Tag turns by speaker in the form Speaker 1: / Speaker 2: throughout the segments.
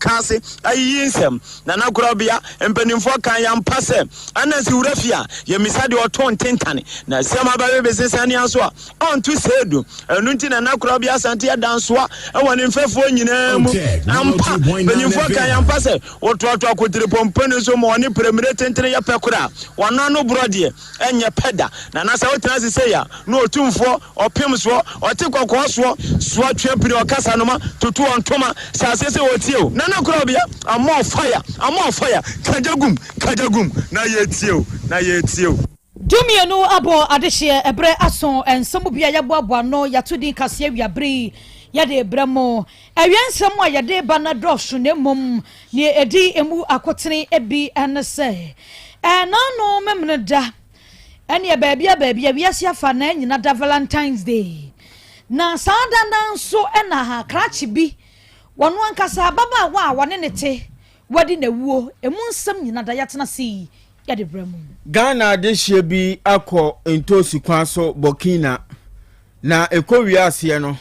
Speaker 1: mukaase ayiyi nsɛm. Nana Korɔbea, mpanimfoɔ kan yɛ ampa sɛ Anansi wura fie a, yɛmmisa deɛ ɔtoo ntentane, na asiam aba bɛbese sania nso a, ɔnto seedu. Ɛno nti Nana Korɔbea Asante yɛ dansoa wɔ ne mfɛfoɔ nyinaa mu. Ampa, mpanimfoɔ kan yɛ ampa sɛ wotoatoa kotiripɔmpɔni so ma ɔne prɛmire tentene yɛ pɛ koraa a, wɔn ano borɔ deɛ, ɛnyɛ pɛ da. Nana sɛ wotena ase sei a, na otumfoɔ, ɔpem soɔ, ɔte kɔkɔɔ soɔ, soa twe pini ɔkasa noma, tutu ɔntoma, hyɛ aseɛ sɛ ɔtie o. Nana Korɔbea, I'm on fire, I'm on fire, kagya gum, kagya gum, na yɛretie o, na yɛretie o.
Speaker 2: Dumienu abɔ adehyeɛ, ɛberɛ aso, nsɛm bi a yɛaboaboa ano, yɛato din kaseɛ awiabere yi, yɛde rebrɛ mo. Awia nsɛm a yɛde reba no dɔɔso na mmom nea ɛdi emu akotene bi ne sɛ, Ɛnaano Memeneda ɛneɛ baabi a baabi a wiase afa na nyina da Valentine's Day. Na saa da no nso na krakye bi, wɔn ankasa ababaawa a wɔne ne te, wadi n'awuo, emu nsɛm nyina da yɛatena ase yi yɛde brɛ mo.
Speaker 3: Ghana adehyeɛ bi akɔ ntoosi kwan so Burkina na ɛkɔ wie aseɛ no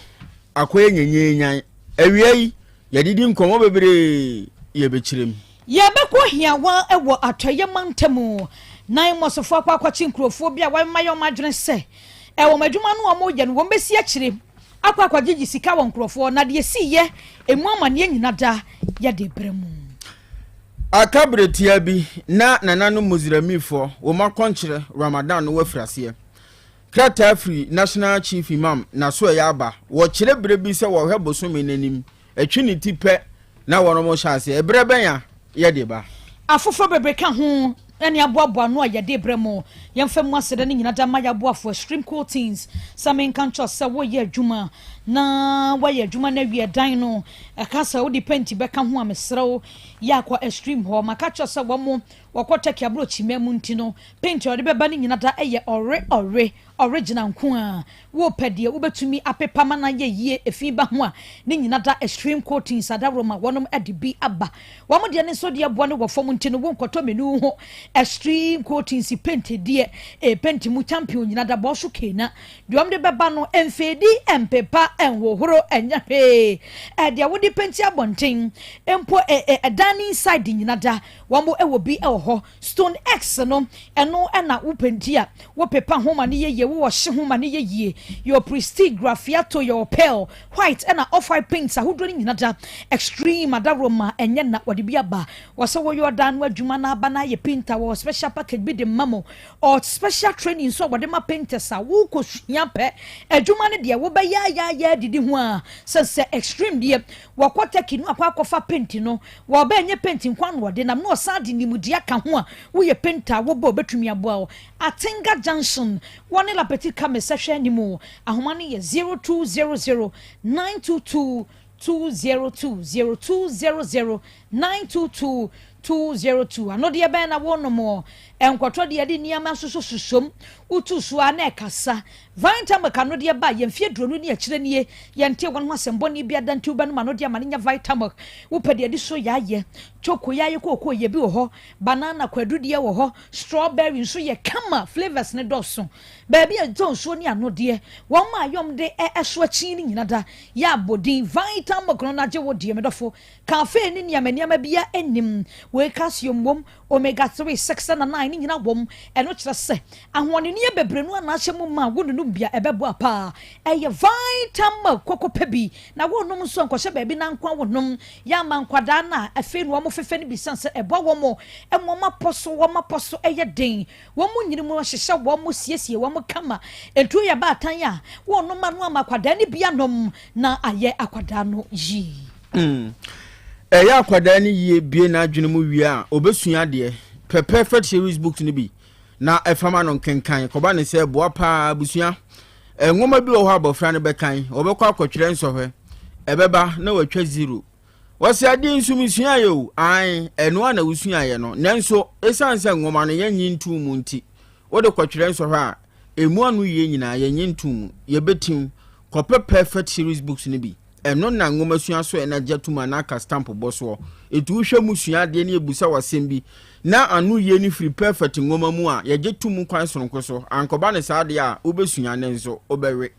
Speaker 3: akɔyɛ nyanyanyan. Awia yi yɛdidi nkɔmmɔ bebree yɛbɛkyerɛ mu.
Speaker 2: Yɛbɛkɔ Hiawa wɔ Atɔeɛ mantam na Mmɔsofoɔ akɔ akɔkye nkurofoɔ bi a wɔayɛ wɔn adwene sɛ wɔn adwuma no a wɔyɛ no wɔbɛsi akyire akɔ akɔgyegye sika wɔ nkurɔfoɔ na deɛ ɛsiiɛ ɛmu amaneɛ nyina da yɛde brɛ mu.
Speaker 3: Aka bere tiaa bi na nananom Muslimifɔ wɔn akɔnkyerɛ Ramadan no afiri aseɛ. Krataa firi National Chief Imam n'asoɛeɛ aba. Wɔkyerɛ berɛ bi sɛ wɔhwɛ bosome no anim, ɛtwe ne ti pɛ na wɔnom hyɛ aseɛ. Ɛberɛ bɛn a yɛde ba?
Speaker 2: Afoforɔ bebree ka ho ne aboaboa ano a yɛde brɛ mo. Yɛmfa mu aseda no nyina da mma yɛaboafoɔ Extreme Coatings sɛ menka nkyerɛ wo sɛ woreyɛ adwuma na woayɛ adwuma no awie ɛdan no ɛka sɛ wode penti bɛka ho a mesrɛ wo yɛ akɔ Extreme hɔ. Maka kyerɛ wo sɛ wɔn wɔkɔ Turkey aborɔkyima mu nti no penti a wɔde bɛba no nyina da yɛ ɔre ɔre original nko ara. Wopɛ deɛ wobɛtumi apepa ma no ayɛ yie efi ba ho a, ne nyina da extreme coatings adaworoma wɔnom de bi aba. Wɔn deɛ ne nso deɛ boɔ no wɔ fam nti no wonkɔtɔ menu ho extreme coatings paint deɛ ee paint mu champion nyina da bɔɔ so kena. Deɛ wɔn de bɛba no ɛmfeedi ɛmpepa ɛnhohoro ɛnyɛ hwee ɛdeɛ wode penti abɔnten mpo ee ɛdan ne inside nyina da wɔn wɔ bi wɔ hɔ. Stone X no, ɛno na wo penti a, wo pepa ho ma no yɛ yie, wo wɔhye ho ma no yɛ yie. Yɛwɔ Prestige, Graffiato, yɛwɔ Pearl, White ɛna Off-White paints ahodoɔ no nyina da. Extreme adaworoma ɛnyɛ na wɔde bi aba. Wɔ sɛ woyɛ ɔdan no adwuma na aba na ayɛ painter, wɔwɔ special package bi de ma mo. Ɔ special training nso a wɔde ma painters a wokɔ sua pɛ adwuma no deɛ wobɛyɛ ayɛ ayɛ adidi ho a sɛ sɛ Extreme deɛ wɔkɔ Turkey no akɔ akɔfa paint no Wɔ ɔbɛ ɛnyɛ paint nko ara na ɔde nam na ɔsan de nimdeɛ aka ho a woyɛ painter a wobɔ a obetumi aboa wo. Atenga Junction wɔ ne La Petite Camis hwɛ anim ahoma no yɛ 0200 922 202 0200 922 202. Ano deɛ bɛn na wonom ɔ? Nkɔtɔ deɛ yɛde nneɛma nsoso susom wotu so a na ɛkasa. Vitamilk ano deɛ ba yɛn mfeɛ aduonu ne akyire nie yɛntee wɔn ho asɛm bɔne biara da nti wobɛnom ano deɛ ama no nyɛ Vitamilk wopɛ deɛ de so yaayɛ choco yaayɛ kookoo yɛ bi wɔ hɔ banana kwadu deɛ wɔ hɔ strawberry nso yɛ kama flavours no dɔɔso baabi a ɛtɔ nsuo ne ano deɛ wɔn a yɔm de ɛso akyi no nyina da yɛ abɔdin Vitamilk no na gye wo deɛ medɔfo cafe ne nneɛma nneɛma bia nnim wei calcium wom Omega 3, 6 na 9 no nyina wom. Ɛno kyerɛ sɛ ahoɔdenneɛ bebree no ara ahyɛ mu ma a wononom bi a ɛbɛboa paa. Ɛyɛ Vitamilk koko pɛ bi na wonom nso a nkɔhyɛ baabi na nkoa wonom. Yɛ ama nkwadaa no a afei na wɔn fefɛ no bi sane sɛ ɛboa wɔn ma wɔn apɔ so, wɔn apɔ so yɛ den, wɔn nyini mu hyehyɛ wɔn, siesie wɔn kama. Nti woyɛ baatan a wonom ano ama akwadaa no bi anom na ayɛ akwadaa no yie.
Speaker 3: Mm. Ɛyɛ akwadaa no yie bue n'adwene mu wie a, ɔbɛsua adeɛ. Pɛ Perfect Series books no bi na ɛfa ma no nkenkan. Kɔba ne sɛ boa paa abusua. Nwoma bi wɔ hɔ a abɔfra no bɛkan, wɔbɛkɔ akɔtwerɛ nsɔhwɛ, ɛbɛba na watwa zero. Wɔsɛ adeɛ nso mesuaeɛ o, ae, ɛno a na wosuaeɛ no. Nanso, ɛsiane sɛ nwoma no yɛnnye ntoo mu nti, wode kɔtwerɛ nsɔhwɛ a, ɛmu ano yie nyinaa yɛnnye ntoo mu. Yɛbɛtim. Kɔpɛ Perfect Series books no bi. Ɛno na nwomasua so ɛna gya tum anaa ka stamp bɔ soɔ. Enti wohwɛ mu sua adeɛ na yɛbusa wo asɛm bi na ano yie no firi Perfect nwoma mu a, yɛgye to mu kwan sononko so. Ankɔba no saa deɛ a, wobɛsua nanso wobɛwe.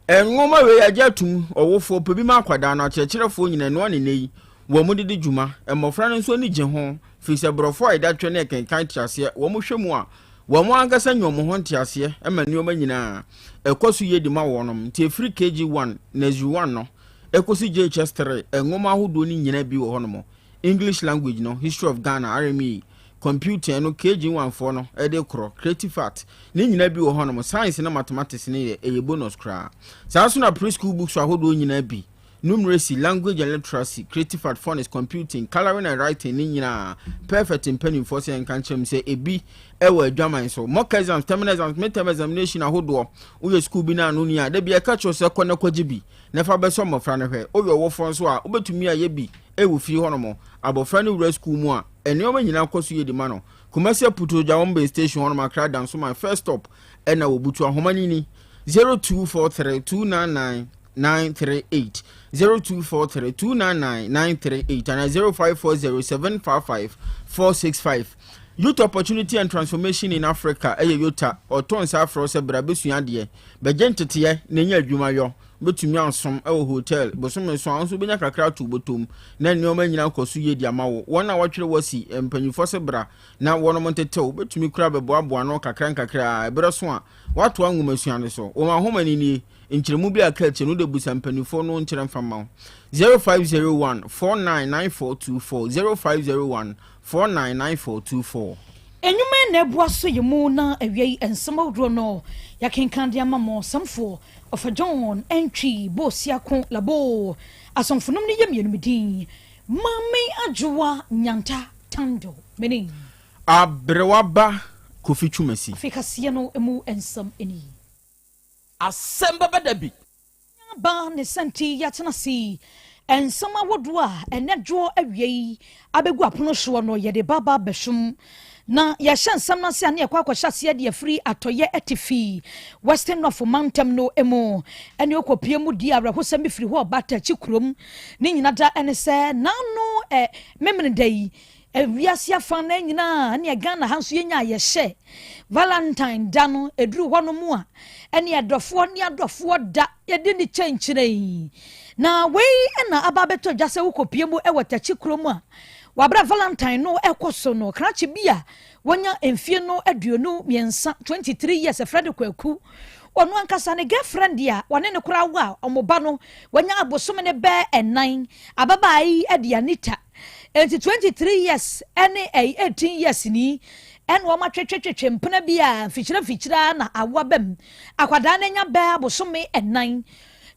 Speaker 3: Nwoma wei yɛagye atum, ɔwofoɔ pɛ bi ma akwadaa no, akyerɛkyerɛfoɔ nyina ɛnoa ne nnɛ yi. wɔn de di dwuma. Mmɔfra no nso ani gye ho, firi sɛ borɔfo a yɛde atwerɛ ne ɛkenkan nteaseɛ, wɔn hwɛ mu a, wɔn ankasa nya wɔn ho nteaseɛ ma nneɛma nyinaa ɛkɔ so yie de ma wɔnom. Nti ɛfiri KG1, Nursery 1 no, ɛkɔsi JHS 3, nwoma ahodoɔ no nyinaa bi wɔ hɔnom. English language no, History of Ghana, RME, computing no KG1 foɔ no ɛde korɔ, creative art, ne nyinaa bi wɔ hɔnom. Science ne mathematics ne yɛ ɛyɛ bonus koraa. Saa nso na preschool books ahodoɔ nyinaa bi, numeracy, language and literacy, creative art, phonics, computing, colouring and writing ne nyinaa. Perfect mpanimfoɔ sɛ nka nkyerɛm sɛ ebi ɛwɔ adwaman so. Mock exams, terminal exams, midterm examination ahodoɔ, woyɛ school bi no ano ni a, dabi ɛka kyerɛ sɛ kɔ na kɔgye bi na fa bɛsɔ mmɔfra no hwɛ. Woyɛ ɔwofoɔ nso a, wobɛtumi ayɛ bi ɛwɔ fie hɔnom. Abɔfra no wura school mu a, nneɛma nyinaa kɔ so yɛ di ma no. Kumasi Aputogya wɔn bɛn station hɔnom, Akra Dansoman first stop ɛna wɔbutu ahoma no ni 0243 299 938, 0243 299 938 and 0540 755 465. Youth Opportunity and Transformation in Africa, ɛyɛ YOTA. Ɔtɔ nsa afrɛ sɛ bra bɛsua adeɛ, bɛgye nteteɛ na ɛnya adwuma yɔ. Wobɛtumi asom ɛwɔ hotel bosome so a nso wobɛnya kakra ato bɔtɔm na nneɛma nyinaa kɔ so yie di ama wo. Wɔn a wɔtwerɛ wɔ mpanyinfoɔ sɛ bra na wɔnom ntetew, wobɛtumi kura bɛboaboa no kakra nkakra. Ɛberɛ so a woatoa nwomasua no so, wɔn ahoma no nie. Nkyerɛmu bi a ka akyire no de busa mpanimfoɔ no nkyerɛ mfa ma wo: 0501 499424, 0501 499424.
Speaker 2: Enwuma na ɛboa so yɛ mu na awia yi nsɛm ahodoɔ no yɛkenkan de ama mo. Sɛmfoɔ Ɔfa John Ɛntwi Boosiako Labo asɔmfonom no yɛ mmienu. Din Maame Adwoa Nyanta Tando mene.
Speaker 3: Aberewa ba Kofi Twumasi.
Speaker 2: Afei kaseɛ no mu nsɛm ani.
Speaker 4: Asɛm bɛbɛ da bi.
Speaker 2: Ba ne sɛnti yɛatena se nsɛm ahodoɔ a ɛnɛ dwoɔ awia yi abɛgu apono soɔ no, yɛde baba bɛsom na yɛhyɛ nsɛm no ase a, ne yɛkɔ akɔhyɛ aseɛ de afiri atɔyɛ atifi Western North mantam no mu ɛne ɔkɔpie mu di awerɛhosɛm bi firi hɔ ɔba Takyi kurom. Ne nyina da ɛne sɛ n'ano ɛ memene da yi, wiase afa na nyinaa ne Ghana ha nso yɛnya yɛhyɛ Valentine da no ɛduru hɔ no mu a, ɛne adɔfoɔ ne adɔfoɔ da yɛde ne kyɛnkyerɛ yi. Na wei ɛna aba abɛtɔ dwa sɛ wokɔpie mu ɛwɔ Takyi kurom a, wabra Valentine no ɛkɔ so no, krakye bi a wɔnya mfie no 23, 23 years, ɛfrɛ de Kwaku. Ɔno ankasa ne girlfriend a wɔne ne koraa wo a ɔmo ba no wɔnya abosome ne bɛɛ 4, ababaa yi de Anita. Nti 23 years ɛne ɛyi 18 years ni ɛna wɔn atwetwetwetwe mpena bi a mfikyire mfikyire na awoa bɛm akwadaa no anya bɛɛ abosome 4.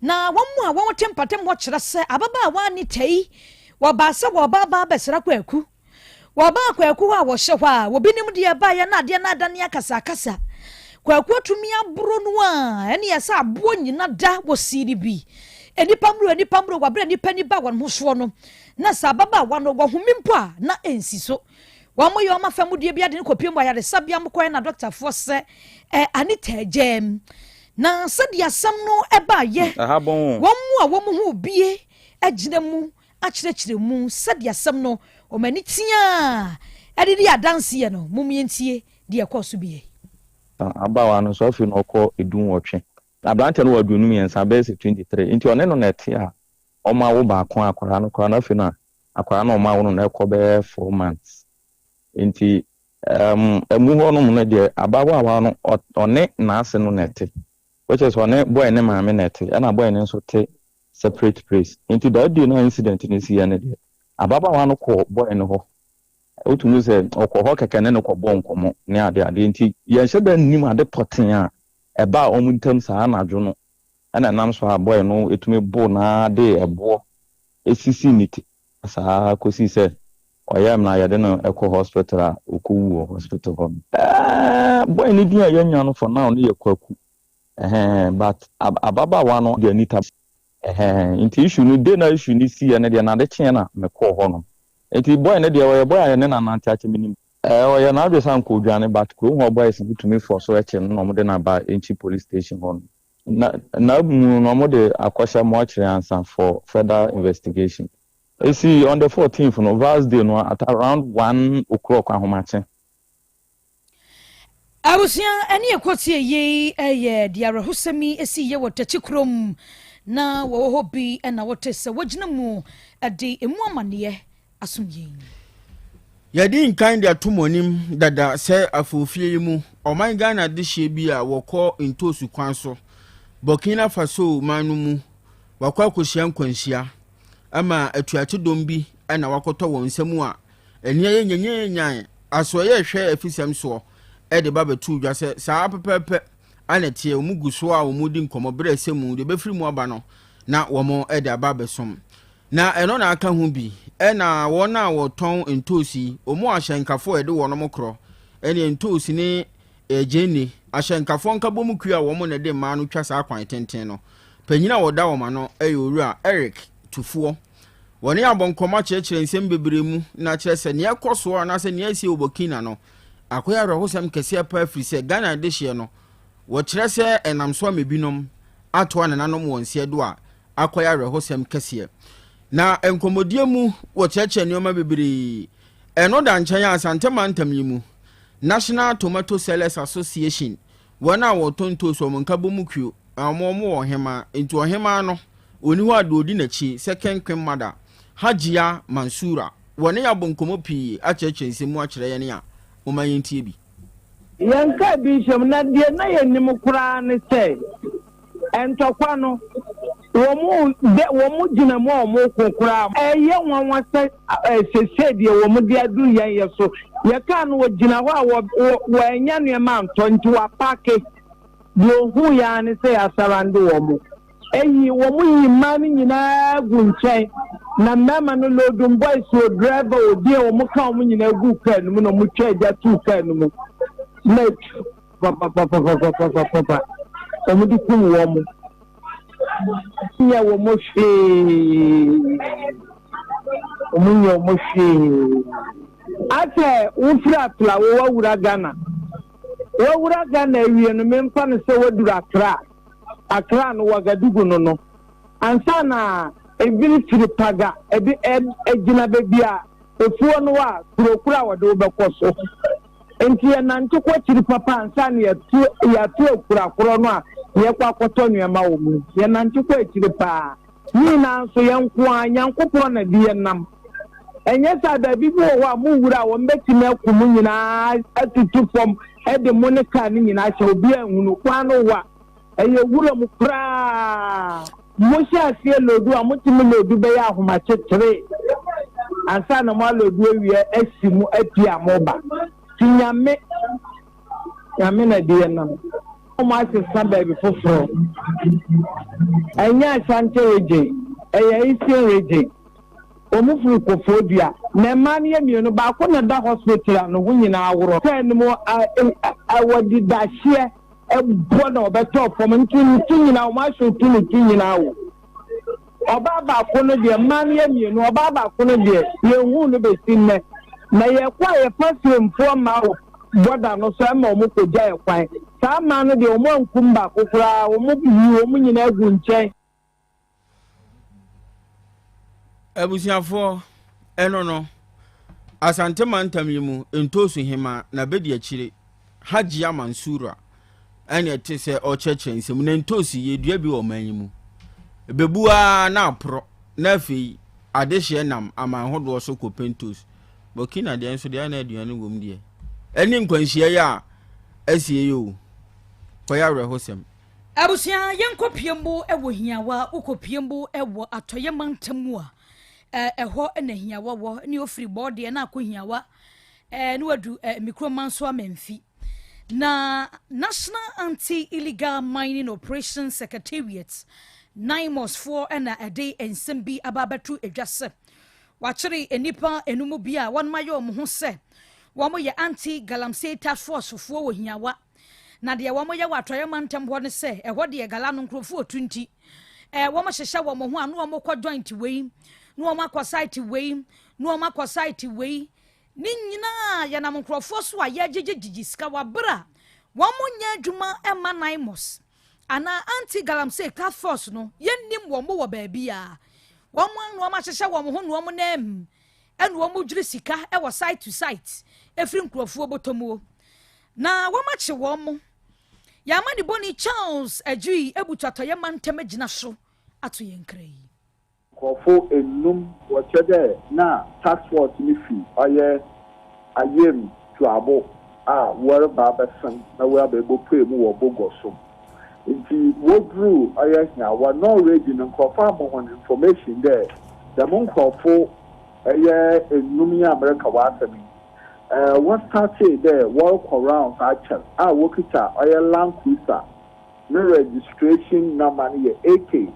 Speaker 2: Na wɔn mu a wɔn te mpatam hɔ kyerɛ sɛ ababaawa Anita yi wɔbaa sɛ wɔba ba abɛsra Kwaku. Wɔbaa Kwaku hɔ a wɔhyɛ hɔ a wɔbi deɛ baayɛ na adeɛ no adane akasakasa. Kwaku atumi aboro no a ɛne yɛ sɛ aboɔ nyina da wɔsii no bi nipa mmuro nipa mmuro wɔabrɛ nipa ni ba wɔn ho soɔ no, na sɛ ababaawa no wɔhome mpo a na ɛnsi so. Wɔn mo yɛ wɔn afa mu deɛ bi ade no kɔpie mu ayaresabea mo kɔɛ na dɔktafoɔ sɛ ɛ Anita gyɛm. Na sɛdeɛ asɛm no ɛbaayɛ, wɔn mu a wɔn ho bie agyina mu akyerɛkyerɛ mu sɛdeɛ asɛm no wɔn ani tea ɛde di adanseɛ no, mum yɛntie deɛ ɛkɔɔ so bie.
Speaker 5: Abaawa no nso afei na ɔkɔ 18, aberante no wɔ 23, bɛyɛ sɛ 23, nti ɔne no na ɛte a ɔmo awo baako. Akwaraa no koraa no afei na akwaraa no ɔmo awo no na ɛkɔ bɛyɛ 4 months. Nti ɛmu hɔnom no deɛ, ababaawa no ɔne n'ase no na ɛte, which is ɔne boy ne maame na ɛte, ɛna boy no nso te separate place. Nti that day na incident no si yɛ no deɛ, ababaawa no kɔ boy no hɔ. Wotumi sɛ ɔkɔ hɔ kɛkɛ ne no kɔbɔ nkɔmmɔ ne ade ade, nti yɛnhyɛ da nnim ade pɔten a ɛbaa ɔmo ntam saa anadwo no. Ɛna ɛnam so a boy no etumi bo naa de ɛboɔ esisi ne ti saa kɔsi sɛ ɔyɛ mna yɛde no ɛkɔ hospital a ɔkɔwu wɔ hospital hɔ no. Boy no din a yɛnya no for now no yɛ Kwaku, ɛhɛn, but ababaawa no deɛ Anita. Ɛhɛn, nti issue no day na issue no si yɛ no deɛ, nade kyeɛ na mekɔɔ hɔ no. Nti boy no deɛ, ɔyɛ boy a yɛne nanante akyɛ, menim ɔyɛ n'adwe sɛ anka odwane, but kurom hɔ boys no tumi fɔ so ɛkyɛ no na ɔmo de no aba Nkyi police station hɔ no na mu na ɔmo de akɔhyɛ mortuary ansa for further investigation. Esi on the 14th no, Vals day no, at around 1 o'clock ahomakye.
Speaker 2: Abusua, ɛne ɛkɔtie yei ɛyɛ deɛ awerɛhosɛm yi ɛsi yɛ wɔ Takyi kurom. na wɔwɔ hɔ bi na wote sɛ wɔgyina mu de emu amanneɛ asom yɛn.
Speaker 3: Yɛadi nkan de ato mo anim dada sɛ afofie yi mu ɔman Ghana dehyeɛ bi a wɔkɔ ntoosu kwan so Burkina Faso man no mu wakɔ akɔhyia nkwanhyia ama atuate dɔm bi na wakɔtɔ wɔn nsa mu a ani ayɛ nyanyanyan asoɛeɛ rehwɛ afisɛm soɔ de ba bɛtoo dwa sɛ saa pɛpɛɛpɛ ana ɛteɛ wɔn gu so a wɔredi nkɔmmɔ berɛ a ɛsɛ mu deɛ ɛbɛfiri mu aba no na wɔn de aba abɛsom. Na ɛno na aka ho bi. Ɛna wɔn a wɔtɔn ntoosi yi, wɔn ahyɛnkafoɔ a yɛde wɔn korɔ, ɛne ntoosi ne gyeene, ahyɛnkafoɔ nkabom kuo a wɔn na ɛde mmaa no twa saa kwan tenten no. Panyin a wɔda wɔn ano yɛ Owura Eric Tufoɔ. Wɔne abɔ nkɔmmɔ akyerɛkyerɛ nsɛm bebree mu na kyerɛ sɛ nea ɛkɔ soɔ anaasɛ nea ɛsi wɔ Burkina no, akɔyɛ awerɛhosɛm kɛseɛ paa firi sɛ Ghana adehyeɛ no, wɔkyerɛ sɛ ɛnam so ama ebinom atoa nananom wɔn nseɛ do a akɔyɛ awerɛhosɛm kɛseɛ. Na nkɔmmɔdie mu wɔkyerɛkyerɛ nneɛma bebree. Ɛno da nkyɛn a Asante mantam yi mu, National Tomato Sellers Association, wɔn a wɔtɔn ntoosi wɔn nkabom kuo, wɔn wɔn wɔ ɔhemaa, nti ɔhemaa no ɔni hɔ a deɛ ɔdi n'akyi, second queen mother, Hajia Mansura, wɔne yɛ abɔ nkɔmmɔ pii akyerɛkyerɛ nsɛm mu akyerɛ yɛn a, momma yɛntie bi.
Speaker 6: Yɛnkaa bi nhyɛ mu, na deɛ na yɛnnim koraa ne sɛ Ntɔkwa no, wɔn dɛ wɔn gyina mu a wɔn ko koraa. Ɛyɛ nwanwa sɛ sesei deɛ wɔn de aduru yɛn yɛ so. Yɛ kaa no wɔgyina hɔ a wɔ wɔ wɔannya nneɛma antɔ nti wɔapaake. Deɛ ohuu yɛ ara ne sɛ yɛasarande wɔn. Eyi wɔn yi mmaa no nyinaa gu nkyɛn na mmarima no loading boys o driver o deɛ wɔn ka wɔn nyinaa guu kaa no mu na wɔn twaa gya tuu kaa no mu na Papapapapapapapa wɔn de kum wɔn nyɛ wɔn hwee wɔn nyɛ wɔn hwee asɛ wofiri atla wo wawura Ghana wawura Ghana awie no memfa no sɛ waduru Accra Accra no Wagadugu no no ansa na ebiri firi Paga ebi egyina baabi a efuo no a kuro koro a wɔde wo bɛkɔ so. Enti yɛnante kɔ akyiri papa ansa na yɛatu yɛatu akura korɔ no a yɛrekɔ akɔtɔ nneɛma wɔ mu no. Yɛnante kɔ akyiri paa. Ne nyinaa nso, yɛn nko ara, Nyankopɔn na de yɛn nam. Ɛnyɛ saa, baabi bi wɔ hɔ a mowura a wɔbɛtumi aku mo nyinaa atutu fam de mo ne kaa no nyinaa ahyɛ, obiara nhunu. Kwan no wa. Ɛyɛ wuram koraa. Mohyɛ aseɛ loodu a, motumi loodu bɛyɛ ahomakye tre ansa na moaloodu awie asi mu apue a moba. Nti Nyame, Nyame na ɛde yɛn nam. Wɔn asesa baabi foforɔ. Ɛnyɛ Ashanti region, ɛyɛ Eastern region. Wɔn firi Kofoɔdua. Na mmaa no yɛ mmienu, baako na ɛda hospital a ne ho nyinaa aworɔ. Kaa no mu a, a, wɔde dahyeɛ bɔ na ɔbɛtɔ fam nti ne ti nyinaa wɔn ahyew to ne ti nyinaa o. Ɔbaa baako no deɛ mmaa no yɛ mmienu ɔbaa baako no deɛ yɛnhuu no bɛsi nnɛ na yɛkɔ a yɛfa Siremfoɔ mmaa wɔ bɔda no so ɛma wɔn kɔgya yɛ kwan saa mmaa no deɛ wɔn ankum baako koraa wɔn yi wɔn nyinaa gu nkyɛn.
Speaker 3: Abusuafoɔ, ɛno no, Asante mantam yi mu ntoosu hema na bɛdi akyire, Hajia Mansura, ɛne ɛte sɛ ɔkyerɛkyerɛ nsɛm na ntoosi yɛdua bi wɔ ɔman yi mu. Ɛbɛbu ara na aporɔ na afei adehyeɛ nam aman hodoɔ so kɔpɛ ntoosi. Burkina deɛ nso deɛ na aduane wɔ mu deɛ. Ɛne nkwanhyia yi a asie yi o, kɔyɛ awerɛhosɛm.
Speaker 2: Abusua yɛnkɔ piembo wɔ Hiawa, wokɔ piembo wɔ Atɔeɛ mantam mu a, ɛhɔ na Hiawa wɔ, ne ofiri Bɔɔdeɛ na akɔ Hiawa, ne wadu Mikro Manso Amanfi. Na National Anti-Illegal Mining Operations Secretariat, NAIMOS foɔ na ɛde nsɛm bi aba abɛto dwa sɛ wɔakyere nnipa enum bi a wɔn ayɛ wɔn ho sɛ wɔyɛ anti-galamsey task force foɔ wɔ Hiawa. Na deɛ wɔyɛ wɔ atɔeɛ mantam hɔ ne sɛ, ɛhɔ deɛ gala no nkurɔfoɔ tu nti, eh, wɔhyehyɛ wɔn ho a na wɔkɔ joint wei, na wɔakɔ site wei, na wɔakɔ site wei. Ne nyinaa yɛnam nkurɔfoɔ so a yɛgyegyegyegye sika wɔ abere a wɔnyɛ adwuma mma NAIMOS anaa anti-galamsey task force no, yɛnnim wɔn wɔ baabiara. Wɔn a na wɔahyehyɛ wɔn ho na wɔn nam ɛna wɔdwiri sika wɔ site to site ɛfiri nkurɔfoɔ bɔtɔ muo. Na wɔakye wɔn. Yɛn amanebɔni Charles Adjei abutu atɔeɛ mantam agyina so. ato yɛn kra yi.
Speaker 7: Nkorɔfo enum wɔkyerɛ dɛ na task force no fi ɔyɛ Ayem Juabo a wɔreba abɛsen na woaba ebopue mu wɔ Bogoso. Ntsi wodur ɔyɛ Hiawa na already no nkorɔfo ama hɔn information dɛ dɛm nkorɔfo ɛyɛ enum yi a mereka w'asɛm yi wɔstartee dɛ wɔrokɔ rounds akyɛr a wokitsa ɔyɛ Land Cruiser no registration number no yɛ AK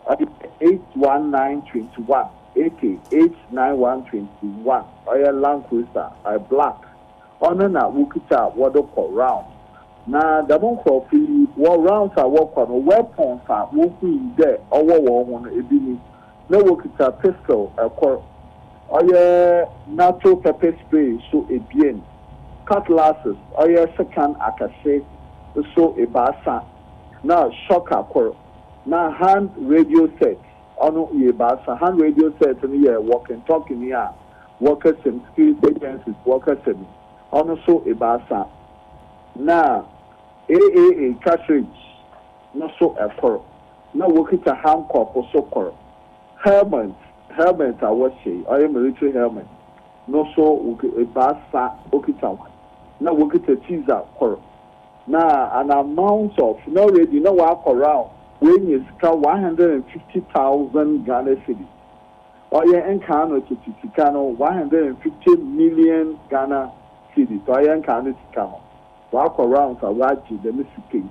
Speaker 7: Ɔyɛ 81921 AK 89121 ɔyɛ Land Cruiser ɔyɛ black ɔno na wokitsa a wɔde kɔ round na dɛm nkorɔfo yi wɔ rounds a wɔkɔ no weapons a wohui dɛ ɔwɔ hɔn ho no ebi nye na wokitsa pistol kor ɔyɛ NATO pepper spray so ebien cutlasses ɔyɛ sekan akɛse so ebiasa na shocker kor. Na hand radio set, ɔno yɛ ebiasa. Hand radio set no yɛ walking talking yi a wɔkasa mu, security agencies wɔkasa mu, ɔno so ebiasa. Na AAA cartridge no so kor. Na wokitsa handcuff so kor. Helmet, helmet a wɔhyɛ yi, ɔyɛ military helmet no so ebiasa wokitsa hɔn. Na wokitsa taser kor. Na an amount of na already na ɔakɔ round oenya sika 150,000 Ghana cedis, ɔyɛ nkaano tsetse sika no 150 million Ghana cedis, ɔyɛ nkaano sika no ɔakɔ rounds a ɔagye dɛm sika yi.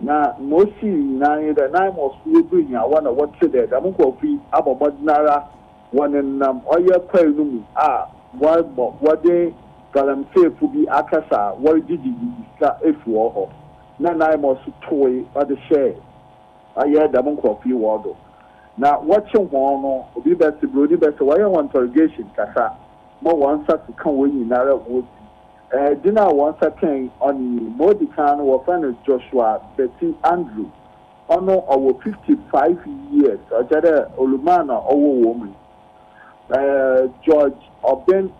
Speaker 7: Na ma osii nyina nye dɛ Naimos wodur Nyiawa na wɔtse dɛ dɛm nkorɔfo yi abɔ mbɔdzen ara Wɔnenam ɔyɛ kwae no mu a wɔrebɔ wɔde galamseefo bi akasa a wɔregyegye sika efi hɔn hɔ, na Naimos towee ɔdze hyɛɛ ɔyɛ dɛm nkorɔfo yi hɔn do. Na wɔkye hɔn no, obi bɛse, Broni bɛse, wɔyɛ hɔn interrogation kakra ma hɔn nsa keka hɔn nyinara wodzi. Dzin a hɔn nsa kãe ɔno nye, ma odzi kan no wɔfrɛ no Joshua Betty Andrew, Ɔno ɔwɔ 55 years, ɔkyerɛ dɛ Oluman a ɔwɔ hɔn mu yi. George Obeng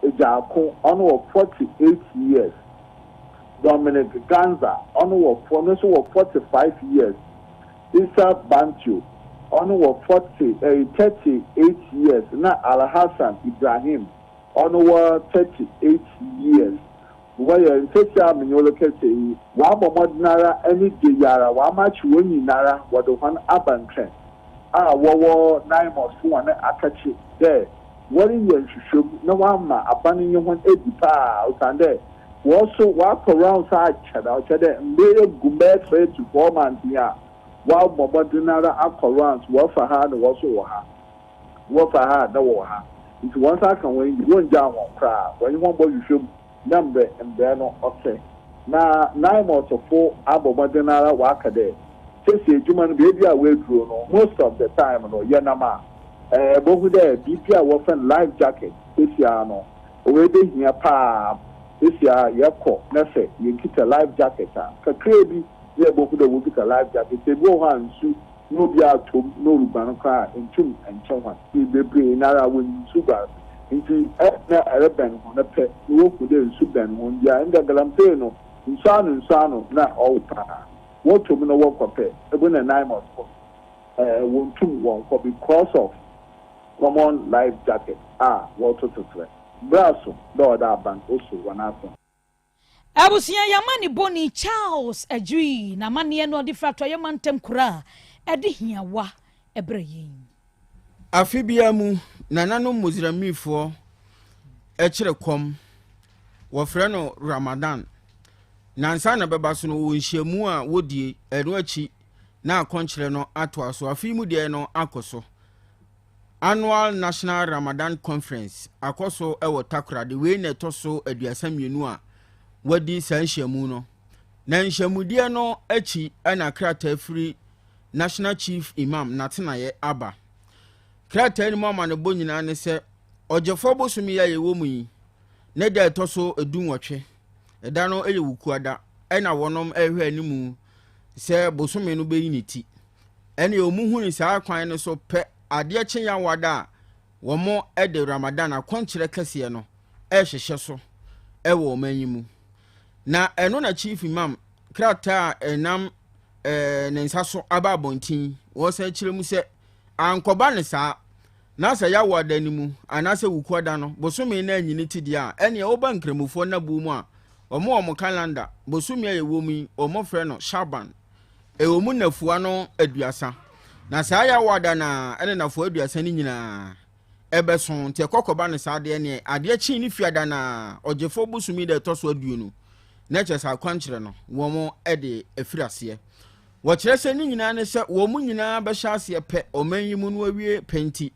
Speaker 7: Agyarko, ɔno wɔ 48 years. Dominic Ganza, ɔno wɔ ɔno so wɔ 45 years. Issa Bantio, ɔno wɔ 40 ɛɛ 38 years na Alhassan Ibrahim, ɔno wɔ 38 years. Wɔyɛ nsɛsi a menye wo rekasa yi, wɔabɔ mbɔdzen ara ne da yi ara, wɔamakye hɔn nyinara, wɔdze hɔn aba Nkran a wɔwɔ Naimos hɔn akɛkye dɛ wɔreyɛ nhwehwɛmu na wɔama aban nye hɔn edzi paa osiandɛ hɔn so wɔakɔ rounds akyɛr a ɔkyerɛ dɛ mber egu mu bɛyɛ 3 to 4 months yi a wɔabɔ mbɔdzen ara akɔ rounds, wɔfa ha na wɔso wɔ ha, wɔfa ha na wɔwɔ ha, ntsi hɔn nsa aka hɔn yi, wonngyaa hɔn koraa, wɔnye hɔn bɔhwehwɛ mu na mbrɛ mbrɛ no ɔsɛ. Na Naimosfo abɔ mbɔdzen ara wɔaka dɛ sɛsi edwuma no beebi a woeduru no, most of the time no yɛnam a bohu dɛ biribi a wɔfrɛ no life jacket sɛsi no oebehia paa. Sɛsi a yɛkɔ na sɛ yɛnkita life jacket a, kakraa bi na yɛbohu dɛ wokita life jacket. Sɛ ebi wɔ hɔ a nsu na obi atom na oruguan koraa a, ntum nkyɛ hɔn bebree nara wonyim nsu guar, nti na ɛrebɛn hɔn pɛ na wohu dɛ nsu bɛn hɔn bi a ndɛ galamsey no nsu ano nsu ano na ɔwɔ paa, wɔtɔ mu na wɔkɔ pɛ ebi na Naimosfo wɔntum wɔnkɔ because of common life jacket a wɔtoto serɛ bere so dɛ ɔda aban oso wɔn aso.
Speaker 2: Abusua, yɛama ne bɔni Charles Adwiri na amanneɛ no ɔde fira atɔeɛ mantam kura a ɛde hiawa ɛberɛ yɛn.
Speaker 3: Afe biara mu, nananom Muslimfoɔ kyere kɔm. Wɔfrɛ no Ramadan. Na ansa na bɛba so no, wɔwɔ nhyiamu a wɔdie. Ɛno akyi na akɔnkyerɛ no atoa so. Afe yi mu deɛ no akɔ so. Annual National Ramadan Conference akɔ so wɔ Takoradi. Wei na ɛtɔ so 32 a wɔadi saa nhyiamu no. Na nhyiamudeɛ no akyi na krataa firi National Chief Imam n'atenaeɛ aba. Krataa no mu amanebɔ nyinaa ne sɛ ɔgyefoɔ bosome yi a yɛwɔ mu yi ne da ɛtɔ so 18, ɛda no yɛ Wukuada, ɛna wɔnom ɛrehwɛ anim sɛ bosome no bɛyi ne ti. Ɛne wɔn huni saa kwan no so pɛ, adeɛ kye Yawada a, wɔn de Ramadan akɔnkyerɛ kɛseɛ no ɛrehyehyɛ so ɛwɔ ɔman yi mu. Na ɛno na Chief Imam krataa a ɛnam eh, ne nsa so aba abɔnten wɔsan kyerɛ mu sɛ ankɔba ne saa na sɛ Yawoada no mu anaasɛ Wukuada no bosome no anyini te deɛ a, ɛneɛ woba Nkramofoɔ nnabuo mu a, wɔn wɔn kalanda, bosome a yɛwɔ mu yi, wɔfrɛ no Shaban. Ɛwɔ mu nnafua no aduasa. Na saa Yawoada no ara ɛne nnafua aduasa no nyinaa ɛbɛso. Nti ɛkɔ kɔba no saa deɛ neɛ adeɛ kyee ne fiada no ara, ɔgyefoɔ bosome da ɛtɔ so aduonu, na kyerɛ sɛ akwankyerɛ no wɔn de afiri aseɛ. Wɔkyerɛ sɛ ne nyinaa ne sɛ wɔn nyinaa bɛhyɛ aseɛ pɛ ɔman yi mu no awie pɛ nti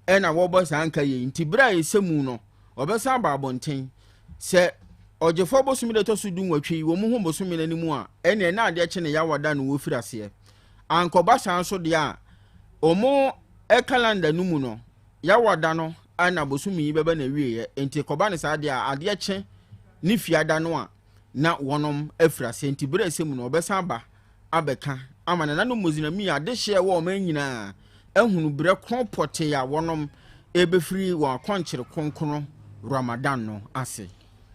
Speaker 3: ɛna wɔbɔ saa nka yei nti berɛ a ɛsɛ mu no wɔbɛsan aba abɔnten sɛ ɔgyefoɔ bosome da ɛtɔ so du nwɔtwe yi wɔn ho bosome no anim a ɛne ɛna adeɛ kye ne yawada no wɔfiri aseɛ ankɔba saa nso deɛ a wɔn kalanda no mu no yawada no ɛna bosome yi bɛba na awieɛ nti kɔba ne saa deɛ a adeɛ kye ne fiada no a na wɔnom afiri aseɛ nti berɛ a ɛsɛ mu no wɔbɛsan aba abɛka ama nananom Mozinami adehyeɛ ɛwɔ ɔman nyinaa ahunu berɛ ko pɔtee a wɔnom ɛrebɛfiri wɔn akɔnkyere kronkron Ramadan no ase.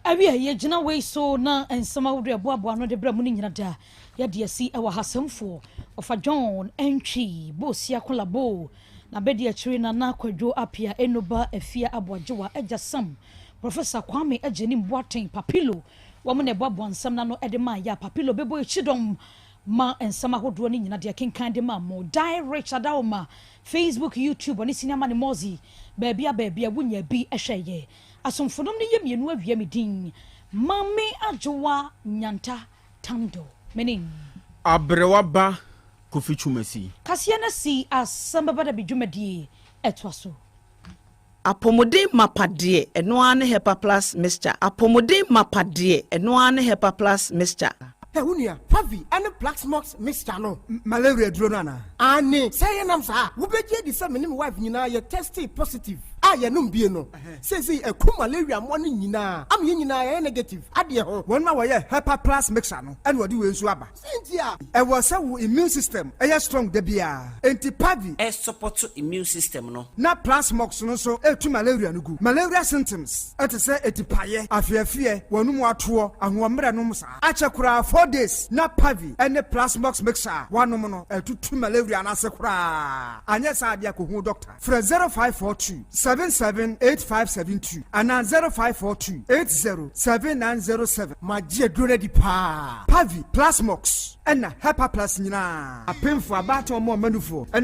Speaker 2: Awiei, yɛgyina wei so na nsɛm ahodoɔ a ɛboaboa ano de brɛ mo no nyina da yɛde asi wɔ ha. Asɛmfoɔ, Ɔfa John Antwi, Bosia Kolabo, na bɛdi akyire Nana Kwadwo Appiah, Enoba Afia Aboagyewa, Agya Sam, Professor Kwame Agyenim Boateng, Papilo, wɔn na ɛboaboa nsɛm no ano de maa yɛ a Papilo bɛbɔ akyidɔm ma nsɛm ahodoɔ no nyina de akenkan de maa mo. Die Rich Adaoma, Facebook, YouTube, ɔne Sini Amane Mozi, baabi a baabi a wonya bi hwɛ yɛ. Asomfonom no yɛ mmienu awia me din Maame Adwoa Nyanta Tando. Me ne.
Speaker 3: Aberewa ba Kofi Twumasi.
Speaker 2: Kaseɛ no asi asɛm bɛba da bi dwumadie ɛtoa so.
Speaker 4: Apɔmuden mapa deɛ, ɛno ara ne Hepa Plus Mixture. Apɔmuden mapa deɛ, ɛno ara ne Hepa Plus Mixture.
Speaker 8: Hɛ, wo nua, Pavi ne Plaxmox mixture no,
Speaker 9: malaria aduro no anaa?
Speaker 8: Aane, sɛ yɛnam saa a, wobɛgye adi sɛ me ne me wife nyinaa yɛ testee positive a yɛnom bie no. Seesei aku malaria mmoa no nyinaa ama yɛn nyinaa yɛayɛ negative adeɛ ho.
Speaker 9: Wɔn a wɔyɛ Hepa Plus mixture no na wɔde wei nso aba.
Speaker 8: Sɛ nti a.
Speaker 9: Ɛwɔ sɛ wo immune system yɛ strong da biara. Enti Pavi.
Speaker 10: Ɛsupɔto immune system no.
Speaker 9: Na Plasmox no nso tu malaria no gu. Malaria symptoms te sɛ atipaeɛ, afeafeɛ, w'anum atoɔ, ahoɔmmerɛ nom saa. Akyɛ koraa 4 days na Pavi ne Plasmox mixture a woanom no atutu malaria no ase koraa. Anyɛ saa deɛ a kɔhu doctor. Frɛ 0542 778572 anaa 0542 80 7907.
Speaker 8: Magye aduro no adi paa.
Speaker 9: Pavi, Plasmox, ɛna Hepa Plus nyinaa. Apemfo, abaatan, ɔmo a ɔma ne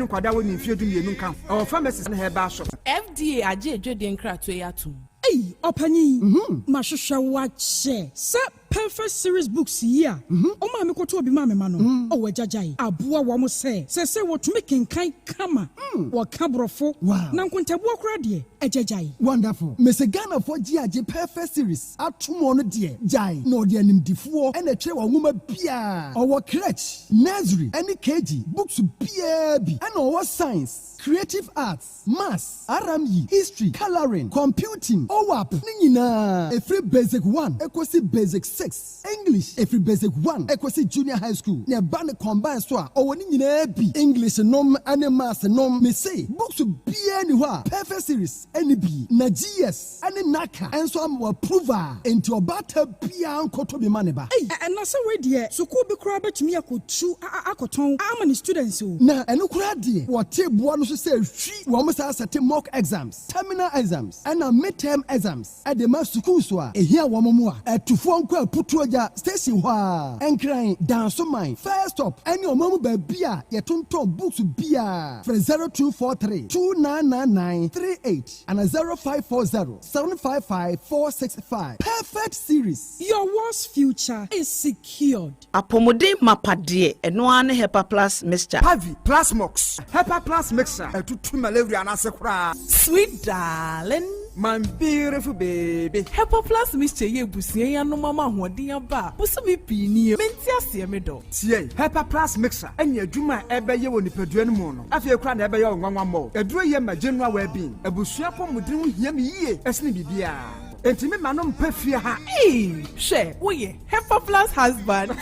Speaker 9: nkwadaa a wɔnni mfeɛ 12 nka ho. Ɛwɔ pharmacies ne herbal shops.
Speaker 11: FDA agye adwadie nkratoɔ yi atom.
Speaker 12: Ei, ɔpanyin, mahwehwɛ wo akyɛ sɛ Perfect Series books yi a ɔmaa me kɔtɔɔ bi maa me ma no. Ɔwɔ agyagyae aboa wɔn sɛ seesei wɔtumi kenkan kama, wɔka Borɔfo, na nkontabuo koraa deɛ, agyagyae.
Speaker 13: Wonderful. Mese Ghanafoɔ gye agye Perfect Series ato mu ɔno deɛ gyae na ɔde animdifoɔ ɛna ɛtwerɛ wɔn nwoma biara. Ɔwɔ crèche, nursery ɛne KG books biara bi ɛna ɔwɔ science, creative arts, maths, RME, history, colouring, computing, OAP ne nyinaa ɛfiri basic 1 ɛkɔsi basic 6, English ɛfiri basic 1 ɛkɔsi junior high school na ɛba ne combine so a ɔwɔ ne nyinaa bi, English nom ne maths nom. Mese books biara ni hɔ a Perfect Series ɛne bi na GS ɛne NaCCA ɛnso ama wɔ approve a enti ɔbaata biara nkɔtɔ bi ma ne ba.
Speaker 12: Ei, ɛna sɛ wei deɛ sukuu bi koraa bɛtumi akɔtu akɔtɔn ama ne students o.
Speaker 13: Na ɛno koraa deɛ wɔte boa no so sɛ hwi wɔn saa sɛte mock exams, terminal exams ɛna midterm exams ɛde ma sukuu so a ehia wɔn mu a ɛtufoɔ nkɔ Aputuogya station hɔ a Nkran Dansoman first stop ɛne ɔman mu baabi a yɛtontɔn books biara. Frɛ 0243 2999 38 ana 0540 755 465. Perfect Series.
Speaker 12: Your world's future is secured.
Speaker 4: Apɔmuden mapa deɛ, ɛno ara ne Hepa Plus Mixture.
Speaker 9: Pavi, Plasmox, Hepa Plus Mixture ɛtutu malaria no ase koraa.
Speaker 11: Sweet darling.
Speaker 9: My beautiful baby.
Speaker 11: Hepa Plus Mixture yɛ abusua yi anom ama ahoɔden aba a bosome pii nie. Mente aseɛ me dɔ.
Speaker 9: Tie, Hepa Plus Mixture ɛne adwuma a ɛbɛyɛ wɔ nipadua no mu no afei koraa na ɛbɛyɛ wo nwanwa mmɔ. Aduro yɛ ma general well-being. Abusua pɔmuden ho hia me yie ɛsene biribiara. Enti me ma no mpɛ fie ha.
Speaker 11: Ee, hwɛ, woyɛ Hepa Plus husband.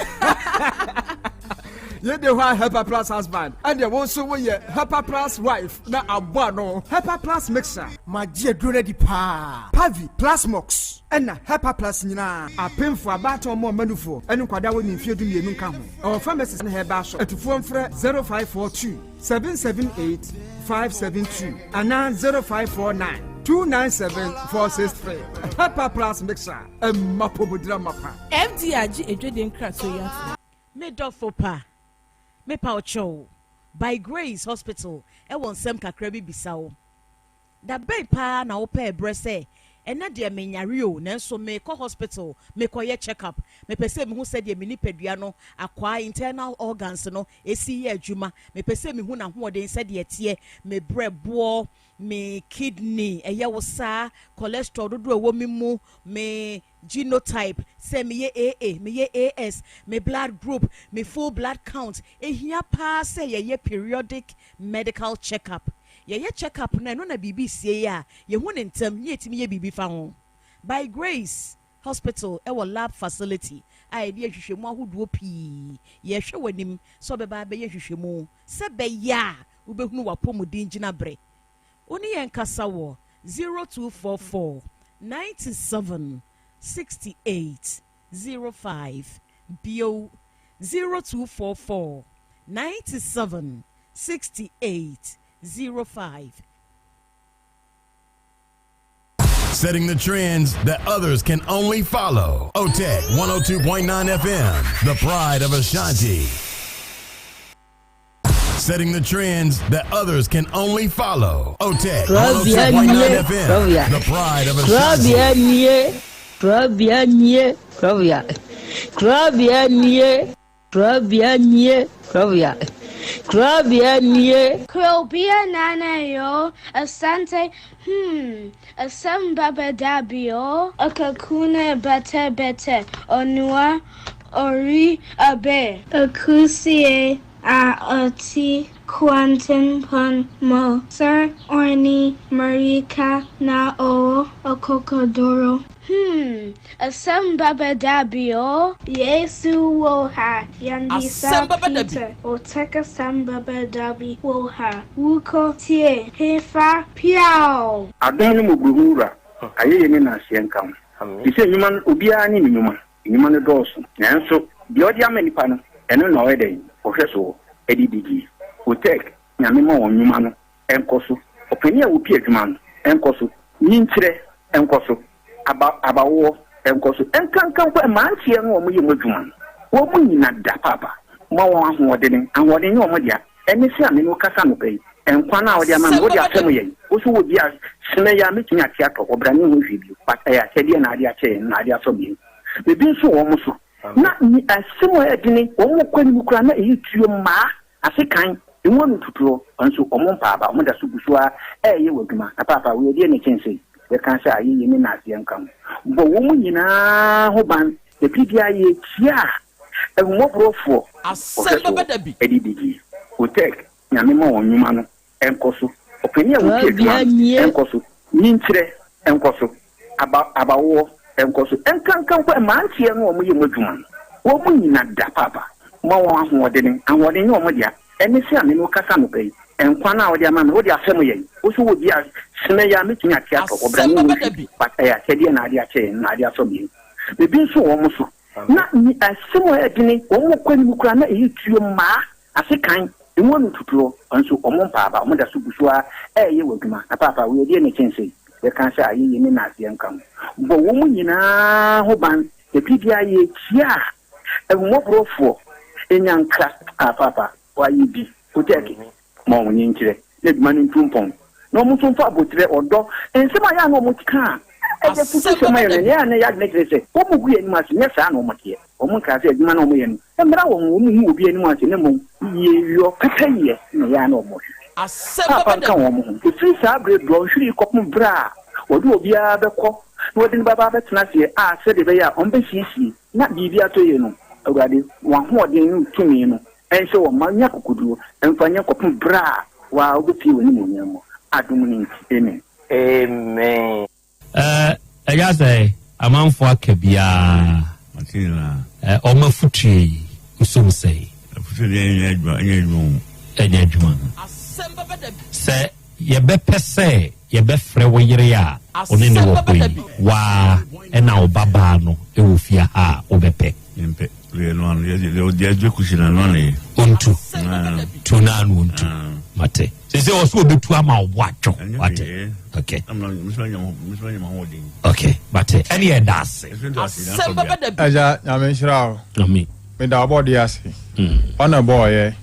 Speaker 9: Yei de hɔ a Hepa Plus husband, ɛnneɛ wo nso woyɛ Hepa Plus wife na abɔ ano. Hepa Plus mixture. Magye aduro no adi paa. Pavi, Plasmox, ɛna Hepa Plus nyinaa. Apemfoɔ, abaatan ɔmo ɔma nufoɔ, ɛne nkwadaa a wɔnni mfeɛ dumienu nka ho. Ɛwɔ pharmacies ne herbal shop. Atufoɔ mfrɛ 0542 778 572 anaa 0549 297 463. Hepa Plus mixture, ɛma pomodira mapa.
Speaker 11: FDA agye adwadie nkratoɔ yi atom.
Speaker 10: Me dɔfo pa, mepa wo kyɛw, By Grace Hospital wɔ nsɛm kakra bi bisa wo. Da bɛn paa na wopɛɛ berɛ sɛ, ɛnnɛ deɛ menyare o, nanso merekɔ hospital mekɔyɛ check up, mepɛ sɛ mehu sɛdeɛ me nipadua no akwaa, internal organs, no si yɛ adwuma, mepɛ sɛ mehu n'ahoɔden sɛdeɛ ɛteɛ, me berɛboɔ, me kidney, ɛyɛ wo saa, cholesterol dodoɔ a ɛwɔ me mu, me genotype, sɛ meyɛ AA, meyɛ AS, me blood group, me full blood count. Ɛhia paa sɛ yɛyɛ periodic medical check up. Yɛyɛ check up no a, ɛno na biribi sie a, yɛhu no ntɛm na yɛtumi yɛ biribi fa ho. By Grace Hospital wɔ lab facility a yɛde yɛ nhwehwɛmu ahodoɔ pii. Yɛrehwɛ w'anim sɛ wobɛba abɛyɛ nhwehwɛmu sɛ ɛbɛyɛ a wobɛhunu w'apɔmuden gyinaberɛ. Wo ne yɛn nkasa wɔ 0244 97 68 05 bio 0244 97 68 05.
Speaker 14: Setting the trends that others can only follow. OTEC 102.9 FM, the pride of Ashanti. Setting the trends that others can only follow. OTEC 102.9 FM, the pride of Ashanti.
Speaker 15: Krabea nie, krabea nie, krabea. Krabea nie, krabea nie, krabea. Krabea nie.
Speaker 16: Krobea nana yo, Asante hmm, asem baba dabi o. Akakuna bete bete, onua ori abe. Akusie a ɔte kwantempɔn mu. Sir Orni mmirika na ɔwɔ akokoduru. Hmm, asɛm bɛba da bi o. Yesu wɔ ha, yɛmmisa
Speaker 11: Asɛm bɛba da bi.
Speaker 16: Peter. Ɔtɛk asɛm bɛba da bi wɔ ha. Wokɔ tie hefa piaw.
Speaker 17: Adom ne mmɔborɔhunu Wura, ayɛyie ne nnaseɛ nka wo. Te sɛ nnwuma no, obiara ne ne nnwuma. Nnwuma no dɔɔso, nanso deɛ ɔde ama nnipa no, ɛno na ɔyɛ dɛn? Ɔhwɛ soɔ de didie. Otec, Nyame ma wɔn nnwuma no nkɔ so. Ɔpanin a ɔpi adwuma no nkɔ so. Nyinkyerɛ nkɔ so. Aba, abawoɔ nkɔ so. Nkanka mpo mmeranteɛ no a wɔyɛ mu adwuma no, wɔn nyina da paapa. Ma wɔn ahoɔdene. Ahoɔden nyɛ wɔn dea. Ɛne sɛ a me ne wo kasa anɔpa yi, nkwa no a wode ama me, wode afɛm yɛn. Wo nso wɔ bi a, semɛ yi ara mɛtumi ate atɔ hɔ, bra menhu hwee bio. But ɛyɛ akyɛdeɛ na ade akyɛ yɛn, na ade asɔ yɛn. Biribi nso wɔ wɔn so. Na asɛm a ɛyɛ dene, wɔn kɔ anim koraa na ɛyɛ tuo mmaa, asekan, emu ano tutuo, nso wɔn mpa aba, wɔn da so gu so ara ɛreyɛ wɔ adwuma. Na paapa, wei ɛdeɛn na ɛkyɛn sei? Yɛka sɛ ayɛyie ne nnaseɛ nka ho. Bɔ wɔn nyinaa ho ban, na biribiara yɛtia a, Ahummɔborɔfoɔ
Speaker 11: Asɛm
Speaker 17: ɔhwɛ
Speaker 11: bɛba da bi.
Speaker 17: so de didie. Otec, Nyame ma wɔn nnwuma no nkɔ so. Ɔpanin a ɔdi adwuma
Speaker 15: Krabea
Speaker 17: no
Speaker 15: nie.
Speaker 17: nkɔ so. Nyinkyerɛ nkɔ so. Aba abawoɔ nkɔ so. Nkanka mpo mmeranteɛ no a wɔyɛ mu adwuma no, wɔn nyina da paapa. Ma wɔn ahoɔdene. Ahoɔden nyɛ wɔn dea. Ɛne sɛ a me ne wo kasa anɔpa yi, nkwa no a wode ama me, wode afɛm yɛn. Wo nso wɔ bi a, semɛ yi ara mɛtumi ate atɔ hɔ, bra
Speaker 11: Asɛm
Speaker 17: menhu
Speaker 11: bɛba da
Speaker 17: hwee
Speaker 11: bi.
Speaker 17: But ɛyɛ akyɛdeɛ na ade akyɛ yɛn, na ade asɔ yɛn. Biribi nso wɔ wɔn so. Na asɛm a ɛyɛ dene, wɔn kɔ anim koraa na ɛyɛ tuo mmaa, asekan, emu ano tutuo, nso wɔn mpa aba, wɔn da so gu so ara reyɛ wɔn adwuma. Na paapa, wei ɛdeɛn na ɛkyɛn sei? Yɛka sɛ ayɛyie ne nnaseɛ nka ho. Bɔ wɔn nyinaa ho ban, na biribiara yɛkyia a, ahummɔborɔfoɔ nya nkra. Ah, paapa, wɔayɛ bi, Kotɛɛke. Ma wɔn nkyerɛ na adwuma no ntu mpɔn, na wɔn nso mfa aboterɛ, ɔdɔ, nsɛm a ɛyɛ a na wɔka a ɛyɛ afutusɛm ma yɛn no, ɛyɛ a na ɛyɛ adwene kyerɛ sɛ wɔgu yɛn anim ase. Nyɛ saa na wɔteɛ. Wɔnkaa sɛ adwuma no a wɔyɛ no mmra wɔn ho, wɔngu obi anim ase, na mmom yieyɔ, pɛpɛyɛ na ɛyɛ a na wɔhwehwɛ. Paapa nka wɔn ho. Ɛfiri saa berɛ dɔnhwere yi kɔpem berɛ a wɔde obiara bɛkɔ na wɔde no bɛba abɛtena aseɛ a sɛdeɛ ɛbɛyɛ a wɔbɛsiesie na biribi atɔ yie no, Awurade, w'ahoɔden ne wo tumi no Ɛnsɛ wɔn mma nya akokoduro mfa nyɛ kɔpem berɛ a wo ara wobɛpue w'animuonyam mu, adom no nti, amen.
Speaker 18: Amen.
Speaker 19: Eh, ɛyɛ sɛ amanfoɔ aka biara.
Speaker 20: Mate nyinaa.
Speaker 19: Eh, wɔn afutuo yi, wosom sɛn?
Speaker 20: Afutuo
Speaker 19: Sɛ deɛ ɛnyɛ adwuma ɛnyɛ adwuma o.
Speaker 18: Ɛnyɛ adwuma. Sɛ yɛbɛpɛ sɛ yɛbɛfrɛ wo yere a wo ne ne wɔ hɔ yi, waa ɛna wo ba baa no wɔ fie ha a wobɛpɛ?
Speaker 19: Mempɛ. Deɛ ɛno ano deɛ deɛ deɛ kusi na ɛno ano yɛ.
Speaker 18: Ontu. Tu na ano ontu. Mate. Sɛ sɛ ɔso obetu ama wo bo atwo. Wate. Okay. Okay. Mate. Ɛne yɛ da ase.
Speaker 20: Agya nyame nhyira wo.
Speaker 18: Amen.
Speaker 20: Meda ɔbɔdeɛ ase. Ɔna ɛbɔɔyɛ.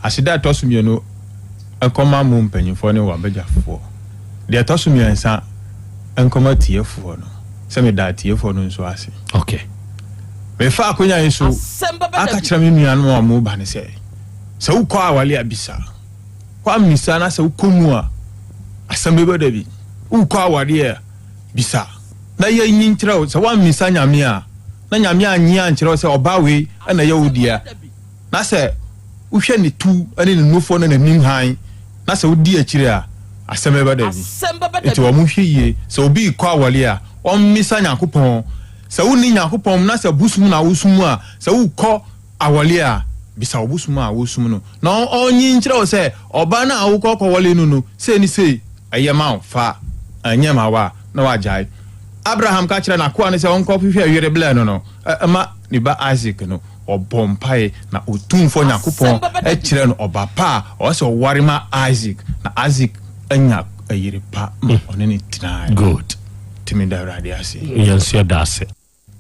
Speaker 20: Aseda a ɛtɔ so mienu nkɔma mo mpanyinfoɔ ne w'abadwafoɔ. Deɛ ɛtɔ so miɛnsa nkɔma atiefoɔ no, sɛ meda atiefoɔ no nso ase.
Speaker 18: Okay.
Speaker 20: Mefa akonya yi so aka kyerɛ me nuanom a wɔba no sɛ, sɛ wokɔ awale a bisa. Woammisa na sɛ wokɔ mu a, asɛm bɛba da bi. Wokɔ awadeɛ a, bisa. Na yɛnyi nkyerɛ wo, sɛ woammisa Nyame a, na Nyame annye ankyerɛ wo sɛ ɔbaa wei na ɛyɛ wo dea, na sɛ wohwɛ ne tu ne ne nufoɔ ne n'anim hann, na sɛ wodi akyire a, asɛm bɛba da bi. Enti wɔn nhwɛ yie, sɛ obi rekɔ aware a, ɔmmisa Nyankopɔn. Sɛ wonni Nyankopɔn mu na sɛ bosom na wosom a, sɛ wokɔ aware a, bisa wo bosom a wosom no, na ɔnyi nkyerɛ wo sɛ ɔbaa no a wokɔ kɔware no no, sei ne sei, ɛyɛ ma wo, fa, ɛnyɛ ma wo a, na wagyae. Abraham ka kyerɛɛ n'akoa no sɛ ɔnkɔhwehwɛ yere brɛ no no ma ne ba Isak no, ɔbɔɔ mpae na Otumfoɔ Nyankopɔn kyerɛɛ no ɔba pa a ɔwɔ sɛ ɔware ma Isak, na Isak anya yere pa ma ɔne no tenae.
Speaker 18: Good.
Speaker 20: Nti meda Awurade ase.
Speaker 18: Yɛn nso yɛda ase.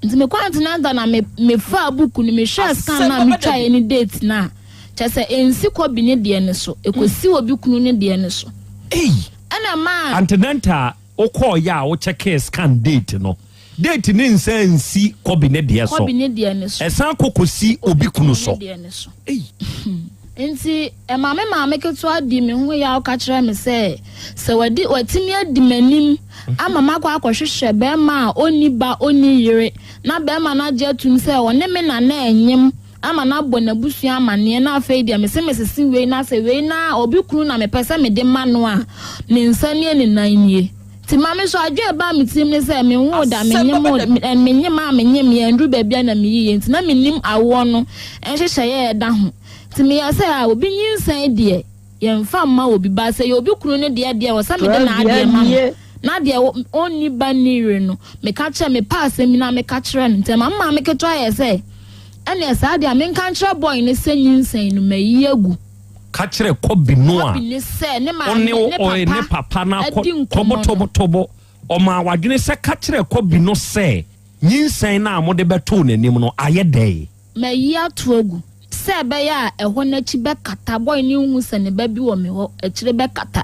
Speaker 21: Nti mekɔ antenatal na me mefaa book no mehwɛɛ scan no a metwaeɛ ne date no a, kyerɛ sɛ ɛnsi Kobe ne deɛ no so, ɛkɔsi obi kunu ne deɛ no so.
Speaker 18: Ei!
Speaker 21: Ɛna ɛmaa.
Speaker 18: Antenatal wokɔɔeɛ a wo checkee scan date no, date no nsan nsi Kobe ne deɛ so,
Speaker 21: Kobe ne deɛ no so.
Speaker 18: ɛsan kɔ kɔsi obi kunu so.
Speaker 21: ne deɛ no so.
Speaker 18: Ei!
Speaker 21: Nti ɛma me maame ketewa dii me ho yaw ka kyerɛɛ me sɛ, sɛ wadi watumi adi m'anim ama makɔ akɔhwehwɛ barima a onni ba onni yere na barima no agye atum sɛ ɔne me na na ɛnyem ama no abɔ n'abusua amanneɛ na afei deɛ mese mesese wei na sɛ wei na obi kunu na mepɛ sɛ mede ma no a, ne nsa nie ne nan nie. Nti ma me nso adwene a ɛbaa me tirim ne sɛ menwoo da, menyem o, menyem a menyem yɛ nduru baabi a na meyiye nti na mennim awoɔ no nhyehyɛeɛ a ɛda ho. Nti meyɛɛ sɛ ah obi nyinsɛn deɛ yɛmfa mma obi but sɛ ɛyɛ obi kunu no deɛ deɛ ɛwɔ sɛ mede n'adeɛ ma no na deɛ ɔnni ba nni yere no meka kyerɛ mepɛ asɛm yi na meka kyerɛ no. Nti ɛma me maame ketewa yɛɛ sɛ ɛneɛ saa deɛ a menka nkyerɛ boy no sɛ nyinsɛn no mayi agu.
Speaker 18: Ka kyerɛ Kobi no a
Speaker 21: Kobi ne sɛ ne
Speaker 18: ɔne
Speaker 21: maame
Speaker 18: wo
Speaker 21: ne
Speaker 18: ɔe ne
Speaker 21: papa
Speaker 18: papa no akɔ
Speaker 21: adi nkɔmmɔ
Speaker 18: tobo
Speaker 21: no.
Speaker 18: tobo tobo. Ɔmaa w'adwene sɛ ka kyerɛ Kobi no sɛ nyinsɛn no a mode bɛtoo n'anim no ayɛ dɛn?
Speaker 21: Mayi ato agu sɛ ɛbɛyɛ a ɛhɔ no akyi bɛkata, boy no nhu sɛ ne ba bi wɔ me hɔ, akyire bɛkata.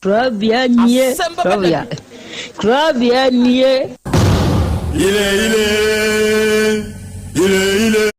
Speaker 15: Korabea nie, korabea, korabea nie.
Speaker 14: Ile ile, ile ile.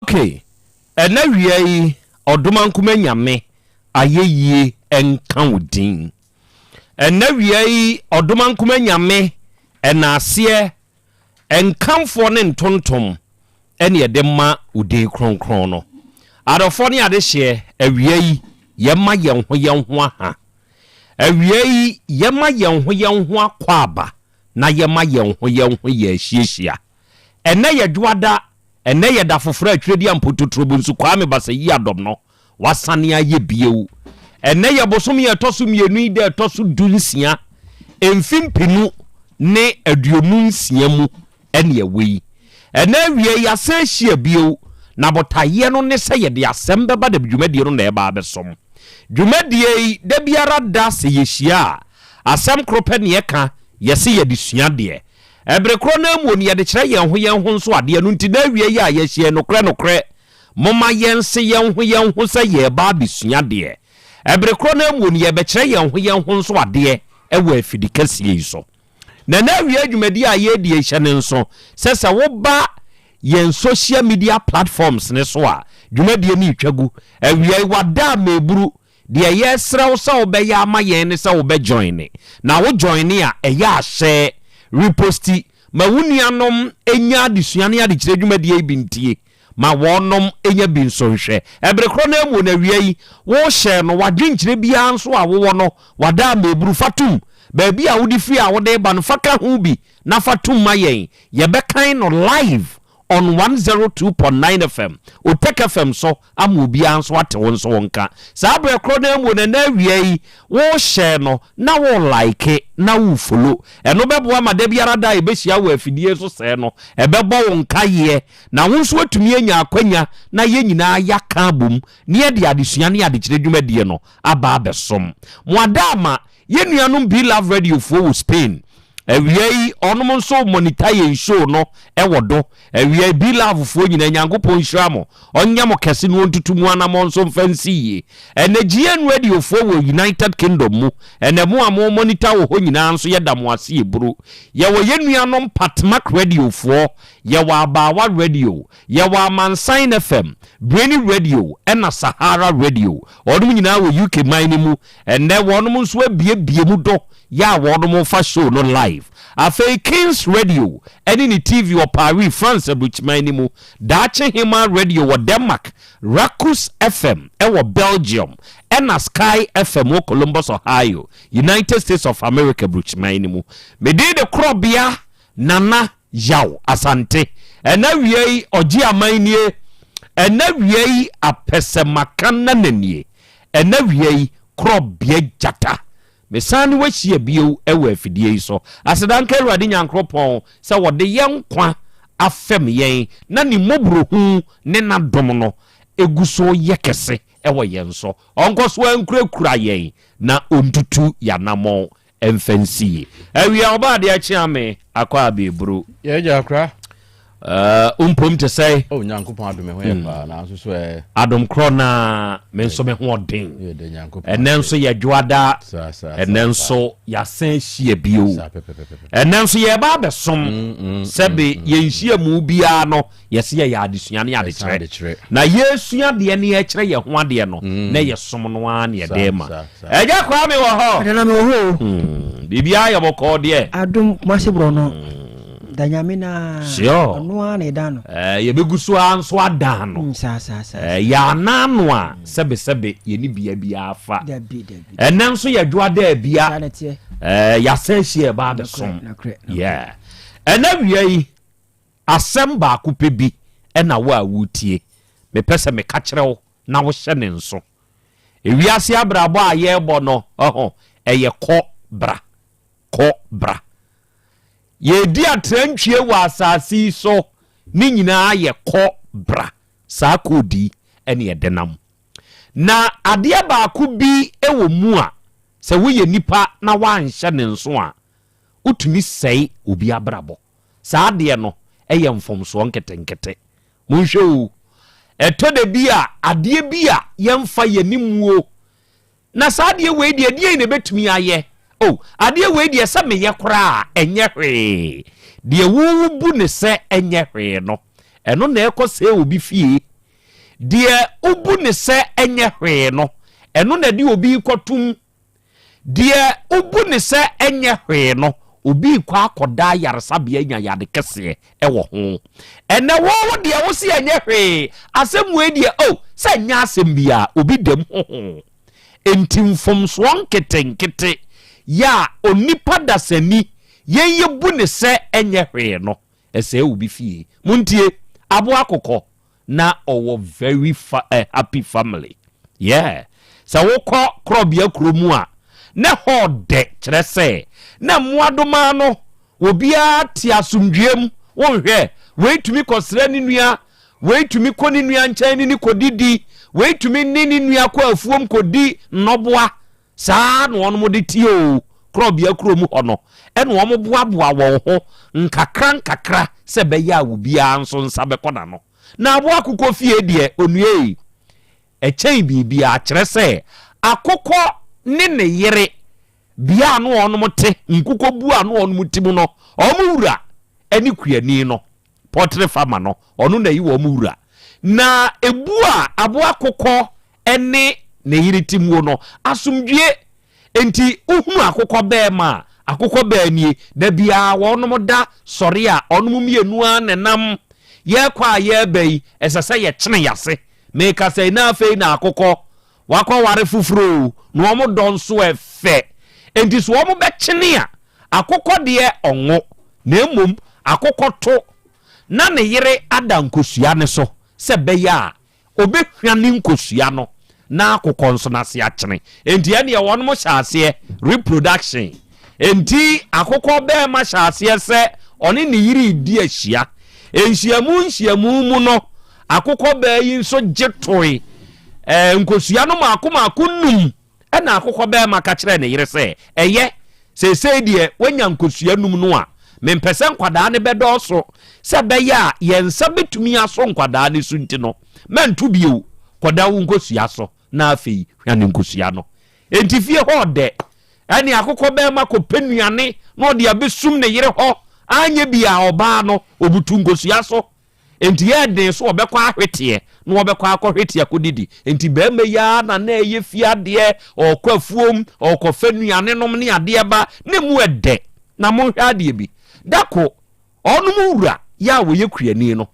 Speaker 18: Ok, ɛnɛ awia yi Ɔdomankoma Nyame ayɛyie nka wo din. Ɛnɛ awia yi Ɔdomankoma Nyame ɛnaaseɛ, nkamfoɔ ne ntontom ɛne yɛde ma wo din kronkron no. Adɔfoɔ ne adehyeɛ, awia yi yɛma yɛn ho yɛn ho aha. Awia yi yɛma yɛn ho yɛn ho akwaaba na yɛma yɛn ho yɛn ho yɛ ahyiahyia. Ɛnnɛ yɛ Dwoada, ɛnnɛ yɛ da foforɔ a Twerɛdi Ampototorobonsu Kwame Basayi Adom no wasane ayɛ bio. Ɛnnɛ yɛ bosome a ɛtɔ so mmienu yi da a ɛtɔ so dunsia, mfe mpenu ne 26 mu ɛne ɛwɔ yi. Ɛnnɛ awia yi yɛasan ahyia bio, na botaeɛ no ne sɛ yɛde asɛm bɛba da dwumadie no na ɛreba abɛsom. Dwumadie yi, da biara da sɛ yɛhyia a, asɛm koro pɛ ne yɛka, yɛse yɛde sua adeɛ. Ɛbere korɔ no ara mu no, yɛde kyerɛ yɛn ho yɛn ho nso adeɛ. Ɛno nti, na awiei yi a yɛahyia yi, nokorɛ nokorɛ, momma yɛnse yɛn ho yɛn ho sɛ yɛreba abɛsua adeɛ. Ɛbere korɔ no ara mu no, yɛrebɛkyerɛ yɛn ho yɛn ho nso adeɛ wɔ afidi kɛseɛ yi so. Na ɛnnɛ awiei dwumadie a yɛredi yi, hyɛ no nso sɛ sɛ woba yɛn social media platforms no so a, dwumadie no retwa gu. Awiei, wada a meburu, Deɛ yɛsrɛ wo sɛ wobɛyɛ ama yɛn ne sɛ wobɛ joine, na wo joine a, ɛyɛ a share, reposti, ma wo nuanom nya adesua ne adekyerɛ dwumadie yi bi ntie, ma wɔnom nya bi nso nhwɛ. Ɛbere korɔ no ara mu no awia yi, wo share no, w'adwenkyerɛ biara nso a wowɔ no, wada ama ɛburu, fa tom. Baabi a wode firi a wode reba no, fa ka ho bi na fa tom ma yɛn. Yɛbɛkan no live on 102.9 FM, Otec FM so ama obiara nso ate wo nso wo nka. Saa berɛ korɔ no ara mu no, ɛnnɛ awia yi, wo share no na wo like na wo follow. Ɛno bɛboa ma da biara da a yɛbɛhyia wɔ afidie so sɛɛ no, ɛbɛbɔ wo nkaeɛ na wo nso atumi anya akwanya na yɛn nyinaa yɛaka abom na yɛde adesua ne adekyerɛ dwumadie no aba abɛsom mo. Adaama Yɛn nuanom Be Love Radio foɔ wɔ Spain awia yi ɔnom nso monitor yɛn show no wɔ do awia yi. Be Love foɔ nyinaa Nyankopɔn nhyira mo, ɔnyɛ mo kɛse na ɔntutu mo anamɔn nso mfa nsi yie. Ɛnɛ GN Radio foɔ wɔ United Kingdom mu, ɛnɛ mo a mo monitor wɔ hɔ nyinaa nso yɛda mo ase eburu. Yɛwɔ yɛn nuanom Patmak Radio foɔ, yɛwɔ Abaawa Radio, Yɛwɔ Amansan FM, Brainy Radio ɛna Sahara Radio. Wɔnom nyinaa wɔ UK man no mu. Ɛnnɛ wɔnom nso abiebie mu do yɛ a wɔnom fa show no live. Afei Kings Radio ɛne ne TV wɔ Paris, France aburukyiman no mu. Daakye Hemaa Radio wɔ Denmark, Rakus FM ɛwɔ Belgium ɛna Sky FM wɔ Columbus, Ohio, United States of America aburukyiman no mu. Me din de Korɔbea Nana Yaw Asante, ɛna wia yi ɔgye aman nie, ɛna wia yi apɛsɛmaka nana nie, ɛna wia yi korɔbea gyata. Mesan ne wo ahyia bio wɔ afidie yi so. Aseda nka Awurade Nyankoropɔn sɛ ɔde yɛn nkwa afɛm yɛn na ne mmɔborɔhu ne n'adom no gu so yɛ kɛse wɔ yɛn so. Ɔnkɔ so ara nkurakura yɛn na ɔntutu yɛn anammɔn Ɛmfa nsi yie. Awia ɔba adeɛ akye ame akɔ abɛɛburu.
Speaker 1: Yɛ gya akora.
Speaker 18: Uh, mpom te sɛ.
Speaker 1: Oh, Nyankopɔn adom ɛho yɛ hmm. paa nanso so ɛ.
Speaker 18: Adom korɔ na me nso me ho ɔden. Ɛnɛ nso yɛ dwoada. Ɛnɛ nso yɛasan ahyia bio. Ɛnɛ nso yɛba abɛsom mm, mm, sɛbe mm, yɛnhyia mu biara no Yɛse yɛyɛ adesua ne adekyerɛ. Na yɛresua adeɛ ne yɛrekyerɛ yɛn ho adeɛ no, na ɛyɛ som no ara ne yɛde rema. Agya Kwame wɔ hɔ?
Speaker 22: Ɛda na mewɔ hɔ o.
Speaker 18: Hmm, biribiara yɛ bɔkɔɔ deɛ.
Speaker 22: Adom Kumasi borɔ no. Da nyame na.
Speaker 18: Sure.
Speaker 22: Ɔno ara na ɛda no.
Speaker 18: Eh, yɛbɛgu so ara nso adan no.
Speaker 22: Mm, saa saa saa.
Speaker 18: Eh, yɛanan no a sɛbesɛbe yɛne bia biara fa.
Speaker 22: Dabi dabi.
Speaker 18: Ɛnɛ nso yɛdwo ada abia.
Speaker 22: Saa na ɛteɛ.
Speaker 18: Eh, yɛasan ahyia ɛba abɛsom.
Speaker 22: Nokorɛ, nokorɛ.
Speaker 18: Yeah. Ɛnɛ wia yi. Asɛm baako pɛ bi na wo a woretie, mepɛ sɛ meka kyerɛ wo na wohyɛ no nso. Ewiase abrabɔ a yɛrebɔ no, ɔho, ɛyɛ kɔ bra, kɔ bra. Yɛredi atrantwie wɔ asase yi so, ne nyinaa yɛ kɔ bra. Saa code yi ɛne ɛde nam. Na adeɛ baako bi wɔ mu a, sɛ woyɛ nipa na woanhyɛ ne nso a, wotumi sɛe obi abrabɔ. Saa adeɛ no yɛ mfomsoɔ nketenkete. Monhwɛ o, ɛtɔ da bi a adeɛ bi a yɛmfa yɛn ani mmuo, na saa adeɛ wei deɛ ɛdeɛn na ɛbɛtumi ayɛ? O, adeɛ wei deɛ sɛ meyɛ koraa a ɛnyɛ hwee. Deɛ wobu no sɛ ɛnyɛ hwee no, ɛno na ɛkɔsɛe obi fie. Deɛ wobu ne sɛ ɛnyɛ hwee no, ɛno na ɛde obi rekɔtom. Deɛ wobu ne sɛ ɛnyɛ hwee no, obi rekɔ akɔda ayaresabea anya yade kɛseɛ wɔ ho. Ɛnɛ wo wo deɛ wo se ɛnyɛ hwee, asɛm wei deɛ oh, sɛ ɛnyɛ asɛm biara, obi dam hoho. Enti mfomsoɔ nketenkete yɛ a onipa dasani yɛn yɛbu ne sɛ ɛnyɛ hwee no, ɛsɛe obi fie. Montie, aboa akokɔ na ɔwɔ very fa eh, happy family. Yeah. Sɛ wokɔ korɔbea kuro mu a, na ɛhɔ dɛ kyerɛ sɛ na mmoadomaa no obiara te asomdwoeɛ mu. Wonhwɛ, wei tumi kɔsrɛ ne nua, wei tumi kɔ ne nua nkyɛn ne ne kɔdidi, wei tumi ne ne nua kɔ afuom kɔdi nnɔboa. Saa ara na wɔn de te oo, korɔbea kuro mu hɔ no, ɛna wɔn boaboa wɔn ho nkakra nkakra sɛ ɛbɛyɛ a obiara nso nsa bɛkɔ n'ano. Na aboa akokɔ fie deɛ, onua ei, ɛkyɛn biribiara, kyerɛ sɛ akokɔ ne ne yere, bea a na wɔn te, nkokɔ buo a na wɔn te mu no, wɔn wura ne kuani no, poultry farmer no, ɔno na ɛyi wɔn wura. Na ebu a aboa akokɔ ne ne yere te muo no, asomdwie nti wohunu akokɔ bɛɛma a, akokɔ bɛɛ nie, da biara wɔnom da sɔre a, ɔnom mmienu ara na ɛnam, yɛrekɔ a yɛreba yi, ɛsɛ sɛ yɛkyene yase. Mekasa yi na afei na akokɔ wakɔware foforɔ o, na wɔn dɔ nso ɛfɛ. Enti so wɔn bɛkyene a, akokɔ deɛ ɔnwo, na mmom akokɔ to na ne yere ada nkosua no so sɛ ɛbɛyɛ a Ɔbɛhwane nkosua no na akokɔ nso no ase akyene. Enti ɛnneɛ wɔnom hyɛ aseɛ reproduction. Enti akokɔ bɛɛma hyɛ aseɛ sɛ ɔne ne yere redi ahyia. Nhyiamu nhyiamu mu no, akokɔ baa yi nso gye toe. Ɛɛ nkosua no maako maako num. Ɛnna akokɔbarima ka kyerɛɛ ne yere sɛ, Ɛyɛ, seesei deɛ woanya nkosua num no a, mempɛ sɛ nkwadaa no bɛdɔɔso. Sɛ ɛbɛyɛ a yɛn nsa bɛtumi aso nkwadaa no so nti no, mɛnto bio. Kɔda wo nkosua so, na afei hwane nkosua no. Enti fie hɔ ɔdɛ. Ɛnna akokɔbarima kɔpɛ nnuane na ɔde abɛsum ne yere hɔ. Anyɛ bi a ɔbaa no, ɔbutu nkosua so. Enti ɛyɛ den sɛ wɔbɛkɔ ahweteɛ na wɔbɛkɔ akɔhwete akɔdidi. Enti barima yi ara na na ɛyɛ fie adeɛ, ɔrekɔ afuom, ɔrekɔfa nnuane nom ne adeɛ ba, na emu ɛdɛ. Na monhwɛ adeɛ bi, da ko, ɔnom wura yɛ a ɔyɛ kuani no,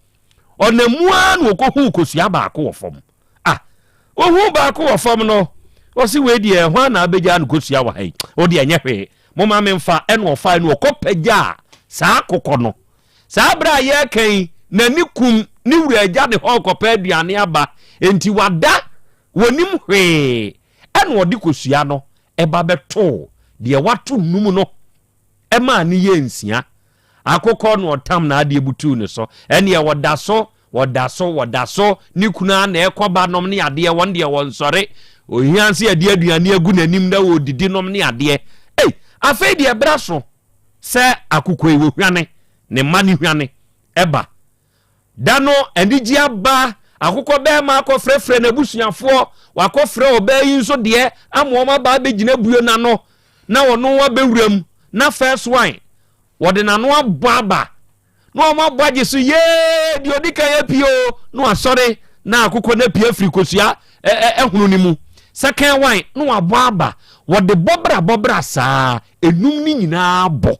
Speaker 18: ɔnam mu ara na ɔkɔhuu kosua baako wɔ fam. Ah, ɔhuu baako wɔ fam no, ɔse wei deɛ hwan na abɛgyaa no kosua wɔ ha yi? Wo deɛ ɛnyɛ hwee, momma memfa. Ɛna ɔfae no ɔkɔpagyaa saa akokɔ no. Saa berɛ a yɛreka yi, n'ani kum ne wura agya de hɔ rekɔpɛ aduane aba, enti wada, wɔnnim hwee. Ɛna ɔde kosua no ba bɛtoo deɛ wato num no maa no yɛɛ nsia. Akokɔ na ɔtam n'adeɛ butuu ne so. Ɛnneɛ wɔda so, wɔda so, wɔda so, ne kunu ara na ɛrekɔba nom ne adeɛ, wɔn deɛ wɔnsɔre. Ohia nso yɛde aduane agu n'anim na wɔredidi nom ne adeɛ. Ei, afei deɛ berɛ so. Sɛ akokɔ yi wɔhwane, ne mma no hwane ba. Da no anigye aba, akokɔ bɛrima akɔfrɛfrɛ n'abusuafoɔ, wakɔfrɛ ɔbaa yi nso deɛ ama wɔn aba abɛgyina buo no ano na ɔno abɛwura mu na first one wɔde n'ano abɔ aba na wɔn abɔ agye so yee deɛ ɔdi kan apue o na wasɔre na akokɔ no apue afiri kosua ɛhono no mu second one na wabɔ aba wɔde bɔbra bɔbra saa enum no nyinaa bɔ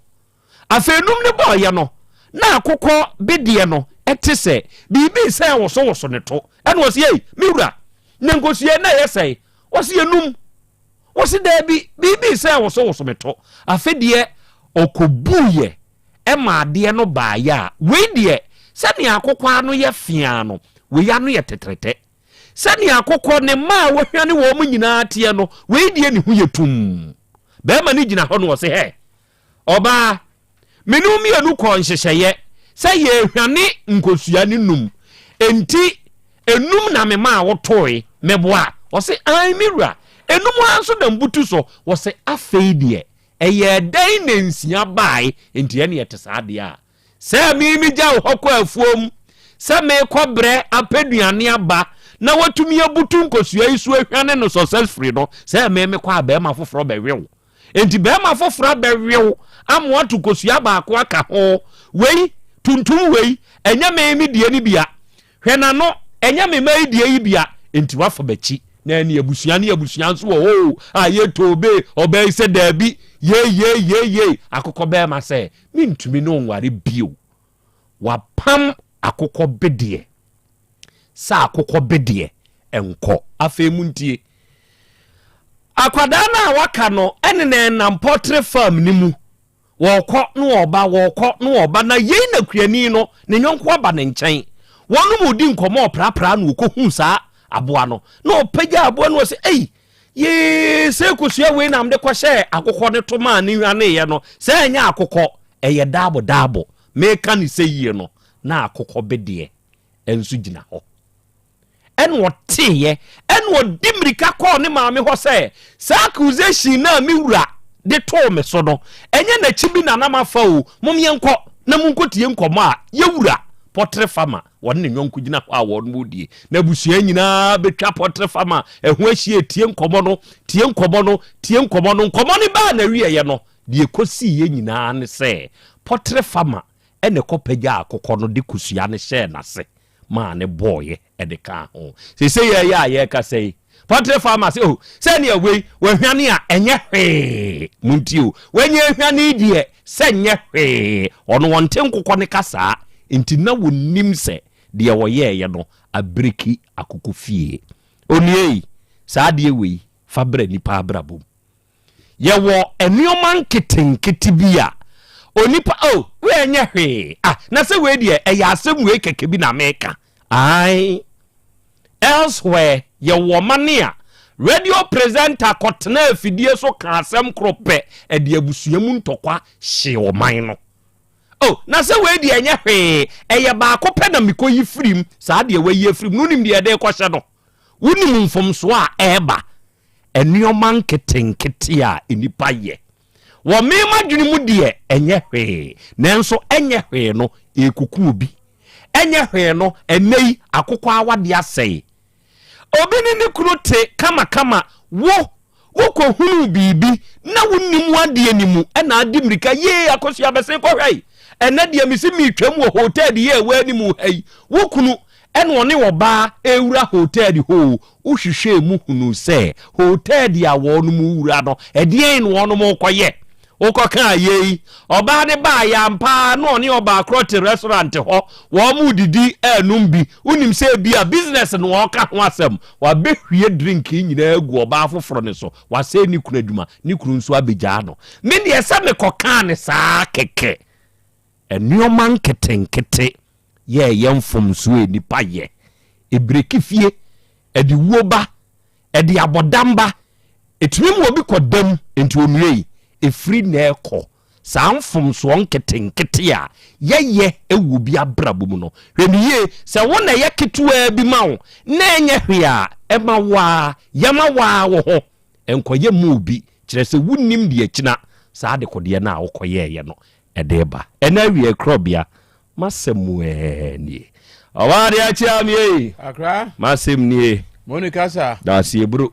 Speaker 18: afei enum no bɔɔyɛ no na akokɔ bedeɛ no ɛte sɛ biribi sɛ wosowoso ne to ɛna ɔsi ei me wura na nkosua na ɛyɛ sɛe ɔsi enum wɔsi daabi biribi sɛ wosowoso me to afei deɛ ɔkɔbuiɛ ɛma adeɛ no baeɛ a, wei deɛ, sɛnea akokɔ ano yɛ feaa no, wei ano yɛ tɛtrɛtɛ. Sɛnea akokɔ ne mma a wahwane wɔn nyinaa teɛ no, wei deɛ ne ho yɛ tumm. Barima no gyina hɔ na ɔse, Hɛ, ɔbaa, me ne wo mmienu kɔɔ nhyehyɛeɛ sɛ yɛrehwane nkosua no num, enti enum na memaa wotoe, meboa? Ɔse, Aane, me wura, enum ara nso na mbutu so. Ɔse, Afei deɛ, Ɛyɛɛ dɛn na nsia bae? Enti ɛne ɛte saa deɛ a, sɛ me megya wo hɔ kɔ afuom sɛ merekɔ brɛ apɛ duane aba na watumi abutu nkosua yi so ahwane no successfully no, sɛ me mekɔ a barima foforɔ bɛwe wo. Enti barima foforɔ abɛwe wo ama wato kosua baako aka ho. Wei, tuntum wei, ɛnyɛ me me deɛ no bia. Hwɛ n'ano, Ɛnyɛ me mma yi deɛ yi bia, enti wafa m'akyi. Na ɛne abusua ne abusua nso wɔ hɔ o, a yɛtoo be, ɔbaa yi sɛ daabi, yei yei yei yei. Akokɔ bɛɛma sɛ, mentumi ne wo nware bio. Wapam akokɔ bedeɛ sɛ akokɔ bedeɛ nkɔ. Afei montie. Akwadaa no a waka no ɛne na ɛnam poultry farm no mu. Wɔrekɔ na wɔreba, wɔrekɔ na wɔreba, na yei na kuani no ne yɔnko aba ne nkyɛn. Wɔnom redi nkɔmmɔ ɔprapraa na ɔkɔhuu saa aboa no. Na ɔpagya aboa no ɔsɛ, ei, yee, sɛ kosua wei na mede kɔhyɛɛ akokɔ no to maa ne hwaneeɛ no, sɛ ɛnyɛ akokɔ, ɛyɛ daabo daabo. Meka ne sɛ yie no, na akokɔ bedeɛ nso gyina hɔ. Ɛna ɔteeɛ, ɛna ɔdi mmirika kɔɔ ne maame hɔ sɛ, saa accusation no a me wura de too me so no, ɛnyɛ n'akyi bi na na mafa o, mom yɛnkɔ na monkɔtie nkɔmmɔ a yɛwura pɔtere fama wɔne ne yɔnko gyina hɔ a wɔn redie. Na abusua nyinaa bɛtwa pɔtere fama ɛho ahyia tie nkɔmmɔ no, tie nkɔmmɔ no, tie nkɔmmɔ no. Nkɔmmɔ no baa n'awieeɛ no, deɛ ɛkɔsiiɛ nyinaa ne sɛ pɔtere fama ɛna ɛkɔpagyaa akokɔ no de kosua no hyɛɛ n'ase maa no bɔeɛ de kaa ho. Seesei yɛyɛ a yɛrekasa yi, poultry farmer sɛ, oh, sɛnea wei wahwane a ɛnyɛ hwee. Montie o, wanya ahwane yi deɛ sɛ nyɛ hwee. Ɔno ɔnte nkokɔ no kasaa, nti na wɔnim sɛ deɛ ɔyɛeɛ no abiriki akokɔ fie. Onua yi, saa adeɛ wei fa bra nipa abrabɔ mu. Yɛwɔ nneɛma nketenkete bi a onipa oh wei ɛnyɛ hwee ah na sɛ wei deɛ ɛyɛ asɛm wei kɛkɛ bi na meka ae elsewhere yɛwɔ mane a radio presenter kɔtena afidie so ka asɛm koro pɛ ɛde abusua mu ntɔkwa hye ɔman no oh na sɛ wei deɛ ɛnyɛ hwee ɛyɛ baako pɛ na mekɔyi firim saa deɛ wayi afirim no wonim deɛ ɛde kɔhyɛ no wonim mfomsoɔ a ɛreba Nneɛma nketenkete a nnipa yɛ. Wɔ me m'adwene mu deɛ, ɛnyɛ hwee. Nanso ɛnyɛ hwee no, ɛrekuku obi. Ɛnyɛ hwee no, ɛnnɛ yi, akokɔ awadeɛ asɛe. Obi ne ne kunu te kamakama, wo, wokɔhunuu biribi na wonnim w'adeɛ no mu, ɛna adi mmirika, yee, Akosua bɛsen kɔhwɛ yi. Ɛnnɛ deɛ mese meretwam wɔ hotel yi a ɛwɔ anim ha yi, wo kunu ɛna ɔne ɔbaa rewura hotɛɛli hɔ o, wohwehwɛɛ mu hunuu sɛ hotɛɛli a wɔnom wura no, ɛdeɛn na wɔnom rekɔyɛ? Wokɔkaa yei, ɔbaa no baeɛ ampa ara na ɔne ɔbaa korɔ te restaurant hɔ, wɔn redidi renom bi, wonim sɛ ebia business na wɔreka ho asɛm, wabɛhwie drink yi nyinaa agu ɔbaa foforɔ no so, wasɛe ne kunu adwuma, ne kunu nso abɛgyaa no. Me deɛ sɛ mekɔkaa no saa kɛkɛ. Nneɛma nketenkete yɛ ɛyɛ mfomsoɔ a nnipa yɛ. Ɛbreki fie, ɛde wuo ba, ɛde abɔdam ba, ɛtumi ma obi kɔ dam, nti onua yi, ɛfiri nnɛ rekɔ, saa mfomsoɔ nketenkete a yɛyɛ wɔ obi abrabɔ mu no, hwɛ no yie, sɛ wo na ɛyɛ ketewaa bi ma wo na ɛnyɛ hwee a, ɛma wo ara, yɛma wo ara wo ho, nkɔyɛ mma obi, kyerɛ sɛ wonnim deɛ akyina saa adekodeɛ no a wokɔyɛeɛ no ɛde reba. Ɛnɛ awiei korɔbea, m'asɛm mu ɛɛ nie. Ɔbaa deɛ akyea me ei.
Speaker 1: Akra.
Speaker 18: M'asɛm nie.
Speaker 1: Moni kasa.
Speaker 18: Daaseɛ bro.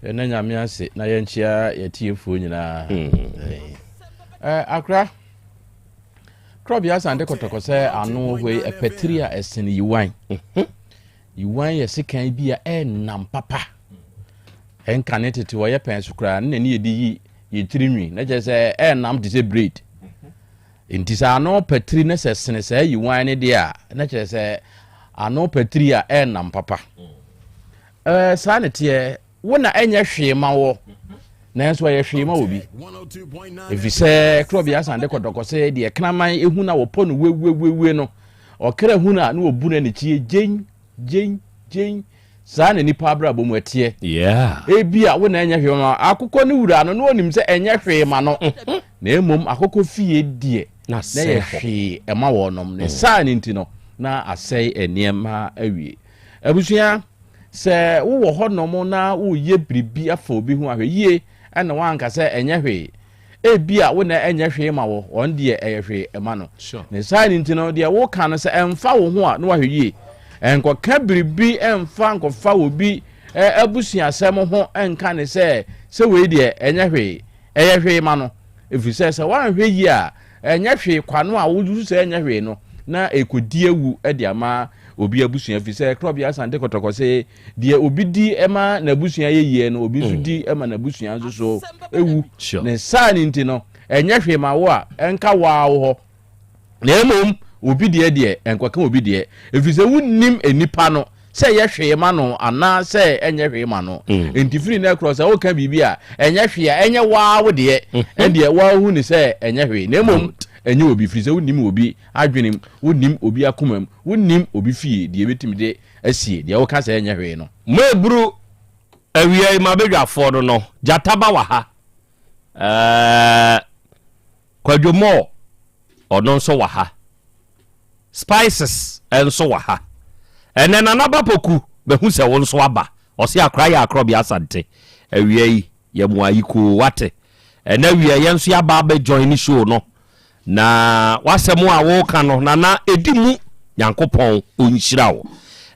Speaker 1: Yɛnna Nyame ase na yɛnkyea yɛtiefoɔ nyinaa. Eh, Akra. Korɔbea Asante Kɔtɔkɔ sɛ ano hɔ yi ɛpɛtiri a ɛsene yiwan. Yiwan yɛ sekan bi a ɛnam papa. Ɛnkane tete wɔyɛ pɛn so koraa ne n'ani yɛde yi yɛ tiri nwi na kyerɛ sɛ ɛnam te sɛ braid. Nti sɛ ano patiri ne sɛ sene saa yiwan ne deɛ a na kyerɛ sɛ ano patiri a ɛnam papa. Ɛɛ saa ne teɛ wo na ɛnyɛ hwee ma wɔ nanso ɛyɛ hwee ma obi ɛfiri sɛ korɔbea asante kɔtɔkɔ sɛ deɛ kraman ehu na wɔpɔ no wuewuewue no ɔkra hu no a na wɔbu no anikyie gyen gyen gyen saa na nipa abrabɔ mu ɛteɛ ebi a wo na ɛnyɛ hwee ma akokɔ no wura no na ɔnim sɛ ɛnyɛ hwee ma no mhm. na mmom akokɔ fie deɛ na ɛyɛ hwee ɛma wɔnom ne mm. saa ne nti no na asɛe nneɛma awie abusua Sɛ wowɔ hɔnom na woreyɛ biribi afa obi ho a, hwɛ yie na woanka sɛ ɛnyɛ hwee. Ebia wo na ɛnyɛ hwee ma wo, ɔno deɛ ɛyɛ hwee ma no. Ne saa no nti no, deɛ woka no sɛ ɛmfa wo ho a, na wahwɛ yie. Nkɔka biribi mfa nkɔfa obi abusuasɛm ho nka ne sɛ sɛ wei deɛ ɛnyɛ hwee. Ɛyɛ hwee ma no. Ɛfiri sɛ sɛ woanhwɛ yie a, ɛnyɛ hwee kwa no a wosusu sɛ ɛnyɛ hwee no, na ɛkɔdi awu de ama obi abusua fi sɛ Korɔbea Asante Kɔtɔkɔ se deɛ obi di ma n'abusua yɛ yie no obi nso mm. di ma n'abusua nso so ewu. Ne saa ne nti no ɛnyɛ hwee ma wo a ɛnka waa wo hɔ na mmom obi deɛ deɛ ɛnkɔka obi deɛ ɛfiri sɛ wonnim nnipa no sɛ ɛyɛ hwee ma no anaa sɛ ɛnyɛ hwee ma no mm. nti firi no ɛkorɔ sɛ woka biribi a ɛnyɛ hwee a ɛnyɛ waa wo deɛ mm-hmm. ɛdeɛ woahu ne sɛ ɛnyɛ hwee na mmom ɛnyɛ obi firi sɛ wonnim obi adwenem wonnim obi akomam wonnim obi fie deɛ ɛbɛtumi de asie deɛ woka sɛ ɛnyɛ hwee no.
Speaker 18: Mo eburu awia yi mabɛdwafoɔ no no gyata ba wɔ ha ɛɛ Kwadwo Moore ɔno nso wɔ ha. Spices nso wɔ ha. Ɛnɛ Nana Bapoku mahu sɛ wo nso aba. Ɔse akora yɛ akorɔbea Asante. Awia yi yɛ mo ayikoo wate. Ɛnɛ awia yɛn nso yɛaba abɛ join show no. Na w'asɛm a woka no Nana ɛdi mu Nyankopɔn ɔnhyira wo.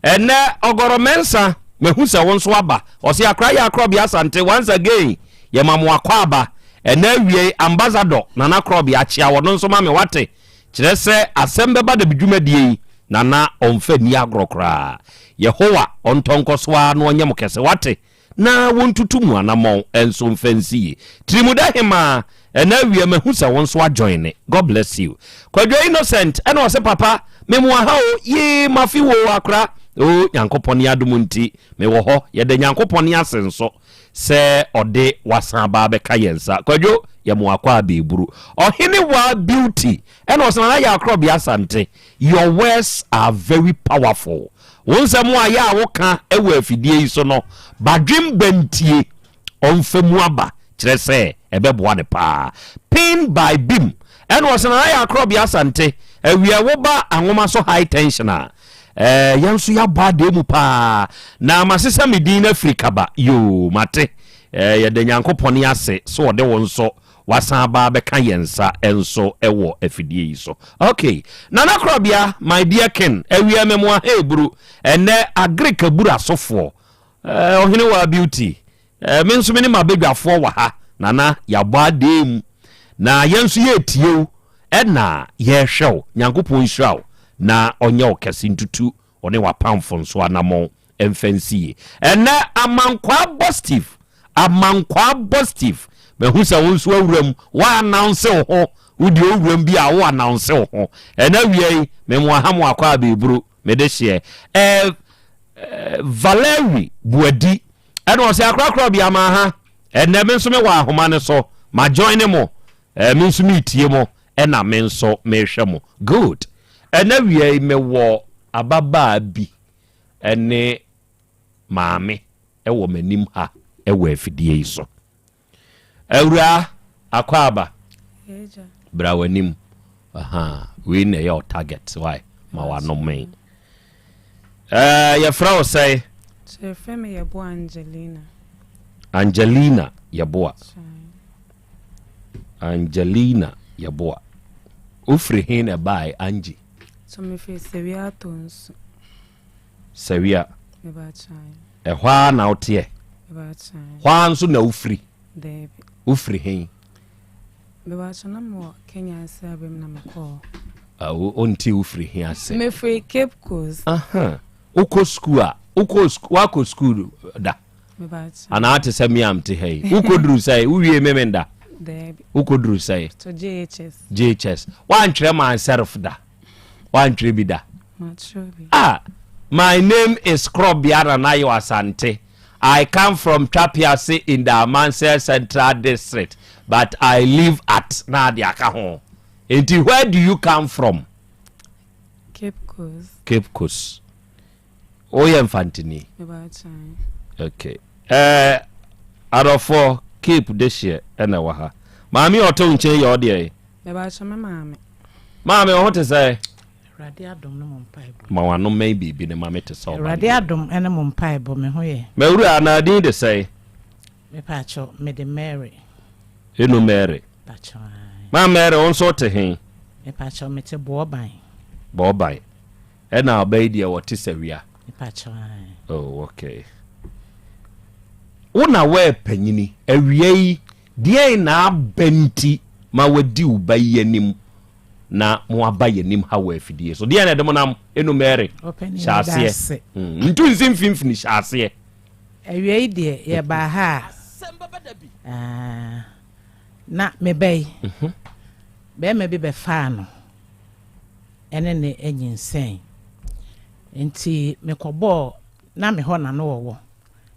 Speaker 18: Ɛnɛ Ɔgɔrɔ Mensah mahu sɛ wo nso aba. Ɔse akora yɛ akorɔbea Asante once again yɛma mo akwaaba. Ɛnɛ awiei Ambassador Nana Korɔbea kyea ɔno nso ma me wate. Kyerɛ sɛ asɛm bɛba da bi dwumadie yi Nana ɔmfa nni agorɔ koraa. Yehowa ɔntɔ nkɔso ara na ɔnyɛ mo kɛse wate. Na wɔntutu mo anamɔn nso mfa nsi yie. Tirimuda hemaa, ɛnɛ awia mahu sɛ wo nso ajoine. God bless you. Kwadwo Innocent ɛna ɔse papa me mo aha o yee mafe wo akora o Nyankopɔn adom nti mewɔ hɔ yɛda Nyankopɔn ase nso sɛ ɔde wasan aba abɛka yɛn nsa. Kwadwo yɛ mo akɔ abɛɛburu. Ɔhene waa beauty ɛna ɔse nana yɛ akorɔbea asante your words are very powerful. Wo nsɛm a yɛ a woka wɔ afidie yi so no badwemba ntie ɔmfa mu aba kyerɛ sɛ ɛbɛboa no paa. Pin by bim ɛna ɔse nana yɛ akorɔbea asante awia woba anwoma so high tension a Eh, yɛn nso yɛabɔ adeɛ mu paa na masesa me din no afiri kaba yoo mate eh, yɛda nyankopɔn ase sɛ ɔde wo nso wasan aba abɛka yɛn nsa nso wɔ afidie yi so ok nana korabea my dear king awia mɛmoa hey buru ɛnɛ agric aburu asofoɔ eh, ɔhene wa beauty eh, me nso me ne m'abadwafoɔ wɔ ha nana yɛabɔ adeɛ mu na yɛn nso yɛretie wo ɛna yɛrehwɛ wo nyankopɔn nhyira wo na ɔnyɛ wo kɛse ntutu ɔne w'apamfo nso anammɔn mfa nsi yie ɛnɛ amankwaa bɔ steve amankwaa bɔ steve mahu sɛ wo nso awura mu woannounce wo ho wodi owura mu bi a wo announce wo ho ɛnɛ awia yi memoa ha mo akɔ abɛɛburu mede hyeɛ ɛɛ Valerie Buadi ɛna ɔsɛ akorakora bi ama ha ɛnɛ me nso mewɔ ahoma no so ma join ne mo ɛɛ me nso meretie mo ɛna me nso mehwɛ mo good ɛnɛ wia yi mewɔ ababaa bi ɛne maame ɛwɔ m'anim ha ɛwɔ afidie yi so Awuraa, akwaaba, bra w'anim. Aha, wei na ɛyɛ wo target, why? Ma w'ano men. Eh, yɛfrɛ wo sɛn?
Speaker 5: Yɛfrɛ me Yeboah Angelina.
Speaker 18: Angelina Yeboah. Angelina Yeboah. Wofiri he na ɛbae, Angie?
Speaker 5: So mefiri Sewia Atonsu.
Speaker 18: Sawia. Ɛhɔ ara na woteɛ? Hɔ ara nso na wofiri? Wofiri he? Wonte wofiri he ase?
Speaker 5: Mefiri Cape Coast.
Speaker 18: Wokɔ sukuu a, wokɔ wakɔ sukuu da? Anaa te sɛ me a mete ha yi. Wokɔduru sɛe? Wowie Memenda? Wokɔduru sɛe?
Speaker 5: JHS.
Speaker 18: JHS. Woantwerɛ myself da? Woantwerɛ bi da? Ah, my name is Krobea Nanayo Asante. I come from Twapiase in the Amansie Central District, but I live at na ade aka ho. Enti where do you come from?
Speaker 5: Cape Coast.
Speaker 18: Cape Coast. Woyɛ Mfantini? Okay. Eh, adɔfoɔ Cape dehyeɛ ɛna ɛwɔ ha. Maame a ɔte wo nkyɛn yɛ ɔdeɛ?
Speaker 5: Mebakyɛ me maame.
Speaker 18: Maame, wo ho te sɛ?
Speaker 4: Awurade adom ne mo mpaebɔ.
Speaker 18: Ma w'ano mmɛn biribi ne ma me te sɛ ɔba.
Speaker 4: Awurade adom ne mo mpaebɔ, me ho yɛ.
Speaker 18: M'awura, na din de sɛn?
Speaker 4: Mepaakyɛw, mede Mary.
Speaker 18: Eno Mary.
Speaker 4: Pakyɛw ae.
Speaker 18: Ma Mary, wo nso wote he?
Speaker 4: Mepaakyɛw, mete Boɔban.
Speaker 18: Boɔban. Ɛna ɔba yi deɛ wɔte sawia.
Speaker 4: Mepaakyɛw ae.
Speaker 18: Oh, okay. Wo na woɛ panyini, awia yi, deɛn na aba nti ma wadi wo ba yi anim? na mo aba yɛn anim ha wɔ afidie so. Deɛ na ɛde mo nam enu Mary hyɛ aseɛ. Mm, ntu nsi mfimfini hyɛ aseɛ.
Speaker 6: Awia yi deɛ yɛbaa ha a ah, na meba yi mhm. bɛrima bi bɛfaa no ɛne ne anyinsɛn nti mekɔbɔɔ na me hɔ na no wɔwɔ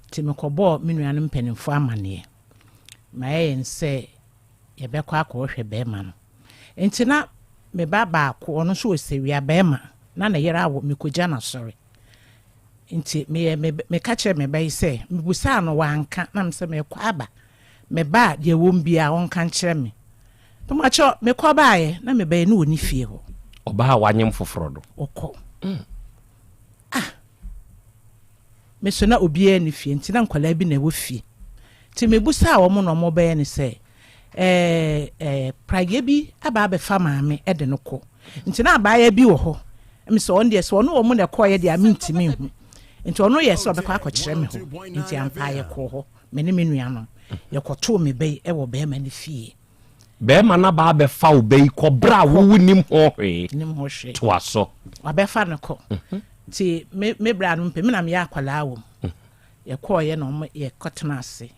Speaker 6: nti mekɔbɔɔ me nuanom mpanimfoɔ amaneɛ ma ɛyɛ sɛ yɛbɛkɔ akɔhwɛ bɛrima no Nti na me ba baako, ɔno nso wɔ sewia, barima, na ne yere awo, mekɔgya no asɔre. Nti meyɛ, me, meka kyerɛɛ me ba yi sɛ, mebusaa no, wanka, na mesɛ mekɔ aba. Me ba a, deɛ ɛwɔ mu biara, ɔnka nkyerɛ me. Mpakyɛ, mekɔ baeɛ, na me ba yi, na ɔnni fie hɔ.
Speaker 18: Ɔbaa a wanyem foforɔ no.
Speaker 6: Ɔkɔ. Mm. Ah! Me so na obiara nni fie, nti na nkwadaa bi na ɛwɔ fie. Nti mebusaa wɔn na wɔbɛyɛ ne sɛ, ɛɛ ɛɛ praeɛ bi aba abɛfa maame de no kɔ. Nti na abaayewa bi wɔ hɔ. Ɛmi sɛ ɔno deɛ sɛ ɔno wɔn na ɛkɔɔyɛ deɛ a mentumi nhu. Nti ɔno yɛ sɛ ɔbɛkɔ akɔkyerɛ me hɔ. Nti ampa yɛkɔɔ hɔ, me ne me nuanom. Yɛkɔtoo me ba yi wɔ bɛrima no fie.
Speaker 18: Bɛrima no aba abɛfa wo ba yi kɔ berɛ a wo nim ho hwee.
Speaker 6: Nim ho hwee.
Speaker 18: Toa so.
Speaker 6: Wabɛfa no kɔ. Mhm. Nti me me berɛ a no mpɛ me na meyɛ akwadaa wɔ mu. Mhm. Yɛkɔɔyɛ na wɔn yɛkɔtena ase.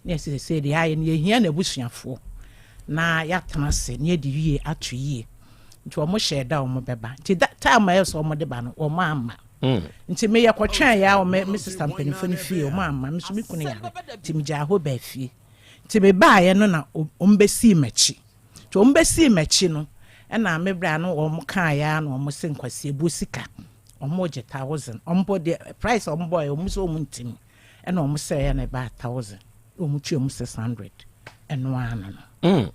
Speaker 6: Na yɛse sesei deɛ ayɛ no yɛhia n'abusuafoɔ na yɛatena ase na yɛde yie ato yie. Nti wɔn hyɛɛ da wɔn bɛba. Nti da time a ɛyɛ sɛ wɔn de ba no wɔn amma. Mm. Nti meyɛ kɔtwɛn ya wɔn me sista mpanimfoɔ no fie wɔn amma. Me nso me kunu yare nti megyaa hɔ baa fie. Nti mebaeɛ no na wɔn bɛsii m'akyi. Nti wɔn bɛsii m'akyi no ɛna me bra no wɔn kaeɛ a na wɔn se nkwasi sika. Wɔn gye thousand. Wɔn bɔ deɛ price a wɔn bɔeɛ wɔn sɛ wɔn ntumi. Ɛna wɔn sɛeɛ na ɛbaa thousand na wɔn tua mu 600 ɛno ara no no. Mm.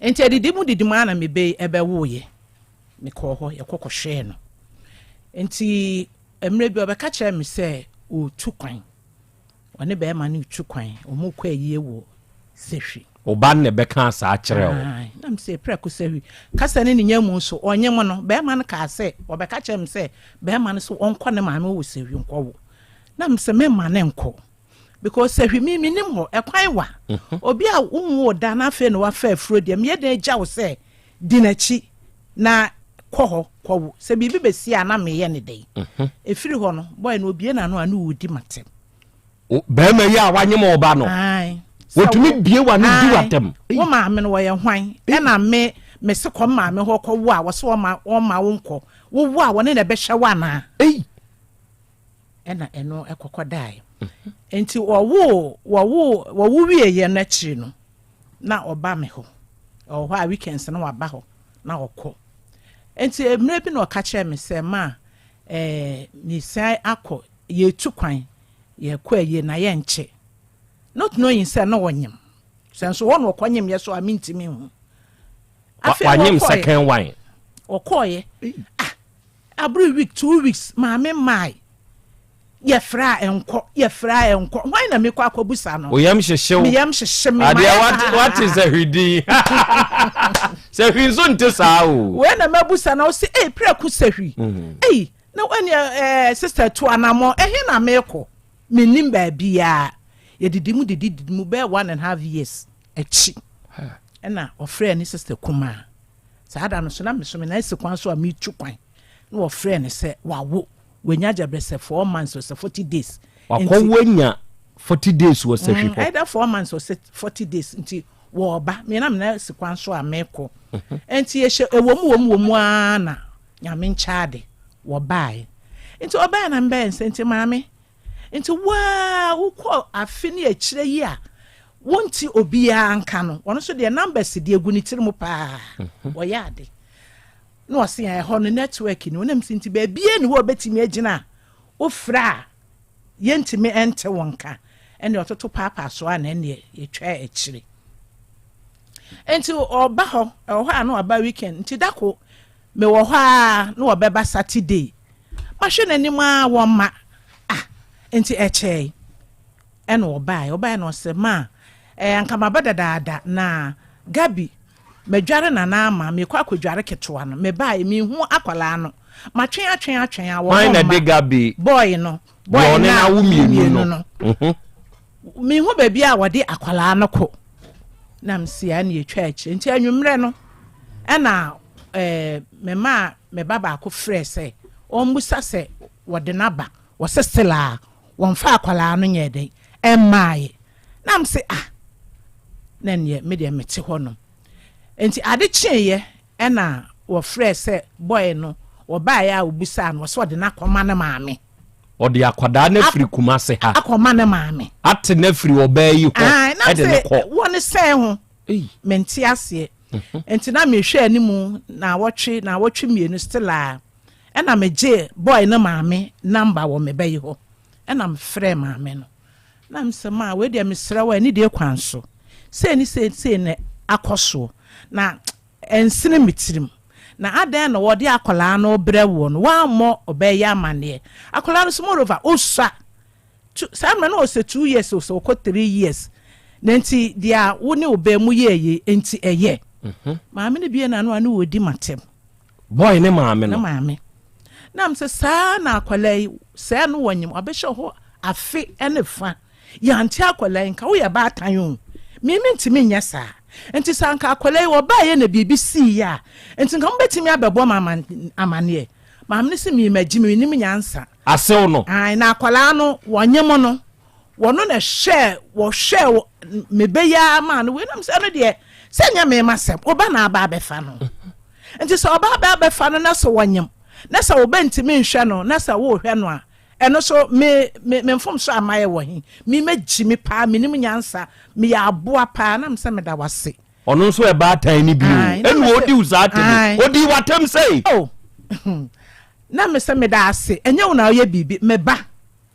Speaker 6: Nti adidi mu didi mu ara na me bɛ yi ɛbɛwoeɛ. Mekɔɔ hɔ yɛkɔ kɔhwɛɛ no. Nti mmerɛ bi ɔbɛka kyerɛɛ me sɛ ɔretu kwan. Ɔne bɛrima no retu kwan. Wɔn rekɔ ayie wɔ Sehwi.
Speaker 18: Wo ba no na ɛbɛkaa saa kyerɛɛ wo?
Speaker 6: Ae. Na mese prɛko Sehwi. Kasa ne ne nya mu nso ɔnye mo no. Bɛrima no kaa sɛ ɔbɛka kyerɛɛ me sɛ bɛrima no so ɔnkɔ ne maame hɔ wɔ Sehwi nkɔwo. Na mese memma no nkɔ because Sehwi me menim hɔ, ɛkwan wa. Obi a wonwoo da na afei na wafa afuro deɛ meyɛ dɛn agya wo sɛ di n'akyi na kɔ hɔ kɔwo. Sɛ biribi bɛsi a na meyɛ no dɛn? Ɛfiri hɔ no, boy no obue n'ano a ne ɔredi m'atɛm.
Speaker 18: Barima yi a wanyem wo ba no, wɔtumi bie w'ano di w'atɛm.
Speaker 6: Wo maame no wɔyɛ hwan? Ɛna me mese kɔ maame hɔ kɔ wo a wɔse wɔma wɔma wo nkɔ. Wowo a wɔne na ɛbɛhwɛ wo anaa? Ɛna ɛno ɛkɔkɔ daeɛ. Nti wɔwo wɔwo wɔwo wieɛ no akyiri no na ɔba me hɔ. Ɔwɔ hɔ a weekends no waba hɔ na ɔkɔ. Nti mmerɛ bi na ɔka kyerɛɛ me sɛ ma ɛɛ mesan akɔ yɛretu kwan yɛrekɔ ayie na yɛnkyɛ. Not knowing sɛ na ɔnyem. Sɛ nso hɔ na ɔkɔnyem yɛ so a mentumi nhu.
Speaker 18: Afei wanyem second one.
Speaker 6: Ɔkɔɔyɛ. Ah, abere week, 2 weeks, maame mmae. Yɛfrɛ a ɛnkɔ, yɛfrɛ a ɛnkɔ. Hwan na mekɔ akɔbusa no?
Speaker 18: Wo yam hyehye wo.
Speaker 6: Me yam hyehye me.
Speaker 18: Adeɛ wate wate sɛ hwi din. Sɛ hwi nso nte saa o.
Speaker 6: Wei na mabusa na ɔsi, ei prɛko sɛ hwi. Ei, na wani ɛɛ sister tu anamɔ, ɛhe na mekɔ? Mennim baabiara. Yɛdidi mu didi didi mu bɛyɛ 1½ years akyi. Ɛna ɔfrɛɛ ne sister kumaa. Saa da no so na meso me nan si kwan so a metu kwan. Na wɔfrɛɛ no sɛ wawo. Wanya gyabrɛ sɛ 4 months or sɛ 40 days.
Speaker 18: Wakɔ wanya 40 days wɔ sahwi hɔ.
Speaker 6: Either 4 months or sɛ 40 days nti wɔɔba. Me na me nan si kwan so a mekɔ. Nti yɛhyɛ ɛwɔ mu wɔ mu wɔ mu ara na Nyame nkyɛade wɔbaeɛ. Nti ɔbaeɛ na mebɛyɛ nsɛ nti maame nti waa wokɔ afe ne akyire yi a wonte obiara nka no ɔno nso deɛ numbers deɛ gu ne tiri mu paa wɔyɛ ade na ɔse ɛhɔ no network ni wonam si nti baabie ne hɔ ɔbɛtumi agyina a wofrɛ a yɛntumi ɛnte wo nka ɛne ɔtoto paapaa so a na ɛneɛ yɛtwa akyire nti ɔba hɔ ɛwɔ hɔ a na ɔba weekend nti dako mewɔ hɔ a na ɔbɛba Saturday mahwɛ n'anim a wɔmma ah nti ɛkyɛe ɛna ɔbaeɛ ɔbaeɛ na ɔsɛ ma ɛɛ anka maba dadaada na Gabi madware nana ama mekɔ akɔdware ketewa no mebaeɛ mehu akwalaa no matwɛn atwɛn atwɛn a
Speaker 18: wɔn na de Gabi
Speaker 6: boy no
Speaker 18: boy no na awo mmienu no
Speaker 6: mehu baabi a wɔde akwalaa no kɔ na msia ne yɛtwa akyire nti anwummerɛ no ɛna ɛɛ memaa me ba baako frɛɛ sɛ ɔmmusa sɛ wɔde no aba. Wɔse still a wɔmfa akwadaa no nyɛɛ dɛn ɛmmaaeɛ. Na mese ah na ɛneɛ me deɛ mete hɔ nom. Nti ade kyeeɛ ɛna wɔfrɛɛ sɛ boy no wɔbaeɛ a wɔbisaa no wɔse ɔde no akɔma ne maame.
Speaker 18: Ɔde akwadaa no afiri Kumase ha.
Speaker 6: Akɔma ne maame.
Speaker 18: Ate no afiri ɔbaa yi hɔ de no kɔ.
Speaker 6: Wɔ ne sɛn ho. Mente aseɛ. Mhm. Nti na mehwɛ anim naawɔtwe naawɔtwe mmienu still a ɛna megyee boy no maame number wɔ me ba yi hɔ ɛna mefrɛɛ maame no na mesɛ maa wei deɛ mesrɛ wo anidie kwan so sei ne sei sei na akɔ soɔ na Ɛnsene me tirim. Na adɛn na wɔde akwadaa no rebrɛ woɔ no, woammɔ ɔbaa yi amanneɛ? Akwadaa no nso, moreover, ɔsua. Two, saa mmerɛ no ɔsɛ two years o, sɛ ɔkɔ three years. Na nti deɛ wo ne ɔbaa mu yɛɛ yei nti ɛyɛ. Maame no bue n'ano a ne ɔredi m'atɛm.
Speaker 18: Boy ne maame no.
Speaker 6: Ne maame. Na mesɛ saa na akwadaa yi, sɛɛ no wɔnyem, wabɛhyɛ hɔ afe ne fa. Yɛante akwadaa yi nka, woyɛ baatan o, me mentumi nyɛ saa. Nti sɛ anka akwadaa yi wɔbaeɛ na biribi siiɛ a, nti nka mobɛtumi abɛbɔ me amaneɛ. Maame no se me magye me, mennim nyansa.
Speaker 18: Asew no.
Speaker 6: Ae, na akwadaa no wɔnyem no, wɔno na ɛhwɛɛ, wɔhwɛɛ me bɛ yi ara maa no wei. Na mesɛ ɛno deɛ, sɛ ɛnyɛ me m'asɛm, wo ba na aba abɛfa no. Nti sɛ ɔba aba abɛfa no na sɛ wɔnyem, na sɛ wo ba ntumi nhwɛ no, na sɛ worehwɛ no a, Ɛno so me me me mfomso a mayɛ wɔ he? Me magyi me paa, menim nyansa, meyɛ aboa paa, na mesɛ meda wo ase.
Speaker 18: Ɔno nso yɛ baatan no bi o,
Speaker 6: Ae, na
Speaker 18: ɛna
Speaker 6: mese,
Speaker 18: ɔdi wo saa atɛm yi,
Speaker 6: ae.
Speaker 18: ɔdii w'atɛm sei.
Speaker 6: Oh, na mesɛ meda ase, ɛnyɛ wo na woyɛ biribi, me ba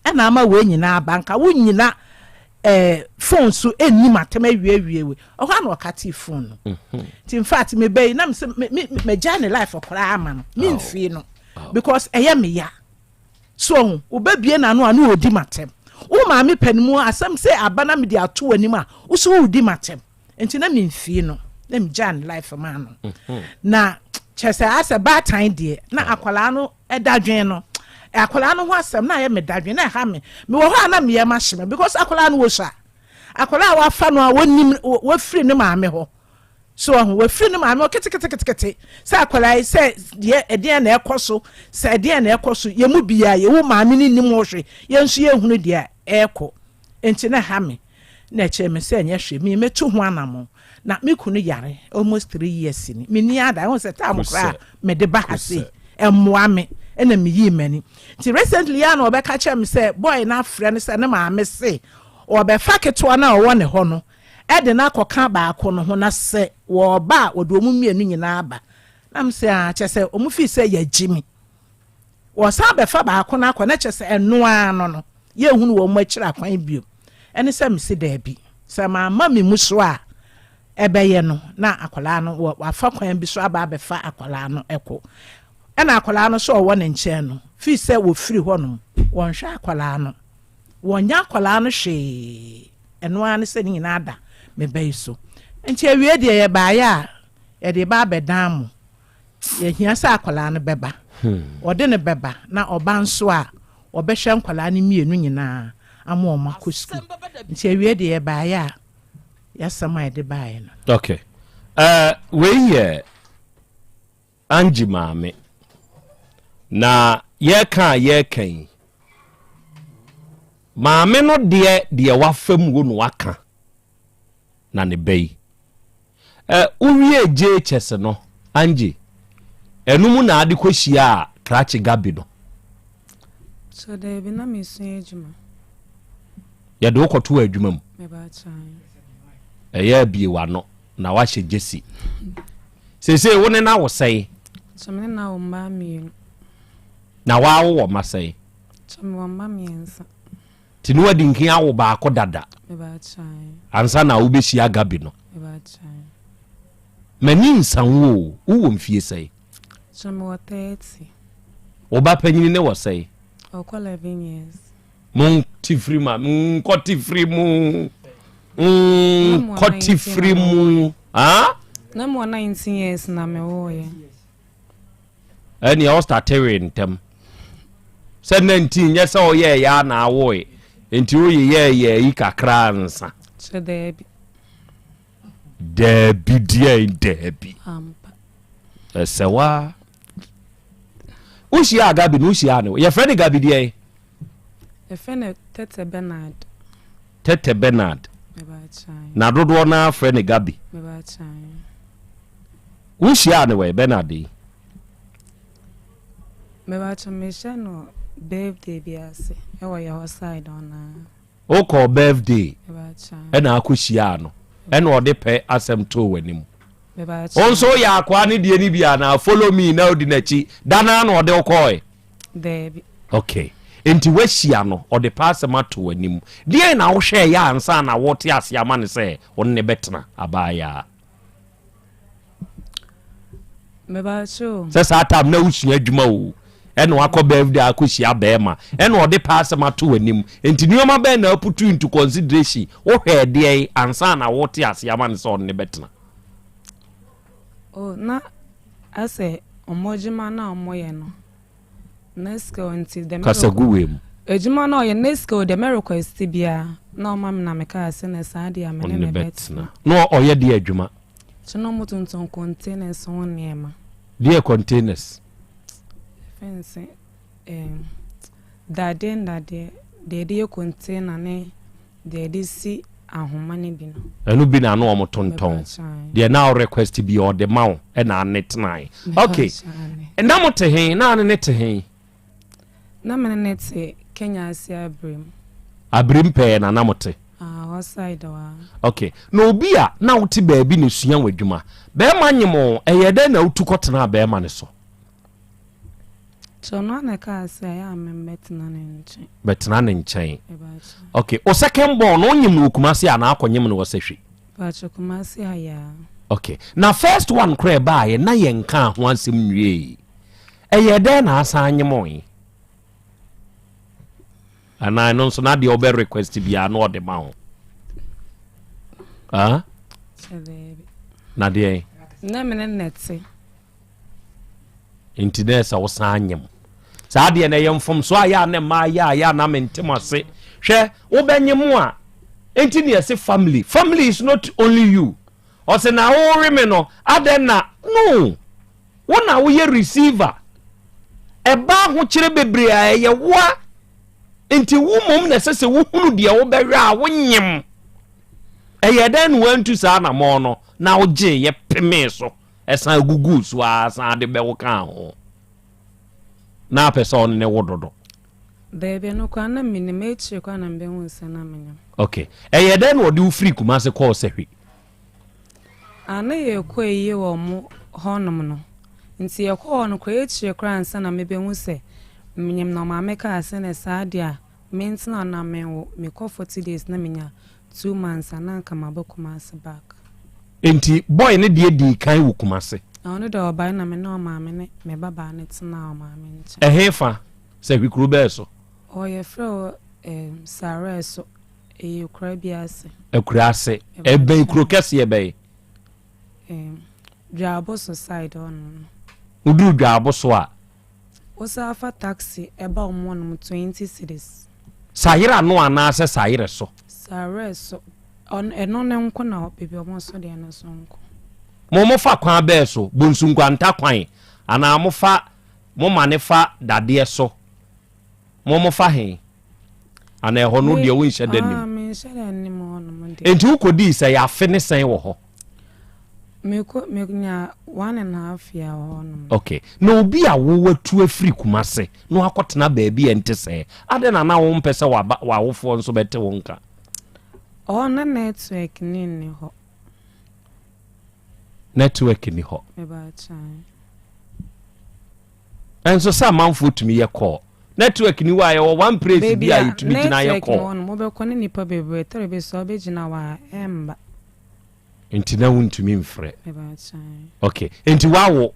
Speaker 6: ɛna ama wei nyinaa aba, nka wonnyina eh, phone so ɛnni m'atɛm awiewie wei. Ɛhɔ a na ɔkatee phone no. Nti in fact me ba yi, na mesɛ me, me, magyae ne life koraa ama no, memfii no, because ɛyɛ me ya. So wahu? Wobɛbue n'ano a, na ɔredi m'atɛm. Wo maame pɛ no mu asɛm sɛ aba na mede ato w'anim a, wo so woredi m'atɛm. Nti na memfii no, na megyaa ne life maa no. Na kyerɛ sɛ asɛ baatan deɛ, na akwadaa no dadwen no, akwadaa no ho asɛm na ayɛ me dadwen, na ɛha me. Mewɔ hɔ a na me yam ahye me because akwadaa no wɔsua. Akwadaa a wafa no a wɔnim, wafiri ne maame hɔ. So wahu? Wafiri ne maame hɔ keteketekete sɛ akwadaa yi, sɛ deɛ ɛdeɛn na ɛkɔ so, sɛ ɛdeɛn na ɛkɔ so. Yɛn mu biara, yɛwo maame no nnim ho hwee, yɛn nso yɛnhunu deɛ ɛrekɔ. Enti na ɛha me. Na ɛkyerɛ me sɛ ɛnyɛ hwee, me mɛtu ho anammɔn. Na me kunu yare almost three years ni. Menni ada, ɛho sɛ time koraa a mede ba ha sei, ɛmmoa me, ɛna meyii m'ani. Nti recently yi ara na ɔbɛka kyerɛ me sɛ boy no afrɛ no sɛ ne maame se ɔrebɛfa ketewa no a ɔwɔ ne hɔ no de no akɔka baako no ho na sɛ wɔreba a wɔde wɔn mmienu nyinaa aba. Na me sɛ ah kyerɛ sɛ wɔn fii sɛ yɛagye mi. Wɔsan bɛfa baako no akɔ na kyerɛ sɛ ɛno ara no no yɛnhunu wɔn akyiri akwan bio. Ɛne sɛ mese daabi sɛ mamma me mu so a ɛbɛyɛ no na akwadaa no wɔ wafa kwan bi so aba abɛfa akwadaa no kɔ. Ɛna akwadaa no nso ɔwɔ ne nkyɛn no fii sɛ wɔfiri hɔnom wɔnhwɛ akwadaa no. Wɔnyɛ akwadaa no hwee, ɛno ara ne sɛ ne nyinaa da me ba yi so. Nti awie deɛ yɛbaeɛ a, yɛde reba abɛdan mo. Yɛhia sɛ akwadaa no bɛba. Wɔde no bɛba, na ɔba nso a, wɔbɛhwɛ nkwadaa no mmienu nyinaa ama wɔn akɔ sukuu. Nti awie deɛ yɛbaeɛ a, yɛasɛm a yɛde baeɛ no.
Speaker 18: Okay. Uh, wei yɛ Angie maame. Na yɛreka a yɛreka yi, maame no deɛ deɛ wafa mu wo na waka na ne ba yi. Ɛ wowie JHS no, Angie, ɛno mu na ade kɔhyia a Krakye Gabi no.
Speaker 5: So daabi na mesua adwuma.
Speaker 18: Yɛde wo kɔto adwuma mu. Ɛyɛ abie w'ano. Na wahyɛ gyesi. Seesei wo ne no awo sɛn?
Speaker 5: So me ne no awo mmaa mmienu.
Speaker 18: Na waa wowɔ mma sɛn?
Speaker 5: So mewɔ mma mmiɛnsa.
Speaker 18: Nti ne wadi nkin awo baako dada. Ansa na wobɛhyia Gabi no. M'ani nsa wo o, wowɔ mfie sɛn?
Speaker 5: So mewɔ 30.
Speaker 18: Wo ba panyini ne wɔ sɛn?
Speaker 5: Ɔkɔ 11 years.
Speaker 18: Monte firi mu a, nkɔte firi mu. Nkɔte firi mu.
Speaker 5: Na mewɔ 19 years na mewoeɛ.
Speaker 18: Ɛnea ɔstate wee ntɛm. Sɛ 19 nyɛ sɛ ɔyɛɛ yɛ a na awoe. Nti woyeyɛɛyɛɛ yi kakra ansa. Ɛsɛwa. Wohyiaa Gabi no, wohyiaa no. Yɛfrɛ no Gabi deɛn?
Speaker 5: Yɛfrɛ no Tɛtɛ Bernard.
Speaker 18: Tɛtɛ Bernard. Na dodoɔ no ara frɛ no Gabi. Wohyiaa no wɔ Bernard yi?
Speaker 5: Mebakyɛ mehyɛ no birthday bi ase ɛwɔ yɛ hɔ side hɔ naa.
Speaker 18: Wokɔɔ birthday ɛna akɔhyiaa no ɛna ɔde pɛ asɛm too w'anim. Wo nso woyɛ akoa ne deɛ no bi anaa follow me na odi n'akyi da no ara na ɔde wo kɔɔe?
Speaker 5: Daabi.
Speaker 18: Okay. Nti woahyia no ɔde pɛ asɛm ato w'anim. Deɛn na wohwɛɛyɛ ansa na wote aseɛ ama no sɛ wo ne no bɛtena abaayaa? Sɛ saa tam na wosua adwuma o ɛna wakɔ birthday akɔhyia bɛrima ɛna ɔde pɛ asɛm ato w'anim nti nneɛma bɛn na aputu into consideration wohwɛɛ deɛn ansa na wote aseɛ ama no sɛ ɔne ne bɛtena?
Speaker 5: Oh, na asɛ ɔmo adwuma no a ɔmo yɛ no na sika nti dɛm
Speaker 18: Kasa gu wei mu.
Speaker 5: Adwuma no a ɔyɛ no sika o deɛ mɛ request biara na ɔma me na me kaa sɛ na saa deɛ a me ne
Speaker 18: Ɔne
Speaker 5: no
Speaker 18: bɛtena.
Speaker 5: bɛtena.
Speaker 18: Na ɔyɛ deɛ adwuma?
Speaker 5: Kyɛ na ɔmo tontɔn containers ho nneɛma.
Speaker 18: Deɛ containers?
Speaker 5: Fɛn sɛ ɛɛm dadeɛ ndadeɛ deɛ yɛde yɛ container ne deɛ yɛde si ahoma no bi no.
Speaker 18: Ɛno bi na na ɔmo tontɔn. Deɛ na wo request bi ɔde ma wo ɛna ane tenae. Okay. Na mo te he? Na ane ne te he?
Speaker 5: Na me ne no te Kenya ase Abirim.
Speaker 18: Abirim pɛɛ na na mo te?
Speaker 5: Ah, hɔ side hɔ a.
Speaker 18: Okay. Na obi a na wote baabi na esua w'adwuma, bɛrima nyem wo, ɛyɛɛ dɛn na wotu kɔtenaa bɛrima no so?
Speaker 5: Nti ɔno ara na ɛkaa sɛ ɛyɛ a memmɛtena ne nkyɛn.
Speaker 18: Bɛtena ne nkyɛn. Okay. O second born no, wonyem no wɔ Kumasi anaa akɔnyem no wɔ Sahwi?
Speaker 5: Pakyɛ Kumasi ha yi ara.
Speaker 18: Okay. Na first one koraa ɛbaeɛ na yɛnkaa ho asɛm nwiei. Ɛyɛɛ dɛn na asan anyemoe? Anaa ɛno nso na deɛ wobɛ request biara na ɔde ma wo? Ah? Na deɛn?
Speaker 5: Na me ne no te.
Speaker 18: Nti na ɛsɛ wosan anyem. Saa deɛ na ɛyɛ mfomso a yɛ a na mmaa yɛ a yɛ a na mente mo ase. Hwɛ, wobɛnyem a, nti na yɛse family. Family is not only you. Ɔse na wowe me no, adɛn na, no. Wo na woyɛ receiver. Ɛba ahokyerɛ bebree a ɛyɛ woa. Nti wo mmom na ɛsɛ sɛ wohunu deɛ wobɛhwɛ a wonyem. Ɛyɛ dɛn na woantu saa anamɔn no na wogyeeɛ pemee so ɛsan guguu so ara san de bɛwo kaa ho? Na apɛ sɛ ɔne ne wo dodo.
Speaker 5: Daabi, ɛno koraa na menim. Akyire koraa na mebɛhuu sɛ na menyem.
Speaker 18: Okay. Ɛyɛ dɛn na ɔde wo firi Kumase kɔɔ Sahwi?
Speaker 5: A na yɛrekɔ ayie wɔ ɔmo hɔnom no, nti yɛkɔɔ hɔ no koraa akyire koraa ansa na mebɛhu sɛ menyem na ɔmaame kaa sɛ na saa deɛ a mentena hɔ na menwo, mekɔ 40 days na menya 2 months a na anka maba Kumasi back.
Speaker 18: Nti boy no deɛ dii kan wɔ Kumasi?
Speaker 5: Na ɔno deɛ ɔbae na me ne ɔmaame ne me babaa no tenaa ɔmaame nkyɛn.
Speaker 18: Ɛhefa? Sahwi kuro bɛɛ so?
Speaker 5: Ɔɔ yɛfrɛ hɔ ɛɛm Sarɛɛ so. Ɛyɛ akuraa bi ase.
Speaker 18: Akuraa ase. Ɛbɛn kuro kɛseɛ bɛn?
Speaker 5: Ɛɛm, Dwaaboso side hɔ nom.
Speaker 18: Woduru Dwaaboso a?
Speaker 5: Wosan fa taxi ɛba wɔn hɔ nom 20 cedis.
Speaker 18: Sayerɛ ano anaasɛ Sayerɛ so?
Speaker 5: Sayerɛ so. Ɛno no nko na baabi a wɔn so deɛ no so nko.
Speaker 18: Mo mo fa kwan bɛɛ so? Bonsu Nkwanta kwan anaa mo fa mo mane fa dadeɛ so? Mo mo fa he? Anaa ɛhɔ no deɛ wonhyɛ da nim?
Speaker 5: Ah, menhyɛ da nim hɔ nom deɛ.
Speaker 18: Enti wokɔdii sɛ yɛ afe ne sɛn wɔ hɔ?
Speaker 5: Mekɔ menya one and a half year wɔ hɔ nom.
Speaker 18: Okay. Na obi a wo watu afiri Kumase na wakɔtena baabi a ɛnte sɛɛ, adɛn na na wompɛ sɛ w'aba w'awofoɔ nso bɛte wo nka?
Speaker 5: Ɔhɔ na network ne nni hɔ.
Speaker 18: Network nni hɔ.
Speaker 5: Mebaakyɛn.
Speaker 18: Nso sɛ amanfoɔ tumi yɛ call. Network ni hɔ a yɛwɔ one place bi a yɛtumi gyina yɛ
Speaker 5: network
Speaker 18: call.
Speaker 5: ni hɔ nom wobɛkɔ ne nipa bebree tɛrɛ bi so a wobɛgyina hɔ a ɛmba.
Speaker 18: Nti na wontumi mfrɛ.
Speaker 5: Mebaakyɛn.
Speaker 18: Okay. Nti wawo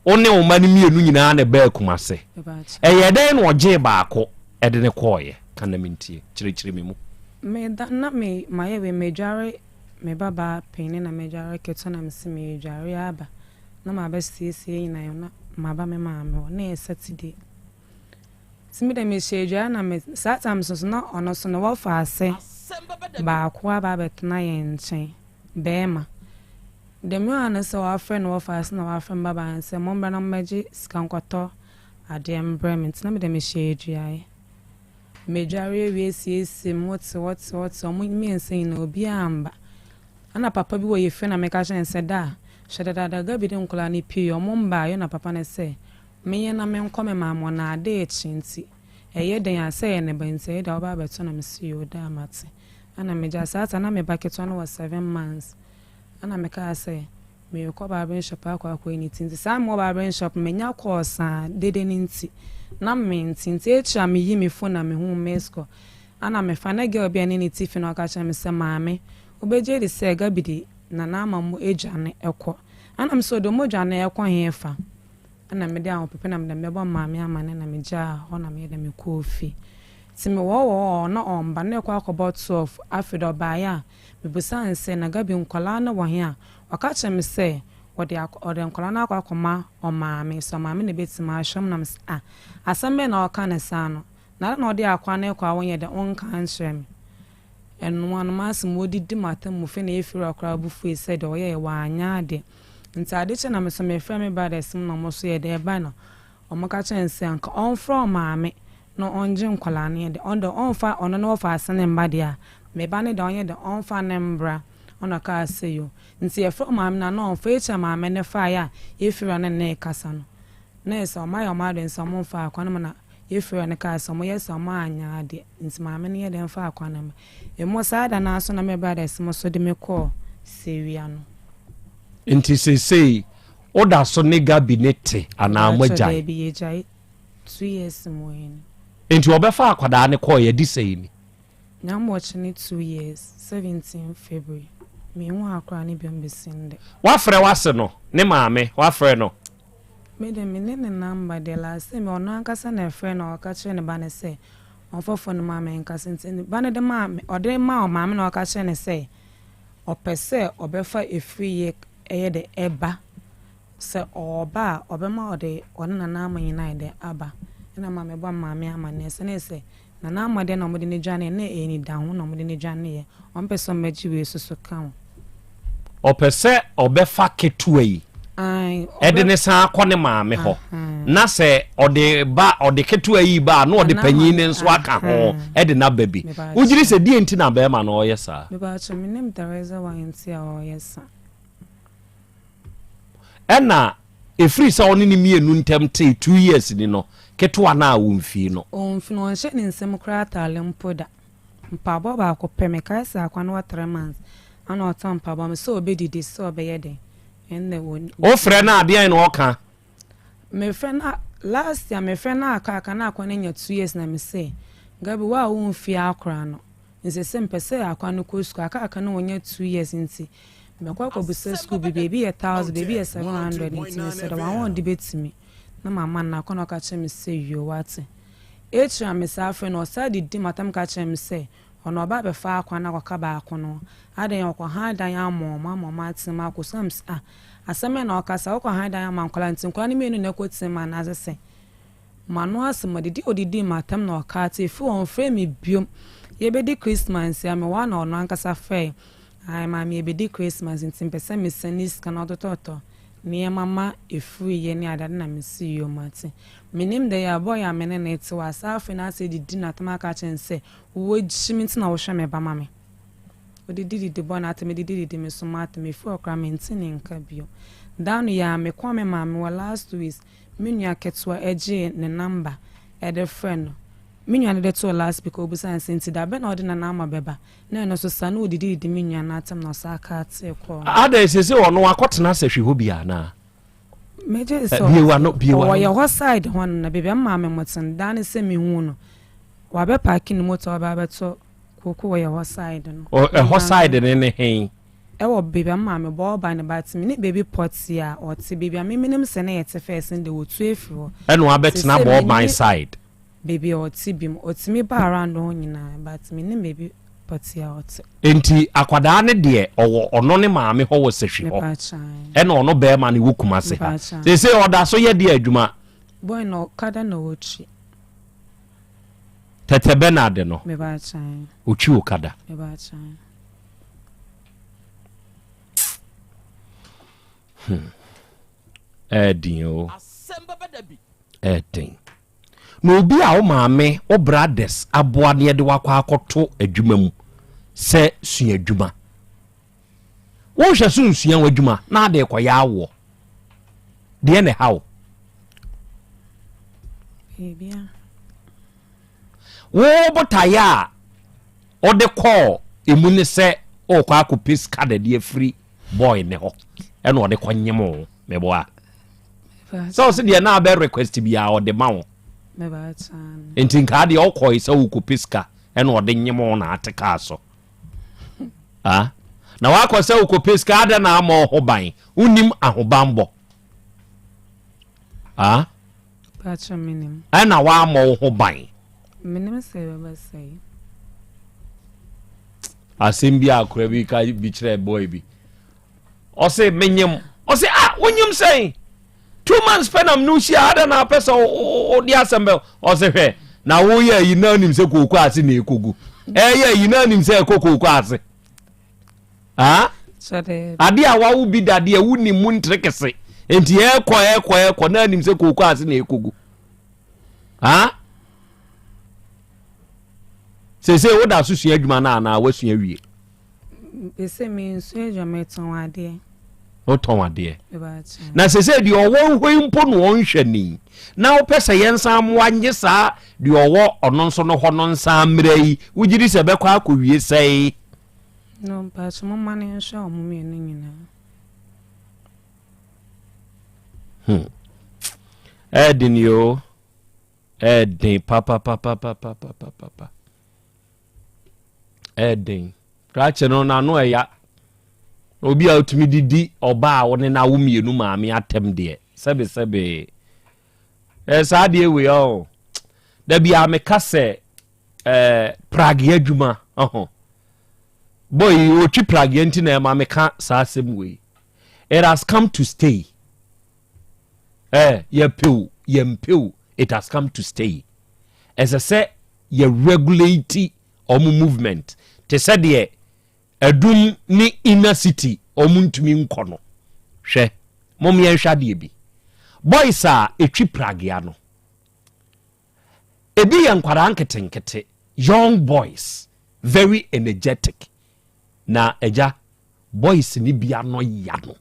Speaker 18: wo ne wo mma no mmienu nyinaa na ɛbaa Kumase.
Speaker 5: Mebaakyɛn.
Speaker 18: Ɛyɛ dɛn na ɔgyee baako ɛde ne kɔɔeɛ? Ka na mentie. Kyerɛkyerɛ me mu.
Speaker 5: Meda na me mayɛ wei medware me babaa panin na medware ketewa na mese meredware aba na mabɛsiesie nyinaa na maba me maame hɔ na ɛyɛ Saturday. Nti me deɛ mehyɛ adware na me saa time so so na ɔno so no wɔfa ase baako aba abɛtena yɛn nkyɛn bɛrima. Deɛ mehu ara ne sɛ wafrɛ ne wɔfaase na wafrɛ me babaa no sɛ mommra na mommɛgye sika nkɔtɔ adeɛ mbrɛ me nti na mede mehyɛ aduaeɛ. Medware awie siesie me ho te hɔ te hɔ te hɔ, wɔn mmiɛnsa nyinaa obiara amba. Ɛna papa bi wɔ yɛ fie na meka kyerɛ no sɛ da hwɛ dadaada Gabi de nkwadaa no pue wɔn mbaeɛ na papa no sɛ menyɛ na menkɔ me maame hɔ na ade rekye nti ɛyɛ dɛn a sɛ ɛyɛ ne ba nti ɛyɛ dɛn a wɔba abɛto na mese yoo daa mate. Ɛna megyae saa ta na me ba ketewa no wɔ seven months ɛna mekaa sɛ Merekɔ barbering shop akɔ akɔyɛ ne ti nti saa mewɔ barbering shop menya calls a dede no nti na mente nti akyire a meyi me phone na mehu miss call ana mefa na girl bi a ɛne ne te fi na ɔka kyerɛ me sɛ maame wobɛgye adi sɛ Gabi de Nana ama mo adwane kɔ ana me sɛ ɔde ɔmo dwane kɔ he fa ɛna mede ahopepe na mede mɛbɔ maame amane na megyaa hɔ na meyɛ dɛ mekɔɔ fie nti mewɔ hɔ wɔ hɔ na ɔmba na ɛkɔ akɔbɔ 12 afei de ɔbaeɛ a mebusaa no sɛ na Gabi nkwadaa no wɔ he a Ɔka kyerɛɛ me sɛ wɔde akɔ ɔde nkwadaa no akɔ akɔma ɔmaame, sɛ ɔmaame na ɛbɛtumi ahwɛ wɔn. Na mese ah, asɛm bɛn na ɔreka no saa no? Na adɛn na ɔde akoa no rekɔ a wonyɛ dɛn wonka nkyerɛ me? Ɛno ano m'asɛm wɔdidi m'atam mu fei na ɛfiri hɔ koraa bo fui sɛ deɛ ɔyɛeɛ wanyɛ adeɛ. Nti ade kye na me nso mefrɛ me brothers mu na wɔn nso yɛ dɛn ɛbae na wɔka kyerɛɛ no sɛ anka ɔmfrɛ ɔmaame na ɔngye nkwadaa no yɛ dɛn ɔno deɛ ɔmfa ɔno ne wɔfa ase ne mma deɛ a, me ba no deɛ ɔnyɛ dɛn ɔmfa no mbra. Ɔna ɔkaa sɛ, Yo. Ntsi yɛfrɛɛ ɔmaame no a na ɔmmfa. Ekyir a maame no fae a yefir no ne rekasa no, na ayɛ sɛ ɔmayɛ ɔmo adwen sɛ ɔmo mmfa akwan no mu na yefir no kaa sɛ ɔmo yɛ sɛ ɔmo annyɛ adeɛ ntsi maame no yɛ dɛn faa kwan no mu. Emo saa da no ara so na me brothers mo so de me kɔɔ Sewia no.
Speaker 18: Nti seesei woda so ne Gabi no te anaa
Speaker 5: Mpakyɛw,
Speaker 18: moagyae?
Speaker 5: Daabi, yɛgyae 2 years mu ni.
Speaker 18: Nti ɔbɛfaa akwadaa no kɔeɛ adi sɛn ni?
Speaker 5: Nyamwɔkye ne 2 years, 17 February, Mennhu akora no biom besi ndɛ.
Speaker 18: Wafrɛ w'ase no ne maame wafrɛ no.
Speaker 5: Me de me ne ne number deɛ last time ɔno ankasa na ɛfrɛ na ɔka kyerɛ ne ba no sɛ ɔmfa phone no ma me nkasa nti ne ba no de maa me ɔde maa ɔmaame na ɔka kyerɛ no sɛ ɔpɛ sɛ ɔbɛfa efiri yɛ ɛyɛ dɛ ɛba sɛ ɔɔba a ɔbɛma ɔde ɔne nana ama nyinaa ayɛ dɛ aba ɛna ma mebɔ maame amaneɛ sɛ ne sɛ Nana ama deɛ na wɔde no dwaneɛ na ɛyɛ anidaho na wɔde no dwaneɛ ɔmpɛ sɛ ɔmmɛgye wei nso so ka ho.
Speaker 18: Ɔpɛ sɛ ɔbɛfa ketewa yi
Speaker 5: Ae,
Speaker 18: ɛde
Speaker 5: ɔbɛ
Speaker 18: ne san akɔ ne maame hɔ
Speaker 5: Ahaa.
Speaker 18: na sɛ ɔde ba ɔde ketewa yi ba a na ɔde
Speaker 5: Nana
Speaker 18: panyin
Speaker 5: ama
Speaker 18: no nso aka ho
Speaker 5: ahaa.
Speaker 18: ɛde no aba bi.
Speaker 5: Mepa
Speaker 18: Wogyiri
Speaker 5: kyɛw.
Speaker 18: sɛ deɛ nti na bɛrima no ɔyɛ saa?
Speaker 5: Mepa kyɛw, menim the reason why nti a ɔyɛ saa.
Speaker 18: Ɛna ɛfiri sɛ ɔne ne mmienu ntam tee 2 years ni no, ketewa no a ɔmfii no.
Speaker 5: Ɔmfi no, ɔnhyɛ ne nsam koraa ataale mpo da. Mpaboa baako pɛ, mekae sɛ akwa no wɔ 3 months, ana ɔtɔ mpaboa me sɛ ɔbɛdidi sɛ ɔbɛyɛ dɛn, ɛnna wɔ.
Speaker 18: Wofrɛ no a deɛn na ɔka?
Speaker 5: Mefrɛ no a, last year mefrɛ no aka aka na akwa no anya 2 years na mese, Gabi wo a womfii akora no, Nsɛ sɛ mepɛ sɛ akwa no kɔ sukuu aka aka no wɔnya 2 years nti mɛkɔ akɔbisa sukuu bi baabi yɛ 1,000 baabi yɛ 700 nti mesrɛ dɛ wɔn a wɔde bɛtumi na mama no akɔ na ɔka kyerɛ me sɛ yoo wate. Akyiri a mesan frɛ no ɔsan didi m'atam ka kyerɛ me sɛ ɔno ɔba abɛfa akwa no akɔka baako no ho adɛn ɔkɔ han dan ama wɔn ama wɔn atena mu akɔ sukuu na mese ah asɛm bɛn na ɔka saa wokɔ han dan ama nkwadaa nti nkwadaa no mmienu na ɛkɔ tena mu anaasɛ sɛn. M'ano ase ma didi a odidii m'atam na ɔkaa tee firi hɔ ɔmfrɛɛ me biom. Yɛbɛdi Christmas yi a mewɔ ha na ɔno ankasa frɛɛ ae maame yɛbɛdi Christmas nti mepɛ sɛ mesɛne sika na ɔtotɔtɔ nneɛma ma ɛfiri yɛ ne adeade na mese yoo mate. Menim dɛ yɛ boy a me ne no te wɔ asa afei na asɛ didi n'atam aka akyerɛ no sɛ wowɔ gyimi nti na wohwɛ me ba ma me. Odidi didi bɔ n'atam edidi didi me so m'atam ɛfiri hɔ koraa mente ne nka bio. Da no yɛ a mekɔɔ me maame hɔ last 2 weeks me nua ketewa gyee ne number de frɛ no. Me nua no de too last speaker obisaa no sɛ nti da bɛn na ɔde Nana Ama bɛba? Na ɛno nso saa na odidididi me nua no atam na ɔsan katee kɔɔ no.
Speaker 18: Adɛn seesei ɔno wakɔtena sahwi hɔ bi anaa?
Speaker 5: Megye di
Speaker 18: Eh,
Speaker 5: sɛ
Speaker 18: bue w'ano, bue
Speaker 5: ɔwɔ
Speaker 18: w'ano.
Speaker 5: yɛ hɔ side hɔ no na baabi a me maame mo te no daa ne sɛ mehu no wabɛ paake ne motor ɔba abɛtɔ koko wɔ yɛ hɔ side no.
Speaker 18: Ɔ- Ɛhɔ side ne ne hen?
Speaker 5: Ɛwɔ baabi a me maame bɔ ɔba no but me ne baabi pɔtee a ɔte baabi a me menim sɛ na yɛte first no deɛ wɔtu afiri hɔ.
Speaker 18: Ɛna wabɛtena
Speaker 5: Seesei
Speaker 18: bɔɔban
Speaker 5: menni
Speaker 18: side.
Speaker 5: baabi a ɔte biom ɔtumi ba around hɔ nyinaa but mennim baabi pɔtee a ɔte.
Speaker 18: Enti akwadaa no deɛ ɔwɔ ɔno ne maame hɔ wɔ Sahwi hɔ
Speaker 5: Mepaakyɛw.
Speaker 18: ɛna ɔno bɛɛma no wɔ Kumase ha.
Speaker 5: Mepaakyɛw.
Speaker 18: Seesei ɔda so yɛ deɛ adwuma?
Speaker 5: Boy no ɔkada na ɔtwi.
Speaker 18: Tɛtɛ Bernard no
Speaker 5: Mepaakyɛw.
Speaker 18: ɔtwi okada.
Speaker 5: Mepaakyɛw.
Speaker 18: Ɛɛden o. Ɛɛden. Na obi a wo maame, wo brothers aboa ne yɛde wakɔ akɔto adwuma mu sɛ sua adwuma. Wonhwɛ so nsua w'adwuma na ade kɔyɛ awoɔ. Deɛ na ɛha wo. Wo botaeɛ a wode kɔɔ emu ne sɛ wokɔ akɔpɛ sika de de afiri boy ne hɔ ɛna ɔde kɔ nyem wo meboa sɛ ɔse deɛ na abɛ request biara ɔde ma wo nti nkaa deɛ ɔkɔe sɛ wokɔpɛ sika ɛna ɔde nyem wo na ate kaa so ah na wakɔ sɛ wokɔpɛ sika adɛn na ama wo ho ban wonim ahobanbɔ ah ɛna woammɔ wo ho ban
Speaker 5: Menim sɛ ɛbɛba sɛe.
Speaker 18: Asɛm bi a akora bi ka bi kyerɛ boy bi. Ɔse menyem. Ɔse ah wonyem sɛn? 2 months pɛ na mene hyia ada na apɛ sɛ wode asɛm bɛ. Ɔse hwɛ na woyɛ ayi na anim sɛ kooko ase na ɛkɔgu. Ɛyɛ ayi na anim sɛ ɛkɔ kooko ase. Ah? Ade a wawo bi dadeɛ wonim mu ntere kɛse. Enti ɛkɔ ɛkɔ ɛkɔ na anim sɛ kooko ase na ɛkɔgu. Ah? Seesei woda so sua adwuma no anaa woasua awie?
Speaker 5: Sɛ mensua adwuma, metɔn adeɛ.
Speaker 18: Wotɔn adeɛ. Na seesei deɛ ɔwɔ hɔ yi mpo na ɔnhwɛ ni. Na wopɛ sɛ yɛnsan mmoa nye saa deɛ ɔwɔ ɔno nso no hɔ no nsan mmerɛ yi. Wogye di sɛ ɛbɛkɔ akɔwie sɛe?
Speaker 5: No, mpakyɛ momma no nhwɛ wɔn mmienu nyinaa.
Speaker 18: Hmm. Ɛɛden yoo. Ɛɛden papapapapapapa. Ɛɛden. Krakye no n'ano ɛya. Obi a otumi didi ɔbaa a wɔne n'awo mmienu maame atɛm deɛ sɛbesɛbe. Ɛɛ saa deɛ wei ɔ. Dabi a meka sɛ ɛɛ pragea adwuma ɔho. Boy otwi pragea nti na ɛma meka saa asɛm wei. It has come to stay. Eh, yɛpɛ o, yɛmpɛ o, it has come to stay. Ɛsɛ sɛ yɛ regulate wɔn movement te sɛ deɛ adum ne inner city wɔn ntumi nkɔ no. Hwɛ, mom yɛnhwɛ adeɛ bi. Boys a ɛtwi pragea no, ebi yɛ nkwadaa nketenkete, young boys, very energetic. Na agya, boys no bi ano ya no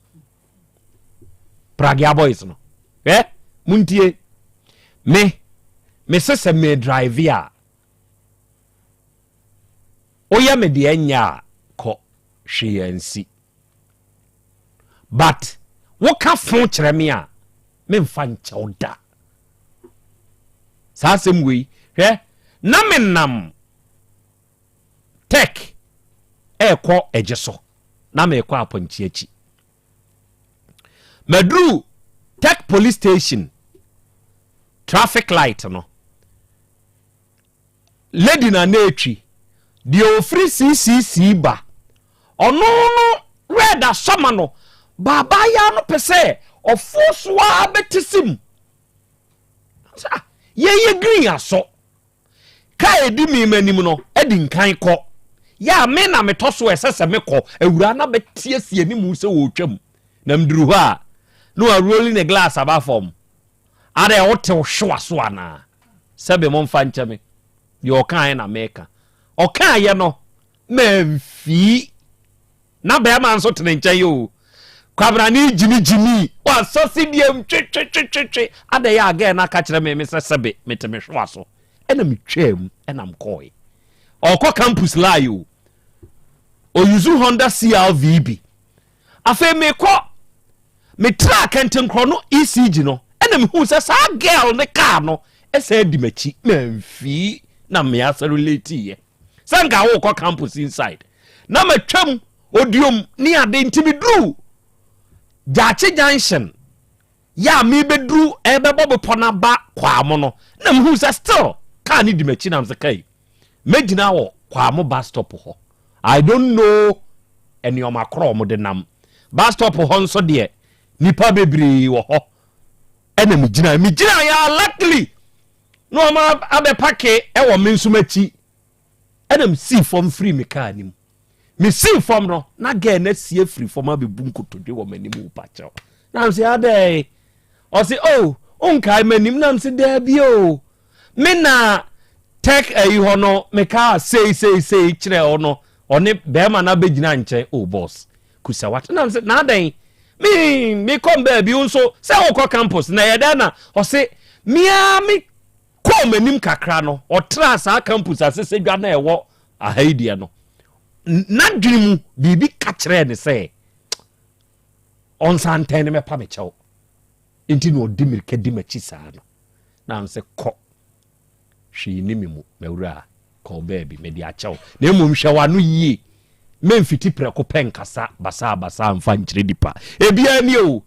Speaker 18: pragea boys no ɛ muntie me me se sɛ me drive a woyɛ me deɛ nyɛ a kɔ hwee ansi but woka fo kyerɛ me a memfa nkyɛw da saa asɛm wei hwɛ na menam Tech ɛrekɔ ɛgye so na merekɔ apɔnkye akyi. Maduru Tech police station traffic light no, lady na na etwi deɛ ofiri CCC ba ɔno no red asɔma no baabaayaa no pɛ sɛ ɔfo so ara bɛte sim yɛyɛ green asɔ Kaa a ɛdi me m'anim no di nkan kɔ. Yɛ a me na metɔ so a ɛsɛ sɛ mekɔ. Awuraa no abɛte asi anim sɛ ɔretwam. Na meduru hɔ a, na waroli ne glass aba fam. Adɛn, wote wo hwewa so anaa? Sɛbe momfa nkyɛ me. Deɛ ɔkaeɛ na meka. Ɔkaeɛ no, mamfii. Na bɛɛma nso te ne nkyɛn oo. Kwabena ne gyimi gyimi wasɔ sidiam twetwetwetwe adɛn a gɛɛ no aka kyerɛ me me sɛ sɛbe mete me hwewa so ɛna metwaa mu ɛna mkɔɔe. Ɔkɔ campus lie o. Ɔyuzu Honda CRV bi. Afei mekɔ metraa kɛntenkorɔ no ECG no ɛna mehuu sɛ saa girl ne kaa no ɛsɛ di m'akyi mamfii na measa relate yɛ. Sɛ nka wokɔ campus inside na matwam odiom ne ade nti meduru Gyaakye junction yɛ a mebɛduru ɛbɛbɔ bepɔ no aba Kwaamo no na mehu sɛ still kaa no di m'akyi nam sɛ kai mɛgyina wɔ Kwaamo bus stop hɔ. I don't know nneɛma korɔ wɔn de nam bus stop hɔ nso deɛ nipa bebree wɔ hɔ ɛna megyina megyina yɛ luckily na wɔn abɛpake ɛwɔ me nso m'akyi ɛna mesii fam firi me kaa no mu. Mesii fam no, na gɛɛ no asi afiri fam abɛbu nkotodwe wɔ m'anim pakyɛw. Na mese adɛn? Ɔse oh, wonkae m'anim? Na mese daabi o. Me na tech ayi hɔ no mekaa sei sei sei kyerɛ ɔno ɔne bɛrima no abɛgyina nkyɛn oh boss kusa wate na mese na adɛn me mekɔ baabi wo nso sɛ wokɔ campus na ɛyɛ dɛn na ɔse mea me kɔɔ m'anim kakra no ɔtraa saa campus asesɛdwa na ɛwɔ aha yi deɛ no n'adwene mu biribi ka kyerɛɛ ne sɛ ɔnsan ntɛn ne mɛpa me kyɛw nti na ɔde mmirika di m'akyi saa no na m sɛ kɔ hwee ni me mu mawura kɔ baabi mede akyɛw na mmom hwɛ w'ano yie memfiti prɛko pɛ nkasa basaa basaa mfa nkyerɛ nipa ebiara ni o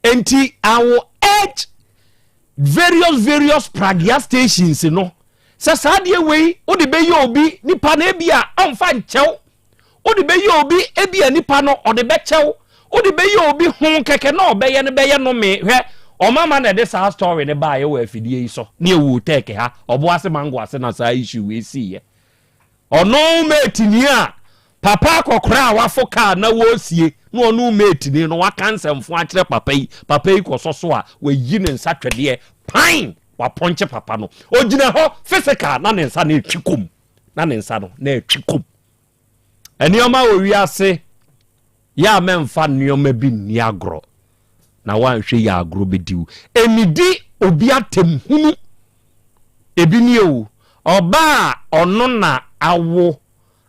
Speaker 18: nti I will urge various various pragya stations no sɛ saa adeɛ wei wode bɛyɛ obi nipa no ebi a ɔmfa nkyɛw Wode bɛyɛ obi, ebia nipa no ɔde bɛkyɛ wo. Wode bɛyɛ obi ho kɛkɛ na ɔbɛyɛ no bɛyɛ nome. Hwɛ, ɔmama na ɛde saa story no baeɛ wɔ afidie yi so. Ne ɛwɔ Tech ha, Ɔboase Mango ase na saa issue wei siiɛ. Ɔno mate ni a, papa akɔkora a wafo car na wɔresie na ɔno mate ni no waka nsɛmfo akyerɛ papa yi. Papa yi kɔsɔ so a, wayi ne nsa twɛdeɛ, pan! Wapɔnkye papa no. Ɔgyina hɔ physical na ne nsa no retwi kɔm. Na ne nsa no na ɛtwi kɔm. Nneɛma wɔ wiase yɛ a mɛmfa nneɛma bi nni agorɔ na woanhwɛ yɛ agorɔ bɛdi wo. Ɛnidi obi atɛm hunu. Ebi nie o, ɔbaa a ɔno na awo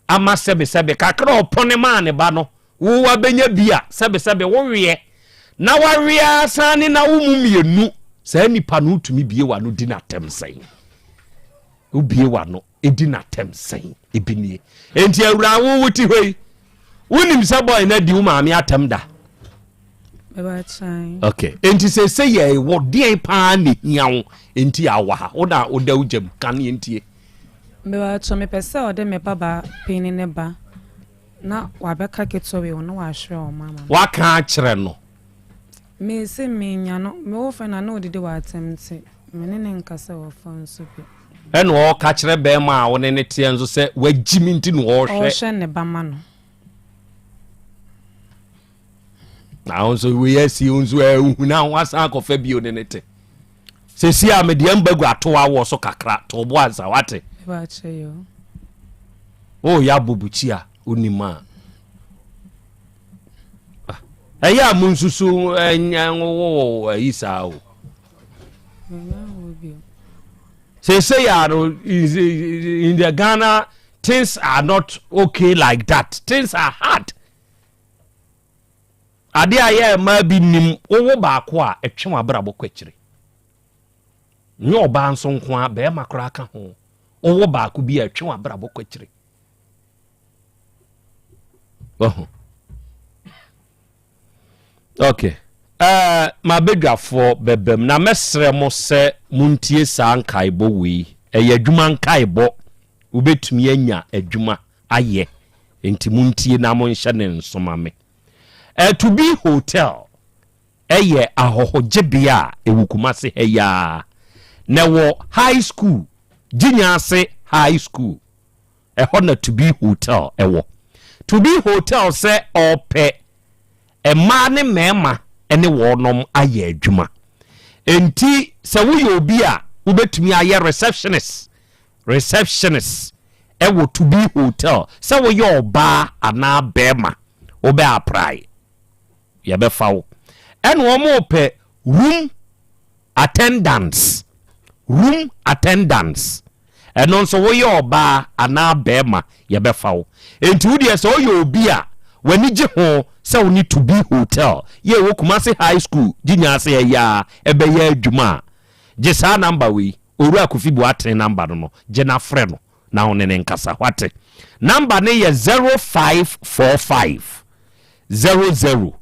Speaker 18: ama sɛbesɛbe kakra ɔpɔne maa ne ba no, wo wabɛnya bi a sɛbesɛbe woweɛ na wawe ara san ne na wo mu mmienu, saa nipa no wotumi bie w'ano di n'atɛm sɛn? Wobie w'ano di n'atɛm sɛn? Ebi nie. Enti awuraa wo wote hɔ yi, wonim sɛ bɔe no adi wo maame atɛm da? Okay. Enti sɛ sɛ yɛ wɔ deɛn paa na ehia wo enti awɔ ha wo na woda wo gyam ka ne ntie.
Speaker 5: Mebakyɛ mepɛ sɛ ɔde me babaa panyin ne ba na wabɛka ketewa wei ho na wahwɛ wɔn ama me.
Speaker 18: Waka akyerɛ no.
Speaker 5: Mese menya no, me wo fɛ na na odidi wɔ atɛm nti me ne ne nkasa wɔ phone so bi.
Speaker 18: Ɛna ɔka kyerɛ bɛrima a wo ne ne teɛ nso sɛ wagyi me nti na ɔrehwɛ.
Speaker 5: Ɔrehwɛ ne ba ma no.
Speaker 18: Na wo nso wei asi wo nso ɛhu na ho asan akɔfa bio ne ne te. Sɛsi a mede ɛmba gu ato awɔ so kakra to bo ansa wate. Woyɛ abobukyi a wonim a. Ɛyɛ a monsusu ɛnyɛ nwowɔ ayi saa o. Sɛsɛ yɛ no in the Ghana things are not okay like that. Things are hard. Ade a yɛ mmaa bi nim wowo baako a ɛtwe w'abrabɔ kɔ akyire. Nyɛ ɔbaa nso nko a bɛrima koraa ka ho. Wowo baako bi a ɛtwe w'abrabɔ kɔ akyire. Wahu. Okay. Uh, mabadwafoɔ bɛbam na mɛsrɛ mo sɛ montie saa nkaebɔ wei. Ɛyɛ adwuma nkaebɔ. Wobɛtumi anya adwuma ayɛ. Nti montie na monhyɛ ne nsoma me. Uh, to be hotel ɛyɛ ahɔhogyebea a ɛwɔ Kumase ha yi ara. Na ɛwɔ high school, Gyinya ase high school. Ɛhɔ na To Be Hotel wɔ. To Be Hotel sɛ ɔpɛ mmaa ne mmarima ne wɔnom ayɛ adwuma. Enti sɛ woyɛ obi a wobɛtumi ayɛ receptionist, receptionist ɛwɔ To Be Hotel, sɛ woyɛ ɔbaa anaa bɛrima, wobɛ apply, yɛbɛfa wo. Ɛna wɔn pɛ room Attendants, room attendants, ɛno nso woyɛ ɔbaa anaa barima yɛbɛfa wo. Enti wo deɛ sɛ woyɛ obi a w'ani gye ho sɛ wo ne To Be Hotel yɛ ɛwɔ Kumasi High School Gyinya ase ha yi ara ɛbɛyɛ adwuma a, gye saa number wei, Owura Kofi Boateng number no no, gye na frɛ no na wo ne no nkasa. Woate? Number no yɛ 0545 00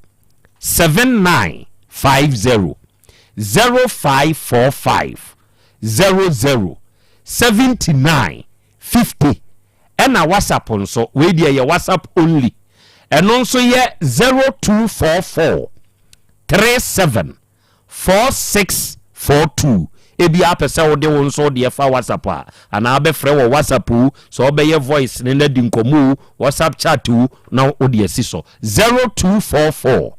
Speaker 18: 7950. 0545 00 79 50 ɛna WhatsApp nso wei deɛ yɛ WhatsApp only ɛno nso yɛ 0244 37 4642 ebi apɛ sɛ wode wo nso deɛ fa WhatsApp a anaa bɛfrɛ wɔ WhatsApp o sɛ wobɛyɛ voice ne na di nkɔmmɔ o WhatsApp chat o na wode asi so 0244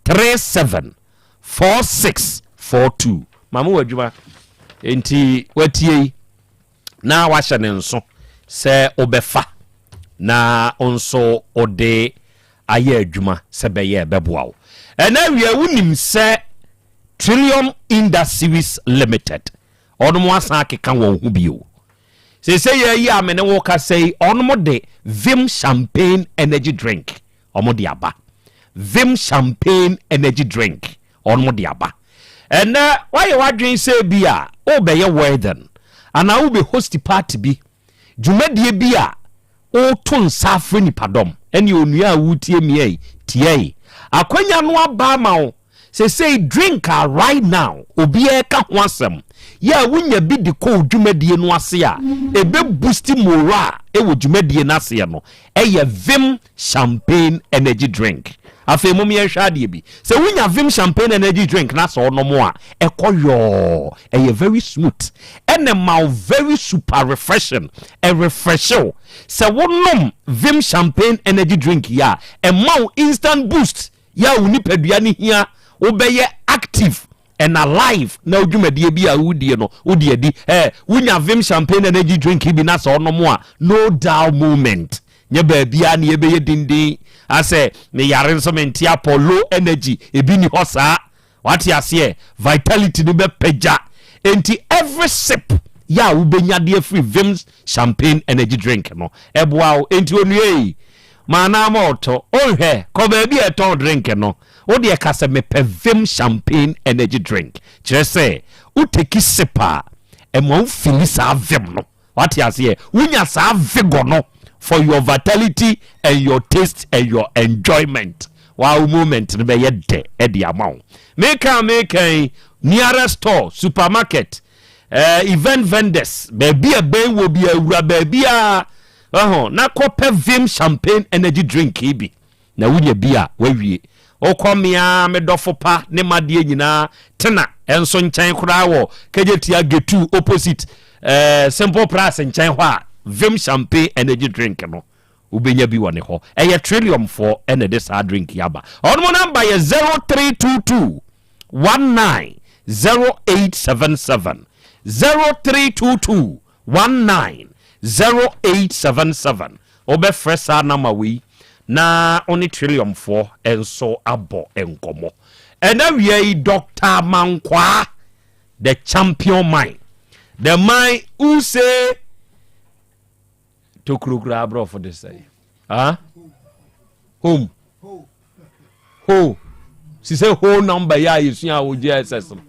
Speaker 18: 37. 4642. Maame wɔ adwuma nti watie yi na wahyɛ ne nso sɛ wobɛfa na nso wode ayɛ adwuma sɛ bɛyɛ ɛbɛboa wo. Ɛna awia wonim sɛ Trillium Industries Limited ɔnom asan akeka wɔn ho bio. Seesei yɛ yi a me ne wo kasa yi, ɔnom de Vim Champagne Energy Drink ɔmo de aba. Vim Champagne Energy Drink ɔnom de aba. Ɛnɛ woayɛ w'adwene sɛ bi a wobɛyɛ wedding anaa wobɛ host party bi, dwumadie bi a woto nsa afrɛ nipadɔm, ɛne onua a wotie mia yi, tie yi. Akwanya no aba ama wo. Sesei drink a right now obiara ka ho asɛm yɛ a wonya bi de kɔ wo dwumadie no ase a ɛbɛ boost morale wɔ dwumadie no aseɛ no ɛyɛ Vim Champagne Energy Drink. Afei mom yɛnhwɛ adeɛ bi, sɛ wonya Vim Champagne Energy Drink na sɛ ɔnom a ɛkɔ yɔɔ, ɛyɛ very smooth ɛna ɛma wo very super refreshing, ɛrefreshe wo. Sɛ wonom Vim Champagne Energy Drink yi a ɛma wo instant boost yɛ a wo nipadua no hia, wobɛyɛ active and alive na wo dwumadie bi a wodie no wode adi. Eh, wonya Vim Champagne Energy Drink bi na sɛ ɔnom a, no dull moment. Nyɛ baabiara na yɛbɛyɛ dindin asɛ meyare nso mente apɔ, low energy ebi ni hɔ saa. Wate aseɛ? Vitality no bɛpagya. Enti every sip yɛ a wobɛnya de afiri Vim Champagne Energy Drink no, ɛboa wo. Enti onua yi, ma anaa ma ɔtɔ. Onhwɛ, kɔ baabi a ɛtɔn drink no, wo deɛ ka sɛ mepɛ Vim Champagne Energy Drink. Kyerɛ sɛ, wo take sip a, ɛma wo fili saa vim no. Wate aseɛ? Wonya saa vigor no for your vitality and your taste and your enjoyment. Waa wo moment no bɛyɛ dɛ ɛde ama wo. Meka a meka yi, nearest store, supermarket, eh, event vendors, baabi a bɛn wɔ bi awura baabi a, ɛho, na kɔpɛ Vim Champagne Energy Drink yi bi. Na wonya bi a, woawie. Wokɔ me ara me dɔfo pa ne m'adeɛ nyinaa tena nso nkyɛn koraa wɔ Kejetia Getu opposite eh, Simple Price nkyɛn hɔ a, Vim Champagne Energy Drink no, wobɛnya bi wɔ ne hɔ. Ɛyɛ Trillium foɔ na ɛde saa drink yi aba. Ɔnom namba yɛ 0322 190877, 0322 190877. Wobɛfrɛ saa nama wei na wo ne Trilliumfoɔ nso abɔ nkɔmmɔ. Ɛna wia yi, Doctor Mankwaa, the champion man, the man who say tokuro koraa aborɔfo de sɛ ah? Home ho si sɛ whole number yɛ a yɛsua a wɔ JSS no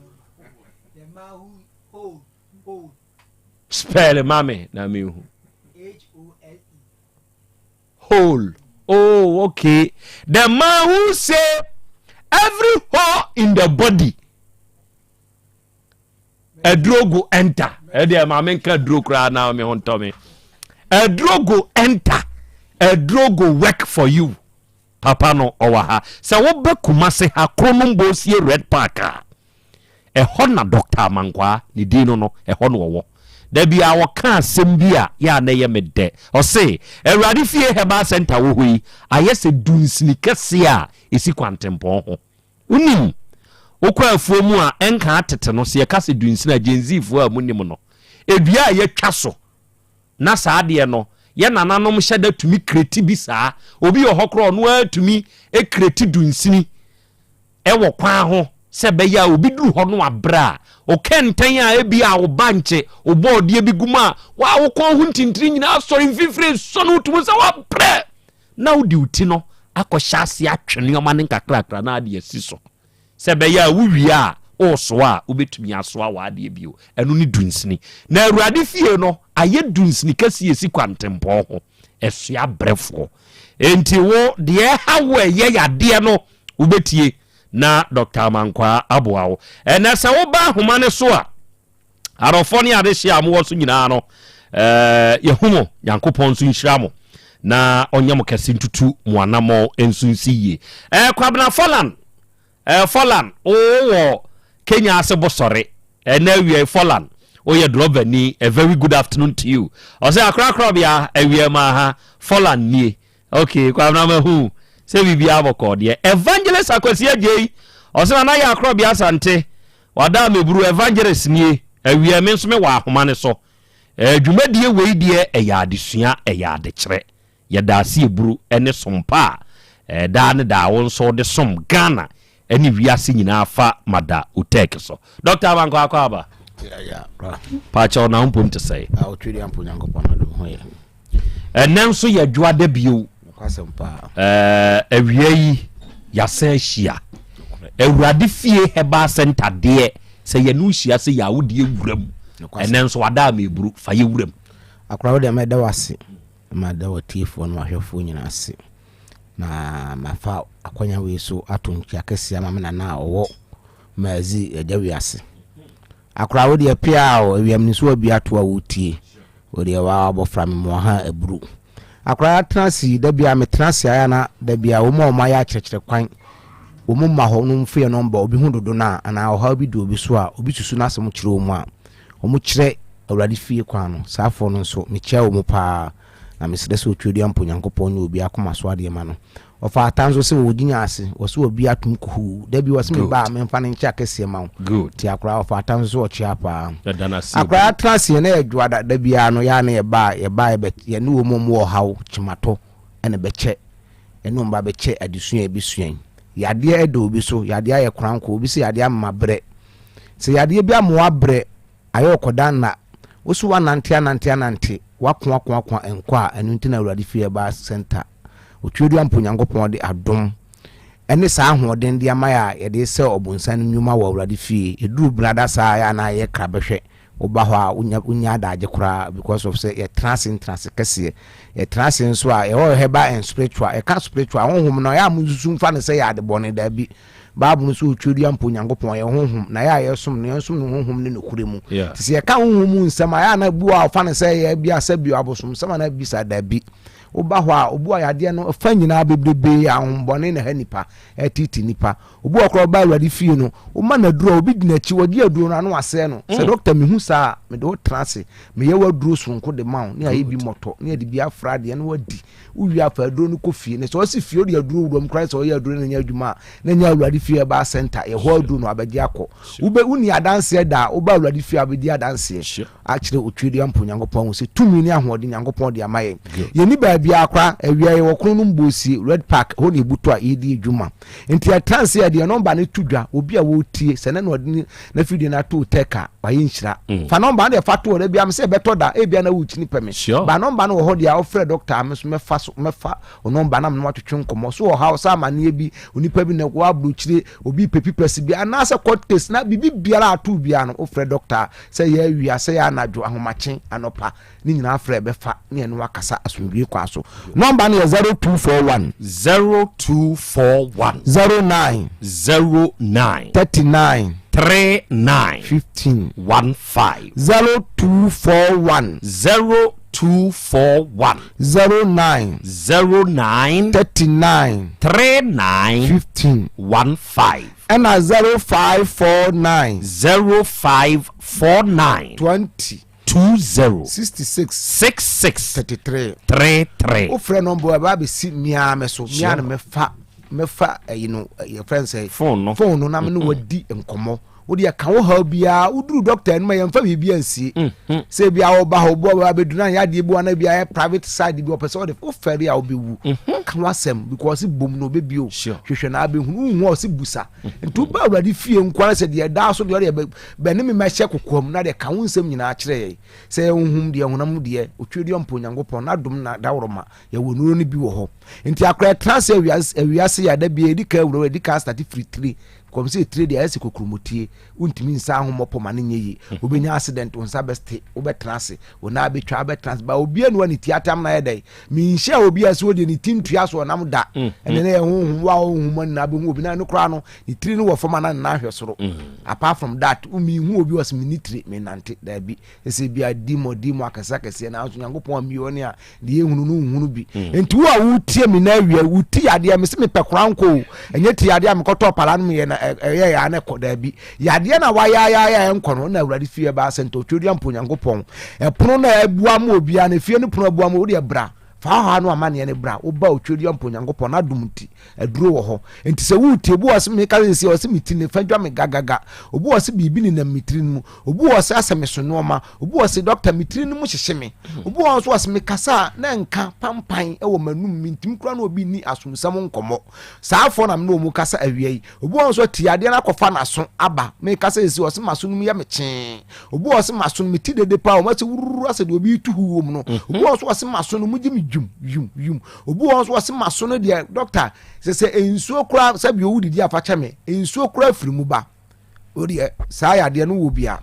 Speaker 18: Spell ma me na mehu. Hole. Oh, okay. The man who say every hole in the body. Aduro go enter. Ɛdeɛ maame nka aduro koraa na me ho ntɔ me. Aduro go enter. Aduro go work for you. Papa no ɔwɔ ha. Sɛ woba Kumase ha Kronom Bosie Red Park a, ɛhɔ na Doctor Amankwaa, ne din no no, ɛhɔ na ɔwɔ. Da bi a ɔka asɛm bi a, yɛ a na ɛyɛ me dɛ. Ɔse, Awurade fie Herbal Centre wɔ hɔ yi, ayɛ sɛ dunsini kɛseɛ a ɛsi kwantempɔn ho. Wonim, wokɔ afuo mu a, ɛnka atete no, sɛ yɛka sɛ dunsini a, Gen Z foɔ a monim no, dua a yɛatwa so Na saa adeɛ no, yɛ nananom hyɛ da tumi kreti bi saa. Obi wɔ hɔ koraa ɔno ara tumi kreti dunsini wɔ kwan ho sɛ ɛbɛyɛ a obi duru hɔ no abrɛ a, ɔkɛntɛn a ebi a wo bankye, wo bɔɔdeɛ bi gu mu a, wa wo kɔn ho ntintini nyinaa sɔre mfimfini sɔ no wotumi sɛ wabrɛ na wode wo ti no akɔhyɛ ase atwe nneɛma no nkakrakra na ade asi so. Sɛ ɛbɛyɛ a wowie a, woresoa a, wobɛtumi asoa w'adeɛ bio. Ɛno ne dunsini. Na Awurade fie no ayɛ dunsini kɛseɛ ɛsi kwantempɔn ho, ɛsoa brɛfoɔ. Enti wo, deɛ ɛha wo a ɛyɛ yadeɛ no, wobɛtie na Dɔkta Amankwaa aboa wo. Ɛnnɛ sɛ woba ahoma no so a, adɔfoɔ ne adehyeɛ a mowɔ so nyinaa no, eh, yɛhu mo. Nyankopɔn nso nhyira mo na ɔnyɛ mo kɛse ntutu mo anammɔn nso nsi yie. Eh, Kwabena Fɔlan, eh, Fɔlan, wowɔ Kenya ase bosɔre. Ɛnɛ awia yi Fɔlan, woyɛ drɔbani. A very good afternoon to you. Ɔsɛ akorakorabea awia ma ha, Fɔlan nie. Ok, Kwabena mahu sɛ biribiara bɔkɔɔ deɛ. Evangelist Akwasi Agyei, Ɔsɛ Nana yɛ akorɔbea Asante, wada meburu evangelist nie, awia me nso me wɔ ahoma ne so. Eh, dwumadie wei deɛ ɛyɛ adesua, ɛyɛ adekyerɛ. Yɛda ase eburu ne som pa a eh, daa ne daa wo nso wode som Ghana ne wiase nyinaa fa Mada Utech so. Dr. Abankɔ akɔ aba. Paakyɛw na wo mpom te sɛe? Ɛnɛ nso yɛ dwoada bio. Awia yi yɛasan ahyia. Awurade fie Herbal Center deɛ sɛ yɛne wo hyia sɛ yɛ a wodeɛ wura mu. Ɛnɛ nso wada a meburu fa yɛ wura mu.
Speaker 3: Akora wo deɛ mɛda wo ase na mada w'atiefoɔ ne w'ahwɛfoɔ nyinaa ase na mafa akwanya wei so ato nkyia kɛseɛ ama me nana a ɔwɔ Maazi agya wiase. Akora wo deɛ pia o awia mene so abi ato a wotie wo deɛ waa abɔfra me mmoa ha aburu. Akora yɛatena ase yi da bia metena ase ayɛ na da bia wɔn a wɔn ayɛ akyerɛkyerɛ kwan wɔn mma hɔ no mfo yɛ nɔmba obi ho dodo no a anaa ɔhaw bi do obi so a obi susu n'asɛm kyerɛ wɔn a wɔn kyerɛ Awurade fie kwan no saa foɔ no nso mekyia wɔn paa na mesrɛ sɛ Otwedeɛ mpo Nyankopɔn nyɛ obi akoma so adeɛ ma no. Ɔfa ata nso sɛ wɔ gyinya ase wɔ sɛ obi atom kuhuu da bi wɔ sɛ me ba a memfa no nkyɛ akɛseɛ ma wo ti akora ɔfa ata nso sɛ ɔkyea paa akora atena ase yɛ na yɛ dwoa da da biara no yɛ a na yɛ ba a yɛ ba yɛ bɛ yɛ ne wɔn mu wɔ ɔhaw kyematɔ ɛna bɛkyɛ ɛne wɔn ba bɛkyɛ adesua a yɛbɛsua yi yadeɛ ɛda obi so yadeɛ ayɛ koranko obi sɛ yadeɛ ama brɛ sɛ yadeɛ bi ama wabrɛ Ayɛ ɔkɔda nna. Wo so woanante anante anante, woako ako ako a ɛnkɔ a, ɛno nti na Awurade fie Herbal Centre, Otuadua mpo Nyankopɔn de adom ɛne saa ahoɔden de ama yɛ a yɛde resɛe ɔbonsan no nnwuma wɔ Awurade fie. Ɛduru benada saa a, ɛyɛ a na yɛ kra bɛhwɛ. Woba hɔ a, wonya wonya adagye koraa because of sɛ yɛtena ase ntenase kɛseɛ. Yɛtena ase nso a, yɛwɔ herbal and spiritual. Yɛka spiritual, honhom no, ɛyɛ a monsusu mfa no sɛ yɛ ade bɔne, daabi. Bible no so otweredua mpo Onyankopɔn ɔyɛ honhom, na yɛ a yɛsom no, yɛnsom no honhom ne nokorɛ mu. Nti sɛ yɛka honhom mu nsɛm a, ɛyɛ a na bi wɔ a ɔfa no sɛ ɛyɛ bi a sɛ bio abosomsɛm anaa biribi saa, dabi. Woba hɔ a, obi wɔ a yadeɛ no ɛfa nyinaa bebrebee, ahombɔne na ɛha nipa, ɛtete nipa. Obi wɔ koraa ɔba Awurade fie no, woma no aduro a, obi di n'akyi, wɔgye aduro no a na wasɛe no. Sɛ dɔkta mehu saa a, mede wo tena ase, meyɛ w'aduro soronko de ma wo, ne ayɛ bi mmɔtɔ, ne yɛde bi afra adeɛ na wadi. Wowie a fa aduro no kɔ fie. Na sɛ ɔsi fie wode aduro wura mu koraa sɛ ɔyɛ aduro no nyɛ adwuma a, na nyɛ awurade fie herbal center yɛ hɔ aduro no abɛgye akɔ. Wobɛ wonni adanseɛ da a, woba awurade fie a wobɛdi adanseɛ akyerɛ Otwedeɛ mpo Nyankopɔn ahu sɛ tumi ne ahoɔden Nyankopɔn de ama yɛn. Yɛnni baabiara koraa, awia yɛwɔ kono no Mbosie, Red Park, hɔ na yɛbutu a yɛredi adwuma. Nti yɛtra ase yɛde yɛn nɔmba no to dwa, obi a wɔretie, sɛ nɛ na ɔde n'afidie no ato tech a, wayɛ nhyira. Mm. Fa nɔmba no deɛ fa to hɔ, da biara me sɛ ɛbɛtɔ da, ebia na wokyini pɛ me. Sure. Ba nɔmba no wɔ hɔ deɛ a wofrɛ dɔkta a, me nso mɛfa so, mɛfa wo nɔmba na me ne watwetwe nkɔmmɔ. So ɔhaw sɛ amanneɛ bi, onipa bi na wɔ aburokyire, obi pɛ pipɛsi bi, anaasɛ court case na biribi biara ato biara no, wofrɛ dɔkta a, sɛ yɛ awia, sɛ yɛ anadwo, ahomakye, anɔpa, Ne nyinaa frɛ bɛfa ne ɛne wakasa asomdwie kwa so. Nɔmba no yɛ 0241.
Speaker 18: 0241.
Speaker 3: 09.
Speaker 18: 09.
Speaker 3: 39.
Speaker 18: 39.
Speaker 3: 15.
Speaker 18: 15.
Speaker 3: 0241.
Speaker 18: 0241.
Speaker 3: 09.
Speaker 18: 09.
Speaker 3: 39.
Speaker 18: 39.
Speaker 3: 15.
Speaker 18: 15.
Speaker 3: Ɛna 0549.
Speaker 18: 0549.
Speaker 3: 20.
Speaker 18: 20.
Speaker 3: 66.
Speaker 18: 66.
Speaker 3: 33.
Speaker 18: 33.
Speaker 3: Wofrɛ nɔmba ɛba abɛsi mmea me so mmea no mɛfa mɛfa ɛyi no yɛfrɛ no sɛ
Speaker 18: phone no
Speaker 3: phone no na me ne wadi nkɔmmɔ wode ɛka wo haw biara woduru dɔkta anim a yɛmfa biribi ansie mm-hmm. sɛ bia wɔba hɔ obi ɔba bɛduru na yɛadeɛ bi wana bi ayɛ private side bi ɔpɛ sɛ ɔde wofɛre a wobɛwu mm-hmm. ka ho asɛm because bom no ɔbɛbio hwehwɛ na abɛhunu wohu a ɔse busa mm-hmm. nti woba awurade fie nkoa sɛ deɛ ɛdaa so deɛ ɔde Bɛ ne me mmɛhyɛ kokoam na deɛ ka wo nsɛm nyinaa kyerɛ yɛn, sɛ yɛ honhom deɛ, honam deɛ, Otwedeɛ mpo Onyankopɔn n'adom na daworoma, yɛwɔ nnuro no bi wɔ hɔ. Nti akora yɛtena ase awiase awiase yɛ ada biara yɛdi kan awura hɔ, yɛdi kan astate firi tire, kɔm sɛ tire deɛ ayɛ sɛ kokuromɔtie, wontumi nsa ahommɔpɔ ma no nyɛ yie, wobɛnya accident, wo nsa bɛste, wobɛtena ase, wo nan bɛtwa, wobɛtena ase, ba obiara ni hɔ a ne ti atam na ayɛ dɛn, menhyia obi a sɛ ɔdeɛ ne ti ntua so ɔnam da, ɛne ne yɛ honhom, wo a honhom nyinaa bɛhu obi na ɛno koraa no, ne tiri no wɔ fam ana ne nan hwɛ soro mm. apart from that mehu obi ɔsɛ me ne tiri me nante daabi ɛsɛ bi a di mɔ di mɔ akɛse akɛseɛ nanso nyankopɔn amie ɔne a deɛ ehunu no nhunu bi mm. nti wo a wotie me na awia wo ti yadeɛ me se mepɛ koraa nkɔ o ɛnyɛ ti yadeɛ a mekɔtɔ pala no meyɛ na ɛyɛ yɛ ana ɛkɔ daabi yadeɛ na wayayaya ɛnkɔ no na awurade fie ɛbaa sɛ nti otwodua mpo nyankopɔn ɛpono na ɛbua ma obiara na efie no pono abua ma wo deɛ bra. Fa ɔhaw no amanneɛ no bra. Woba Otwedeɛ mpo Onyankopɔn n'adom nti, aduro wɔ hɔ. Nti sɛ woretie, obi wɔ hɔ sɛ meka sɛ seesei ɔse me ti ne fa dwa me gagaga. Obi wɔ hɔ sɛ biribi nenam me tiri no mu. Obi wɔ hɔ sɛ asɛ meso nnoɔma. Obi wɔ hɔ sɛ dɔkta me tiri no mu hyehye me. Obi wɔ hɔ nso ɔse mekasa a na nka pampan wɔ m'anum mentumi koraa ne obi nni asomsɛm nkɔmmɔ. Saa afoɔ na me ne wɔn kasa awia yi. Obi wɔ hɔ nso ɔte adeɛ no akɔfa n'aso aba. Meka sɛ seesei ɔse m'aso no mu yɛ me kyee. Obi wɔ hɔ ɔse m'aso no mete dede paa wɔn asɛ wururu asɛ deɛ obi retu hu wɔ mu no. Obi wɔ hɔ nso ɔse m'aso no mu gye me dwim dwim dwim. Obi wɔ hɔ nso ɔse m'aso no deɛ dɔkta sɛ sɛ nsuo koraa sɛbi owu didi afa kyɛ me nsuo koraa firi mu ba. O deɛ saa yadeɛ no wɔ bi a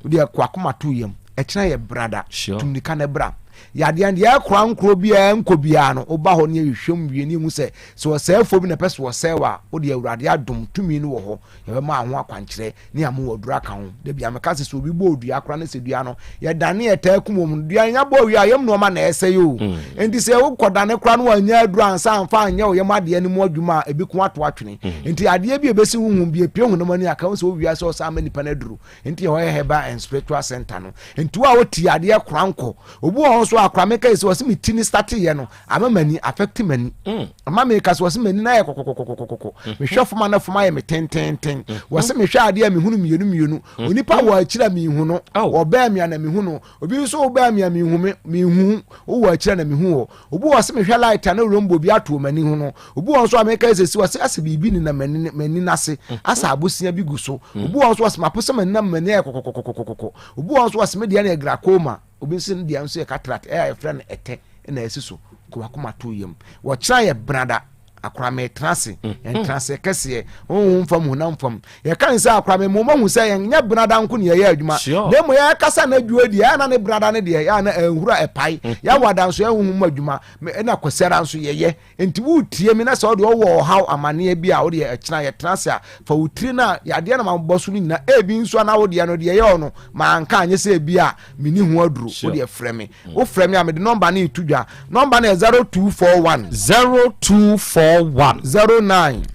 Speaker 3: o deɛ kɔ akoma to yam ɛkyerɛ yɛ brada tumnika na bra yadeɛ deɛ ɛkora nkoro biara nkɔ biara no woba hɔ ne yɛhwehwɛ mu wie ne ehu sɛ sɛ ɔsɛefoɔ bi na ɛpɛ sɛ ɔsɛe wa o deɛ awurade adom tumi no wɔ hɔ yɛbɛma ho akwankyerɛ ne ama waduru aka ho. Da bi a meka sɛ sɛ obi bɔ odua koraa ne sɛ dua no yɛdane ɛtaa kum wɔn no, dua no nya bɔ wie a yam nneɛma na ɛsɛe o. Enti sɛ wokɔdane koraa no wannya aduru ansa amfa anyɛ wo yam adeɛ no mu adwuma a, ebi ko ato atwene. Enti adeɛ bi a ebesi honhom bi epue honam ani a, ka ho sɛ wowie a sɛ ɔsan ma nipa no aduru. Enti ɛhɔ yɛ Herbal and Spiritual Center no. Enti wo a wote adeɛ kora nkɔ. Obi wɔ hɔ nso a kora meka yi sɛ ɔse me ti no starteeɛ no, ama m'ani affect m'ani mm. ama me ka so wɔsi m'ani na yɛ kɔkɔkɔkɔkɔkɔ mm. mehwɛ fam ana fam ayɛ me tententen mm. wɔsi mehwɛ adeɛ a mehunu mmienu mmienu onipa wɔ akyiri a mehu no ɔbɛn mi a na mehu no obi nso ɔbɛn mi a mehu me mehu wowɔ akyiri a na mehu wɔ obi wɔ se mehwɛ light a na rainbow bi ato m'ani ho no obi wɔ nso a meka sɛ si wɔsi asɛ biribi nenam m'ani m'ani n'ase asɛ abosia bi gu so obi wɔ nso wɔsi mapo sɛ m'ani nam m'ani ayɛ kɔkɔkɔkɔkɔkɔ obi wɔ nso wɔsi me deɛ no yɛ glaucoma Obi nso ne deɛ nso yɛ cataract ɛyɛ a yɛfrɛ no ɛtɛ na ɛsi so kɔ wakoma to yam. Wɔkyerɛ yɛ brada akora me tena ase yɛntena ase kɛseɛ honhom fam honam fam. Yɛka ne sɛ akora me mo mahu sɛ yɛnyɛ brada nko ne yɛyɛ adwuma na mmom yɛkasa na adwuma deɛ ɛyɛ na ne brada ne deɛ ɛyɛ na ɛnhura ɛpae yɛwɔ adanso yɛ honhom mu adwuma ɛna kwasiara nso yɛyɛ. Nti woretie me na sɛ wode ɔwɔ ɔhaw amaneɛ bi a wodeɛ ɛkyena yɛtena ase a fa wo tiri no a yadeɛ na mabɔ so no nyina ebi nso a na wodeɛ no deɛ ɛyɛ ɔno manka anyɛ sɛ ebi a menni ho aduro wodeɛ frɛ me wofrɛ me a mede nɔmba no reto dwa nɔmba no yɛ 0241
Speaker 18: 0241
Speaker 3: 09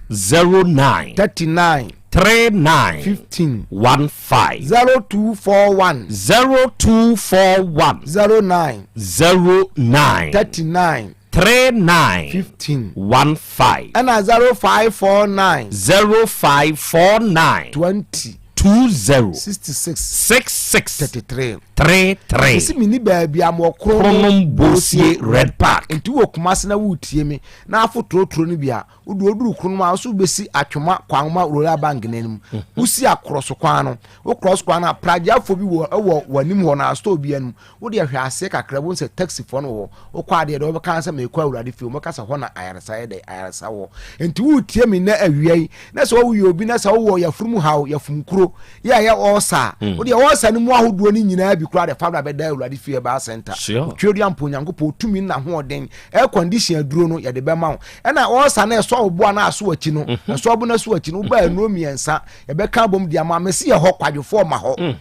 Speaker 18: 09
Speaker 3: 39
Speaker 18: 39
Speaker 3: 15
Speaker 18: 15
Speaker 3: 0241
Speaker 18: 0241
Speaker 3: 09
Speaker 18: 09
Speaker 3: 39
Speaker 18: 39
Speaker 3: 15
Speaker 18: 15.
Speaker 3: Ɛna 0549.
Speaker 18: 0549.
Speaker 3: 20.
Speaker 18: 20.
Speaker 3: 66.
Speaker 18: 66.
Speaker 3: 33.
Speaker 18: 33.
Speaker 3: Mesi menni baabi a mewɔ
Speaker 18: Kronom Bosie Red Park.
Speaker 3: Nti wɔ Kumasi na woretie me na afo torotoro no bi a, wode oduru Kronom a, wo so wobɛsi Atwoma Kwanwoma Royal Bank no anim. Wosi akorɔso kwan no, wo cross kwan no a, pragyeafoɔ bi wɔ wɔ w'anim hɔ no a, store bi anim. Wo deɛ hwɛ aseɛ kakra wobɛhu sɛ taxi foɔ no wɔ hɔ. Wokɔ a deɛ deɛ wɔbɛka sɛ merekɔ Awurade fie, wɔbɛka sɛ hɔ na ayaresa yɛ dɛ, ayaresa wɔ. Nti woretie me nnɛ awia yi, na sɛ woyɛ obi na sɛ wowɔ yafunu mu haw, yafunu kuro, yɛ a ɛyɛ ɔɔsa a, wo deɛ ɔɔsa no mu ahodoɔ no nyinaa bi koraa deɛ fa bra bɛda Awurade fie Herbal Center. Otweaduaa mpo Onyankopɔn tumi ne n'ahoɔden, air condition aduro no yɛde bɛma wo. Ɛna ɔɔsa no ɛsɔ wo bo anaa aso akyi no, ɛsɔ bo no aso akyi no, wobaa nnuro mmiɛnsa, yɛbɛka abom de ama. Mese yɛ hɔ, kwadwofoɔ ma hɔ.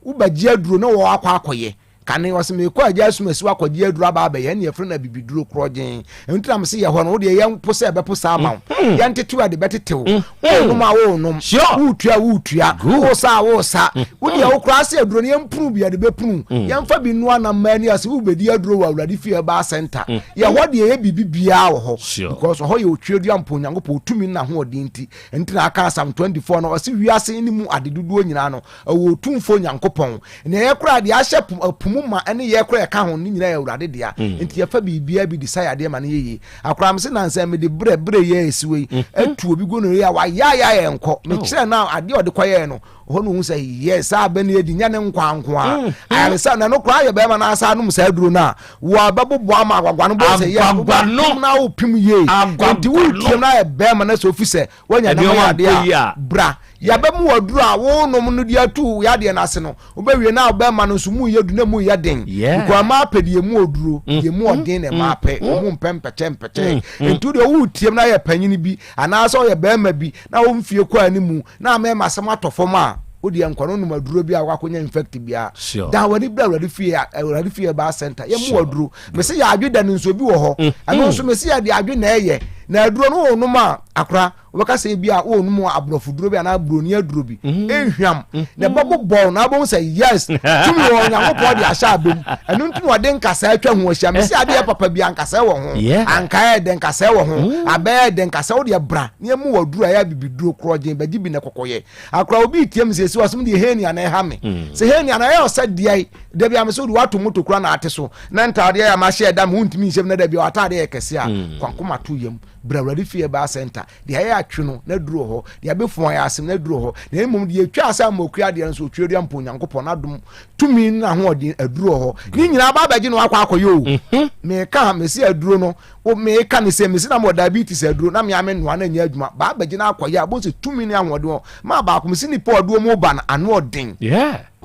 Speaker 3: Wobɛgye aduro na wɔakɔ akɔyɛ. Kane ɔse mekɔ agya asumasi hɔ akɔgye aduro aba abɛyɛ ɛne yɛfrɛ no abibiduro korɔgyen. Ɛno nti na mese yɛ hɔ no wodeɛ yɛmpo sɛ ɛbɛpo saa ama wo. Yɛntetew a de bɛtetew. Wonom a wonom. Woretua a woretua. Wosa a wosa. Wodeɛ wo koraa sɛ aduro no yɛmpunu bi a de bɛpunu. Yɛmfa bi nnoa nam mma ani ase wobɛdi aduro wɔ Awurade fie herbal center. Yɛ hɔ deɛ yɛ biribi biara wɔ hɔ. Because ɔhɔ yɛ otweadua mpo Onyankopɔn tumi ne n'ahoɔden nti. Ɛno nti na aka Psalm 24 no ɔse wiase ne mu ade dodoɔ nyinaa no Ɛwɔ Otumfoɔ Nyankopɔn. Nea yɛkora, deɛ ahyɛ po, po mu ma ne yɛkora ɛka ho no nyinaa yɛ Awurade dea. Enti yɛfa biribiara bi de sa yadeɛ ma no yɛ yie. Akora mese nansa yi mede berɛ, berɛ yi a ɛsi hɔ yi, atu obi gonorrhea a wayaayae ɛnkɔ. Mekyerɛɛ no adeɛ a ɔde kɔyɛɛ no, ɛhɔ na ɔhu sɛ yes, saa abɛ no yɛdi nyɛ ne nkwa nko ara. Ayaresa, na ɛno koraa yɛ bɛrima no asa anom saa aduro no a, wɔabɛboboa ama agwagwa no bɔ sɛ yes, wobɛpem na wopem yie. Enti woretuam na ayɛ bɛrima no sɛ ofi sɛ woanya nam ayɛ adeɛ a, bra. Yɛbɛma wo aduro a wonom no de atu wo yadeɛ no ase no, wobɛwie na wobɛma no nso mu yɛ du na mu yɛ den. Because mmaa pɛ deɛ emu oduro, deɛ emu ɔden na mmaa pɛ, ɔmu mpɛ mpɛkyɛ mpɛkyɛ. Nti wodeɛ woretie mu na yɛ panyini bi anaasɛ ɔyɛ barima bi na wo mfie kɔ animu na mmarima asɛm atɔ fam a, wodeɛ nkɔ no nom aduro bi a wakɔnya infect biara. Dan w'ani bra Awurade fie, Awurade fie herbal center, yɛma wo aduro. Mese yɛ adwe da no nso bi wɔ hɔ. Ɛno nso mese yɛde adwe na ɛyɛ.
Speaker 2: Na aduro no wonom a, akora, wobɛka sɛ ebi a wonom aborɔfo duro bi anaa buroni aduro bi. Ɛnhwam. Na ɛbɛbobɔw na wobɛhu sɛ yes, tumi wɔ Onyankopɔn de ahyɛ abɛ mu. Ɛno nti na ɔde nkasɛɛ atwa ho ahyia. Mese adeɛ papa bi ankasɛɛ wɔ ho. Ankaa yɛ dɛ nkasɛɛ wɔ ho. Abɛ yɛ dɛ nkasɛɛ wo deɛ bra na yɛmmu wɔ aduro a ɛyɛ abibiduro korɔgyen bɛgye bi na kɔkɔyɛ. Akora obi retie me sɛsi ɔsem deɛ hernia na ɛha me. Sɛ hernia na ɛyɛ ɔsɛ deɛ da bi a mesɛ wode wato moto kora na ate so na ntaadeɛ a mahyɛ ɛda me wontumi nhyɛm na da bi a w'ataadeɛ yɛ kɛse a kwankoma to yam bra awurade fie herbal center deɛ ayɛ atwe no na duro hɔ deɛ abɛfu ayɛ asem na duro hɔ na mmom deɛ ɛtwa asɛ ama okua adeɛ no so otwa dua mpo Onyankopɔn n'adom tumi ne n'ahoɔden aduro hɔ ne nyinaa ba abɛgye no akɔ akɔyɛ o mhm. meka mesi aduro no wo meka ne sɛ mesi na mewɔ diabetes aduro na mea me noa na nyɛ adwuma ba abɛgye no akɔyɛ a bɔn sɛ tumi ne ahoɔden hɔ ma baako mesi nipa ɔdoɔ mu ba no ano ɔden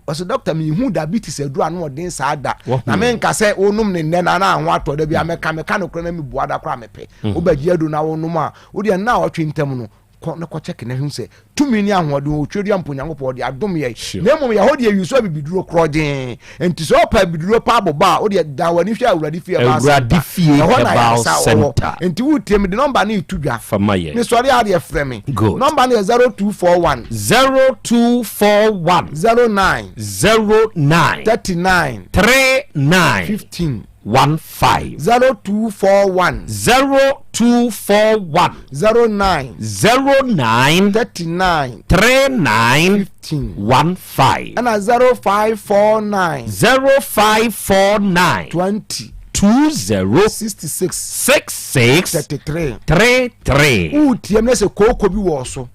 Speaker 2: ɔsɛ dɔkta mehu diabetes aduro ano ɔden saa da na menka sɛ wonom ne nnɛ na na ho atɔ da bi a mɛka meka no korɛ na mebua da koraa mepɛ mm. wobɛgye aduro na wonom a wodeɛ nna a ɔtwe ntam no kɔ na kɔ kyɛke na hu sɛ tumi ne ahoɔden wɔ otwedeɛ mpo Onyankopɔn ɔde adom yɛn na mmom yɛhɔ deɛ yusu abibiduro korɔgyee nti sɛ ɔpɛ abibiduro pa abobɔ a wodeɛ dan w'ani hwɛ awurade fie herbal
Speaker 18: Awurade fie
Speaker 2: ɛhɔ na
Speaker 18: herbal
Speaker 2: ayaresa wɔ hɔ
Speaker 18: center.
Speaker 2: nti wotie me de nɔmba no reto dwa
Speaker 18: Fa ma yɛn.
Speaker 2: mesɔre a deɛ frɛ me
Speaker 18: Good.
Speaker 2: nɔmba no yɛ 0241
Speaker 18: 0241
Speaker 2: 09
Speaker 18: 09
Speaker 2: 39
Speaker 18: 39
Speaker 2: 15
Speaker 18: 15.
Speaker 2: 0241
Speaker 18: 0241.
Speaker 2: 09
Speaker 18: 09.
Speaker 2: 39
Speaker 18: 39.
Speaker 2: 15
Speaker 18: 15.
Speaker 2: Ɛna 0549.
Speaker 18: 0549.
Speaker 2: 20.
Speaker 18: 20.
Speaker 2: 66.
Speaker 18: 66.
Speaker 2: 33.
Speaker 18: 33.
Speaker 2: Wotie mu na sɛ kooko bi wɔ so.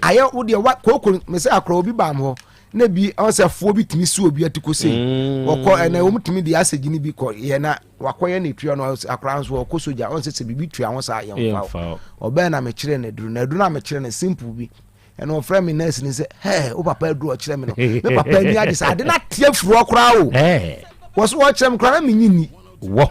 Speaker 2: Ayɛ wo deɛ wa kooko mesɛ akora obi baam hɔ na bi ɔn sɛ foɔ bi tumi si obi ati kɔ sei mm. wɔkɔ ɛnna wɔn tumi de asɛgye no bi kɔ yɛ na wakɔyɛ ne tua no akora nso ɔkɔ sogya ɔn sɛ sɛ biribi tua ho saa yɛn fa ɔbɛn na mekyerɛ no aduru na aduru na mekyerɛ no simple bi ɛna ɔfrɛ me nurse ni sɛ hɛɛ wo papa aduru ɔkyerɛ me no me papa ani agye sɛ ade na teɛ firi hɔ koraa o wɔ so wɔkyerɛ me koraa na menyi ni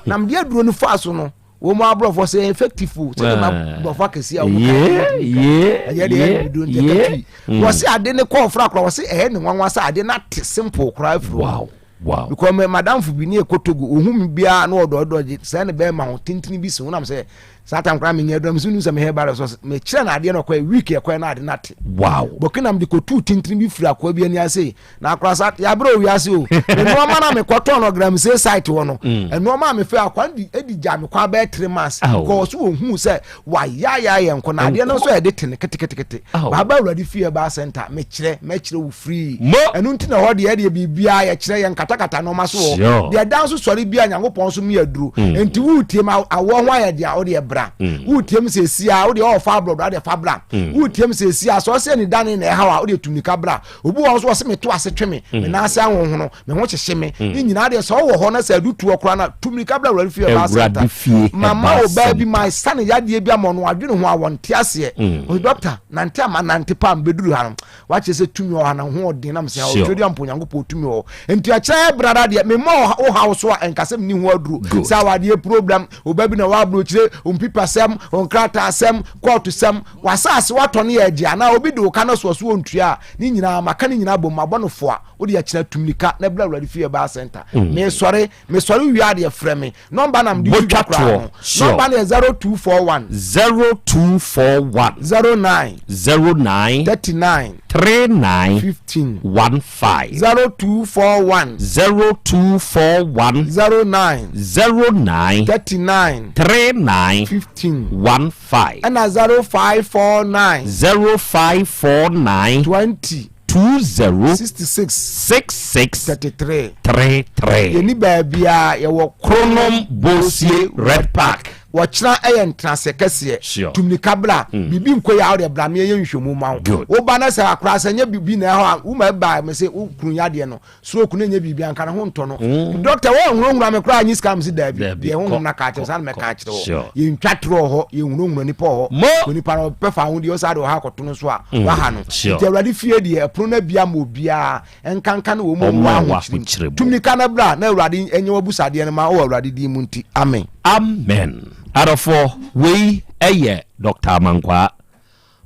Speaker 2: na mede aduro no faa so no wɔn mu aborɔfo sɛ effective o sɛ ɛma borɔfo akɛse a wɔn ka ɛyɛ deɛ ɛyɛ dodo nti ɛka twi wɔsi ade ne kɔɔ fura koraa wɔsi ɛyɛ ne nwanwa sɛ ade na te simple koraa firi hɔ
Speaker 18: wow
Speaker 2: because my madamfo bi ne ɛkɔ Togo ohun mi biara na ɔdɔ ɔdɔ gye sɛ ne bɛrima ho tentene bi si ho nam sɛ saa tam koraa menyɛ aduro mesɛ nu sɛ mehɛ ba so mekyerɛ no adeɛ no ɔkɔɛ week ɛkɔɛ na ade no ate
Speaker 18: wow
Speaker 2: burkina mede kɔtuu tentene bi firi akoa bi ani ase na akora sa yɛabrɛ owiase o nneɛma na mekɔtɔn no galamsey site hɔ no mm. nneɛma a mefɛ akwa no di gya me kɔ abɛɛ three months because ɔso wɔhu sɛ wayayayɛ nkɔ na adeɛ no nso yɛde te no ketekete baaba awurade fie ɛbaa center mekyerɛ mɛkyerɛ wo free ɛno nti na hɔ deɛ ɛdeɛ biribiara yɛkyerɛ yɛn katakata nneɛma so wɔ deɛ ɛda nso sɔre bi a nyankopɔn nso mi aduro mm. nti woretie ma awɔ ho ayɛ deɛ wodeɛ bra mm. woretie m sɛ sia wodeɛ ɔfa aborɔdɔ adeɛ fa bra woretie m sɛ sia sɛ ɔsɛ ne dane na ɛhaw a wodeɛ tumika bra obi wɔ hɔ nso ɔse meto ase twe me mm. me nan ase ahohono me ho hyehye me mm. ne nyinaa deɛ sɛ ɔwɔ hɔ na sɛ adu toɔ koraa na tu mirika bra awurade fie herbal center mama ɔbaa bi ma sane yadeɛ bi ama ɔno adwene ho a wɔnte aseɛ mm. ɔsɛ dɔkta nante ama nante paa mbɛduru ha no wakyerɛ sɛ tumi wɔ ha na ho ɔden nam sɛ ɔtwe de ampo onyankopɔn tumi wɔ nti akyerɛ yɛ brada deɛ mema wo haw so a ɛnka sɛ menni ho aduro sɛ awadeɛ program ɔba bi na wɔaburokyire mpipasɛm nkrataasɛm kɔɔtosɛm W'asase w'atɔ no yɛ agye anaa obi de wo ka no soɔ so ɔntua a, ne nyinaa maka ne nyinaa bom mabɔ no foa, wode akyina tu mirika na bra Awurade fie Herbal Center. Mm. Mesɔre, mesɔre wie adeɛ frɛ me. Nɔmba na mede tu dwa koraa no. Nɔmba no yɛ 0241.
Speaker 18: 0241.
Speaker 2: 09.
Speaker 18: 09.
Speaker 2: 39.
Speaker 18: 39.
Speaker 2: 15.
Speaker 18: 15.
Speaker 2: 0241.
Speaker 18: 0241.
Speaker 2: 09.
Speaker 18: 09.
Speaker 2: 39.
Speaker 18: 39.
Speaker 2: 15.
Speaker 18: 15.
Speaker 2: Ɛna 0549.
Speaker 18: 0549.
Speaker 2: 20.
Speaker 18: 20.
Speaker 2: 66.
Speaker 18: 66.
Speaker 2: 33.
Speaker 18: 33.
Speaker 2: Yɛni baabiara yɛwɔ
Speaker 18: Kronom Bosie Red Park.
Speaker 2: Wɔkyena yɛ ntenase kɛseɛ.
Speaker 18: Sure.
Speaker 2: Tumnika bra.
Speaker 18: Mm.
Speaker 2: Biribi nkɔ yɛ a wode bra meɛyɛ nhwɛmu ma wo.
Speaker 18: Good.
Speaker 2: Woba na sɛ akora sɛ nyɛ biribi na ɛhɔ a woma ɛba me se wo kunu yadeɛ no stroke no nyɛ biribi anka ne ho ntɔ no. Mm. Doctor wɔnhunahuna me koraa nye sika me se daabi.
Speaker 18: Daabi.
Speaker 2: Deɛ honhom
Speaker 18: Kɔ,
Speaker 2: no aka akyerɛ
Speaker 18: kɔ,
Speaker 2: saa na mɛka
Speaker 18: kɔ.
Speaker 2: akyerɛ wɔ.
Speaker 18: Sure.
Speaker 2: Yɛntwa torɔ wɔ hɔ, yɛnhunahuna nipa wɔ hɔ.
Speaker 18: Mo.
Speaker 2: Onipa no ɔpɛ fa ho deɛ ɔsaa de ɔha akɔto no so a
Speaker 18: Mm.
Speaker 2: waha no.
Speaker 18: Sure.
Speaker 2: Nti Awurade fie deɛ ɛpono no abia ma obiara. Nkanka ne wɔn a
Speaker 18: Wɔn
Speaker 2: wɔwɔ
Speaker 18: a wɔwɔ
Speaker 2: ahokyere mu.
Speaker 18: ahokyere mu.
Speaker 2: Tu mmirika na bra na Awurade nyɛ w'abusadeɛ no ma wɔ Awurade din mu nti. Amen.
Speaker 18: Amen adɔfoɔ wei yɛ Doctor Amankwaa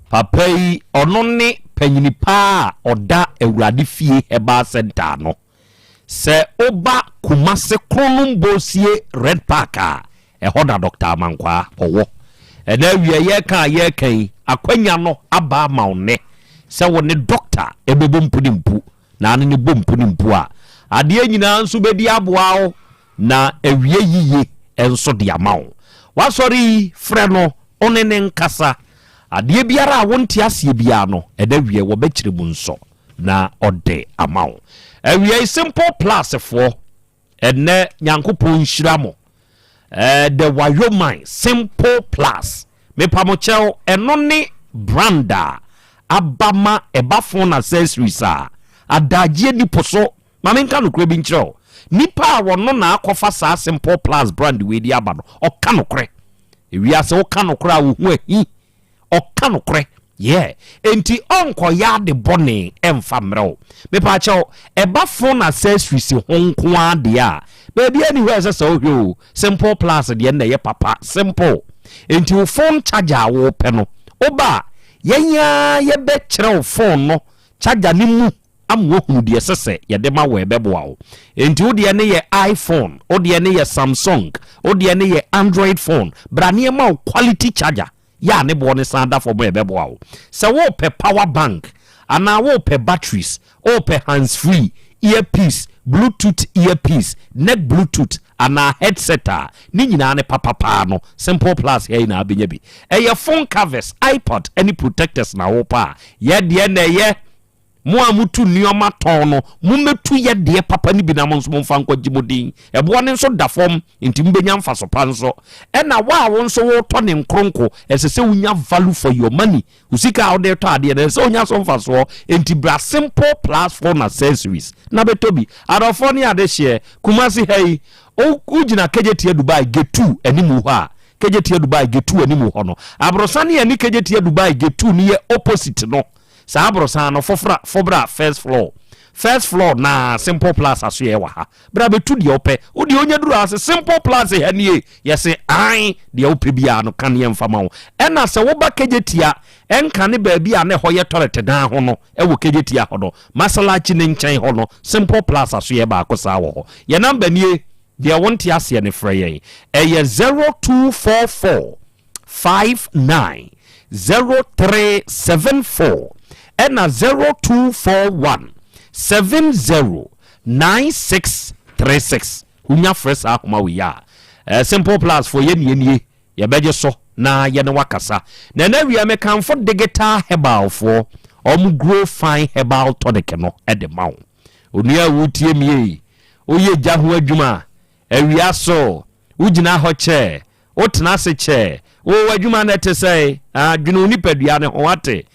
Speaker 18: papa yi ɔno ne panyini paa a ɔda Awurade fie herbal center ano sɛ woba Kumase Kronom Bosie Red Park a ɛhɔ na Doctor Amankwaa ɔwɔ. Ɛna awia yɛka a yɛka yi, akwanya no aba ama wo nnɛ sɛ wo ne dɔkta ɛbɛbɔ mpu ne mpu, na ane ne bɔ mpu ne mpu a, adeɛ nyinaa nso bɛdi aboa wo na awie yiye nso de ama wo. W'asɔre yi, frɛ no, wo ne no nkasa. Adeɛ biara a wonte aseɛ biara no, ɛda wie wɔbɛkyerɛ mu nso na ɔde ama wo. Awiei Simple Plus foɔ, ɛnnɛ Nyankopɔn nhyira mo. Eh, the Wyoming Simple Plus. Mepa mo kyɛw, ɛno ne brand a aba ma ɛba phone accessories a adagyeɛ ni po so. Ma menka nokorɛ bi nkyerɛ wo, nipa a ɔno na akɔfa saa Simple Plus brand wei de aba no, ɔka nokorɛ. Ewiase woka nokorɛ a wo ho ahi. Ɔka nokorɛ. Yeah. Enti ɔnkɔyɛ ade bɔne ɛmfa mmerɛ wo. Mepaakyɛw, ɛba phone accessories ho nko ara deɛ a, baabiara nni hɔ a ɛsɛ sɛ wohwɛ o. Simple Plus deɛ no na ɛyɛ papa. Simple. Enti wo phone charger a wopɛ no, woba a, yɛn ara yɛbɛkyerɛ wo phone no charger no mu ama woahunu deɛ ɛsɛ sɛ yɛde ma wo a ɛbɛboa wo. Enti wo deɛ no yɛ iPhone, wo deɛ no yɛ Samsung, wo deɛ no yɛ Android phone, bra na yɛma wo quality charger yɛ a ne boɔ no san da fam a ɛbɛboa wo. Sɛ worepɛ power bank anaa worepɛ batteries, worepɛ hands free, earpiece, bluetooth earpiece, neck bluetooth anaa headset a, ne nyinaa ne papa paa no, Simple Plus ha yi na wobɛnya bi. Ɛyɛ phone covers, iPod ne protectors na worepɛ a, yɛ deɛ na ɛyɛ. Mo a motu nneɛma tɔn no, mommɛtu yɛ deɛ papa no bi na mo nso momfa nkɔgye mo din. Ɛboɔ no nso da fam, enti mobɛnya mfaso pa nso. Ɛna wo a wo nso woretɔ ne nkronko, ɛsɛ sɛ wonya value for your money. Wo sika a wode retɔ adeɛ no, ɛsɛ sɛ wonya so mfasoɔ. Enti bra Simple Plus Phone Accessories na bɛtɔ bi. Adɔfoɔ ne adehyeɛ, Kumasi ha yi, wogyina Kejetia Dubai Gate 2 animu hɔ a, Kejetia Dubai Gate 2 animu hɔ no, aborosan ne ɛne Kejetia Dubai Gate 2 no yɛ opposite no. Saa aborosan no fofra fobra first floor first floor naa simple plus asoɛɛ wɔ ha bra bɛtu deɛ wopɛ wo deɛ onya duru ase simple plus ha nie yɛse ae deɛ wopɛ biara no ka ne yɛmfa ma wo ɛna sɛ woba kegyetia ɛnka ne baabi a na ɛhɔ yɛ toilet dan ho no ɛwɔ kegyetia hɔ no masalachi ne nkyɛn hɔ no simple plus asoɛɛ baako saa wɔ hɔ yɛ number nie deɛ wonte aseɛ no frɛ yɛn ɛyɛ 0244 59 0374 ɛna 0241 70 9636 wonya frɛ saa ahoma wei a eh, simple plus foɔ yɛ nie nie yɛbɛgye so na yɛne wakasa na ɛna awia mekamfo digital herbal foɔ ɔmo grow fine herbal tonic no ɛde ma wo onua a wotie mie woyɛ gya ho adwuma awia so wogyina hɔ kyɛ Wotena ase kyɛ. Wo w'adwuma no ɛte sɛn? Ah, dwene wo nipadua no ho, wate?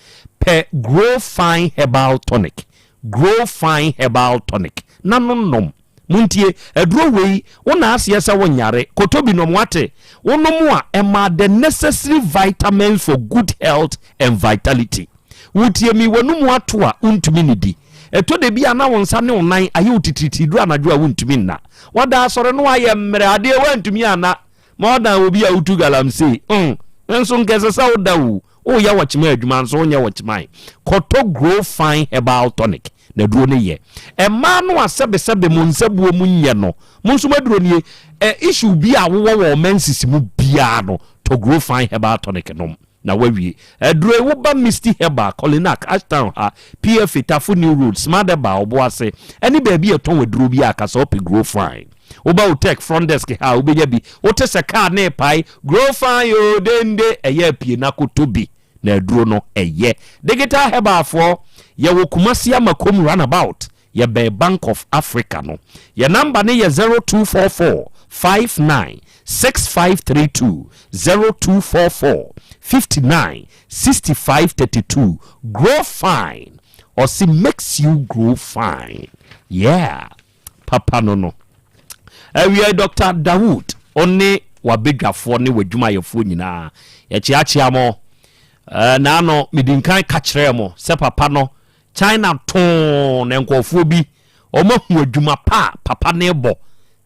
Speaker 18: Pɛ Grow Fine Herbal Tonic, Grow Fine Herbal Tonic, na no nom. Montie, aduro wei, wo na aseɛ sɛ wonyare, kɔtɔ bi nom, wate? Wonom a, ɛma the necessary vitamins for good health and vitality. Wotie me, w'anomu ato a, wontumi nnidi. Ɛtɔ da bi a na wo nsa ne wo nan ayɛ wo titiritii duru anadwo a wontumi nna. Wada asɔre no ayɛ mmerɛ adeɛ woantumi anna ma wadan obi a wotu galamsey. Mm, nso nka ɛsɛ sɛ woda o. Woyɛ wɔkyema adwuma nso wonyɛ wɔkyemae. Kɔtɔ Grow Fine Herbal Tonic na aduro no yɛ. Mmaa no a sɛbesɛbe mo nsabuo mu nyɛ no, mo nso mo aduro nie. Ɛ issue bi a wowɔ wɔ menses mu biara no, tɔ Grow Fine Herbal Tonic nom. Na wawie. Aduro yi woba Misty Herbal, Kolinak, Ashtown ha, PFA, Tafo New Road, Smart Herbal, Obuasi, ɛne baabi a ɛtɔn aduro bi a ka sɛ wopɛ Grow Fine. Woba Otec front desk ha a wobɛnya bi. Wote sɛ car no repae, Grow Fine oo dende, ɛyɛ a pue na kɔtɔ bi na aduro no ɛyɛ. Digital Herbal foɔ, yɛwɔ Kumasi Amakom runabout. Yɛbɛn Bank of Africa no. Yɛn number no yɛ 0244 59 6532, 0244 59 65 32. Grow fine. Ɔse makes you grow fine. Yeah. Papa no no. Awiei Doctor Dawood, wo ne w'abadwafoɔ ne w'adwumayɛfoɔ nyinaa, yɛkyeakyea mo. Eh, naano medi nkan ka kyerɛɛ mo sɛ papa no China too na nkurɔfoɔ bi wɔn ahu adwuma pa a papa no rebɔ.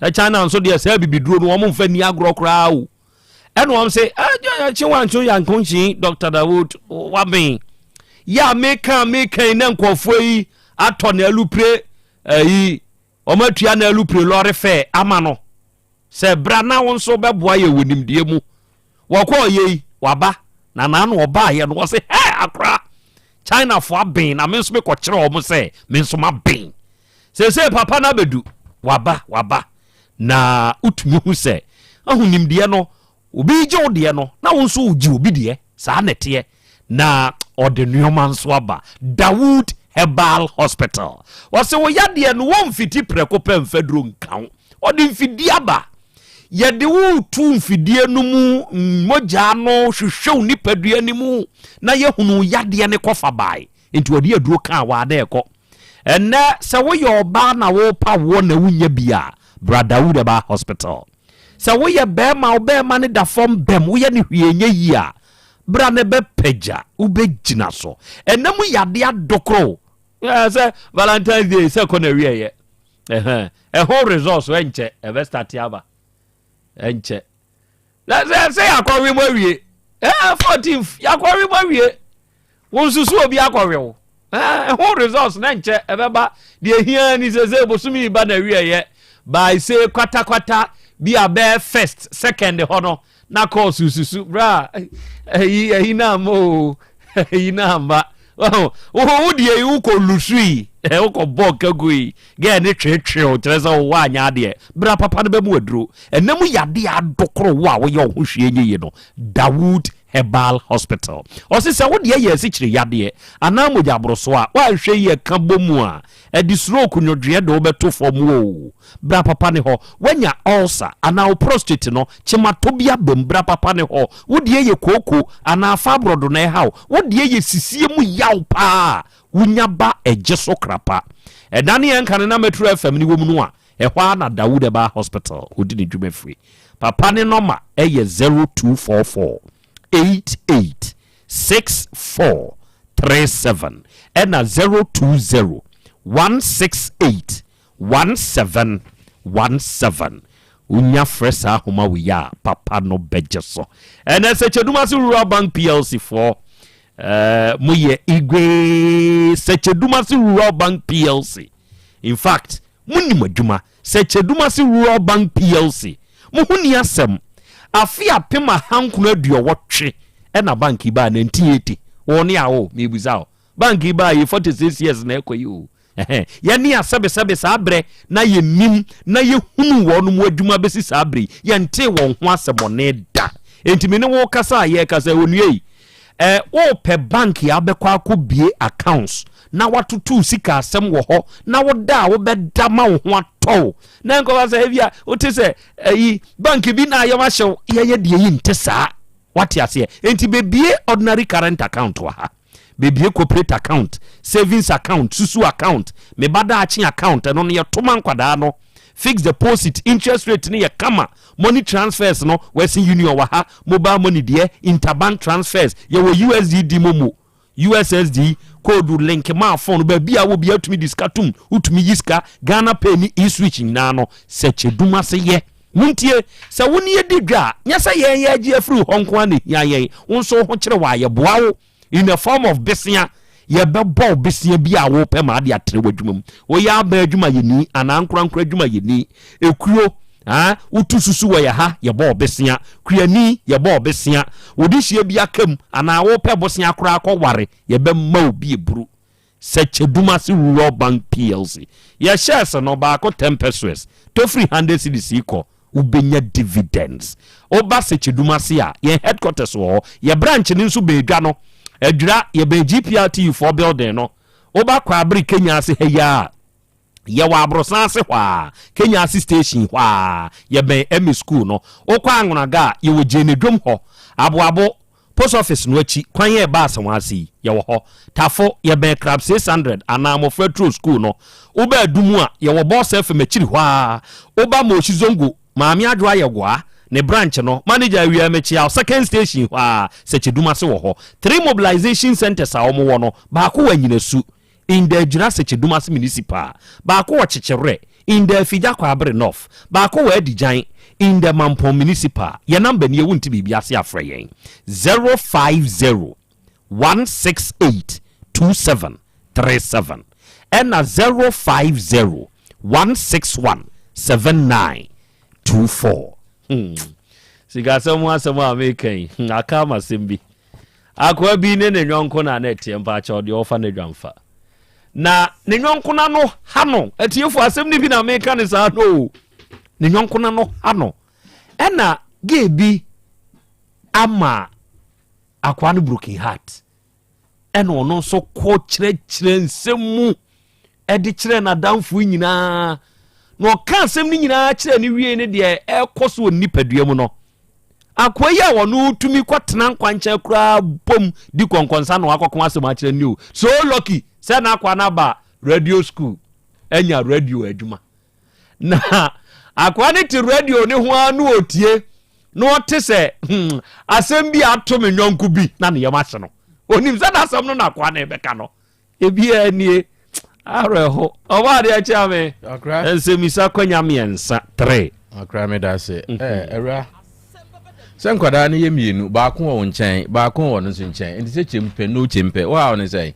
Speaker 18: Na China nso deɛ saa bibiduro no wɔn mfa nni agorɔ koraa o. Ɛna wɔn se kye wancho yankonkyin Dr. Dawood waben. Yɛ a meka meka yi na nkurɔfoɔ yi atɔ na alupre ayi wɔn atua na alupre lɔre fɛ ama no sɛ bra na wo nso bɛboa yɛ wɔ nimdeɛ mu. Wɔkɔɔ yei. Waba na naano ɔbaayɛ no wɔse hɛ akora Chinafoɔ aben na me nso mekɔkyerɛ wɔn sɛ me nso maben. Seesei papa no abɛdu waba waba na wotumi hu sɛ ahu nimdeɛ no Obi regye wo deɛ no, na wo nso wogye obi deɛ. Saa na ɛteɛ. Na ɔde nneɛma nso aba. Dawood Herbal Hospital. Ɔse wo yadeɛ no, wɔmfiti prɛko pɛ mfa duro nka wo. Ɔde mfidie aba. Yɛde wo reto mfidie no mu, mogya no hwehwɛ wo nipadua no mu na yɛhunu wo yadeɛ no kɔfa bae. Nti ɔde aduro kaa waa na ɛkɔ. Ɛnnɛ sɛ woyɛ ɔbaa na worepa woɔ na wonnya bi a, bra Dawood Herbal Hospital. Sɛ woyɛ bɛɛma wo bɛɛma no da fam bɛm woyɛ no hwee nyɛ yie a, bra na ɛbɛpagya wobɛgyina so. Ɛnɛ mu yadeɛ adokoro sɛ Valentine's Day sɛ kɔ na wieɛ ɛho results ɛnkyɛ ɛbɛ start aba ɛnkyɛ sɛ sɛ yɛakɔwe mu awie 14th yɛakɔwe mu awie. Wo nso so obi akɔwe wo. Ɛho results na nkyɛ ɛbɛba. Deɛ ehia ni sɛ sɛ bosomi yi ba na awieɛ by say kwatakwata bi a bɛyɛ first second hɔ no na kɔɔ sususu bra ɛyi ɛyi na ama o ɛyi na ama wo wo deɛ yi wokɔ lusu yi wokɔ bɔ kagu yi gɛɛ ne twetwe o kyerɛ sɛ wowɔ anyɛ adeɛ bra papa no bɛmu aduro ɛnam yadeɛ adokoro wo a woyɛ wo ho hwee nyɛ yie no Dawood Herbal Hospital. Ɔse sɛ wo deɛ yɛ asikyire yadeɛ anaa mogya aborosoɔ a, woanhwɛ yie ka bɔ mu a, ɛde stroke nwodwoeɛ de wo bɛto fam oo. Bra papa ne hɔ. Woanya ulcer anaa wo prostate no kyematɔ bi aba mu, bra papa ne hɔ. Wo deɛ yɛ kooko anaa fabrodo na ɛha wo, wo deɛ yɛ sisie mu yaw paa a, wonya ba ɛgye so krapa. Ɛda ne yɛn kane na Metro FM ne wɔ mu no a, Ɛhɔ ara na Dawood Herbal Hospital ɔdi ne dwuma firi. Papa ne nɔma yɛ 0244 88 64 37 ɛna 020 168 17 17. Wonya frɛ saa ahoma wei a, papa no bɛgye so. Ɛnɛ Sɛkyɛdumase Rural Bank PLC foɔ, eh, moyɛ Igwe Sɛkyɛdumase Rural Bank PLC. In fact, monim adwuma sɛ Kyedumase Rural Bank PLC. Mo ho nni asɛm. Afe 1980 na bank yi baa, 1980. Wo ne a o, mebisa wo. Bank yi baa yi 46 years na ɛkɔ yi o. Ɛhɛn. Yɛne a sɛbesɛbe saa berɛ na yɛnim na yɛhunu wɔn mu adwuma bɛsi saa berɛ yi, yɛntee wɔn ho asɛmɔne da. Enti me ne wo kasa a yɛrekasa yi, onua yi, Eh wopɛ bank a wobɛkɔ akɔbue accounts na watoto wo sika asɛm wɔ hɔ na woda a wobɛda ma wo ho atɔ wo na nkɔfa sɛ ebia wote sɛ ayi bank bi na ayɛm ahyɛ wo yɛyɛ deɛ yi nte saa wate aseɛ enti bebie ordinary current account wɔ ha bebie corporate account savings account susu account me ba daakye account ɛno no yɛto ma nkwadaa no fixed deposit interest rate no yɛ kama Money transfers no, Western Union wɔ ha, mobile money deɛ, interbank transfers, yɛwɔ USDD momo, USSD code link maa phone no, baabi a wɔ biara wotumi de sika tom, wotumi yi sika, Ghana Pay ne eSwitch nyinaa no, sɛ kyɛdum ase yɛ. Montie, sɛ wo ne yɛdi dwa a, nyɛ sɛ yɛn yɛregye afiri wo hɔ nko ara na ɛhia yɛn, wo nso wo ho kyere wo a, yɛboa wo. In the form of besea, yɛbɛbɔ wo besea bi a wopɛ ma ade atrɛ w'adwuma mu. Woyɛ aban adwumayɛni anaa ankorankoro adwumayɛni, ekuo, ah, wotu susu wɔ yɛ ha, yɛbɔ wo besea. Kuani, yɛbɔ wo besea. Wo dehyeɛ bi aka mu anaa wopɛ bosea koraa kɔware, yɛbɛma wo bi eburu. Sɛkyɛdumase Rural Bank PLC. Yɛ shares no baako 10 pesewas, tɔ firi 100 cedis yi kɔ, wobɛnya dividends. Woba Sɛkyɛdumase a, yɛn headquarters wɔ hɔ. Yɛ branch no nso bɛn dwa no, Adwira, yɛbɛn GPRTU foɔ building no. Woba Kwaabere Kenya ase ha yi ara a, Yɛwɔ aborosan ase hɔ ara, Kenya ase station hɔ ara, yɛbɛn Emmy school no. Wokɔ Anwonaga a, yɛwɔ Gyene dwom hɔ. Aboabo, post office no akyi, kwan a ɛba Asawa ase yi, yɛwɔ hɔ. Tafo, yɛbɛn Crab 600 anaa Mmɔfra Turo school no. Woba Adumu a, yɛwɔ Boss FM akyiri hɔ ara. Woba Moshi Zongo, Maame Adwoa Yɛgoa, ne branch no, manager Awia Mekyea wo, second station hɔ ara, Sɛkyɛdum ase wɔ hɔ. Three mobilization centres a wɔwɔ no, baako wɔ Anyinasu, In the Adwira Sekyedumase Municipal, baako wɔ Kyekyewerɛ, in the Afigya Kwaabere North, baako wɔ Adigyan, in the Mampong Municipal. Yɛn number nie, wonte biribi ase a frɛ yɛn, 050 168 2737 ɛna 050 161 7924. Hmm. Sikasɛm ho asɛm a meka yi, hmm, aka ama asɛm bi. Akoa bi ne ne yɔnko na na ɛteɛ mpaakyɛw deɛ ɔfa n'adwamfa. Na ne yɔnko no ano ha no, atiefo asɛm no bi na meka ne saa no o. Ne yɔnko no ano ha no. Ɛna gay bi ama akoa no broken heart. Ɛna ɔno nso kɔ kyerɛkyerɛ nsɛm mu ɛde kyerɛ n'adamfo nyinaa na ɔka asɛm no nyinaa kyerɛ ne wie ne deɛ ɛrekɔ so wɔ nipadua mu no akoa yi a ɔno tumi kɔtena nkwankyɛn koraa bom di kɔnkɔnsa na wakɔko asɛm akyerɛ ne o so lucky sɛ n'akoa no aba radio school anya radio adwuma Na akoa no te radio ne ho ara na ɔtie na ɔte sɛ hmm, asɛm bi ato me nyɔnko bi na ne yam ahye no. Onim sɛ n'asɛm no na akoa no rebɛka no. Ebiara nie awerɛho. Ɔbɔ adeɛ kyea me. Nsɛmmisa kwanya mmiɛnsa tere.
Speaker 1: Akra meda ase. Mhm. Eh, awura. Sɛ nkwadaa no yɛ mmienu, baako wɔ wo nkyɛn, baako wɔ no nso nkyɛn. Nti sɛ kyempɛ no kyempɛ. Wo a wo ne sɛn?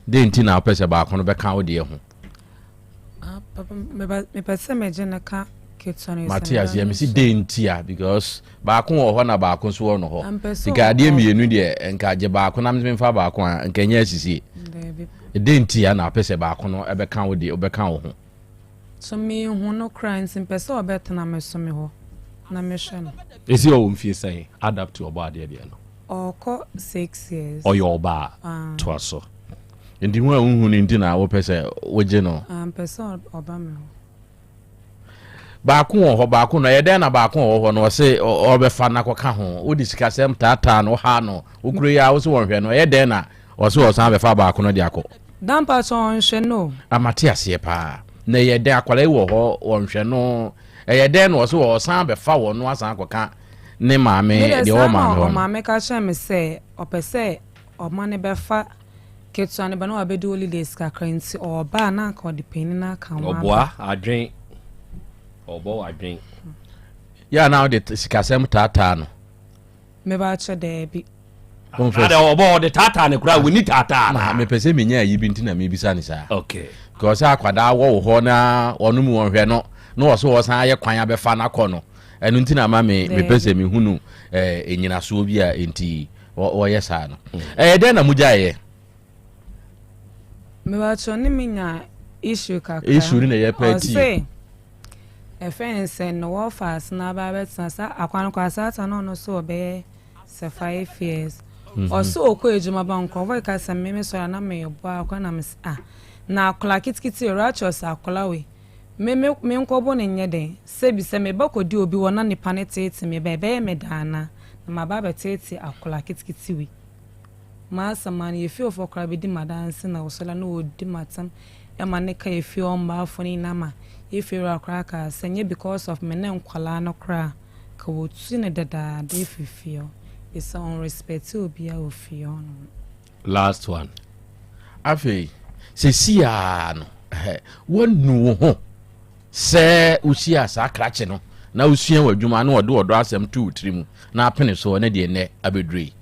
Speaker 1: Dɛn nti na wopɛ sɛ baako no bɛka wo deɛ ho?
Speaker 5: Ah, papa, mepɛ sɛ megye no ka ketewa no.
Speaker 1: Mate aseɛ, mesi dɛn nti a because baako wɔ hɔ na baako nso wɔ no hɔ. Nka adeɛ mmienu deɛ nka gye baako na memfa baako a nka ɛnyɛ asisie. Dɛn nti a na apɛ sɛ baako no ɛbɛka wo deɛ ɔbɛka wo ho?
Speaker 5: So mehu no koraa nti mpɛ sɛ ɔbɛtena me so me hɔ na mehwɛ no.
Speaker 18: Esi ɔwɔ mfie sɛn add up to ɔbɔ adeɛ deɛ no?
Speaker 5: Ɔkɔ 6 years.
Speaker 18: Ɔyɛ ɔbaa ah. Toa so.
Speaker 1: Nti hu a wonhu no nti na wopɛ sɛ wogye no?
Speaker 5: Ah, mpɛ sɛ ɔba me hɔ.
Speaker 1: Baako wɔ hɔ, baako no, ɛyɛ dɛn na baako wɔ hɔ no ɔse ɔbɛfa no akɔka ho? Wode sikasɛm taataa no, woha no, wokuro yi a wose wɔnhwɛ no, ɛyɛ dɛn na ɔse ɔsan bɛfa baako no de akɔ?
Speaker 5: Dampa sɛ ɔnhwɛ no o.
Speaker 1: Ah, mate aseɛ paa. Na ɛyɛ dɛn akwadaa yi wɔ hɔ wɔnhwɛ no, ɛyɛ dɛn na ɔse ɔsan bɛfa wɔn no asan akɔka ne maame deɛ ɔwɔ maame hɔ no?
Speaker 5: Ɔmaame ka kyerɛ me sɛ ɔpɛ sɛ ɔma no bɛfa Ketewa no ba na wabɛdi holidays kakra nti ɔɔba a na anka ɔde panin no aka ho aba.
Speaker 18: Ɔboa adwen ɔbɔ w'adwen.
Speaker 1: Yɛ a na wode sikasɛm taataa no.
Speaker 5: Mebakyɛ daabi.
Speaker 18: Ada ɔbɔ ɔde taataa no koraa wɔni taataa
Speaker 1: na. Mepɛ sɛ menya ayi bi nti na mebisa ne saa.
Speaker 18: Okay.
Speaker 1: Because sɛ akwadaa wɔ wo hɔ na ɔno mu wɔnhwɛ no na ɔso ɔsan ayɛ kwan abɛfa no akɔ no ɛno nti na ama me mepɛ sɛ mehunu ɛɛ nyinasoɔ bi a nti wɔyɛ saa no ɛyɛ dɛn na mogyaeɛ
Speaker 5: mebatwɛ ne menya issue kakra
Speaker 1: issue no na ɛyɛ pɛ ti
Speaker 5: ɔse ɛfɛ ne sɛ no wɔfa ase na aba abɛtena sa akwan kɔ asata na ɔno so ɔbɛyɛ sɛ 5 years mhm. Ɔse ɔkɔ adwuma ba nkurɔfoɔ ka sɛ me mesɔre na meyɛ bɔ akora na mese ah na akwadaa kitikiti Rachel sɛ akwadaa wei me me me nkɔbɔ no nyɛ den sɛbi sɛ meba kɔdi obi wɔ na nipa ne tete me ba ɛbɛyɛ me daana na maba abɛtete akwadaa kitikiti wei m'asɛm ano yɛ fiefoɔ koraa bɛdi m'adanse na wɔsɔre na wɔdi m'atam ɛma ne ka yɛ fie ɔmmaafo no nyinaa ma yɛ fie wura koraa kaa sɛ nyɛ because of me ne nkwadaa no koraa ka wɔtu no dadaada ɛfiri fie hɔ ɛsɛ ɔnrespect obiara wɔ fie hɔ no.
Speaker 18: Last one.
Speaker 1: Afei sɛsiaa no woanu wo ho sɛ wohyia saa krakye no na wosua w'adwuma na ɔde ɔdɔ asɛm to wo tiri mu na apene soɔ ne deɛ nnɛ abɛduru yi.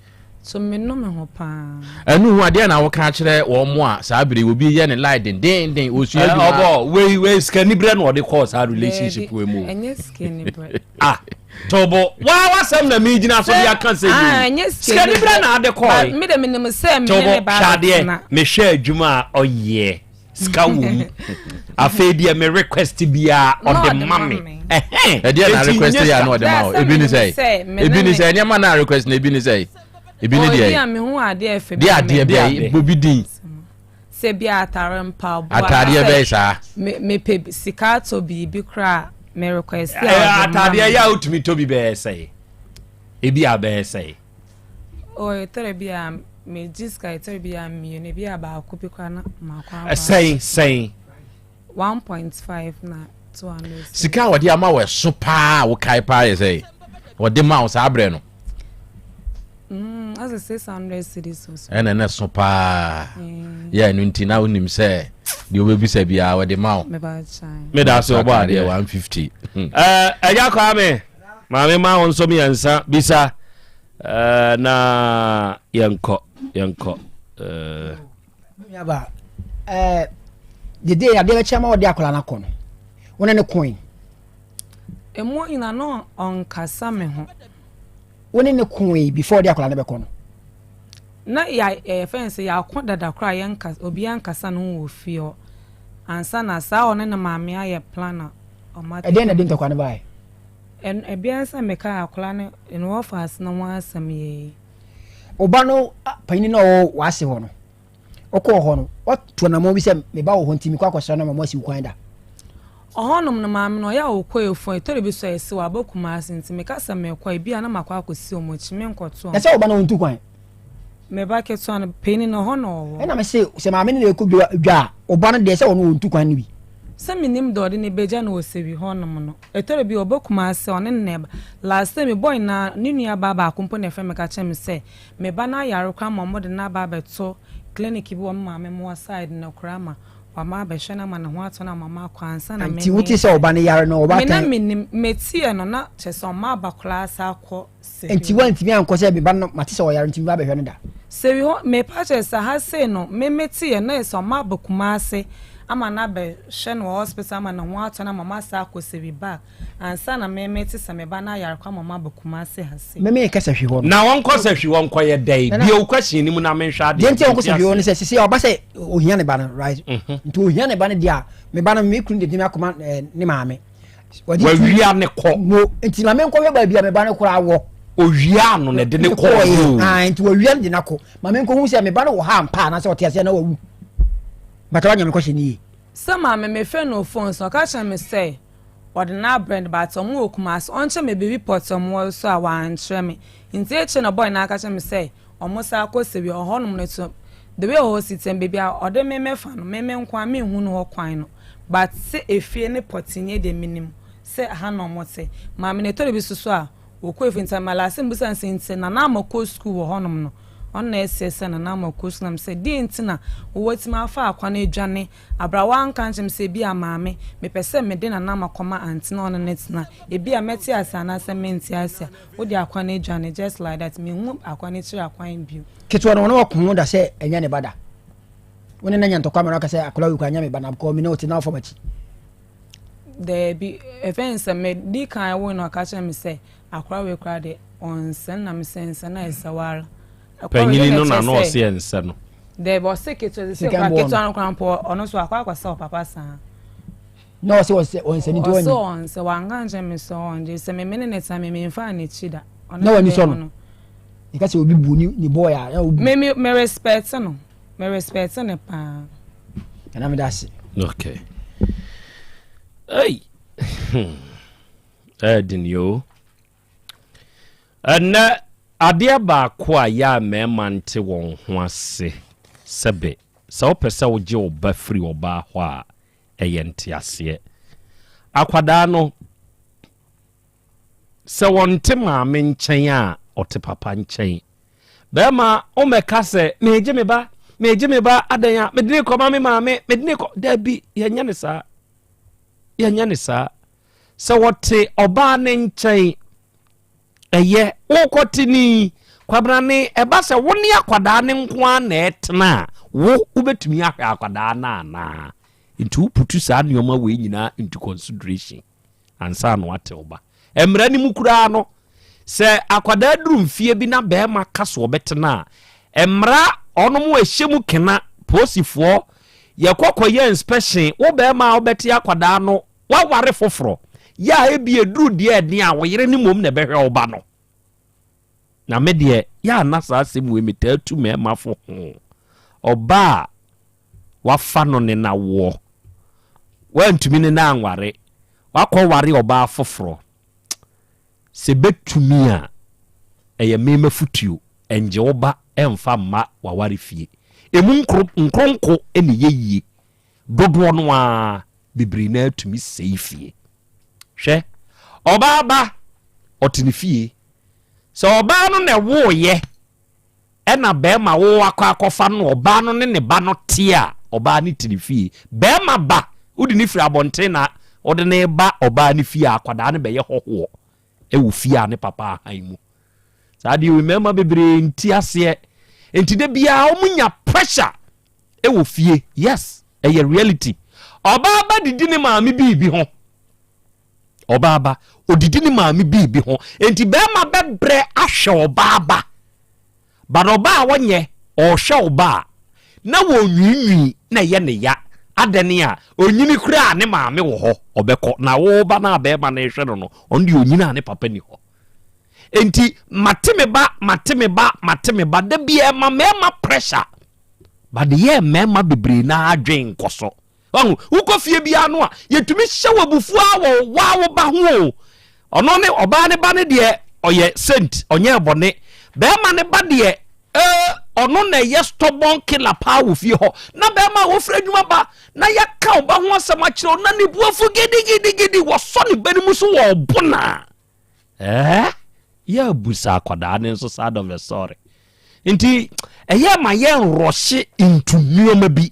Speaker 5: So menu me ho paa.
Speaker 1: Ɛnu ho adeɛ na woka akyerɛ wɔn mo a saa bere obi yɛ ne lie dendenden osua adwuma.
Speaker 18: Ɔbɔ wei wei sikanibrɛ na ɔde kɔɔ saa relationship wei mu.
Speaker 5: Ɛnyɛ sikanibrɛ.
Speaker 18: Ah tobo waa wasɛm na mi gyina so de aka sɛ yi o sikanibrɛ na ade kɔɔ
Speaker 5: yi. Mi de mi nim sɛ mi ne ne ba
Speaker 18: abɛtena. Tobo hwɛ adeɛ mehwɛ adwuma a ɔyɛ sika wɔ mu afei deɛ me request biara ɔde ma me.
Speaker 1: Ɛdeɛ na request yɛ a na ɔde ma wo ebi ni sɛ ebi ni sɛ nneɛma na request na ebi ni sɛ ebi ni deɛ deɛ adeɛ bɛyi bobi din.
Speaker 5: Sɛ bi atare mpaboa.
Speaker 1: Ataadeɛ bɛyɛ saa.
Speaker 5: Mepɛ sika atɔ biribi koraa me request a ɔde ma me.
Speaker 18: Ataadeɛ yɛ a wotumi tɔ bi bɛyɛ sɛ ebi a bɛyɛ sɛ.
Speaker 5: Ɔ ɛtɔrɔ bi a megye sika ɛtɔrɔ bi a mmienu ebi a baako bi koraa na mako aba.
Speaker 18: Sɛn sɛn.
Speaker 5: 1.5 na 200.
Speaker 1: Sika a wɔde ama wɔ ɛso paa a wokae paa yɛ sɛ wɔde ma wo saa berɛ no.
Speaker 5: Asɛ 600 cedis or so.
Speaker 1: Ɛna ɛna ɛso paa. Yɛ ɛno nti na wonim sɛ deɛ wobɛbisa biara wɔde ma wo.
Speaker 18: Meda ase ɔbɔ adeɛ
Speaker 1: 150.
Speaker 18: Ɛgya Kwame, maame ma wo nso mmiɛnsa bisa na yɛnkɔ yɛnkɔ.
Speaker 22: Nuaba, dede adeɛ bɛkyɛ ma wɔde akwadaa no akɔ no, wo ne ne koe.
Speaker 5: Emu nyina na ɔnkasa me ho.
Speaker 22: Wo ne no koe before ɔde akwadaa no bɛkɔ no?
Speaker 5: Na yɛ yɛfrɛ no sɛ yɛako dada koraa yɛnka obiara nkasa ne ho wɔ fie hɔ ansa na saa ɔne ne maame ayɛ plan a ɔmo atake
Speaker 22: Ɛdeɛn na ɛde ntɔkwa no baeɛ?
Speaker 5: Ɛno ɛbia sɛ meka akwadaa no ne wɔfa ase no ho asɛm yɛ yi.
Speaker 22: Wo ba no panyin no a ɔwɔ w'ase hɔ no, wokɔɔ hɔ no, woatu anammɔn bi sɛ me ba wɔ hɔ nti mekɔ akɔsra no ama moasi wo kwan da?
Speaker 5: Ɔhɔnom no maame no ɔyɛ a ɔkɔ efua ɛtɔ da bi so a ɛse waba Kumasi nti meka sɛ mekɔ a ebia na makɔ akɔsi wɔn akyi menkɔto
Speaker 22: Na
Speaker 5: wɔn.
Speaker 22: sɛ wo ba no ɔntu kwan?
Speaker 5: Me ba ketewa no panin no ɔhɔ na ɔwɔ.
Speaker 22: Ɛna mese sɛ maame no na ɛkɔ dwa dwa a, wo ba no deɛ sɛ ɔno ɔntu kwan no bi.
Speaker 5: Sɛ menim deɛ ɔde no bɛgya no wɔ Sewi hɔnom no ɛtɔ da bi a ɔba Kumasi a ɔne no na ɛba. Last time boy no ara ne nua baa baako mpo na ɛfrɛ me ka kyerɛ me sɛ Me ba no ayare koraa ma wɔde no aba abɛto clinic bi wɔ me maame mo side no koraa ma wama abɛhwɛ no ama ne ho atɔ no ama makɔ ansa na me
Speaker 22: Nti wote sɛ ɔba no yare no
Speaker 5: Me na
Speaker 22: ɔbaatan.
Speaker 5: menim meteɛ no na kyerɛ sɛ ɔma aba koraa saa kɔ Sehwi
Speaker 22: Nti
Speaker 5: hɔ.
Speaker 22: woantumi ankɔ sɛ me ba no mate sɛ ɔyare nti meba abɛhwɛ no da?
Speaker 5: Sehwi hɔ mepa kyerɛ sɛ ha sei no me meteɛ na yɛ sɛ ɔma aba Kumase ama no abɛhwɛ no wɔ hospital ama ne ho atɔ no ama masa akɔ Sehwi back. Ansa na me mete sɛ me ba no ayare koraa ma ɔma aba Kumasi ha sei.
Speaker 22: Me mekɛ sɛ hwi hɔ no.
Speaker 18: Na wɔnkɔ sɛ hwi hɔ nkɔyɛ dɛn?
Speaker 22: Nana.
Speaker 18: Bue wo question no mu na menhwɛ adeɛ.
Speaker 22: Deɛ nti a wɔnkɔ
Speaker 18: Mente
Speaker 22: sɛ hwi hɔ no
Speaker 18: aseɛ.
Speaker 22: sɛ sisi ɔba sɛ ohia ne ba no right? Nti ohia ne ba no deɛ a me ba no me kunu de me akɔma eh, ne maame. Wɔde tu-
Speaker 18: Wawia ne kɔ.
Speaker 22: No nti ma menkɔhwɛ baabi a me ba no koraa wɔ.
Speaker 18: Owia no na ɛde ne kɔɔ.
Speaker 22: Ah, nti wawia no de no akɔ. Ma menkɔhu sɛ me ba no wɔ ha ampa anaasɛ ɔte aseɛ na wawu. Bata wanya me kɔhyɛ ne yie.
Speaker 5: Sɛ maame mefrɛ no wɔ phone so ɔka kyerɛ me sɛ ɔde no abrɛ no but ɔmo wɔ Kumasi ɔnkyerɛ me baabi pɔtee ɔmo wɔ so a wankyerɛ me nti akyire na boy no aka kyerɛ me sɛ ɔmo san kɔ Sewia ɔhɔ nom no so the way ɔhɔ si teɛ no baabi a ɔde me mɛfa no me me nko ara menhunu hɔ kwan no but sɛ efie ne pɔtee nie deɛ menim sɛ ha na ɔmo te maame no ɛtɔ da bi so so a wɔkɔ efie nti ama last time mebisa no sɛ nti Nana Ama kɔ school wɔ hɔ nom no ɔno na ɛseɛ sɛ Nana Ama kɔ school na me sɛ deɛ nti na wowatumi afa akwan adwane Abra woanka ankyerɛ me sɛ ebia maame, mepɛ sɛ mede Nana Ama kɔma aunty na ɔne no tena. Ebia mɛte ase anaasɛ mente ase a, wode akwan adwane just like that. Menhu akwan akyiri akwan bio.
Speaker 22: Ketewa no, ɔne ɔko ho da sɛ ɛnyɛ ne ba da. Wo ne no anya ntɔkwa ma no aka sɛ akwadaa wei koraa nyɛ me ba na because me ne wo te na wofa m'akyi.
Speaker 5: Daabi, ɛfɛn ne sɛ medi kan woe no ɔka kyerɛ me sɛ akwadaa wei koraa deɛ ɔnsɛ no na mesɛ nsɛ no a ɛsɛ wo ara.
Speaker 18: Panyini no na na ɔse ɛnsɛ no.
Speaker 5: Daabi ɔse ketewa sɛ kora ketewa no kora mpo ɔno nso akɔ akɔsɛ ɔpapa saa.
Speaker 22: Na ɔse ɔnsɛ ɔnsɛ ne nti ɔnye.
Speaker 5: Ɔse ɔnsɛ wanka nkyɛn me sɛ ɔngye sɛ me mene ne tena me memfaa n'akyi da.
Speaker 22: Na w'ani sɔ no. Yɛka sɛ obi bu ne boy a na obu.
Speaker 5: Me me me respect no me respect no paa.
Speaker 22: Nana meda ase.
Speaker 18: Okay. Hey. Ɛɛden yoo. Ɛnnɛ, adeɛ baako a yɛ a mmarima nte wɔn ho ase sɛbe sɛ wopɛ sɛ wogye wo ba firi ɔbaa hɔ a, ɛyɛ nteaseɛ. Akwadaa no, sɛ ɔnte maame nkyɛn a, ɔte papa nkyɛn. Bɛrima, wommɛka sɛ, meegye me ba, meegye me ba, adɛn a, mede ne kɔma me maame, mede ne kɔ, daabi, yɛnyɛ ne saa. Yɛnyɛ ne saa. Sɛ wɔte ɔbaa no nkyɛn, ɛyɛ wokɔte ni kwabena ne ɛba sɛ wo ne akwadaa no nko ara na ɛtena a, wo wobɛtumi ahwɛ akwadaa no anaa? Nti woputu saa nneɛma wei nyinaa into consideration ansa na wate wo ba. Mmara no mu koraa no, sɛ akwadaa duru mfeɛ bi na bɛrima ka so ɔbɛtena a, mmara ɔnom ɛhyɛ mu kena polisifoɔ yɛkɔ kɔyɛ inspection wo bɛrima a wobɛte akwadaa no Woaware foforɔ, yɛ a ebia ɛduru deɛ ɛden a wo yere no mmom na ɛbɛhwɛ wo ba no. Na me deɛ, yɛ a na saa asɛm wei metaa tu mmarima fo ho. Ɔbaa a wafa no ne no awoɔ, woantumi ne no anware, woakɔware ɔbaa foforɔ, sɛ ɛbɛtumi a, ɛyɛ me m'afotuo, ɛngye wo ba ɛmfa mma w'aware fie. Ɛmu nkronko na ɛyɛ yie. Dodoɔ no ara, bebree no ara tumi sɛe fie. Hwɛ, ɔbaa ba, ɔte ne fie. Sɛ ɔbaa no na ɛwooyɛ, ɛna bɛrima wo akɔ akɔfa no, ɔbaa no ne ne ba no te a, ɔbaa no te ne fie. Bɛrima ba, wode ne firi abɔnten na wode ne ba ɔbaa no fie a, akwadaa no bɛyɛ hɔhoɔ wɔ fie a ne papa ahan mu. Saa deɛ mmarima bebree nti aseɛ. Nti da biara wɔn nya pressure wɔ fie. Yes, ɛyɛ reality. Ɔbaa ba didi ne maame biribi ho. Ɔbaa ba, ɔdidi ne maame biribi ho. Enti barima bɛbrɛ ahwɛ ɔbaa ba. But ɔbaa a ɔnyɛ, ɔrehwɛ wo ba a, na wɔnwiinwii na ɛyɛ ne ya. Adɛn a, ɔnyini koraa a ne maame wɔ hɔ, ɔbɛkɔ. Na wo ba no a barima no rehwɛ no no, ɔno deɛ ɔnyini a ne papa ni hɔ. Enti mate me ba, mate me ba, mate me ba. Da biara ɛma mmarima pressure. But yɛ mmarima bebree no ara adwene nkɔ so. Wahu? Wokɔ fie biara no a, yɛtumi hyɛ wo abufuo ara wɔ waa wo ba ho o. Ɔno ne ɔbaa ne ba no deɛ ɔyɛ saint, ɔnyɛɛ bɔne. Bɛrima ne ba deɛ eh, ɔno na ɛyɛ stubborn killer paa wɔ fie hɔ. Na bɛrima a wɔfiri adwuma ba na yɛaka ɔba ho asɛm akyerɛ wo na ne bu afu gidigidigidi, wɔsɔ ne ba no mu so wɔ ɔbo na eh, yɛabu saa akwadaa no nso side of the story. Nti ɛyɛ ma yɛnrɔhye into nneɛma bi.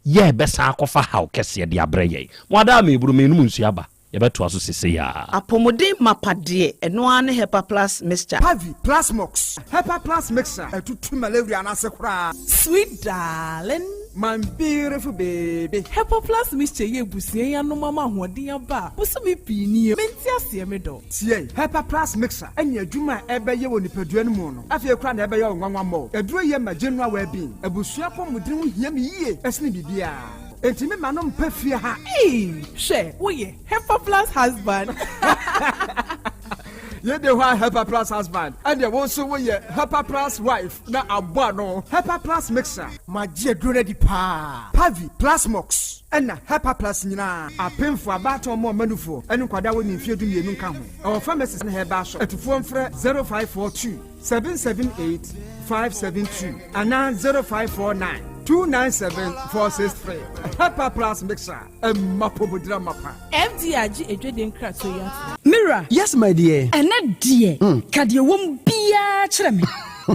Speaker 18: Yɛ bɛsan akɔfa haw kɛseɛ de abrɛ yɛn. Mo adaa meeburu menom nsuo aba. Yɛbɛtoa so sesei ara.
Speaker 4: Apɔmuden mapa deɛ, ɛno ara ne Hepa Plus Mixture.
Speaker 9: Pavi, Plasmox, Hepa Plus Mixture, ɛtutu malaria no ase koraa.
Speaker 11: Sweet darling.
Speaker 9: My beautiful baby.
Speaker 11: Hepa Plus Mixture yi abusua yi anom ama ahoɔden aba a bosome pii nie mente aseɛ me dɔ.
Speaker 9: Tie! Hepa Plus Mixture ne adwuma a ɛbɛyɛ wɔ nipadua no mu no, afei koraa na ɛbɛyɛ wo nwanwa mmɔ. Aduro yi yɛ ma general well-being. Abusua apɔmuden ho hia me yie sene biribiara. Enti me ma no mpɛ fie ha.
Speaker 11: Eii hwɛ woyɛ Hepa Plus husband.
Speaker 9: Yei de hɔ a Hepa Plus husband, ɛnneɛ wo nso woyɛ Hepa Plus wife na abɔ ano. Hepa Plus Mixture. Magye aduro no adi paa. Pavi, Plasmox, ɛna Hepa Plus nyinaa. Apemfoɔ, abaatan, mma ɔmanufoɔ, ɛne nkwadaa a wɔnni mfeɛ 12 nka ho. Ɛwɔ pharmacies ne herbal shop. Atufoɔ mfrɛ 0542 778 572 anaa 0549 297 463. Hepa Plus Mixture, ɛma apɔmuden amapa.
Speaker 11: FDA agye adwadie nkratoɔ yi atom.
Speaker 12: Me wura.
Speaker 13: Yes my dear.
Speaker 12: Ɛnɛ deɛ, ka deɛ ɛwɔ mu biara kyerɛ me.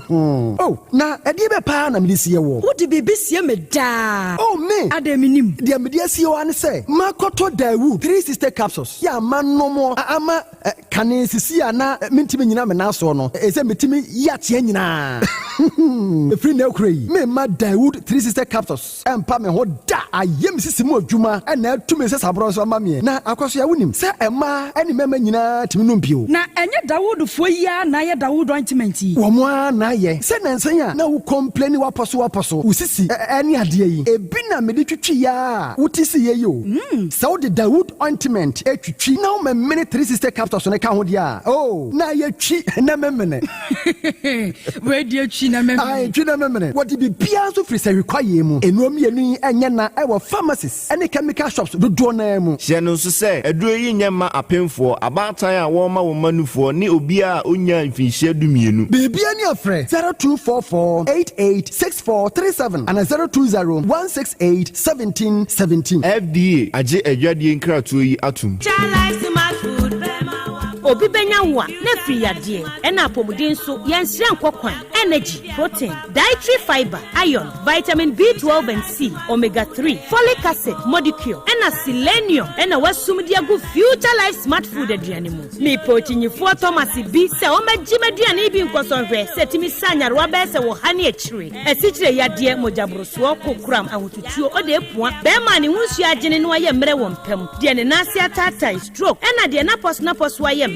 Speaker 13: Oh, na ɛdeɛ bɛ paa na mede sie woɔ?
Speaker 12: Wode biribi sie me daa.
Speaker 13: Oh, me!
Speaker 12: Adɛn mennim?
Speaker 13: Deɛ mede asie wo ara ne sɛ, makɔtɔ Daewoo 360 capsules yi a manom a ama kane sisi a na mentumi nnyina me nan soɔ no, ɛsɛ metumi yi ateɛ nyinaa. Ɛfiri nnɛ rekora yi, meremma Daewoo 360 capsules ɛmpa me ho da. Ayɛ me sisi mu adwuma na atu me nsasaborɔ nso ama meɛ. Na Akwasoa, wonim sɛ mmaa ne mmarima nyinaa tumi nom bio.
Speaker 12: Na ɛnyɛ Dawoodfoɔ yi ara na ayɛ Dawood ointment yi?
Speaker 13: Wɔn ara na ayɛ. Sɛ nnansa yi a na wo complaini w'apɔso w'apɔso, wo sisi ne adeɛ yi, ebi na mede twitwi ara a wote siiɛ yi o. Sɛ wode Dawood ointment twitwi na womemene 360 capsules no ka ho deɛ a, oh, na ayɛ twi na memene.
Speaker 12: Wei deɛ twi na memene.
Speaker 13: Ae, twi na memene. Wɔde biribiara nso firi sahwi kwaeɛ mu. Nnuro mmienu yi nyɛ na ɛwɔ pharmacies ne chemical shops dodoɔ no ara mu.
Speaker 7: Hyɛ no nso sɛ, aduro yi nyɛ mma apemfoɔ, abaatan a wɔrema wɔn mma nufoɔ, ne obiara a ɔnnyaa mfinhyia dumienu.
Speaker 13: Biribiara ni a frɛ 0244 88 64 37 anaa 020 168 17 17.
Speaker 7: FDA agye adwadie nkratoɔ yi atom.
Speaker 10: Obi bɛnya wo a, na afiri yadeɛ, ɛna apɔmuden nso, yɛnsrɛ nkɔ kwan, energy, protein, dietary fibre, iron, vitamin B12 and C, omega 3, folic acid, modicure, ɛna selenium ɛna wasum de agu Future Life Smart Food aduane mu. Mepɛ okyinyifoɔ Thomas bi sɛ ɔmmɛgye m'aduane yi bi nkɔsɔ nhwɛ sɛ ɛtumi sa nyarewa bɛyɛ sɛ wɔ ha ne akyire, asikyire yadeɛ, mogyaborosoɔ, kokoram, ahotutuo, ɔde apua, bɛrima a ne ho nsuo agyene na wayɛ mmerɛ wɔ mpa mu, deɛ ne nan ase ataatae, stroke, ɛna deɛ n'apɔso-n'apɔso ayɛ mmerɛ.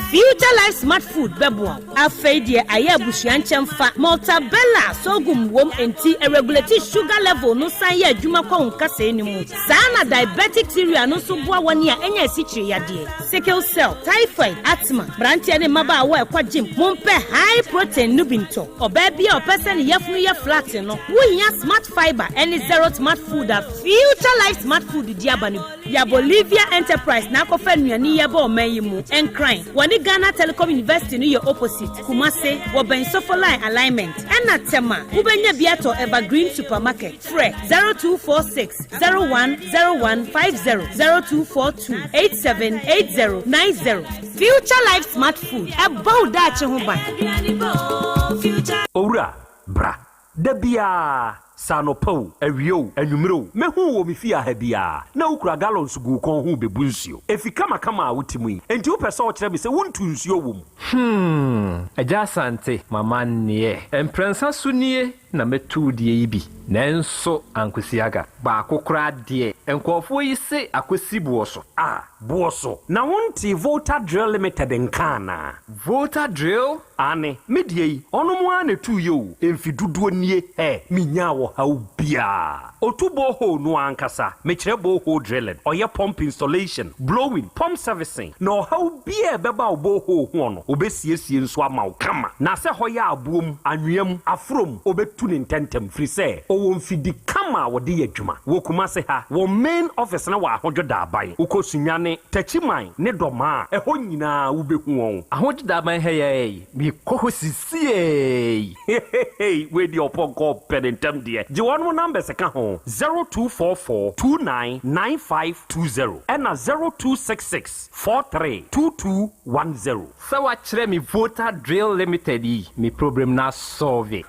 Speaker 10: Future Life Smart Food bɛboa wo. Afei deɛ ayɛ abusua nkyɛmfa, Maltabella sorghum wom enti ɛregulate sugar level no san yɛ adwuma kɔ wo nkasɛɛ no mu. Saa na diabetic cereal no nso boa wɔn a anya asikyire yadeɛ, sickle cell, typhoid, asthma. Mmeranteɛ ne mmabaawa a ɛkɔ gym, mompɛ high protein no bi ntɔ. Ɔbaa bi a ɔpɛ sɛ ne yafunu yɛ flat no, wohia Smart Fibre ne Zero Smart Food a Future Life Smart Food de aba no bi. Ya Bolivia Enterprise na akɔfa nnuane yi aba ɔman yi mu. Nkran, wɔne Ghana Telecom University no yɛ opposite. Kumase, wɔbɛn Sofoline Alignment. Ɛna Tema, wobɛnya bi atɔ Evergreen Supermarket. Frɛ 0246 010150, 0242 878090. Future Life Smart Food, ɛbɔ wo daakye ho ban.
Speaker 18: Owura, bra. Da biara, sɛ anɔpa o, awia o, anwummere o, mɛhu wo wɔ me fie ha biara, na wokura gallons gu wo kɔn ho rebebu nsuo. Efi kamakama a wote mu yi, enti wopɛ sɛ wokyerɛ me sɛ wontu nsuo wɔ mu?
Speaker 8: Hmm, Agya Asante, m'amanneɛ. Mprɛnsa so nie. na mɛtu wo deɛ yi bi, nanso ankosi aga. Baako koraa deɛ, nkurɔfoɔ yi se akɔsi boɔ so.
Speaker 18: Ah, boɔ so. Na wontee Volta Drill Limited nka anaa?
Speaker 8: Volta Drill?
Speaker 18: Aane, me deɛ yi, ɔnom ara na ɛtuiɛ o, mfe dodoɔ nie, hɛ, menyaa ɔhaw biara. Ɔtu borehole no ara ankasa, mekyerɛ borehole drilling, ɔyɛ pump installation, blowing, pump servicing, na ɔhaw biara a ɛbɛba wo borehole hoɔ no, ɔbɛsiesie nso ama wo kama. Na sɛ hɔ yɛ aboɔ mu, anwea mu, aforɔ mu, ɔbɛtu no ntɛntɛm, firi sɛ ɔwɔ mfidi kama a wɔde yɛ adwuma. Wɔ Kumase ha, wɔn main office no wɔ Ahodwo Daaban. Wokɔ Sunyani, Techiman ne Dɔmaa a, ɛhɔ nyinaa wobɛhu wɔn.
Speaker 8: Ahodwo Daaban ha yi ara yi, mekɔ hɔ sisiei.
Speaker 18: Heheheey wei deɛ ɔpɔnkɔ ɔpɛ ne ntɛm deɛ gye wɔnom numbers ka ho 0244 29 9520 ɛna 0266 43 2210.
Speaker 8: Sɛ wakyerɛ me Volta Drill Limited yi me problem no asɔlve.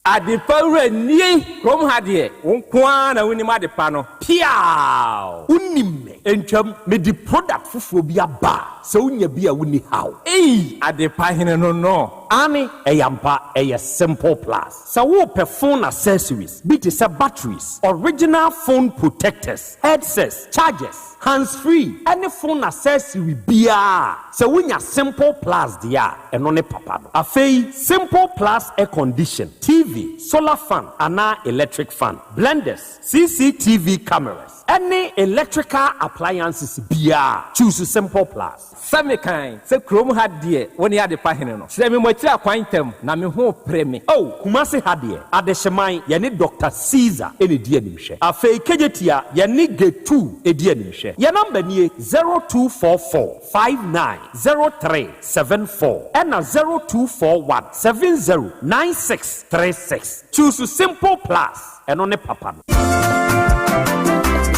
Speaker 8: Adepa wura nie! Kurom ha deɛ, wo nko ara na wonim adepa no.
Speaker 18: Piaaw! Wonim me. Ntwam, mede product foforɔ bi aba a, sɛ wonya bi a wonni haw.
Speaker 8: Ei! Adepa hene no no.
Speaker 18: Aane, ɛyɛ ampa, ɛyɛ Simple Plus. Sɛ worepɛ phone accessories bi te sɛ batteries, original phone protectors, headsets, chargers, hands free ɛne phone accessory biara a, sɛ wonya Simple Plus deɛ a, ɛno ne papa no. Afei, Simple Plus air condition, TV, solar fan anaa electric fan, blenders, CCTV cameras, ɛne electrical appliances biara, choose Simple Plus.
Speaker 8: Sɛ mekan sɛ kurom ha deɛ wo ne adepa hene no, kyerɛ me mo akyiri akwan ntɛm na me ho repere me.
Speaker 18: Oh, Kumasi ha deɛ, Adehyeman, yɛne Doctor Caesar na ɛdi animhwɛ. Afei Kejetia, yɛne Getu di animhwɛ. Yɛn number nie, 0244 59 03 74 ɛna 0241 70 96 36. Choose Simple Plus. Ɛno ne papa no.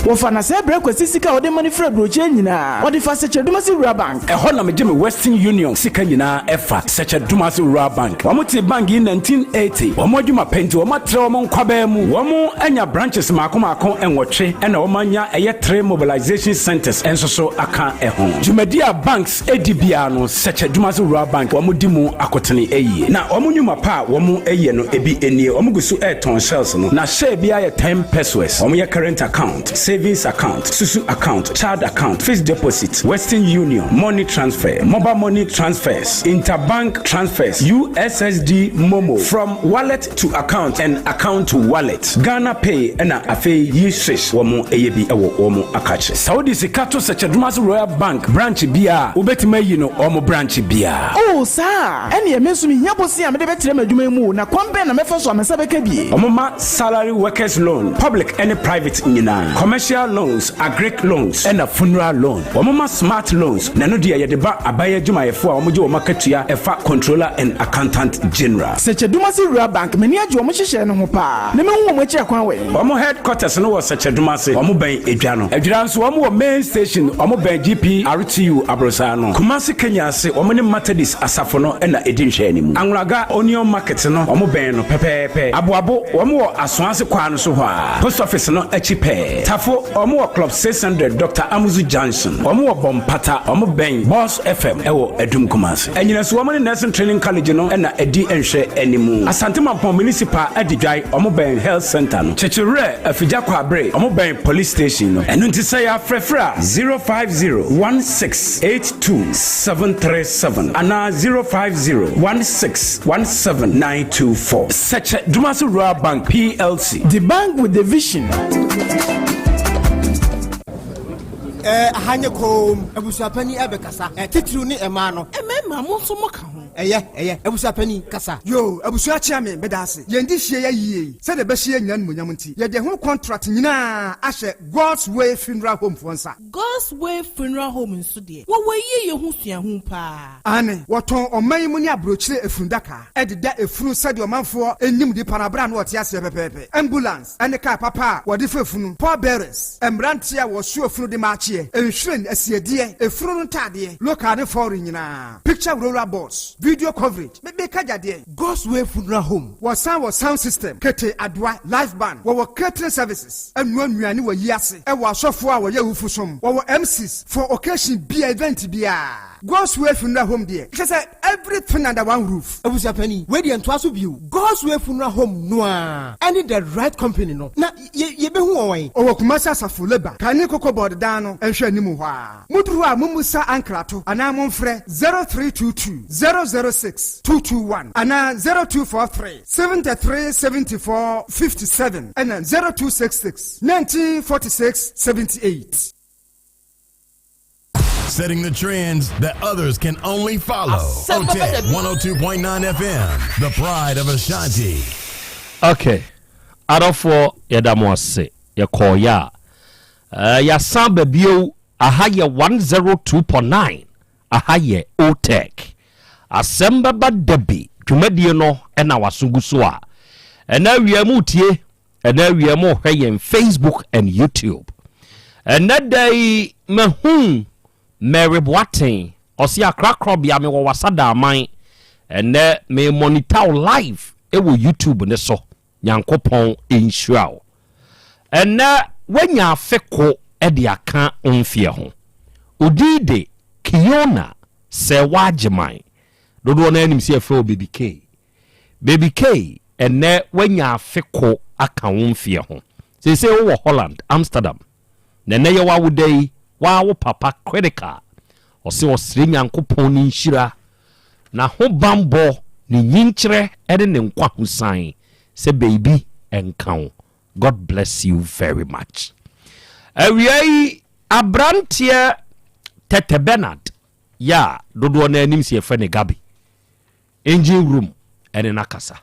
Speaker 16: Wɔfa Nasɛɛ brɛ Kwasi sika a ɔde ma no firi aburokyire nyinaa. Ɔde fa Sɛkyɛ Dumasi Rural Bank.
Speaker 23: Ɛhɔ na megye me Western Union sika nyinaa ɛfa, Sɛkyɛ Dumasi Rural Bank. Wɔn tee bank yi 1980. Wɔn adwuma pɛ nti wɔn atrɛ wɔn nkwabaa mu. Wɔn anya branches maako maako nwɔtwe ɛna wɔn anya ɛyɛ three mobilization centers nso so aka ɛho. Dwumadi a banks di biara no, Sɛkyɛ Dumase Rural Bank wɔn di mu akotene yie. Na wɔn nnwuma pa a wɔn yɛ no ebi nie, wɔn gu so retɔn shells no, na share biara yɛ ten pesewas. Wɔn yɛ current account, savings account, susu account, child account, fixed deposit, Western Union, money transfer, mobile money transfers, interbank transfers, USSD momo, from wallet to account and account to wallet, Ghana Pay ɛna afei yi swish wɔn yɛ bi wɔ wɔn akakye. Sɛ wode sika to Sɛkyɛdumase Royal Bank branch biara a, wobɛtumi ayi no wɔn branch biara.
Speaker 16: Oh, saa a? Ɛnneɛ me nso mehia bosea a mede bɛtrɛ m'adwuma yi mu o, na kwan bɛn na mɛfa so a me nsa bɛka bi?
Speaker 23: Wɔma salary workers loan, public ne private nyinaa, commercial loans, agric loans ɛna funeral loan. Wɔma smart loans, na ɛno deɛ yɛde ba aban adwumayɛfoɔ a wɔgye wɔn akatua ɛfa Controller and Accountant General.
Speaker 16: Sɛkyɛ-Dumasi Rural Bank, m'ani agye wɔn nhyehyɛɛ no ho paa, na mɛhu wɔn akyiri akwan wɛn?
Speaker 23: Wɔn headquarters no wɔ Sɛkyɛ-Dumase, wɔn bɛn Edwa no. Adwira nso wɔn wɔ main station, wɔn bɛn GPRTU aborosaa no. Kumasi Kenya ase, wɔn ne Methodist asafo no na ɛdi nhwɛanimu. Anwulaga Onion Market no, wɔn bɛn no pɛpɛɛpɛ. Aboabo, wɔn wɔ Asoase kwan no so hɔ ara, Post Office no akyi pɛɛ. Tafo, wɔn wɔ Club 600 Doctor Amuzu Junction. Wɔn wɔ Bompata, wɔn bɛn Boss FM wɔ Adum Kumasi. Anyinaso, wɔn ne Nursing Training College no na ɛdi nhwɛanimu. Asante Mampong Municipal Adidwae, wɔn bɛn Health Centre no. Kyekyewerɛ, Afigya Kwabre, wɔn bɛn Police Station no. Ɛno nti sɛ yɛafrɛfrɛ a, 050 1682 737 anaa 050 1617 924. Sɛkyɛ Dumasi Rural Bank PLC.
Speaker 16: The bank with the vision.
Speaker 24: Eh, aha nye koom. Abusuapani ɛbɛkasa. Eh, titiriw ne ɛmaa no.
Speaker 6: Mmarima, mo nso mo ka ho.
Speaker 24: Ɛyɛ, ɛyɛ. Abusuapani, kasa.
Speaker 9: Yoo, abusua kyea me, meda ase. Yɛn de hyia yɛ yie yi, sɛdeɛ ɛbɛhyɛ yɛn nyinaa animuonyam nti, yɛde ɛho kɔntrat nyinaa ahyɛ God's Way Funeral Home foɔ nsa.
Speaker 11: God's Way Funeral Home nso deɛ, wɔwɔ yieyɛ ho suahu paa.
Speaker 9: Aane, wɔtɔn ɔman yi mu ne aburokyire efunu-daka, deda efunu sɛdeɛ ɔmanfoɔ nim nipa no berɛ a na ɔte aseɛ pɛpɛɛpɛ, ambulance ne kaa papa a wɔde fa efunu, pallbearers, mmeranteɛ a wɔsoa efunu de ma akyeɛ, nhwiren, asiedeɛ, efunu no ntaadeɛ, local ne foreign nyinaa, picture roller boards. Video coverage, me meka gya deɛn? God's Way Funeral Home, wɔsan wɔ sound system, kete, adoa, live band, wɔwɔ catering services, ɛnoa nnuane wɔ ayi ase, ɛwɔ asɔfoɔ a wɔyɛ awufo som, wɔwɔ MCs for occasion bia, event biara. God's Way Funeral Home deɛ, kyerɛ sɛ everything under one roof.
Speaker 24: Abusuapanin, wei deɛ ntoa so bio. God's Way Funeral Home no ara ɛne the right company no, na yɛ yɛbɛhu wɔn wɛn?
Speaker 9: Ɔwɔ Kumasi Asafo Labour, kane Cocoa Board dan no nhwɛ anim hɔ ara. Moduru hɔ a mommusa ankrato anaa momfrɛ 0322 006 221 anaa 0243 73 74 57 ɛna 0266 1946 78.
Speaker 14: Setting the trends that others can only follow. OTEC 102.9 FM, the pride of Ashanti.
Speaker 18: Okay, adɔfoɔ yɛda mo ase yɛkɔɔyɛ a eh, yɛasan ba bio aha yɛ 102.9 aha yɛ OTEC asɛm bɛba da bi dwumadie no ɛna waso gu so a ɛna awia mu tie Ɛnɛ awia mo hwɛ yɛn Facebook and YouTube. Ɛnɛ da yi mahu Mary Boateng ɔse Accra Krɔbea me wɔ wasa daaman. Ɛnɛ me monitor wo live ɛwɔ YouTube ne so. Nyankopɔn nhyira wo. Ɛnɛ wanya afe ko ɛde aka wo mfeɛ ho. Odin de Kiona Sɛwa Agyeman. Dodoɔ no ara nim sɛ yɛfrɛ wo Baby K. Baby Kay, ɛnnɛ woanya afe ko aka wo mfeɛ ho. Seesei wowɔ Holland, Amsterdam. Na ɛnnɛ yɛ w'awoda yi, woa wo papa Critical, ɔse ɔsrɛ Nyankopɔn ne nhyira, n'ahobanbɔ, ne nyinkyerɛ ne ne nkwahosan sɛ baby nka wo. God bless you very much. Awia yi, abranteɛ Tete Bernard yɛ a dodoɔ no ara nim sɛ yɛfrɛ no Gabi. Engine room ɛne no akasa.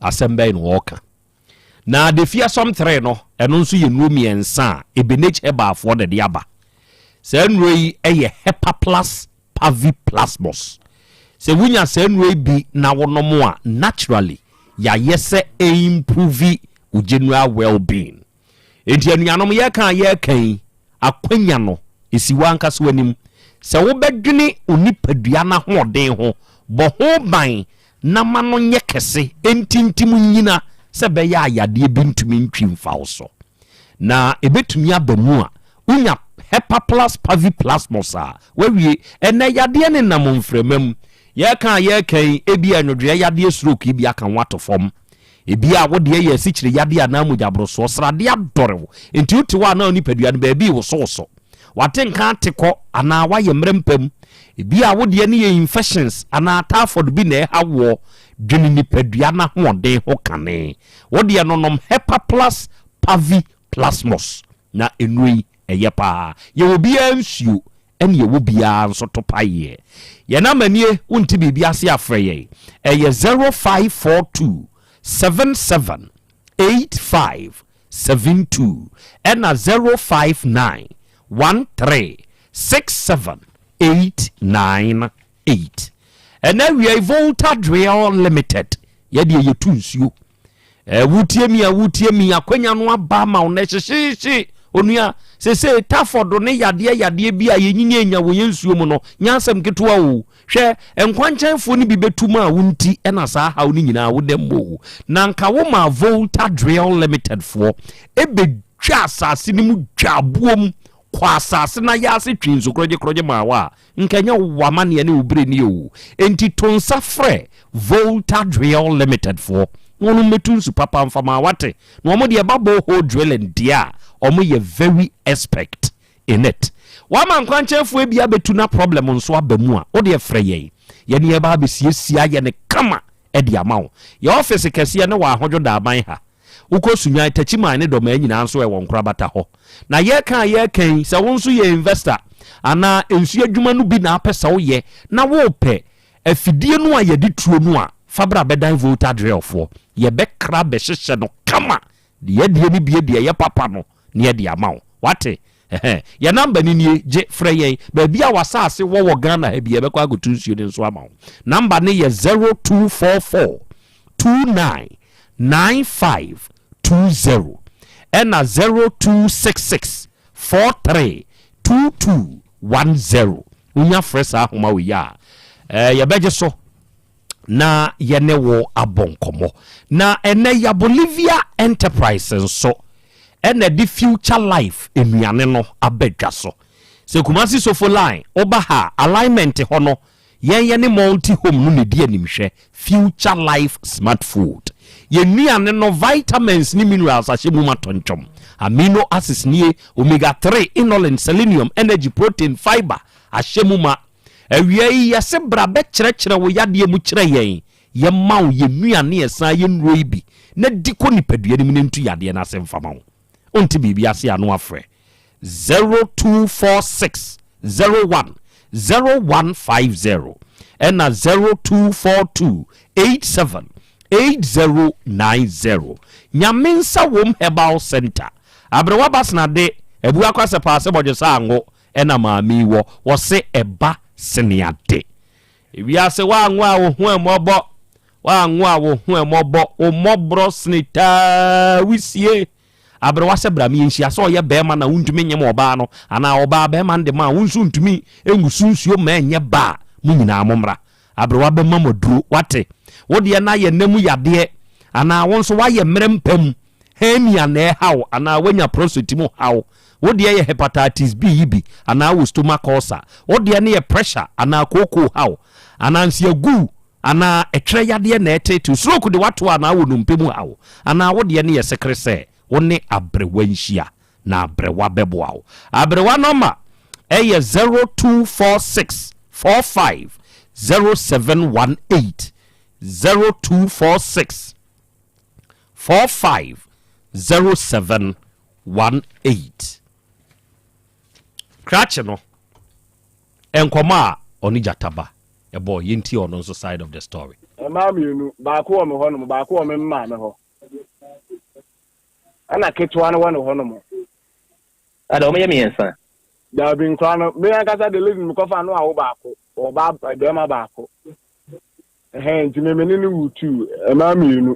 Speaker 18: Asɛm bɛn na ɔreka? Na the fearsome three no, ɛno nso yɛ nnuro mmiɛnsa a Ebenage Herbalfoɔ na ɛde aba. Saa nnuro yi yɛ Hepaplus Paviplasmus. Sɛ wonya saa nnuro yi bi na wonom a, naturally yɛayɛ sɛ ɛimprove wo general well-being. Enti anuanom, yɛreka a yɛreka yi, akwanya no, esi w'ankasa w'anim sɛ wobɛdwene wo nipadua no ahoɔden ho, bɔ ho ban na ma no nyɛ kɛse, ntintim nnyina sɛ ɛbɛyɛ a yadeɛ bi ntumi ntwi mfa wo so. Na ɛbɛtumi aba mu a, wonya Hepaplus paviplasmus a, woawie. Ɛnnɛ, yadeɛ nenam mframa mu. Yɛreka a yɛreka yi, ebia nnwodwoeɛ yadeɛ stroke yi bi aka wo ato fam. Ebia wo deɛ yɛ asikyire yadeɛ anaa mogyaborosoɔ, sradeɛ adɔre wo, enti wote hɔ a na wo nipadua no baabi rewosowoso. W'ate nka ate kɔ anaa woayɛ mmerɛ mpa mu. Ebia wo deɛ no yɛ infections anaa typhoid bi na ɛha woɔ. Dwene nipadua no ahoɔden ho kane. Wo deɛ no nom Hepaplus Pavi Plasmos na nnuro yi ɛyɛ paa. Yɛ obiara nsuo ɛne ɛwɔ biara nso to paeɛ. Yɛn amanie wonte biribi ase a frɛ yɛn. Ɛyɛ 0542 77 85 72 ɛna 059 13 67 89 8. Ɛnɛ awia yi Volta Drill Limited yɛdeɛ yɛtu nsuo. Eh, wotie mi a wotie mi akwanya no aba ama wo nɛ hyehyeehye onua sese tafɔdo ne yadeɛ yadeɛ bi a yɛnyini anya wɔ yɛn nsuo mu no nyɛ asɛm ketewa o hwɛ nkwankyɛnfoɔ no bi bɛtu mu a wo nti ɛna saa haw no nyinaa wo dɛm o na nka wo ma Volta Drill Limited foɔ ɛbɛtwa asase no mu dwa aboɔ mu kɔ asase no ayɛ ase twi nso korɔgye korɔgye maa wo a Nka ɛnyɛ w'amanneɛ ne wo berɛ nie o. Enti to nsa frɛ Volta Drill Limited foɔ na wɔn mmɛtu nsu papa mfa ma wate. Na wɔn deɛ ɛba borehole drilling deɛ a, wɔn yɛ very expect in it. Wama nkwankyɛnfoɔ ebi abɛtu na problem nso aba mu a, wo deɛ frɛ yɛn. Yɛne yɛba abɛsiesie ayɛ no kama de ama wo. Yɛn office kɛseɛ no wɔ Ahodwo Daaban ha. Wokɔ Sunyani, Takyiman ne Dɔmaa nyinaa nso ɛwɔ nkorabata hɔ. Na yɛreka a yɛreka yi, sɛ wo nso yɛ investor anaa nsuo adwuma no bi na apɛ sɛ woyɛ na worepɛ afidie no a yɛde tuo no a, fa bra bɛdan Volta Drill foɔ. Yɛbɛkra bɛhyehyɛ no kama de yɛdeɛ no bie deɛ ɛyɛ papa no na yɛde ama wo. Wate? Ɛhɛn. Yɛn number no nie, gye frɛ yɛn. Baabi a w'asaase wɔ wɔ Ghana ha bi, yɛbɛkɔ akɔtu nsuo no nso ama wo. Number no yɛ 0244 29 9520 ɛna 0266 43 2210. Wonya frɛ saa ahoma wei a, Eh, yɛbɛgye so na yɛne wo abɔ nkɔmmɔ. Na ɛnɛ ya Bolivia Enterprise nso ɛna ɛde Future Life nnuane no aba dwa so. Sɛ Kumasi Sofo Line woba ha a, alignment hɔ no Yɛn yɛne Multi Home no na ɛdi animhwɛ, Future Life Smart Food. Yɛn nnuane no vitamins ne minerals ahyɛ mu ma tɔntwɔm. Amino acids nie, omega 3, inulin, selenium, energy, protein, fiber ahyɛ mu ma. Awia yi yɛse bra bɛkyerɛkyerɛ wo yadeɛ mu kyerɛ yɛn, yɛma wo yɛn nnuane a ɛsan yɛ nnuro yi bi na di kɔ nipadua no mu na ɛntu yadeɛ no ase mfa ma wo. Wonte biribi ase a na wafrɛ 0246 01 0150 ɛna 0242 87 8090. Nyame nsa wom Herbal Center. Aberewa Basenade, Abuakwa Sɛpaase Bɔdwesa Ango ɛna maame yi wɔ. Wɔse ɛba sene ade. Ewiase woanwo a wo ho ɛmmɔbɔ, woanwo a wo ho ɛmmɔbɔ, wo mmɔborɔ sene taa wisie. Aberewa sɛ bra me yɛnhyia sɛ ɔyɛ bɛɛma na wontumi nyem ɔbaa no anaa ɔbaa bɛɛma no de ma a wo nso ntumi ngu so nsuo mma ɛnyɛ ba a mo nyinaa mommra. Aberewa bɛma mo aduro wate. Wo deɛ no ayɛ nna mu yadeɛ anaa wo nso woayɛ mmerɛ mpa mu hernia na ɛha wo anaa woanya prostate mu haw. Wo deɛ yɛ hepatitis B yi bi anaa wɔ stomach ulcer. Wo deɛ no yɛ pressure anaa kookoo haw anaa nsiaguo Anaa ɛtwerɛ yadeɛ na ɛreteetew, stroke de woato anaa wɔ nnompe mu haw, anaa wo deɛ no yɛ sekere sɛ wo ne aberewa nhyia na aberewa bɛboa wo. Aberewa nɔma yɛ 0246 45 0718, 0246 45 0718. Krakye no, nkɔmmɔ a ɔne Gyata ba ɛbɔɔ, yɛntie ɔno nso side of the story.
Speaker 17: Mmaa mmienu, baako wɔ me hɔnom, baako wɔ me maame hɔ. Ɛna ketewa no wɔ ne hɔnom.
Speaker 19: Ada wɔn yɛ mmiɛnsa.
Speaker 17: Daabi nkora no, me ankasa de lady no mekɔfa no awo baako, ɔba bɛrima baako. Ɛhɛn nti me me ne no wu tu mmaa mmienu.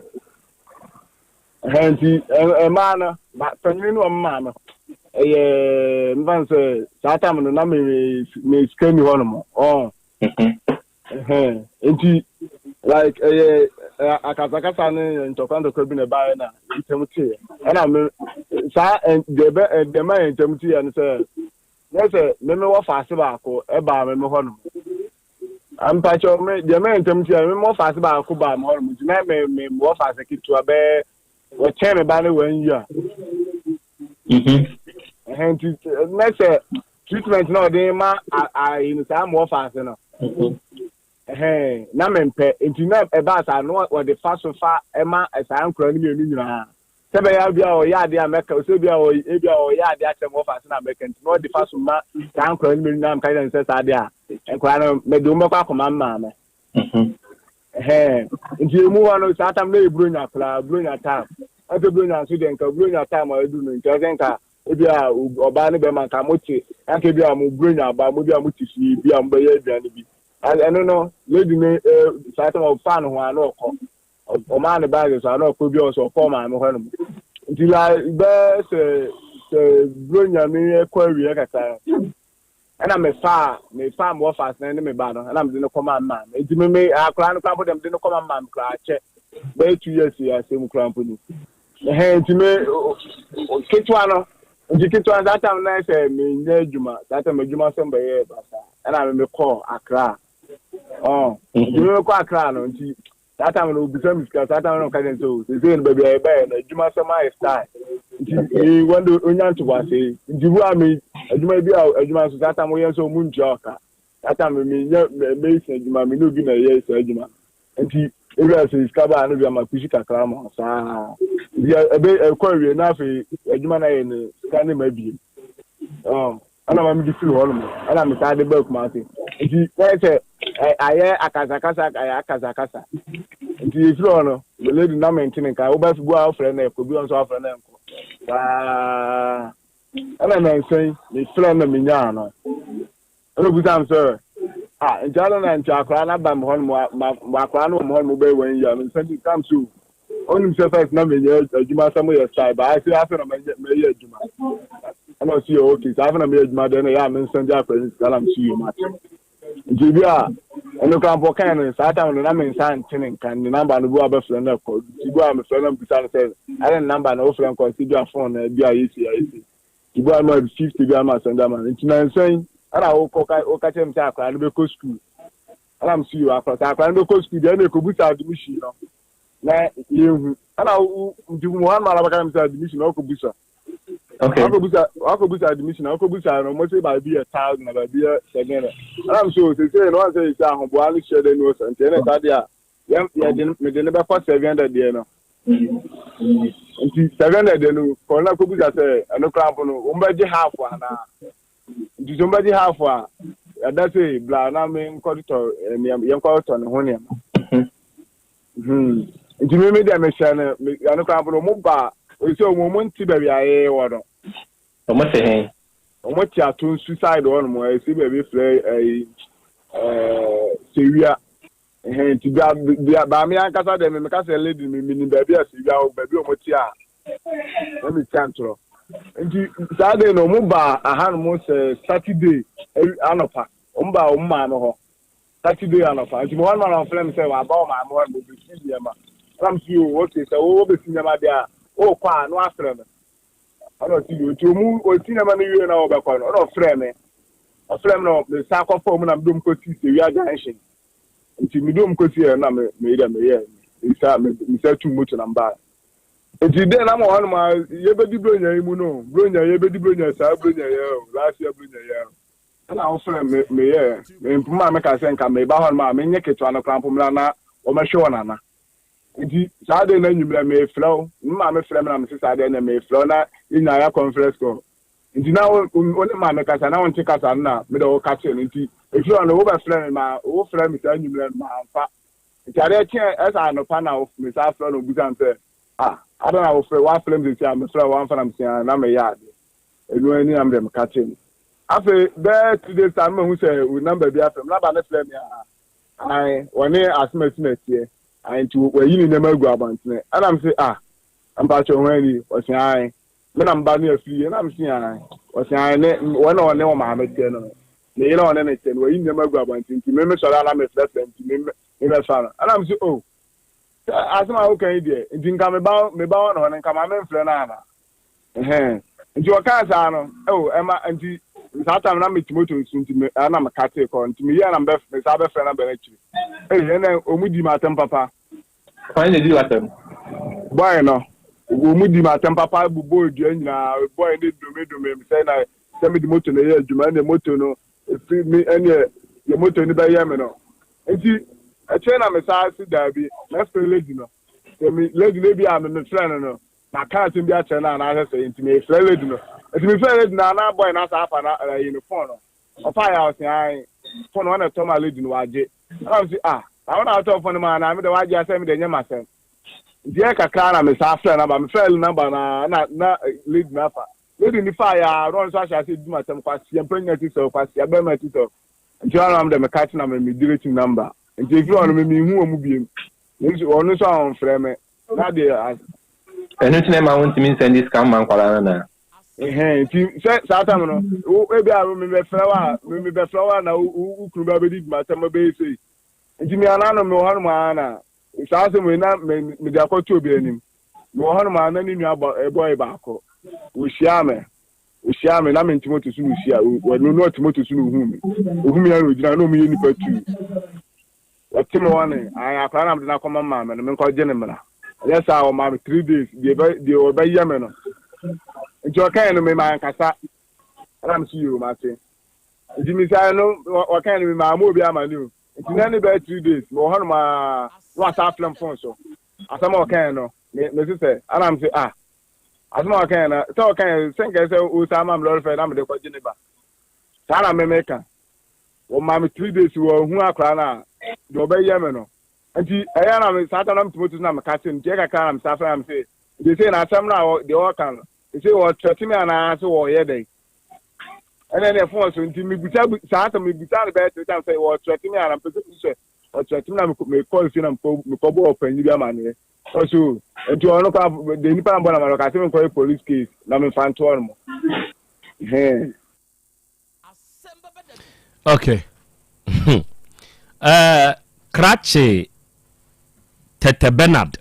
Speaker 17: Ɛhɛn nti mmaa no ba panyin no wɔn maame ɛyɛ mfa no sɛ saa tam no na me me sika ni hɔ nom ɔn. Ɛhɛn nti like ɛyɛ akasakasa ne ntɔkwa ntɔkwa bi na ɛbaeɛ na ntɛm teeɛ ɛna me saa deɛ ɛbɛ deɛ ɛma yɛn ntɛm teeɛ no sɛ nyɛ sɛ me me wɔ faase baako ɛbaa me me hɔ nom. Mpakyɛw me deɛ mɛyɛ ntɛm ti a me mɔ faase baako baa me hɔ nom nti na me me wɔ faase ketewa bɛɛ wɔkyɛn me ba ne wɔn yi a. Ɛhɛn nti na sɛ treatment na ɔde ma ayi no saa mɔ faase no. Ɛhɛn na me mpɛ nti na ɛbaa saa no wɔde fa so fa ɛma saa nkura no mmienu nyinaa. Sɛ ɛbɛyɛ a ebia ɔyɛ adeɛ a mɛka, sɛ ebia ɔyɛ ebia ɔyɛ adeɛ akyerɛ me wɔfa ase na mɛka nti na ɔde fa so ma saa nkwadaa no mmienu na meka kyerɛ no sɛ saa adeɛ a nkwadaa no mede wɔn bɛkɔ akɔma me maame. Ɛhɛn nti emu hɔ no saa tam na yɛ buronya koraa buronya tam ɛsɛ buronya nso deɛ nka buronya tam a edu no nti ɛsɛ nka ebi a ɔbaa ne bɛrima nka mo te nka ebi a mo buronya aba mo bi a mo te fie bi a mo bɛyɛ aduane bi ɛno no lady no saa tam ɔfa ne ho a na ɔkɔ. Ɔmaa ne baage so a na ɔkɔ bi a ɔsɛ ɔkɔ maame hɔ nom. Nti la bɛɛ sɛ sɛ buronya no kɔ awie kakra no ɛna mefaa mefaa me wɔfa asene ne me ba no ɛna mede no kɔmaa me maame. Nti me me akwadaa no koraa mpo deɛ mede no kɔmaa me maame koraa akyɛ bɛyɛ 2 years yɛ asɛm koraa mpo ni. Ɛhɛn nti me ketewa no nti ketewa no saa time na sɛ menyɛ adwuma saa time adwuma sɛm bɛyɛ basaa ɛna me mekɔɔ Accra. Ɔn nti me mekɔ Accra no nti Saa time no obisa me sika, saa time no ɔka kyerɛ me sɛ o seesei no baabi a yɛbaeɛ no adwuma sɛm ayɛ style nti me wɔn de onya ntoboase nti bu a me adwuma bi a adwuma nso saa time woyɛ nso ɔmo ntua ɔka saa time me nyɛ mason adwuma me ne obi na ɛyɛ saa adwuma nti ebi a sɛ sika baa no bi ama kusi kakra ma saa nti ɛbɛ ɛkɔ awie na afei adwuma no ayɛ ne sika ne ma biem ɔn. Ɛna ma mede firi hɔ nom ɛna mesan de baa Kumasi nti na yɛ sɛ ayɛ akasakasa ayɛ akasakasa nti yɛfiri hɔ no the lady na mente ne nka wobɛ bu a wofrɛ no ɛkɔ bi nso afrɛ no ɛnkɔ saa ɛna nansa yi mefrɛ no na menyaa no ɛna obusa m sɛ ah nti adɛn na nti akwaraa no aba me hɔ nom ma akwaraa no wɔ me hɔ nom bɛyɛ wɔn yi a mensa bi kam so Onim sɛ first na menyɛ adwuma sɛ moyɛ style ba ase afei na mɛyɛ adwuma. Ɛna ɔsi yɛ okay saa afei na meyɛ adwuma dɛn na ɛyɛ a mensan de akora ne sika na mesi yɛ mate. Nti ebi a Ɛno koraa mpo ɔkae no saa time no na me nsa nte ne nka ne number no bi wɔ a bɛfrɛ no ɛkɔ nti bi wɔ a mefrɛ no bisa no sɛ adɛn ne number na wofrɛ nkɔ sɛ bi a phone na bi a yɛsi ayɛsi nti bi wɔ a ma 50 bi a ma sɛnda ma no nti nansa yi ɛna wokɔ ka woka kyerɛ me sɛ akwadaa no bɛkɔ school ɛna me so yi akwadaa sɛ akwadaa no bɛkɔ school deɛ ɛna ɛkɔbusa admission no na yɛhu ɛna wo nti mu hɔ no ma na bɛka me sɛ admission na ɔkɔbusa
Speaker 19: Okay.
Speaker 17: Wakɔbusa wakɔbusa admission wakɔbusa no mo se baabi yɛ thousand na baabi yɛ seven hundred. Ɛna mi so sese no wɔn sɛ sɛ ahoboa no hyɛ dɛ no sɛ nti ɛna saa deɛ a yɛn yɛde mede ne bɛkɔ 700 deɛ no. Nti 700 deɛ no kɔ na kɔbusa sɛ ɛno koraa mpo no wɔn bɛgye half anaa. Nti sɛ wɔn bɛgye half a ɛda sɛ bla na me nkɔtotɔ nneɛma yɛn kɔtotɔ ne ho nneɛma. Hmm. Nti me me deɛ mehyɛ no me ɛno koraa mpo no wɔn ba sɛ wɔn wɔn nte baabi a yɛyɛ wɔ no.
Speaker 19: Wɔn te he?
Speaker 17: Wɔn te ato nsu side hɔ nom ɛsi baabi frɛ ɛyi ɛɛ sewia. Ɛhɛn nti bia bia baame ankasa deɛ me meka sɛ lady me menim baabi a sewia wɔ baabi a wɔn te a na me tia ntorɔ. Nti saa de no wɔn ba ahanom sɛ Saturday anɔpa wɔn ba wɔn maame hɔ. Saturday anɔpa nti mewɔ no ma na ɔfrɛ me sɛ waba ɔmaame hɔ na ɔbɛsi nneɛma ɛna mese o ok sɛ wo wobɛsi nneɛma deɛ a wokɔ a na wafrɛ me ɛna ɔsi yo nti ɔmu ɔsi nneɛma no wie na ɔbɛkɔ no ɛna ɔfrɛ me ɔfrɛ me na mesan kɔfa ɔmu na mede ɔmu kɔsi Sewia junction nti mede ɔmu kɔsi ɛ na me meyɛ meyɛ mesa mesa tu moto na mbaa nti dɛ na mo hɔ nom a yɛbɛdi bronya yi mu no bronya yɛbɛdi bronya saa bronya yɛ o last year bronya yɛ o Ɛna wofrɛ me meyɛɛ me mpoma a meka sɛ nka meba hɔ nom a menyɛ ketewa no koraa mpo mmra na wɔmɛhwɛ wɔn ana. Nti saa de na anwummerɛ mefrɛ wo, me maame frɛ me na mese saa deɛ ɛneɛ mefrɛ wo na yɛn nyinaa yɛ conference call. Nti na wo wo ne maame kasa na wonte kasa no na mede wo ka kyerɛ no nti ɛfiri hɔ no wobɛfrɛ me ma wofrɛ me saa anwummerɛ no mamfa. Nti adeɛ kyeɛ ɛsɛ anɔpa na mesaa frɛ no obisa me sɛ ah adɛn na wofrɛ woafrɛ me seesei a mefrɛ wo wamfa na mese ah na meyɛ adeɛ. Ɛno ani na mede meka kyerɛ no. Afei bɛyɛ 2 days time mahu sɛ wo number bi afrɛ me. Number no frɛ me a, ae, wɔne asɛm asi na ɛteɛ. Ae, nti wayi ne nneɛma agu abɔntene. Ɛna mese, ah, mpakyɛ ho ani? Ɔse, ae. Me na mba no afiri yie. Ɛna mese, ae. Ɔse, ae, ne, wɔn na ɔne wɔn maame teɛ no. Ne yere a ɔne ne teɛ no, wayi nneɛma agu abɔntene nti me mesɔre a na mefrɛfrɛ nti me mebɛfa no. Ɛna mese, oh, sɛ asɛm a woka yi deɛ, nti nka meba meba hɔ na hɔ no, nka maame mfrɛ no ana? Ɛhɛn. Nti ɔkaa saa no, oh, ɛma, nti saa time na mete moto so nti me, ɛna meka tee kɔ, nti meyɛɛ na mebɛ, mesaa bɛfrɛ number no akyiri. Ei, ɛnɛ ɔmu di m'atɛm papa.
Speaker 19: Hwan na edi w'atɛm?
Speaker 17: Boy no, ɔmu di m'atɛm papa, bobɔɔ dua nyinaa, boy no dome dome me sɛ na sɛ mede moto na ɛyɛ adwuma, ɛnna moto no, ɛfiri me, ɛnneɛ deɛ moto no bɛyɛ me no. Nti, akyire na mesaa se daabi, mɛfrɛ lady no. Sɛ me, lady no ebi a me mefrɛ no no, Maka asɛm bi akyerɛ no anaasɛ sɛ nti mefrɛ lady no. Nti mefrɛ lady no a na boy no asan afa na ayi no phone no. Ɔfaeɛ a ɔse ae phone no ɔna ɛtɔ maa lady no wagye. Ɛna mese ah na wo na wotɔɔ phone no maa no a me deɛ wagye a sɛ me deɛ ɛnyɛ m'asɛm. Nti ɛyɛ kakra na mesan frɛ number mefrɛ number no a na na lady no afa. Lady no faeɛ a na ɔno nso ahyɛ aseɛ di m'asɛm kwasia mpanyin ti sɛ kwasia bɛrima ti sɛ. Nti ɔno na me deɛ meka kye na me me delete number. Nti ɛfiri hɔ no me menhu wɔn biem. Ɔno nso a ɔmfrɛ me. Na deɛ as.
Speaker 19: Ɛno nti na ɛma wontumi nsɛnde sika mma nkwadaa no anaa?
Speaker 17: Ɛhɛn, nti sɛ saa tam no, wo ebi a mebɛfrɛ wo a, mebɛfrɛ wo a na wo wo kunu ba bɛdi dwuma sɛ mobɛyɛ sei. Nti me ana no mewɔ hɔnom ara na saa asɛm wei na me mede akɔto obi anim. Mewɔ hɔnom ara na ne nua bɔ bɔe baako, wɔhyiaa me, wɔhyiaa me na mente moto so na ɔhyia, ɔno na ɔte moto so na ɔhuu me. Ɔhu me a na ɔgyina na wɔyɛ nnipa tuu. Wɔte me hɔ ne, ae, akwadaa no a mede no akɔma maame no, menkɔgye no mmra. Ɛnyɛ saa a, ɔmaa me 3 days, deɛ ɛbɛ, deɛ ɔbɛyɛ me no. Nti ɔkae no, me mankasa. Ɛna me so yoo, mate. Nti mesae no, ɔkae no, me maa obi amane o. Nti na ne bɛyɛ 3 days, mewɔ hɔnom aa, na wasa afrɛ me phone so. Asɛm a ɔkae no, me, me se sɛ, ɛna me se, ah, asɛm a ɔkae no, sɛ ɔkae, sɛ nkɛyɛ sɛ ɔsan ma me lɔre fɛ na mede kɔgye ne ba. Saa na me meka. Wɔmaa me 3 days wɔanhu akwadaa no a, deɛ ɔbɛyɛ me no. Nti ɛyɛ na me saa ta na metumi to so na meka kyerɛ no. Nti ɛyɛ kakra na mesan frɛ na mese, nti sei na asɛm no a deɛ ɔreka no, sei ɔretrɛte me anaa sɛ ɔreyɛ dɛn? Ɛna ɛna ɛfon so nti mebusa saa asɛm mebusa no bɛyɛ three times sɛ ɔretrɛte me anaa mepɛ sɛ mehu sɛ ɔtrɛte me na mekɔ fie na mekɔbɔ ɔpanyin bi amaneɛ. Ɔso nti ɔno kora deɛ nipa na mbɔ na ma no ɔka sɛ menkɔyɛ police case na memfa ntoɔ no mo.
Speaker 18: Okay. Eh, Krakye Tete Bernard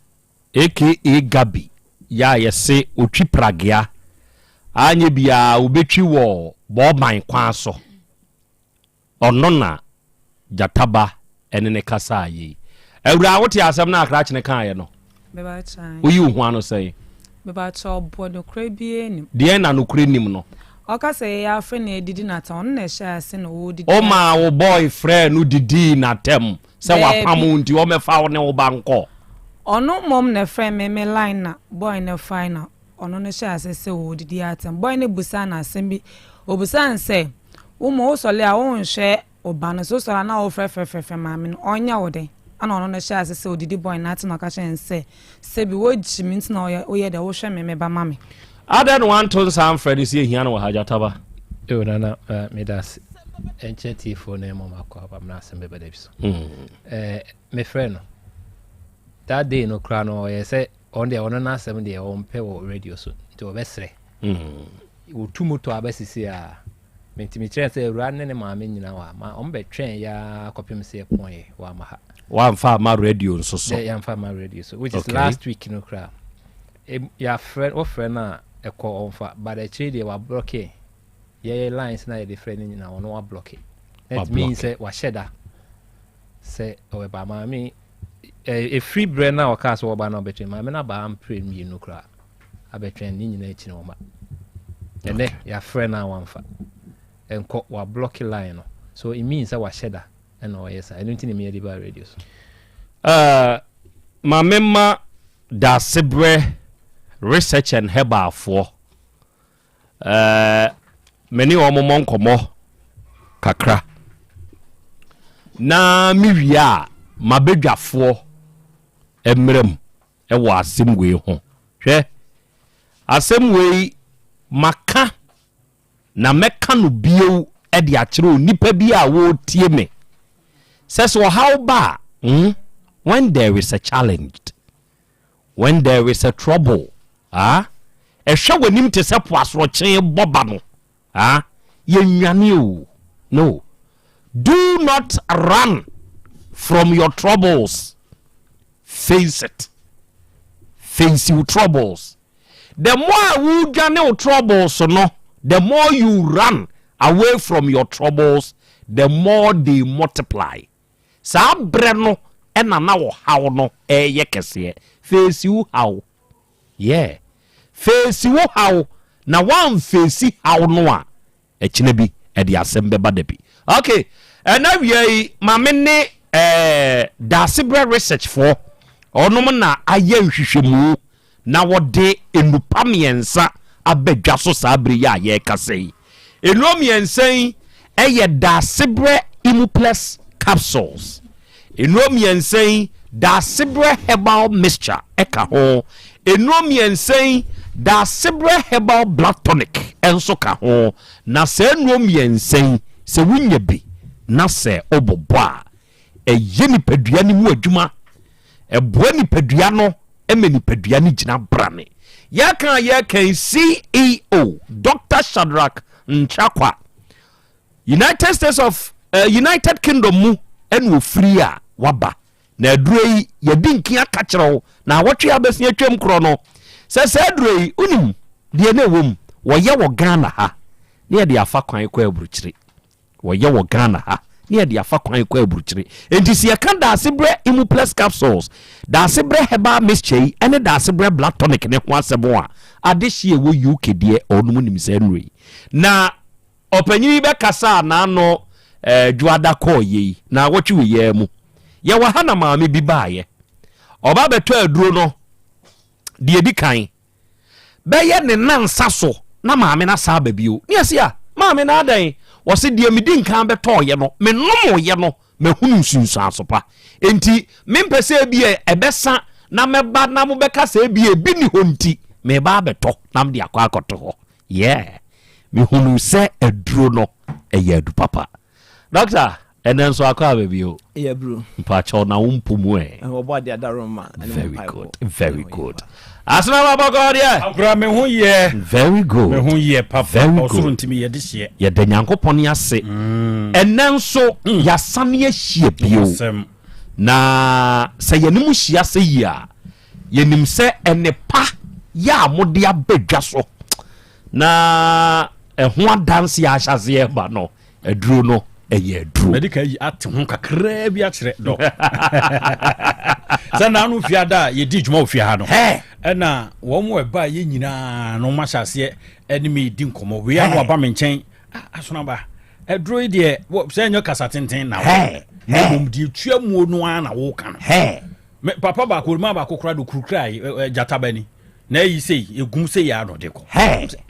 Speaker 18: aka Gabi yɛ a yɛse ɔtwi pragea, anyɛ biaa ɔbɛtwi wɔ Bɔɔban kwan so. Ɔno na gyata ba ne no kasaa yei. Awuraa wote asɛm no a krakye no kaeɛ no? Woyi wo ho ano sɛn?
Speaker 5: Mebakyɛ ɔboɔ nokorɛ biara nnim.
Speaker 18: Deɛn na nokorɛ nnim no?
Speaker 5: Ɔka sɛ yɛyɛ afrɛ na yɛdidi no atɛm, ɔno na ɛhyɛɛ ase na ɔredidi
Speaker 18: Womaa wo boy frɛɛ no didii no atɛm sɛ wapam wo nti ɔmmɛfa wo ne wo ba nkɔ?
Speaker 5: Ɔno mmom na ɛfrɛɛ me me line na boy no fae na ɔno no hyɛɛ ase sɛ ɔredidi atɛm. Boy no busaa no asɛm bi, ɔbusaa no sɛ, Wo mmom wosɔre a wonhwɛ wo ba no, sɛ wosɔre a na wofrɛfrɛfrɛfrɛ maame no, ɔnyɛ wo dɛn? Ɛna ɔno no hyɛɛ ase sɛ ɔdidi boy no atɛm na ɔka kyerɛɛ no sɛ, Sɛbi wogye me nti na woyɛ woyɛ dɛn wohwɛ me me ba ma me.
Speaker 18: Adɛn na wanto nsa amfrɛ no sɛ yɛhia no wɔ ha, Gyataba?
Speaker 3: Yo Nana meda ase. Ɛnkyɛ tiefoɔ no ɛmɔ makɔ aba mena asɛm bɛba da bi so. Eh, mefrɛ no. That day no koraa no ɔyɛ sɛ ɔno deɛ ɔno n'asɛm deɛ ɔmpɛ wɔ radio so nti ɔbɛsrɛ. Wɔtu moto aba sisi a nti mekyerɛ sɛ awura ne ne maame nyina wɔ ha ma ɔmo bɛtwɛn ya kɔpem sɛ yɛpɔn wɔ ama ha.
Speaker 18: Wamfa ama radio nso so.
Speaker 3: Dɛ yɛamfa ama radio so which is okay. Last week no koraa. Yɛafrɛ wɔfrɛ no a ɛkɔ ɔmfa but akyire deɛ wablɔke yɛyɛ lines na yɛde frɛ no nyinaa ɔno wablɔke. That means sɛ wahyɛ da sɛ ɔbɛba maame ɛfiri berɛ no a ɔkaa sɛ wɔba no ɔbɛtwɛn maame no aba amprɛ mmienu koraa abɛtwɛn ne nyinaa akyi no wɔma ɛnɛ yɛafrɛ no a wamfa ɛnkɔ wablɔke line no so it means sɛ wahyɛ da ɛna ɔyɛ saa ɛno nti ne meyɛ de ba radio so.
Speaker 18: Uh, ma memma Daasebrɛ Research and Herbal foɔ uh, me ne wɔn mmɔ nkɔmmɔ kakra na mewie a mabadwafoɔ mmerɛ mu wɔ asɛm wei ho. Hwɛ, asɛm wei maka na mɛka no bio de akyerɛ onipa bi a wɔretie me sɛ sɛ ɔhaw ba a, hmm, when there is a challenge, when there is a trouble, ah, ɛhwɛ w'anim te sɛ po asorɔkye bɔ ba no, ah, yɛnnwane o, no. Do not run from your troubles. Face it. Face your troubles. The more a wodwane wo troubles no, the more you run away from your troubles, the more they multiply. Saa berɛ no ɛna na ɔhaw no ɛyɛ kɛseɛ. Face wo haw. Yeah. Face wo haw na woamfeesi haw no a, Ɛkyena bi ɛde asɛm bɛba dabi. Ok ɛna awia yi ma me ne ɛɛ Daasebrɛ research foɔ ɔnom na ayɛ nhwehwɛmu na wɔde nnupa mmiɛnsa aba dwa so saa bere yi a yɛrekasa yi. Nnuro mmiɛnsa yi ɛyɛ Daasebrɛ Imuplex capsules. Nnuro mmiɛnsa yi, Daasebrɛ herbal mixture ka ho. Nnuro mmiɛnsa yi, Daasebrɛ herbal blood tonic nso ka ho. Na saa nnuro mmiɛnsa yi, sɛ wonya bi na sɛ wobobɔ a, ɛyɛ nipadua no mu adwuma. Ɛboa nipadua no ma nipadua no gyina brane. Yɛka a yɛka yi, CEO Dr. Shadrack Nchakwa United States of uh, United Kingdom mu ɛna ofiri a waba na aduro yi yɛdi nkin aka kyerɛ wo na awɔtwe abɛsi atwam korɔ no sɛ saa aduro yi wonim deɛ na ɛwɔ mu wɔyɛ wɔ Ghana ha na yɛde afa kwan kɔ aburukyire wɔyɛ wɔ Ghana ha na yɛde afa kwan kɔ aburukyire nti sɛ yɛka daasebrɛ imuplex capsules daasebrɛ herbal mixture yi ɛne daasebrɛ blood tonic ne ho asɛm a adehye ɛwɔ UK deɛ ɔnom nim saa nnuro yi na Ɔpanyin yi bɛkasaa n'ano eh, dwoada kɔɔ yei, naawɔtwe wei ara mu. Yɛwɔ ha na maame bi baeɛ. Ɔba bɛtɔ aduro no deɛ ɛdi kan. Bɛyɛ ne nansa so na maame no asa aba bio. Ne yɛse a, maame no adɛn? Ɔse deɛ medi nkan bɛtɔɔyɛ no, menomoyɛ no, mahunu nsunsuanso pa. Enti mempɛ sɛ ebia ɛbɛsa na mɛba na mobɛka sɛ ebia ebi ni hɔ nti, meba abɛtɔ na mede akɔ akɔto hɔ. Yeah, mehunuu sɛ aduro no ɛyɛ adu papa. Doctor, Ɛnɛ nso akɔ aba bio.
Speaker 2: Yɛ bro.
Speaker 18: Mpakyɛw na wo mpo mu ɛ.
Speaker 2: Wɔbɔ ade adaroma ɛne mo
Speaker 18: Very
Speaker 2: mpaebɔ.
Speaker 18: good, very good. Asena ba bɔkɔɔ deɛ.
Speaker 23: Akora me ho yɛ.
Speaker 18: Very good.
Speaker 23: Me ho yɛ papa.
Speaker 18: Very
Speaker 23: Ɔsoro
Speaker 18: good.
Speaker 23: nti me yɛ de hyeɛ.
Speaker 18: Yɛda Nyankopɔn ase. Ɛnɛ nso yɛasane ahyia bio.
Speaker 23: Nokwasɛm.
Speaker 18: Na sɛ yɛne mo hyia sɛ yi a, yɛnim sɛ ɛne pa yɛ a mode aba dwa so na ɛho adanse a ahyɛaseɛ reba no, aduro no ɛyɛ aduro.
Speaker 23: Mɛde ka yi ate ho kakraa bi akyerɛ dɔ. Sɛ na ano fia da a yɛdi dwuma wɔ fie ha no. Ɛna wɔn mu ɛba yɛ nyinaa no ma hyɛ aseɛ ɛne me di nkɔmmɔ. Wei ano aba me nkyɛn. Ah, asonaba. Aduro yi deɛ sɛ ɛnyɛ kasa tenten na wɔ. Na mmom deɛ tua muo no ara na woka no. Me papa baako, maa baako koraa de kurukura gyata ba ni. Na eyi sei, egum sei ya na ɔde kɔ.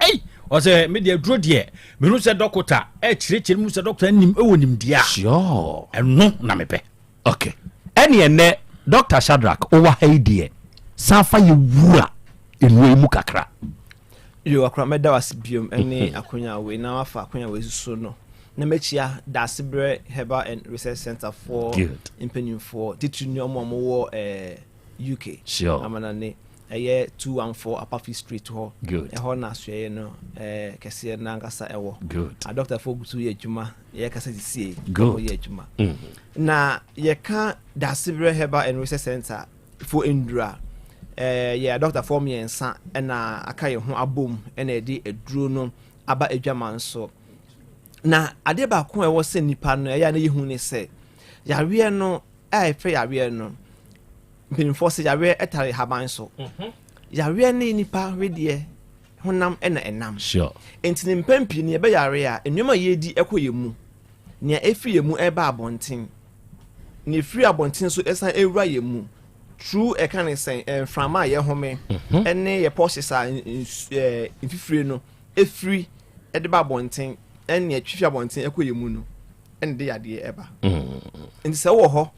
Speaker 23: Ei! Ɔsɛ me deɛ duro deɛ, mehunu sɛ dɔkota ɛkyerɛkyerɛ mu sɛ dɔkota nim ɛwɔ nimdeɛ a.
Speaker 18: Sure.
Speaker 23: Ɛno na mepɛ.
Speaker 18: Okay. Ɛne ɛnɛ Dr. Shadrack wowɔ ha yi deɛ, san fa yɛ wura nnuro yi mu kakra.
Speaker 2: Yo, akora mɛda wo ase biom ɛne akonya wei na wafa akonya wei soso no na mɛkyia Daasebrɛ Herbal and Research Center foɔ mpanimfoɔ titiri ne ɔmo a ɔmo wɔ ɛɛ UK
Speaker 18: sure.
Speaker 2: amanane ɛyɛ 214 Apafi Street hɔ.
Speaker 18: Good.
Speaker 2: Ɛhɔ na asoɛeɛ no ɛɛ kɛseɛ no ankasa ɛwɔ.
Speaker 18: Good.
Speaker 2: Adɔktafoɔ gu so yɛ adwuma yɛkasa sisie.
Speaker 18: Good.
Speaker 2: Wɔyɛ adwuma. Na yɛka Daasebrɛ Herbal and Research Center fo nnuru a, ɛɛ yɛ adɔktafoɔ mmiɛnsa ɛna aka yɛn ho abom ɛna yɛde aduro no aba adwaman so. Na adeɛ baako a ɛwɔ sɛ nipa no ɛyɛ a na yɛhu ne sɛ yareɛ no a yɛfrɛ yareɛ no mpanimfoɔ sɛ yareɛ ɛtare haban so.
Speaker 18: Mhm.
Speaker 2: Yareɛ ne nipa wedeɛ honam ɛna ɛnam.
Speaker 18: Sure.
Speaker 2: Nti ne mpɛn pii no yɛbɛyare a nneɛma a yɛdi ɛkɔ yɛn mu, nea ɛfiri yɛn mu ɛba abɔnten, nea ɛfiri abɔnten nso ɛsan ɛwura yɛn mu through ɛka ne sɛn mframa a yɛhome
Speaker 18: mhm.
Speaker 2: ɛne yɛ pulses a mfifire no ɛfiri ɛde ba abɔnten ɛne ɛtwi fi abɔnten ɛkɔ yɛn mu no ɛne de yadeɛ ɛba.
Speaker 18: Mm.
Speaker 2: Nti sɛ wowɔ hɔ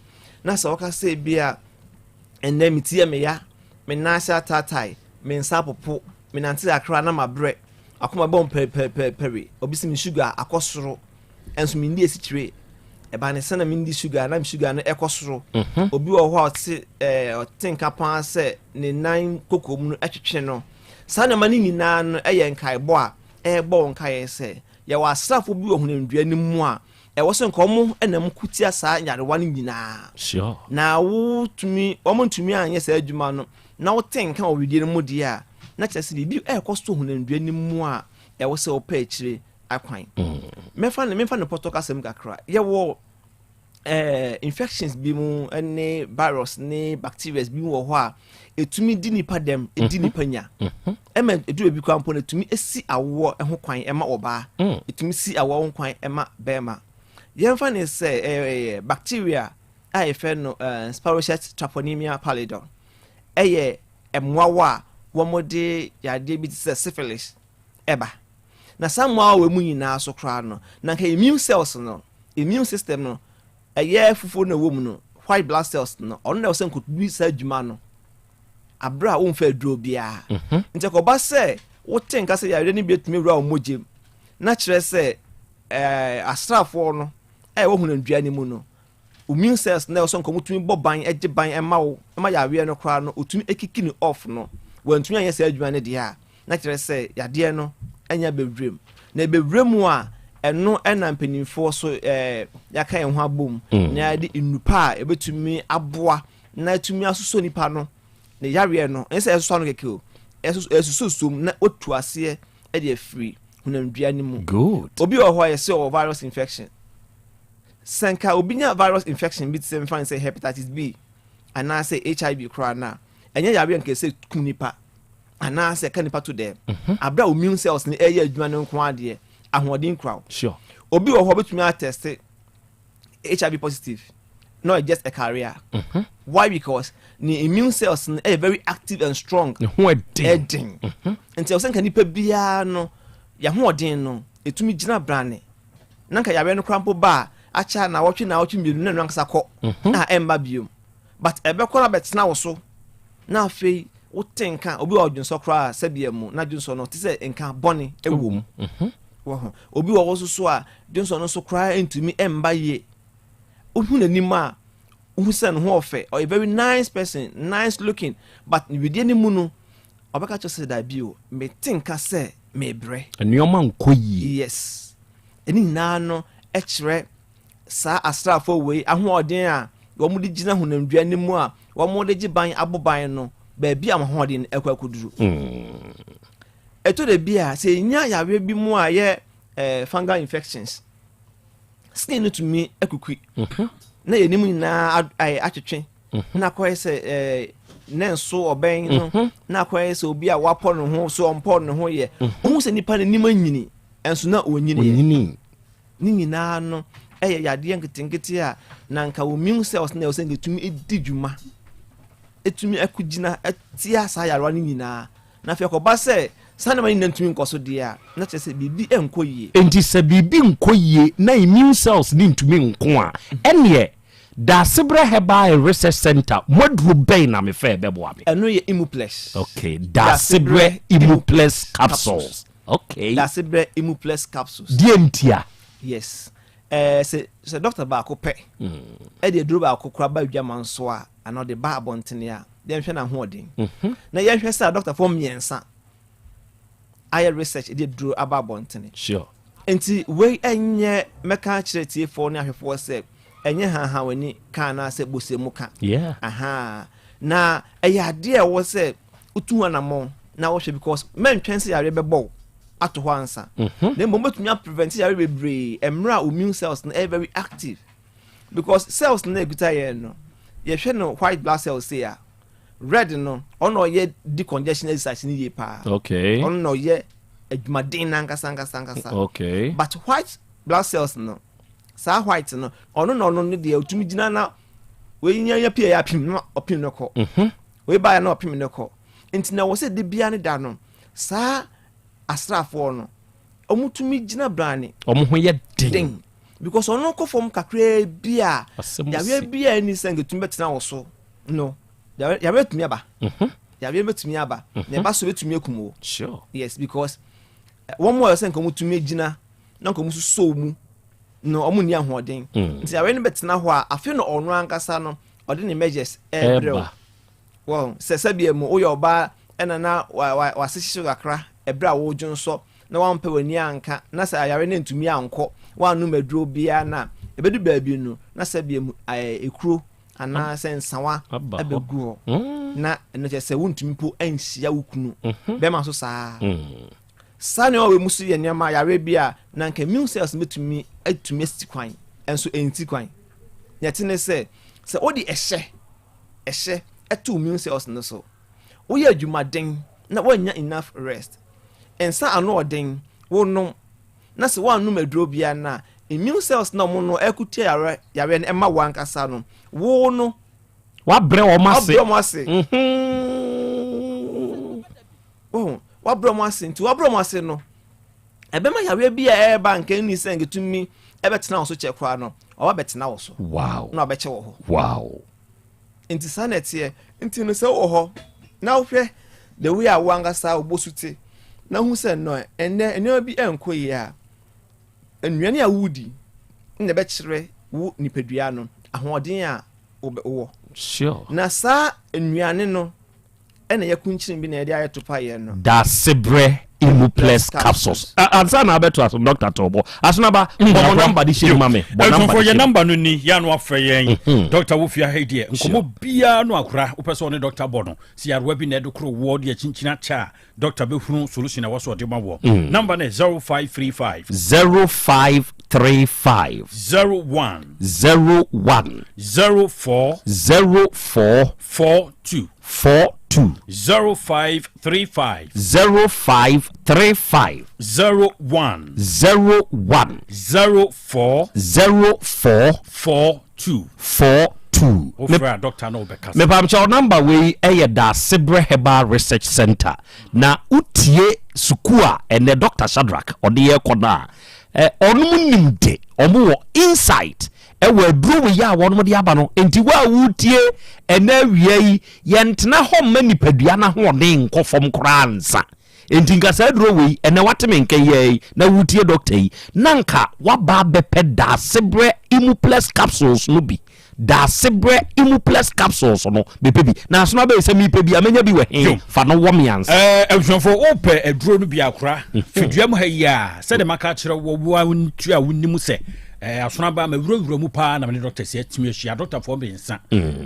Speaker 2: na sɛ wɔka sɛ bi a ɛnɛ me ti yɛ me ya, me nan ase ataatae, me nsa apopo, menante kakra na mabrɛ, akoma bɔ mpɛrepɛrepɛre, obi sɛ me sugar akɔ soro, ɛnso menni asikyire. Ɛba ne sɛ na menni sugar na me sugar no ɛkɔ soro.
Speaker 18: Mhm.
Speaker 2: Obi wɔ hɔ a ɔte ɛɛ ɔte nka paa sɛ ne nan koko mu no ɛtwetwe no. Saa nneɛma no nyinaa no ɛyɛ nkaebɔ a ɛrebɔ wo nkaeɛ sɛ yɛwɔ asraafoɔ bi wɔ honamdua no mu a ɛwɔ sɛ nka wɔn na wɔko tia saa nyarewa no nyinaa.
Speaker 18: Sure.
Speaker 2: Na wotumi wɔn ntumi anyɛ saa adwuma no na wote nka wɔ wedeɛ no mu deɛ a, na kyerɛ sɛ biribi ɛrekɔ so honamdua no mu a ɛwɔ sɛ wopɛ akyire akwan.
Speaker 18: Mm.
Speaker 2: Mɛfa no memfa no pɔtɔ kasɛm kakra. Yɛwɔ eh, infections bi mu ne virus ne bacteria bi mu wɔ hɔ a ɛtumi di nipa dɛm, ɛdi
Speaker 18: mhm.
Speaker 2: nipa nya.
Speaker 18: Mhm.
Speaker 2: Ɛma ɛduru baabi koraa mpo no ɛtumi si awoɔ ho kwan ɛma ɔbaa,
Speaker 18: mm.
Speaker 2: ɛtumi si awoɔ ho kwan ɛma bɛrima. Yɛmfa ne sɛ ɛyɛ bacteria a yɛfrɛ no eh, Spirochete treponema pallidum ɛyɛ mmoawa a wɔde yadeɛ bi te sɛ syphilis ɛba. Na saa mmoawa wɔ mu nyinaa so koraa no, na nka immune cells no, immune system no, ɛyɛ fufuo no ɛwɔ mu no, white blood cells no, ɔno na ɛwɔ sɛ nkɔdi saa adwuma no abere a womfa aduro biara.
Speaker 18: Mhm.
Speaker 2: Nti ɛkɔba sɛ wote nka sɛ yareɛ no bi atumi wura wo mogya mu, na kyerɛ sɛ ɛɛ asraafoɔ no a ɛwɔ honamdua no mu no, immune cells na ɛwɔ sɛ nka wɔtumi bɔ ban gye ban ma wo ma yareɛ no koraa no wɔtumi kiki no off no, wɔantumi anyɛ saa adwuma no deɛ a, na kyerɛ sɛ yadeɛ no anya bɛwura mu. Na ɛbɛwura mu a, ɛno na mpanimfoɔ so ɛɛ yɛaka yɛn ho abom
Speaker 18: mm.
Speaker 2: na yɛde nnupa a ɛbɛtumi aboa na atumi asosɔ nipa no ne yareɛ no, ɛnyɛ sɛ ɛsosɔ ano kɛkɛ o, ɛsosɔ som na wɔtu aseɛ de afiri honamdua no mu.
Speaker 18: Good.
Speaker 2: Obi wɔ hɔ a yɛsɛ ɔwɔ virus infection. Sɛ nka obi nya virus infection bi te sɛ mfa no sɛ hepatitis B anaasɛ HIV koraa no a, ɛnyɛ yareɛ nka ɛsɛ kum nipa anaasɛ ɛka nipa to dɛm.
Speaker 18: Mhm.
Speaker 2: Abere a immune cells no ɛyɛ adwuma no nko adeɛ, ahoɔden kura wo.
Speaker 18: Sure.
Speaker 2: Obi wɔ hɔ obetumi atɛste HIV positive na ɔyɛ just a carrier.
Speaker 18: Mhm.
Speaker 2: Why? Because ne immune cells no ɛyɛ very active and strong.
Speaker 18: Ne ho ɛden.
Speaker 2: Ɛden. Mhm. Nti ɛwɔ sɛ nka nipa biara no, yɛhoɔden no, ɛtumi gyina brane. na nka yareɛ no koraa mpo ba a, akyɛ a naawɔtwe naawɔtwe mmienu na ɛno ankasa kɔ
Speaker 18: mhm.
Speaker 2: a ɛmba biom. But ɛbɛkɔ na bɛtena wo so na afei wote nka obi wɔ dwonsɔ koraa sɛbea mu na dwonsɔ no te sɛ nka bɔne ɛwɔ mu.
Speaker 18: Mhm.
Speaker 2: Wɔ ho. Obi wɔ hɔ nso so a dwonsɔ no nso koraa ntumi ɛmba yie. Wohu n'anim a, wohu sɛ ne ho ɔfɛ, ɔyɛ very nice person, nice looking, but ne wedeɛ no mu no, ɔbɛka kyerɛ sɛ dabi o, mete nka sɛ mebrɛ.
Speaker 18: Nneɛma nkɔ yie.
Speaker 2: Yes. Ɛne nyinaa no kyerɛ saa asraafoɔ wei ahoɔden a wɔde gyina honamdua no mu a wɔde gye ban abɔ ban no, baabi a wɔn ahoɔden no ɛkɔ akɔduru. Ɛtɔ da bi a sɛ yɛnya yareɛ bi mu a ɛyɛ eh, fungal infections, skin no tumi akukui mhm. na yɛn anim nyinaa atwetwe mhm. na akɔyɛ sɛ eh, ne nso ɔbɛn no mhm. na akɔyɛ sɛ obi a wapɔ ne ho so ɔmpɔ ne ho yɛ ohun sɛ nipa n'anim anyini nso na onyini yɛ ne nyinaa no ɛyɛ yadeɛ nketenkete a na nka wɔn immune cells na ɛwɔ sɛ nka di dwuma etumi ɛkogyina ɛtia saa yarewa no nyinaa. Na afei ɛkɔba sɛ saa nneɛma no nyinaa ntumi nkɔ so deɛ a, na kyerɛ sɛ biribi nkɔ yie.
Speaker 18: Enti sɛ biribi nkɔ yie na immune cells no ntumi nko a, ɛnneɛ Daasebrɛ Herbal and Research Centre mo aduro bɛn na mefɛ ɛbɛboa me?
Speaker 2: Ɛno yɛ Immuplex.
Speaker 18: Okay, Daasebrɛ Immuplex capsules. Okay.
Speaker 2: Daasebrɛ Immuplex capsules.
Speaker 18: Deɛ ntia?
Speaker 2: Yes. Ɛɛ sɛ sɛ dɔkta baako pɛ ɛde aduro baako koraa ba adwaman so a, anaa ɔde ba abɔntene a, yɛnhwɛ n'ahoɔden. Mhm. Na yɛnhwɛ sɛ adɔktafoɔ mmiɛnsa ayɛ research de aduro aba abɔntene.
Speaker 18: Sure.
Speaker 2: Nti wei ɛnyɛ mɛka akyerɛ tiefoɔ ne ahwɛfoɔ sɛ ɛnyɛ haha w'ani ka anaasɛ bose mu ka.
Speaker 18: Yeah.
Speaker 2: Aha. Na ɛyɛ adeɛ a ɛwɔ sɛ wotu ho anammɔn na wohwɛ because mɛntwɛn sɛ yareɛ bɛbɔ wo ato hɔ ansa. Mhm. Na mmom wobɛtumi aprevent yareɛ bebree mmerɛ a immune cells no ɛyɛ very active. Because cells no a ɛkuta yɛn no, yɛhwɛ no white blood cells sei a, red no, ɔno na ɔyɛ decongestion exercise no yie paa.
Speaker 18: Okay.
Speaker 2: Ɔno na ɔyɛ adwumaden no ankasa ankasa ankasa.
Speaker 18: Okay.
Speaker 2: But white blood cells no, saa white no, ɔno na ɔno no deɛ ɔtumi gyina na wei nya nya pii a yɛ apim na ɔpim no kɔ.
Speaker 18: Mhm.
Speaker 2: Wei baeɛ na ɔpim no kɔ. Nti na wɔ sɛ de bia ne da no, saa asraafoɔ no, wɔtumi gyina brane.
Speaker 18: Wɔn ho yɛ den.
Speaker 2: Den. Because ɔno kɔ fam kakraa bi a, yareɛ bi a ɛni sɛ nketumi bɛtena wɔ so no, yareɛ bɛtumi aba.
Speaker 18: Mhm.
Speaker 2: Yareɛ bɛtumi aba.
Speaker 18: Mhm.
Speaker 2: Na ɛba so bɛtumi akum wo.
Speaker 18: Sure.
Speaker 2: Yes, because eh, wɔn a sɛ nka wɔtumi gyina na nka wɔn soso mu no wɔn nni ahoɔden.
Speaker 18: Mm.
Speaker 2: Nti yareɛ no bɛtena hɔ a, afei na ɔno ankasa no ɔde ne measures ɛrebrɛ wo. Wɔn sɛ sɛdeɛ mu woyɛ ɔbaa ɛna na wase hyehye kakra ɛberɛ a wodwonsɔ na wampɛ w'ani anka na sɛ ayare no antumi ankɔ woannom aduro biara no a ɛbɛdu baabi no na sɛdeɛ mu ɛɛ ekuro anaa sɛ nsawa abɛgu hɔ
Speaker 18: mm.
Speaker 2: na ɛno kyerɛ sɛ wontumi mpo anhyia wo kunu
Speaker 18: mhm.
Speaker 2: bɛrima nso saa
Speaker 18: mm.
Speaker 2: saa nneɛma wɔ mu so yɛ nneɛma yare bi a na nka immune cells bɛtumi atumi asi kwan ɛnso ɛnsi kwan nea ɛte ne sɛ sɛ wode ɛhyɛ ɛhyɛ to immune cells no so. Woyɛ adwumaden na woannya enough rest. Nsa ano ɔden, wonom, na sɛ woannom aduro biara no a, immune cells na wɔn no ɛko tia yareɛ yareɛ no ɛma wo ankasa no, wo no.
Speaker 18: Wabrɛ wɔn ase.
Speaker 2: Wabrɛ wɔn ase. Wɔn wabrɛ wɔn ase nti wabrɛ wɔn ase no, ɛbɛma yareɛ bi a ɛreba nka ɛnni sɛ nketumi ɛbɛtena wo so kyɛ koraa no, ɔba bɛtena wo so.
Speaker 18: Wow.
Speaker 2: Na ɔbɛkyɛ wɔ hɔ.
Speaker 18: Wow.
Speaker 2: Nti saa na ɛteɛ. Nti no sɛ wowɔ hɔ na wohwɛ the way a wo ankasa wo bosu te na hu sɛ no ɛnnɛ nneɛma bi ɛnkɔ yie a, nnuane a wodi na ɛbɛkyerɛ wo nipadua no ahoɔden a wowɔ.
Speaker 18: Sure.
Speaker 2: Na saa nnuane no ɛna yɛkunkyini bi na yɛde ayɛ topa yɛn no.
Speaker 18: Daasebrɛ Imuplex capsules. Ansa na abɛto aso Dr. Tɔbɔ. Asonaba, mm, bɔ mo namba de hyɛ mu ma me. Bɔ namba de
Speaker 1: yɛ namba no ni, yɛ ano afrɛ yɛn. Mhm. Dr. Wofi aha yi deɛ, nkɔmmɔ biara no akora, wopɛ sɛ ɔne dɔkta bɔ no, sɛ yarewa bi na ɛde koro woɔ de akyinkyini akyɛ a, dɔkta bɛhunu solution a ɛwɔ so ɔde ma woɔ.
Speaker 18: Mm.
Speaker 1: Namba no yɛ 0535.
Speaker 18: 0535.
Speaker 1: 01.
Speaker 18: 01.
Speaker 1: 04.
Speaker 18: 04.
Speaker 1: 42.
Speaker 18: 42.
Speaker 1: 0535.
Speaker 18: 0535.
Speaker 1: 01.
Speaker 18: 01.
Speaker 1: 04.
Speaker 18: 04.
Speaker 1: 42.
Speaker 18: 42.
Speaker 1: Wofrɛ a dɔkta na wobɛkasa.
Speaker 18: Mepamkyɛw namba wei ɛyɛ Daasebrɛ Herbal Research Center na wotie sukuu a ɛnɛ Dr. Shadrack ɔde yɛ kɔ no a ɔnom nim de ɔmo wɔ insight Ɛwɔ aduro wei a wɔnom de aba no nti wo a woretie ɛnɛ awia yi yɛntena hɔ mma nipadua no ahoɔden nkɔ fam koraa nsa. Enti nka saa aduro wei, ɛnɛ wate me nka yi ara yi, na woretie dɔkta yi, na nka woaba abɛpɛ Daasebrɛ Imuplex capsules no bi. Daasebrɛ Imuplex capsules no, mepɛ bi. Na asono abɛyɛ sɛ mepɛ bi a, mɛnya bi wɔ he? Fa no wɔ me ansa.
Speaker 1: Ɛɛ, abusuafoɔ, wopɛ aduro no bi akora fidua mu ha yi a, sɛdeɛ maka akyerɛ wo, wo a wontua a wonim sɛ ɛɛ, asono aba mawurawura mu paa na mene dɔkta si atumi ahyia dɔktafoɔ mmiɛnsa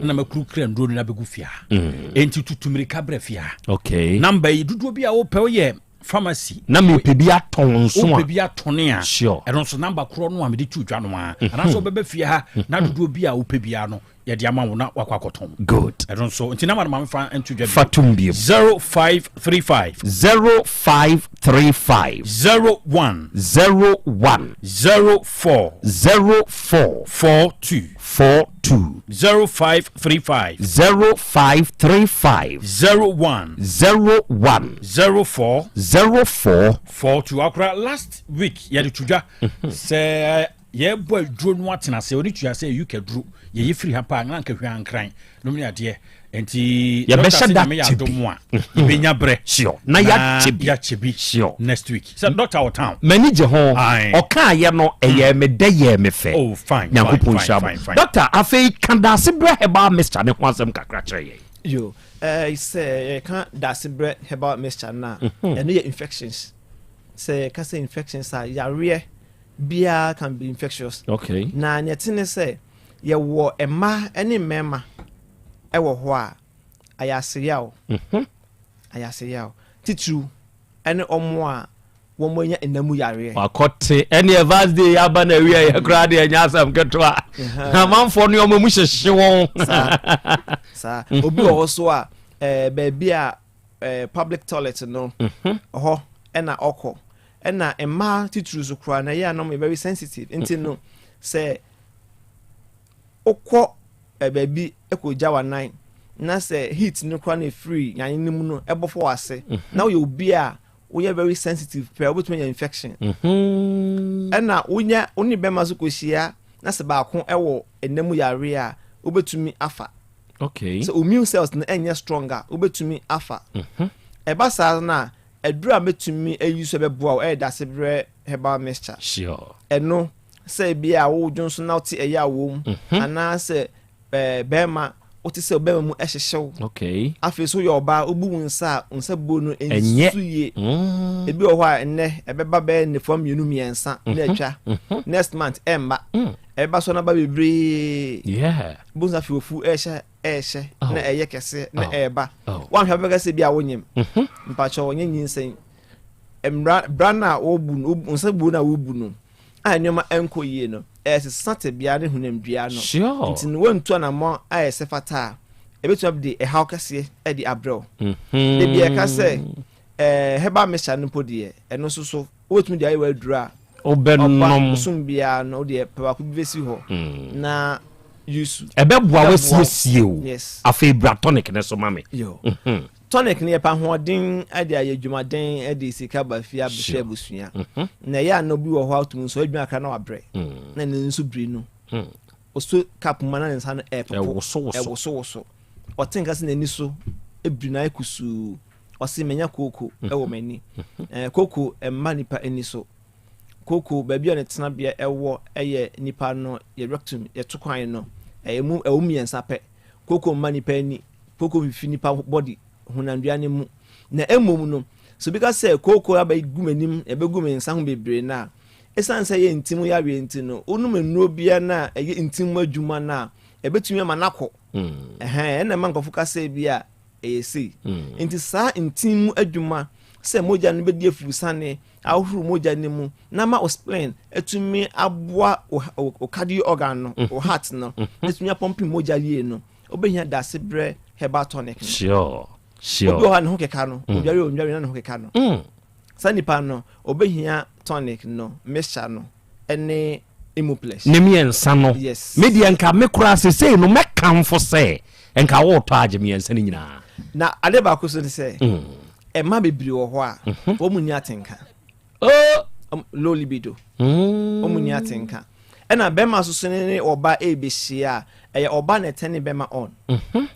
Speaker 1: na makurukura nnuro no na bɛgu fie ha. Enti tutu mmirika brɛ fie ha.
Speaker 18: Okay.
Speaker 1: Namba yi dodoɔ bi a wopɛ woyɛ pharmacy.
Speaker 18: Na mepɛ bi atɔn nso a.
Speaker 1: Wopɛ bi atɔn a.
Speaker 18: Sure.
Speaker 1: Ɛno nso namba korɔ no a mede tu dwa no a. Anaasɛ wobɛba fie ha na dodoɔ bi a wopɛ biara no yɛde ama wo na wakɔ akɔtɔn.
Speaker 18: Good.
Speaker 1: Ɛno nso nti namba no ma mefa nto dwa bio.
Speaker 18: Fa tom bio.
Speaker 1: 0535.
Speaker 18: 0535.
Speaker 1: 01.
Speaker 18: 01.
Speaker 1: 04.
Speaker 18: 04.
Speaker 1: 42.
Speaker 18: 42.
Speaker 1: 0535.
Speaker 18: 0535.
Speaker 1: 01.
Speaker 18: 01.
Speaker 1: 04.
Speaker 18: 04.
Speaker 1: 42. Akora last week yɛde to dwa sɛ yɛbɔ aduro no atena ase ɔne tua sɛ UK aduro yɛyɛ firi ha paa na anka hwɛ ankran nom ne adeɛ nti
Speaker 18: yɛbɛhyɛ da
Speaker 1: kyɛ bi a yɛbɛnya berɛ
Speaker 18: sure na yɛakyɛ bi
Speaker 1: yɛakyɛ bi
Speaker 18: sure
Speaker 1: next week sɛ doctor wɔ town
Speaker 18: m'ani gye ho ɔkaayɛ no ɛyɛ me dɛ yɛɛ me fɛ
Speaker 1: oh fine
Speaker 18: nyankopɔn nhyira mo doctor afei ka daase berɛ herbal mixture ne ho asɛm kakra kyerɛ yɛn.
Speaker 2: Yo, eh, sɛ yɛka daase berɛ herbal mixture no a, ɛno yɛ infections. Sɛ yɛka sɛ infections a, yareɛ biara can be infectious.
Speaker 18: Okay.
Speaker 2: Na nea ɛte ne sɛ, yɛwɔ mmaa ne mmarima wɔ hɔ a, ayaseyaw, ayaseyaw, titiriw ne wɔn a wɔanya nna mu yareɛ.
Speaker 18: Wakɔte ɛne Val's Day aba na awie yɛ koraa deɛ ɛnyɛ asɛm ketewa. Na amanfoɔ nneɛma mu hyehye wɔn.
Speaker 2: Saa, saa. Obi wɔ hɔ so a, ɛɛ baabi a ɛɛ public toilet no, hɔ ɛna ɔkɔ. Ɛna mmaa titiriw so koraa na ɛyɛ a na wɔyɛ very sensitive. Nti no, sɛ wokɔ baabi kɔgya w'anan na sɛ heat no koraa na ɛfiri yan no mu no ɛbɔ fa w'ase na woyɛ obi a woyɛ very sensitive pɛ wobɛtumi anya infection. Ɛna wonya wo ne bɛrima so kɔhyia na sɛ baako ɛwɔ ɛna mu yareɛ a wobɛtumi afa.
Speaker 18: Okay.
Speaker 2: Sɛ immune cells no ɛnyɛ strong a wobɛtumi afa. Ɛba saa no a aduru a mɛtumi ayi so ɛbɛboa wo ɛyɛ dasebrɛ herbal mixture.
Speaker 18: Sure.
Speaker 2: Ɛno sɛ ebia wodwo nso na wote ɛyaw wɔ mu, anaasɛ ɛɛ bɛrima wote sɛ bɛrima mu ɛhyehye wo.
Speaker 18: Okay.
Speaker 2: Afei so woyɛ ɔbaa wobu wo nsa a wo nsa buo no nsusu yie. Ebi wɔ hɔ a nnɛ ɛbɛba bɛyɛ nnafua mmienu mmiɛnsa na atwa. Next month ɛmma. Ɛbɛba so na ba bebree.
Speaker 18: Yeah.
Speaker 2: Bohu sɛ afei ofu ɛrehyɛ ɛrehyɛ na ɛyɛ kɛse na ɛreba. Woanhwɛ a wobɛka sɛ bi a wonyem. Mpakyɛw ɔnyɛ nyinsɛn. Mmra bra no a wobu no wo nsa buo no a wobu no a nneɛma nkɔ yie no, ɛresesa tebea ne honamdua no.
Speaker 18: Sure.
Speaker 2: Nti no woantu anammɔn a ɛsɛ fata a, ɛbɛtumi de ɛhaw kɛseɛ de abrɛ wo. Da bi yɛka sɛ ɛɛ herbal mixture no mpo deɛ, ɛno nso so wobɛtumi de ayɛ w'aduro a
Speaker 18: Wobɛnom.
Speaker 2: ɔba bosom biara no wodeɛ pɛ baako bi bɛsi hɔ na use.
Speaker 18: Ɛbɛboa w'asiesie o.
Speaker 2: Yes.
Speaker 18: Afei bra tonic no so ma me.
Speaker 2: Yo. Tonic no yɛpɛ ahoɔden de ayɛ adwumaden de sika ba fie abɛhwɛ abusua. Na ɛyɛ a na obi wɔ hɔ a otumi nso adwuma kakra na wabrɛ. Na ne nso biri no. Oso cup mu na ne nsa no ɛɛpopo. Ɛwosowoso. Ɔte nka sɛ n'ani so ebiri no ayɛ kusuu. Ɔse manya kooko ɛwɔ m'ani. Ɛɛ kooko ɛmma nipa ani so. Kooko baabi a ne tenabea ɛwɔ ɛyɛ nipa no yɛ rectum yɛto kwan no. Ɛyɛ mu ɛwɔ mu mmiɛnsa pɛ. Kooko mma nipa ani. Kooko mfifi nipa body, honamdua no mu. Na mmom no, sɛ obi ka sɛ kooko abɛgu m'anim, ɛbɛgu me nsa ho bebree no a, ɛsiane sɛ ɛyɛ nti mu yareɛ nti no, wonom nnuro biara no a ɛyɛ nti mu adwuma no a, ɛbɛtumi ama no akɔ. Ɛhɛn, ɛna ɛma nkurɔfo ka sɛ bi a ɛyɛ sei. Nti saa nti mu adwuma sɛ mogya no bɛdi afurusiane, ahohoro mogya no mu na ama wo spleen atumi aboa wo cardio organ no, wo heart no, atumi apɔmpe mogya yie no, Wobɛhia dasebrɛ herbal tonic no.
Speaker 18: Sure, sure.
Speaker 2: Obi wɔ hɔ a ne ho keka no, mm. odware odware na ne ho keka no. Mm. Saa nipa no, obɛhia tonic no, mixture no, ɛne Imuplex.
Speaker 18: Ne mmiɛnsa no.
Speaker 2: Yes.
Speaker 18: Me deɛ nka me koraa sesei no mɛkamfo sɛ nka wotɔ agye mmiɛnsa no nyinaa.
Speaker 2: Na ade baako so ne sɛ, mm. ɛma bebree wɔ hɔ a, mm-hmm. wɔn mu ni atenka.
Speaker 18: Oh!
Speaker 2: Low libido. Mm. Wɔn ni atenka. Ɛna bɛrima nso so ne ɔba ɛrebɛhyia a, ɛyɛ ɔba na ɛtɛne bɛrima on. Mhm.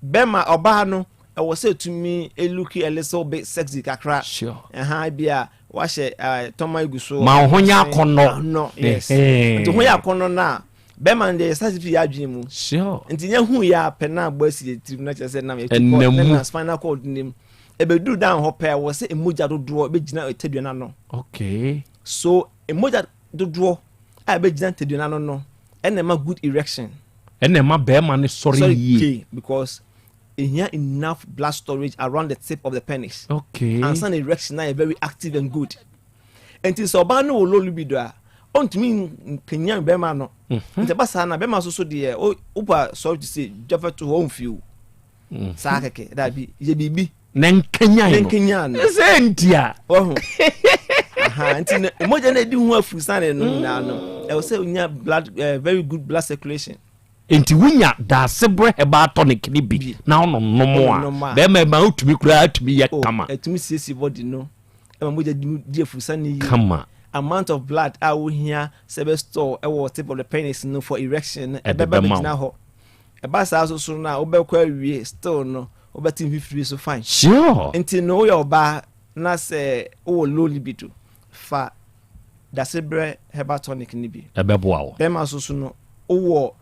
Speaker 2: Bɛrima ɔbaa no Ɛwɔ sɛ ɛtumi look a little bit sexy kakra.
Speaker 18: Sure.
Speaker 2: Ɛha bi a wahyɛ tɔma egu so.
Speaker 18: Ma wo ho nyɛ akɔnnɔ.
Speaker 2: Akɔnnɔ, yes. Nti ho yɛ akɔnnɔ no a, bɛrima no deɛ yɛsa fi yɛ adwene mu.
Speaker 18: Sure.
Speaker 2: Nti yɛn hu yɛ apɛ na abɔ asi yɛ tirim na kyerɛ sɛ nam yɛ ti kɔ na na spinal cord nim. Ɛbɛduru down hɔ pɛ ɛwɔ sɛ mogya dodoɔ bɛgyina tadua no ano.
Speaker 18: Okay.
Speaker 2: So mogya dodoɔ a ɛbɛgyina tadua no ano no ɛna ɛma good erection.
Speaker 18: Ɛna ɛma bɛrima no sɔre yie.
Speaker 2: Because ehia enough blood storage around the tip of the penis.
Speaker 18: Okay.
Speaker 2: Ansa na erection na yɛ very active and good. Nti sɛ ɔbaa no wɔ low libido a, ɔntumi nkanyan bɛrima no. Mhm. Nti ɛba saa na bɛrima nso so deɛ wopa sorry to say dwafa to hɔ ɔmfi o. Mhm. Saa kɛkɛ dabi yɛ biribi.
Speaker 18: Na nkanyan no.
Speaker 2: Na nkanyan no.
Speaker 18: Sɛ ntia.
Speaker 2: Wɔho. Nti na mogya no edi ho afusane no nyinaa no ɛwɔ sɛ onya blood uh, very good blood circulation.
Speaker 18: Enti wonya Daasebrɛ herbal tonic no bi na wononom a, bɛrima ma wotumi koraa tumi yɛ
Speaker 2: oh,
Speaker 18: kama.
Speaker 2: Ɛtumi siesie body no ɛma mogya di afusane yie.
Speaker 18: Kama.
Speaker 2: Amount of blood a wohia sɛ ɛbɛ store ɛwɔ tip of the penis no for erection no ɛbɛba bɛgyina hɔ. Ɛba saa so so no a wobɛkɔ awie still no wobɛte mfifiri so fine.
Speaker 18: Sure.
Speaker 2: Nti no woyɛ ɔbaa na sɛ wowɔ low libido fa Dasebrɛ herbal tonic no bi.
Speaker 18: Ɛbɛboa wo.
Speaker 2: Bɛrima nso so no, wowɔ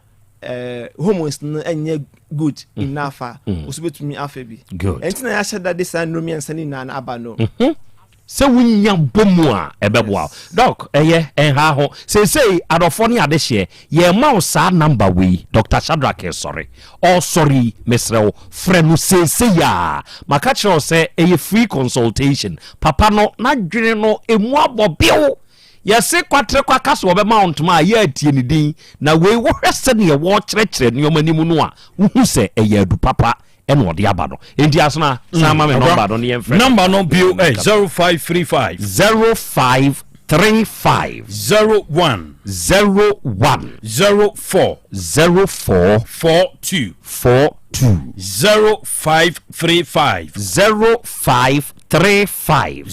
Speaker 2: eh, hormones no ɛnyɛ good mm. enough a, mm. wo so bɛtumi afa bi.
Speaker 18: Good.
Speaker 2: Ɛnti na yɛahyɛ da de saa nnuro mmiɛnsa no nyinaa no aba no.
Speaker 18: Mm-hmm. Sɛ wonya bɔ mu a ɛbɛboa wo. Doc, ɛyɛ ɛnha ho. Seesei adɔfoɔ ne adehyeɛ, yɛrema wo saa number wei, Dr. Shadrack resɔre. Ɔresɔre yi, mesrɛ wo, frɛ no seesei ara. Maka kyerɛ wo sɛ ɛyɛ free consultation. Papa no, n'adwene no, ɛmu abɔ bew. Yɛse kwaterekwa ka sɛ ɔbɛma wo ntoma a, yɛ a tie ne din. Na wei, wohwɛ sɛdeɛ wɔrekyerɛkyerɛ nneɛma no mu no a, wohu sɛ ɛyɛ adu papa na ɔde aba no. Enti Asena, san ma me nɔmba no na yɛmfrɛ no.
Speaker 1: Nɔmba no bio ɛ, 0535.
Speaker 18: 0535.
Speaker 1: 01.
Speaker 18: 01.
Speaker 1: 04.
Speaker 18: 04.
Speaker 1: 42.
Speaker 18: 42.
Speaker 1: 0535.
Speaker 18: 0535.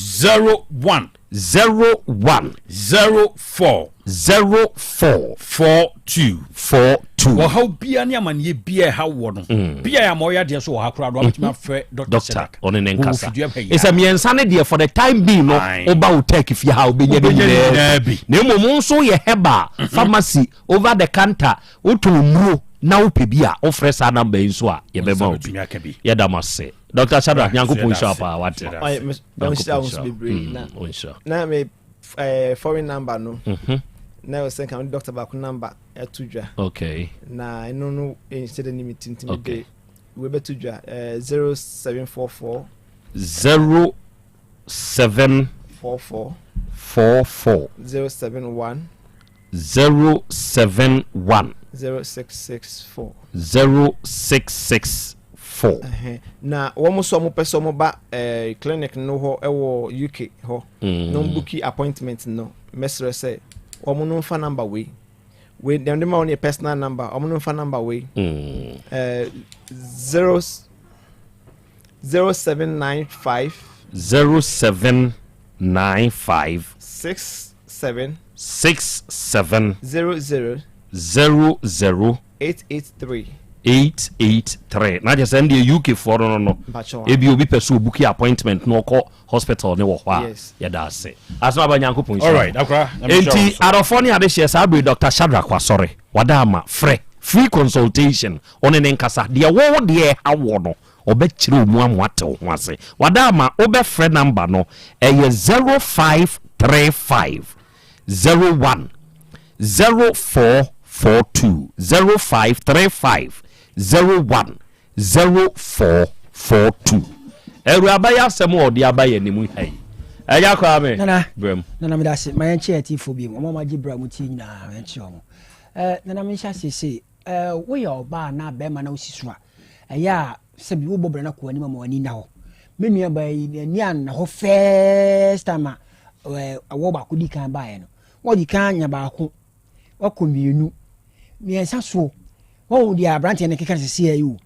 Speaker 1: 01.
Speaker 18: 01.
Speaker 1: 04.
Speaker 18: 04.
Speaker 1: 42.
Speaker 18: 42.
Speaker 1: Ɔhaw biara ne amaneɛ biara ɛha wɔ no.
Speaker 18: Mm.
Speaker 1: Biara ama ɔyɛ adeɛ so wɔ ha koraa do abɛtumi afrɛ Dr.
Speaker 18: Doctor
Speaker 1: Sedak.
Speaker 18: ɔne ne
Speaker 1: Wɔ
Speaker 18: nkasa.
Speaker 1: fidua ha yi
Speaker 18: Ɛsɛ
Speaker 1: ara.
Speaker 18: mmiɛnsa no deɛ for the time being no
Speaker 1: Aye.
Speaker 18: woba wo tech fie ha wobɛnya ne
Speaker 1: Wobɛnya ne
Speaker 18: nyinaa
Speaker 1: nyinaa
Speaker 18: bi.
Speaker 1: bi.
Speaker 18: Na mmom wo nso woyɛ herbal, pharmacy, over the counter, wotɔn nnuro na wopɛ bi a wofrɛ saa number yi nso a
Speaker 1: Wo nsa
Speaker 18: yɛbɛma wo
Speaker 1: bɛtumi
Speaker 18: bi.
Speaker 1: aka bi.
Speaker 18: Yɛda mo ase. Dr. Shadrack,
Speaker 1: Right, so
Speaker 18: Nyankopɔn
Speaker 1: yɛda
Speaker 18: nhyira wo
Speaker 1: ase.
Speaker 18: paa wate.
Speaker 1: Yɛda
Speaker 2: Ɔyɛ,
Speaker 1: ase.
Speaker 2: mes- ɔnhyira wo nso
Speaker 18: Nyankopɔn nhyira wo.
Speaker 2: bebree
Speaker 18: Mm,
Speaker 2: na
Speaker 18: ɔnhyira.
Speaker 2: na me eh, foreign number no
Speaker 18: Mhm.
Speaker 2: na ɛwɔ sɛ nka mede doctor baako number ɛto dwa
Speaker 18: Okay.
Speaker 2: na ɛno no nhyɛ da ne me ti nti mede
Speaker 18: Okay.
Speaker 2: wei bɛto dwa eh, 0744
Speaker 18: 07
Speaker 2: 44
Speaker 18: 44
Speaker 2: 071
Speaker 18: 071
Speaker 2: 0664
Speaker 18: 0664.
Speaker 2: Ɛhɛn. Na wɔn nso a wɔpɛ sɛ wɔba eh, clinic no hɔ wɔ UK hɔ
Speaker 18: Mm.
Speaker 2: na wɔn booki appointment no, mɛsrɛ sɛ wɔn no nfa number wei. Wei deɛ mede ma wɔn yɛ personal number, wɔn no nfa number wei.
Speaker 18: Mm.
Speaker 2: Eh, 0 0795
Speaker 18: 0795
Speaker 2: 67
Speaker 18: 67
Speaker 2: 00
Speaker 18: 00
Speaker 2: 883.
Speaker 18: 883 na kyerɛ sɛ ɛndeɛ UK foɔ no no no ebi obi pɛ sɛ obuki appointment na ɔkɔ hospital ne wɔ hɔ a yɛda ase asɛm aba Nyankopɔn nhyira mo enti adɔfoɔ ne adehyeɛ saa bere Dr. Shadrack wasɔre wada ama frɛ free consultation ɔne ne nkasa deɛ wo deɛ ɛha wɔ no ɔbɛkyerɛ mu ama wate wo ho ase wada ama wobɛfrɛ number no ɛyɛ 0535 01 0442 0535 01 0442. Awuraba yi asɛm a ɔde aba yɛn anim ha yi, Agya Kwame,
Speaker 15: Nana,
Speaker 18: brɛ mu.
Speaker 15: Nana meda ase. Ma yɛnkyɛ atiefoɔ bio. Wɔn a wɔagye berɛ a wɔtie nyinaa, ma yɛnkyɛ wɔn. Eh, Nana menhyɛ aseɛ sei. Eh, woyɛ ɔbaa anaa bɛrima na wosi so a, ɛyɛ a sɛbi wobɔ bra no akɔ w'anim ama w'ani nna hɔ. Me nuabaa yi, n'ani anna hɔ first time a eh, awɔ baako di kan baeɛ no. Wɔdi kan anya baako, wakɔ mmienu, mmiɛnsa soɔ. Wɔn deɛ aberanteɛ no keka no sisi yi o.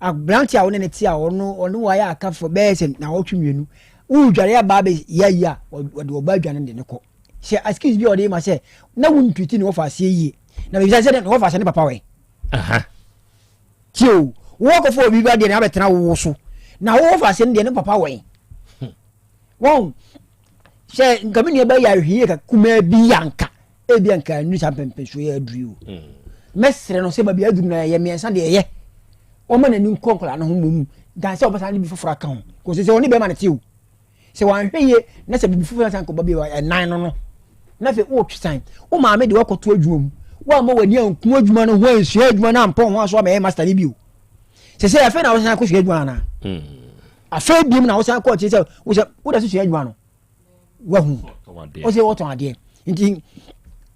Speaker 15: Aberanteɛ a wɔne ne te a ɔno ɔne wɔayɛ aka fɔ bɛyɛ sɛ naawɔtwe mmienu. Wodware aba abɛ yɛ ayi a wɔde ɔba adwane de ne kɔ. Sɛ excuse bi a ɔde ma sɛ na wontuti ne wɔfa aseɛ yie. Na bebisa sɛ ne wɔfa aseɛ ne papa wɛ. Tie o, wo akɔfa obi ba deɛ na abɛtena wo so. Na wo wɔfa ase no deɛ ne papa wɛn. Wɔn sɛ nka me nua bɛyɛ ahwehwɛ ka kumaa bi anka ebi anka nnu saa mpɛmpɛnsoɔ yɛ aduru yi o. Mɛsrɛ no sɛ baabi aduru na ɛyɛ mmiɛnsa deɛ ɛyɛ. Wɔma n'ani nkɔ nkwadaa no ho mmom dan sɛ ɔbɛsan de bi foforɔ aka ho. Kò sɛ ɔne bɛrima no te o. Sɛ wanhwɛ yie na sɛ biribi foforɔ san kɔba bi ɛnan no no na afei wotwe san. Wo maame de wakɔto adwuma mu. Woamma w'ani anku adwuma no ho ansua adwuma no ampɔn ho aso amɛyɛ master no bio. Sɛ sɛ afei na wosan kɔsua adwuma anaa? Afei biom na wosan kɔ akyiri sɛ wosɛ woda so sua adwuma no. Wahu. Wosɛ wɔtɔn adeɛ. Nti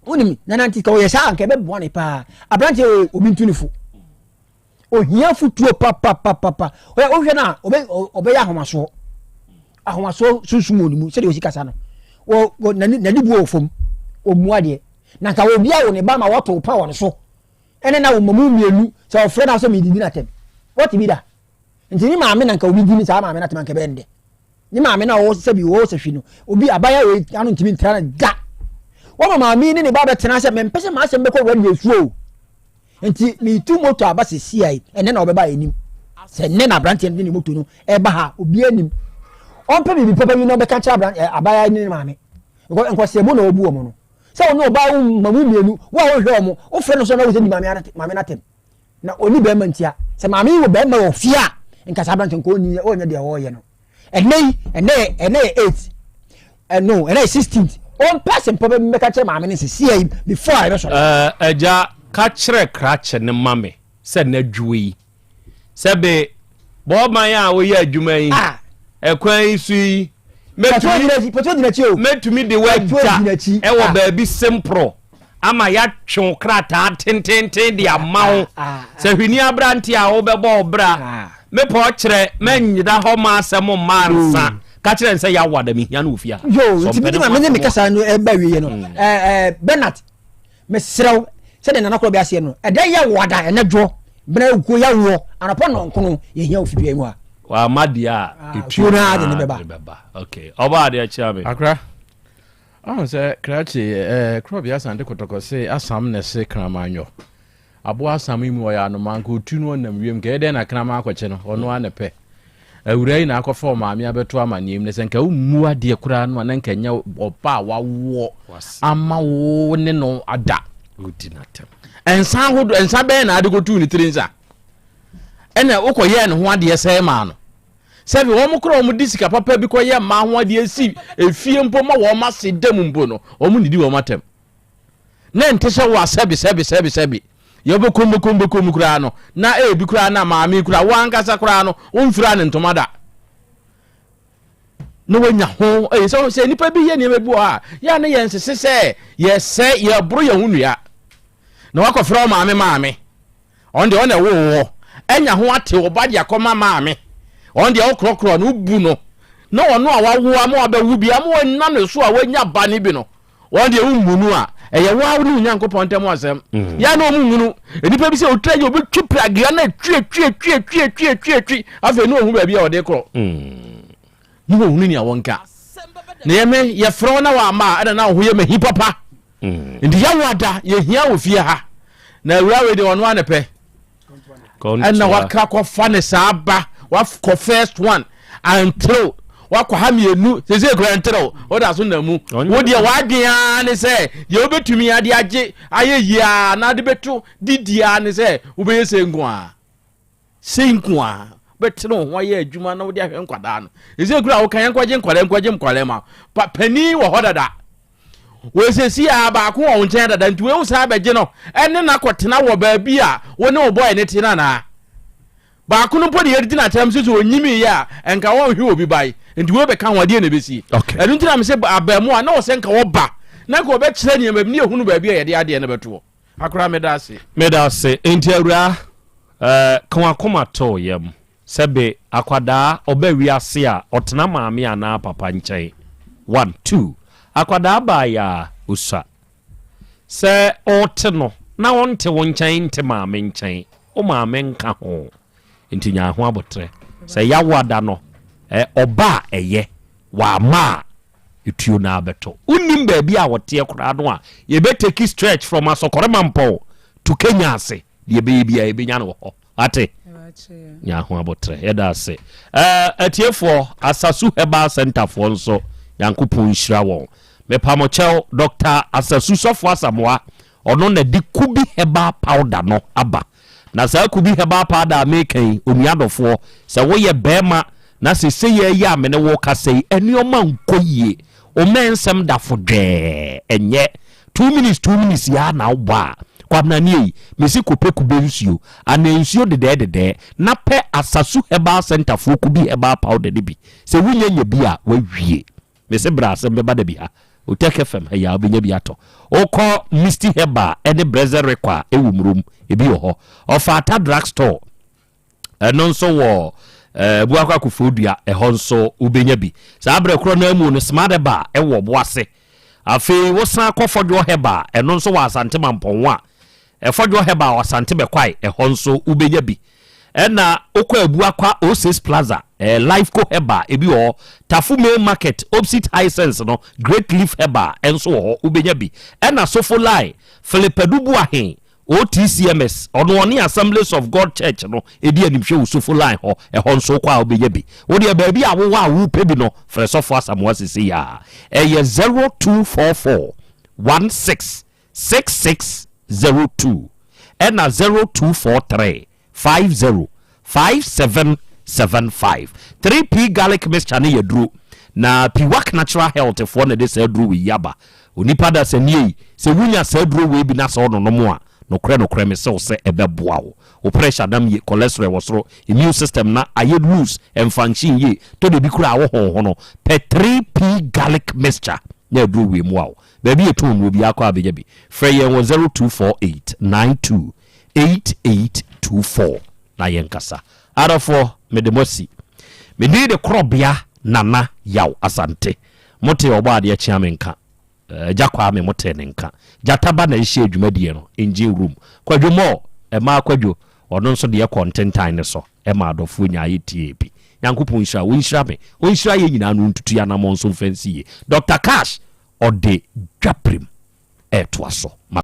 Speaker 15: wonim nana nti ka wɔyɛ saa anka ɛbɛboa ne paa. Aberanteɛ obi ntu ne fo. Ohia fotuo papapapapa. Ɔyɛ wohwɛ no a ɔbɛ ɔbɛyɛ ahomasoɔ. Ahomasoɔ sunsum wɔ ne mu sɛdeɛ ɔsi kasa no. Wɔ wɔ n'ani n'ani bu wɔ fam. Ɔmmu adeɛ. Na nka obi awo ne ba ma wɔto pa wɔ ne so. Ɛne na wo mmamu mmienu sɛ ɔfrɛ no sɛ medidi no atɛm. Wɔte bi da. Nti ne maame na nka obi di ne saa maame no atɛm anka ɛbɛyɛ ne dɛ. Ne maame na ɔwɔ sɛbi ɔwɔ sɛhwi no obi abaya wei ano ntumi ntra no da. Wɔma maame ne ne ba bɛtena sɛ mempɛ sɛ m'asɛm bɛkɔ radio so o. Nti metu moto aba sesia yi ɛnɛ na ɔbɛba anim. Sɛ nnɛ na aberanteɛ no de ne moto no ɛba ha obi anim. Ɔmpɛ biribi papa bi na ɔbɛka kyerɛ abaya ne ne maame. Because nkɔsɛmu na ɔbu wɔn no. Sɛ ɔne ɔbaa wo ma mu mmienu wo a wohwɛ wɔn wofrɛ no sɛ na wo sɛ di maame no atɛm. Na ɔni bɛrima ntia. Sɛ maame yi wɔ bɛrima wɔ fie a nka saa aberanteɛ nka ɔnni ɔnyɛ deɛ ɔreyɛ no. Ɛnɛ yi ɛnɛ yɛ ɛnɛ yɛ 8 ɛno ɛnɛ yɛ 16th ɔmpɛ asɛmpa bɛ bɛka kyerɛ maame no sɛ sia yi before a yɛbɛsɔre.
Speaker 18: Ɛɛ agya ka kyerɛ krakye no ma me sɛ n'adwuo yi sɛ be bɔɔban a woyɛ adwuma yi ɛkwan yi so yi mɛtumi de wagya ɛwɔ baabi semporo ama yɛatwe wo krataa tententen de ama wo sɛ hwini aberante a wobɛbɔ wo bra mepɛ ɔkyerɛ mɛnyina hɔ ma asɛm mma nsa ka kyerɛ n sɛ yɛawa da mehia no wɔ fie ha
Speaker 15: yo nti mede ma mene me kasa no ɛba wieɛ no Bernard mesrɛ wo sɛdeɛ nana korɔ bi aseɛ no ɛdɛ yɛ wo ada ɛnɛ dwoɔ bena wukuo yɛ woɔ anɔpa nnɔnkono yɛhia wo fidua yi mu a
Speaker 18: wama deɛ a ɛtuo
Speaker 15: no ara de ne bɛba
Speaker 18: okay ɔba adeɛ kyerɛ me
Speaker 4: akra ɔhu sɛ krakye ɛɛ korɔbea asante kɔtɔkɔ se asam na ɛse kraman nyɔ Aboa asam yi mu ɔyɛ anomaa nka otu no ɔnam wiem nka ɛyɛ dɛn na kraman akɔkye no ɔno ara na ɛpɛ awuraa yi na akɔfa ɔmaame abɛto amanneɛ mu na sɛ nka wommu adeɛ koraa no a na nka nyɛ ɔba a wawoɔ ama wo ne no ada nsa ahodoɔ nsa bɛn na ade kɔtuu ne tiri nsa ɛna wokɔyɛɛ ne ho adeɛ sɛe maa no sɛbi wɔn koraa wɔn de sika papa bi kɔyɛ mmaa ho adeɛ si efie mpo ma wɔn ase da mu mpo no wɔn nidi wɔn atɛm na ɛnte sɛ wo a sɛbi sɛbi sɛbi sɛbi yɛbɛkɔm bɛkɔm bɛkɔm koraa no na ebi koraa na maame koraa wo ankasa koraa no womfira ne ntoma da na wanya ho ɛyɛ sɛ sɛ nipa bi yɛ nneɛma bi wɔ hɔ a yɛ a ne yɛn nsese sɛ yɛsɛ yɛboro yɛn ho nnua na wakɔfrɛ wo maame maame Ɔno deɛ ɔna ɛwoo woɔ. Anya ho ate wo ba de akɔma maame. Ɔno deɛ wokorɔkorɔ no, wobu no. Na ɔno a wawo ama wabɛwo bi ama wanya ne so a wanya ba no bi no, ɔno deɛ wommu no a, ɛyɛ wo ara wo ne wo Nyankopɔn ntam asɛm. Mm. Yɛ na ɔmo nhunu. Nnipa bi sɛ ɔtwa yɛ ɔbɛtwi pragea na twi twi twi twi twi twi twi. Afei ne ɔhu baabi a ɔde korɔ. Mm. Ne ɔhunu nea wɔnka. Na yɛ me yɛfrɛ wo na wamma a ɛna na wo ho yɛ mahi papa. Nti yɛwo ada yɛhia wɔ fie ha na awura wei deɛ ɔno a ne pɛ ɛna wakra kɔfa ne saa ba wakɔ first one anterew wakɔ ha mmienu sese kura nterew woda so na mu wo deɛ wadwen ara ne sɛ deɛ wobɛtumi ade agye ayɛ yie a na ade bɛto didi ara ne sɛ wobɛyɛ sɛ nko a Sei nko ara, wobɛtene wo ho ayɛ adwuma na wode ahwɛ nkwadaa no. Ɛsɛ kura a woka yɛnkɔgye nkwadaa nkɔgye nkwadaa ma pa panin wɔ hɔ dada. Wɔsɛsi a baako wɔ wo nkyɛn dada nti wei wo san bɛgye no ɛne no akɔtena wɔ baabi a wo ne wo bɔɛ ne te no anaa? Baako no mpo de yɛde gyina atɛm so sɛ ɔnyimi yɛ a nka wɔnhwɛ obi bae nti wei bɛka ho adeɛ na ɛbɛsi. Ɛno nti na mesɛ abaamu a na ɔsɛ nka wɔba na nka wɔbɛkyerɛ nneɛma bi ne yɛhunu baabi a yɛde adeɛ no bɛtoɔ. Akora meda ase.
Speaker 18: Meda ase. Enti awuraa, eh, ka w'akoma to yam. Sɛbe akwadaa ɔba wiase a, ɔtena maame anaa papa nkyɛn. One, two, akwadaa baeɛ a, ɔsua. Sɛ ɔrete no, na ɔnte wo nkyɛn nte maame nkyɛn, wo maame nka ho. Enti nya ho aboterɛ. Sɛ yawoada no, eh, ɔba a, ɛyɛ. Wamma a, Etuo no ara bɛtɔ. Wonnim baabi a wɔteɛ koraa no a, yɛbɛ take stretch from Asɔkɔre Mampɔn to Kenya ase. Deɛ ɛbɛyɛ biara yɛbɛnya no wɔ hɔ. Wate? Nya ho abotrɛ. Yɛda ase. Ɛɛ atiefoɔ, Asasu Herbal Center foɔ nso, Nyankopɔn nhyira wɔn. Mepa mo kyɛw, Doctor Asasu Sɔfo Asamoah, ɔno na de Kubi Herbal Powder no aba. Na saa Kubi Herbal Powder a meka yi, onua dɔfoɔ, sɛ woyɛ barima na seesei ara yi a me ne wo rekasa yi, nneɛma nkɔ yie, wo mmɛnsɛm da fodwɛɛ, ɛnyɛ 2 minutes 2 minutes yi ara na wobɔ a, Kwabena nie yi, mese kɔpɛ kube nsuo, anaa nsuo dedɛɛdedɛɛ, na pɛ Asasu Herbal Centre foɔ Kubi Herbal Powder no bi. Sɛ wonya nya bi a, woawie. Mese bra asɛm bɛba da bi ha. Otec FM ha yi a wobɛnya bi atɔ. Wokɔ Misty Herbal ne Brezɛ Rekɔ a ɛwɔ Murom, ebi wɔ hɔ. Ɔfata Drug Store, ɛno nso wɔ eh, Abuakwa Kofoɔdua, ɛhɔ nso wobɛnya bi. Saa berɛ korɔ no ara mu no, Smart Herbal ɛwɔ Ɔboase. Afei wosan kɔ Fɔdwoɔ Herbal, ɛno nso wɔ Asante Mampɔn a, Ɛfɔdwoɔ Herbal wɔ Asante Bɛkwae, ɛhɔ nso wobɛnya bi. Ɛna wokɔ Abuakwa Oasis Plaza, eh, Lifeco Herbal, ebi wɔ hɔ. Tafo Main Market, opposite Hisense no, Great Leaf Herbal nso wɔ hɔ, wobɛnya bi. Ɛna Sofo Line, Philip Adu Boahen, OTCMS, ɔno ɔne Assemblies of God Church no di animhwɛ wɔ Sofo Line hɔ, ɛhɔ nso wokɔ a wobɛnya bi. Wo deɛ baabi a wowɔ a wopɛ bi no, frɛ Sɔfo Asamoah seesei ara. Ɛyɛ 0244 16 6602 ɛna 0243 50 5775. 3P Garlic Mixture no yɛ duro na Piwak Natural Health foɔ na ɛde saa duro wei yi aba. Onipa dasani ei, sɛ wonya saa duro wei bi na sɛ wononom a, nokorɛ nokorɛ mese wo sɛ ɛbɛboa wo. Wo pressure nam yie, cholesterol wɔ soro, immune system no ayɛ loose, ɛnfunction yie, tɔ da bi koraa a wohonhono. Pɛ 3P Garlic Mixture na aduro wei mmoa wo. Baabi a yɛtɔn nnuro biara kɔ a wobɛnya bi. Frɛ yɛn wɔ 0248 92 8824 na yɛnkasa. Adɔfoɔ, mede mo asi. Me din de Korɔbea Nana Yaw Asante. Motee Ɔbɔadeɛ Kyea me nka. Agya Kwame motee ne nka. Gyata ba na ɛhyɛɛ dwumadie no, Engine Room. Kwadwo Moore, Ɛmaa Kwadwo, ɔno nso deɛ kɔɔ ntentan no so ma adɔfoɔ nyaa yɛtiee bi. Nyankopɔn nhyira wo, ɔnhyira me, ɔnhyira yɛn nyinaa na ɔntutu yɛn anammɔn nso mfa nsi yie. Doctor Cash, ɔde dwapirim ɛretoa so ma.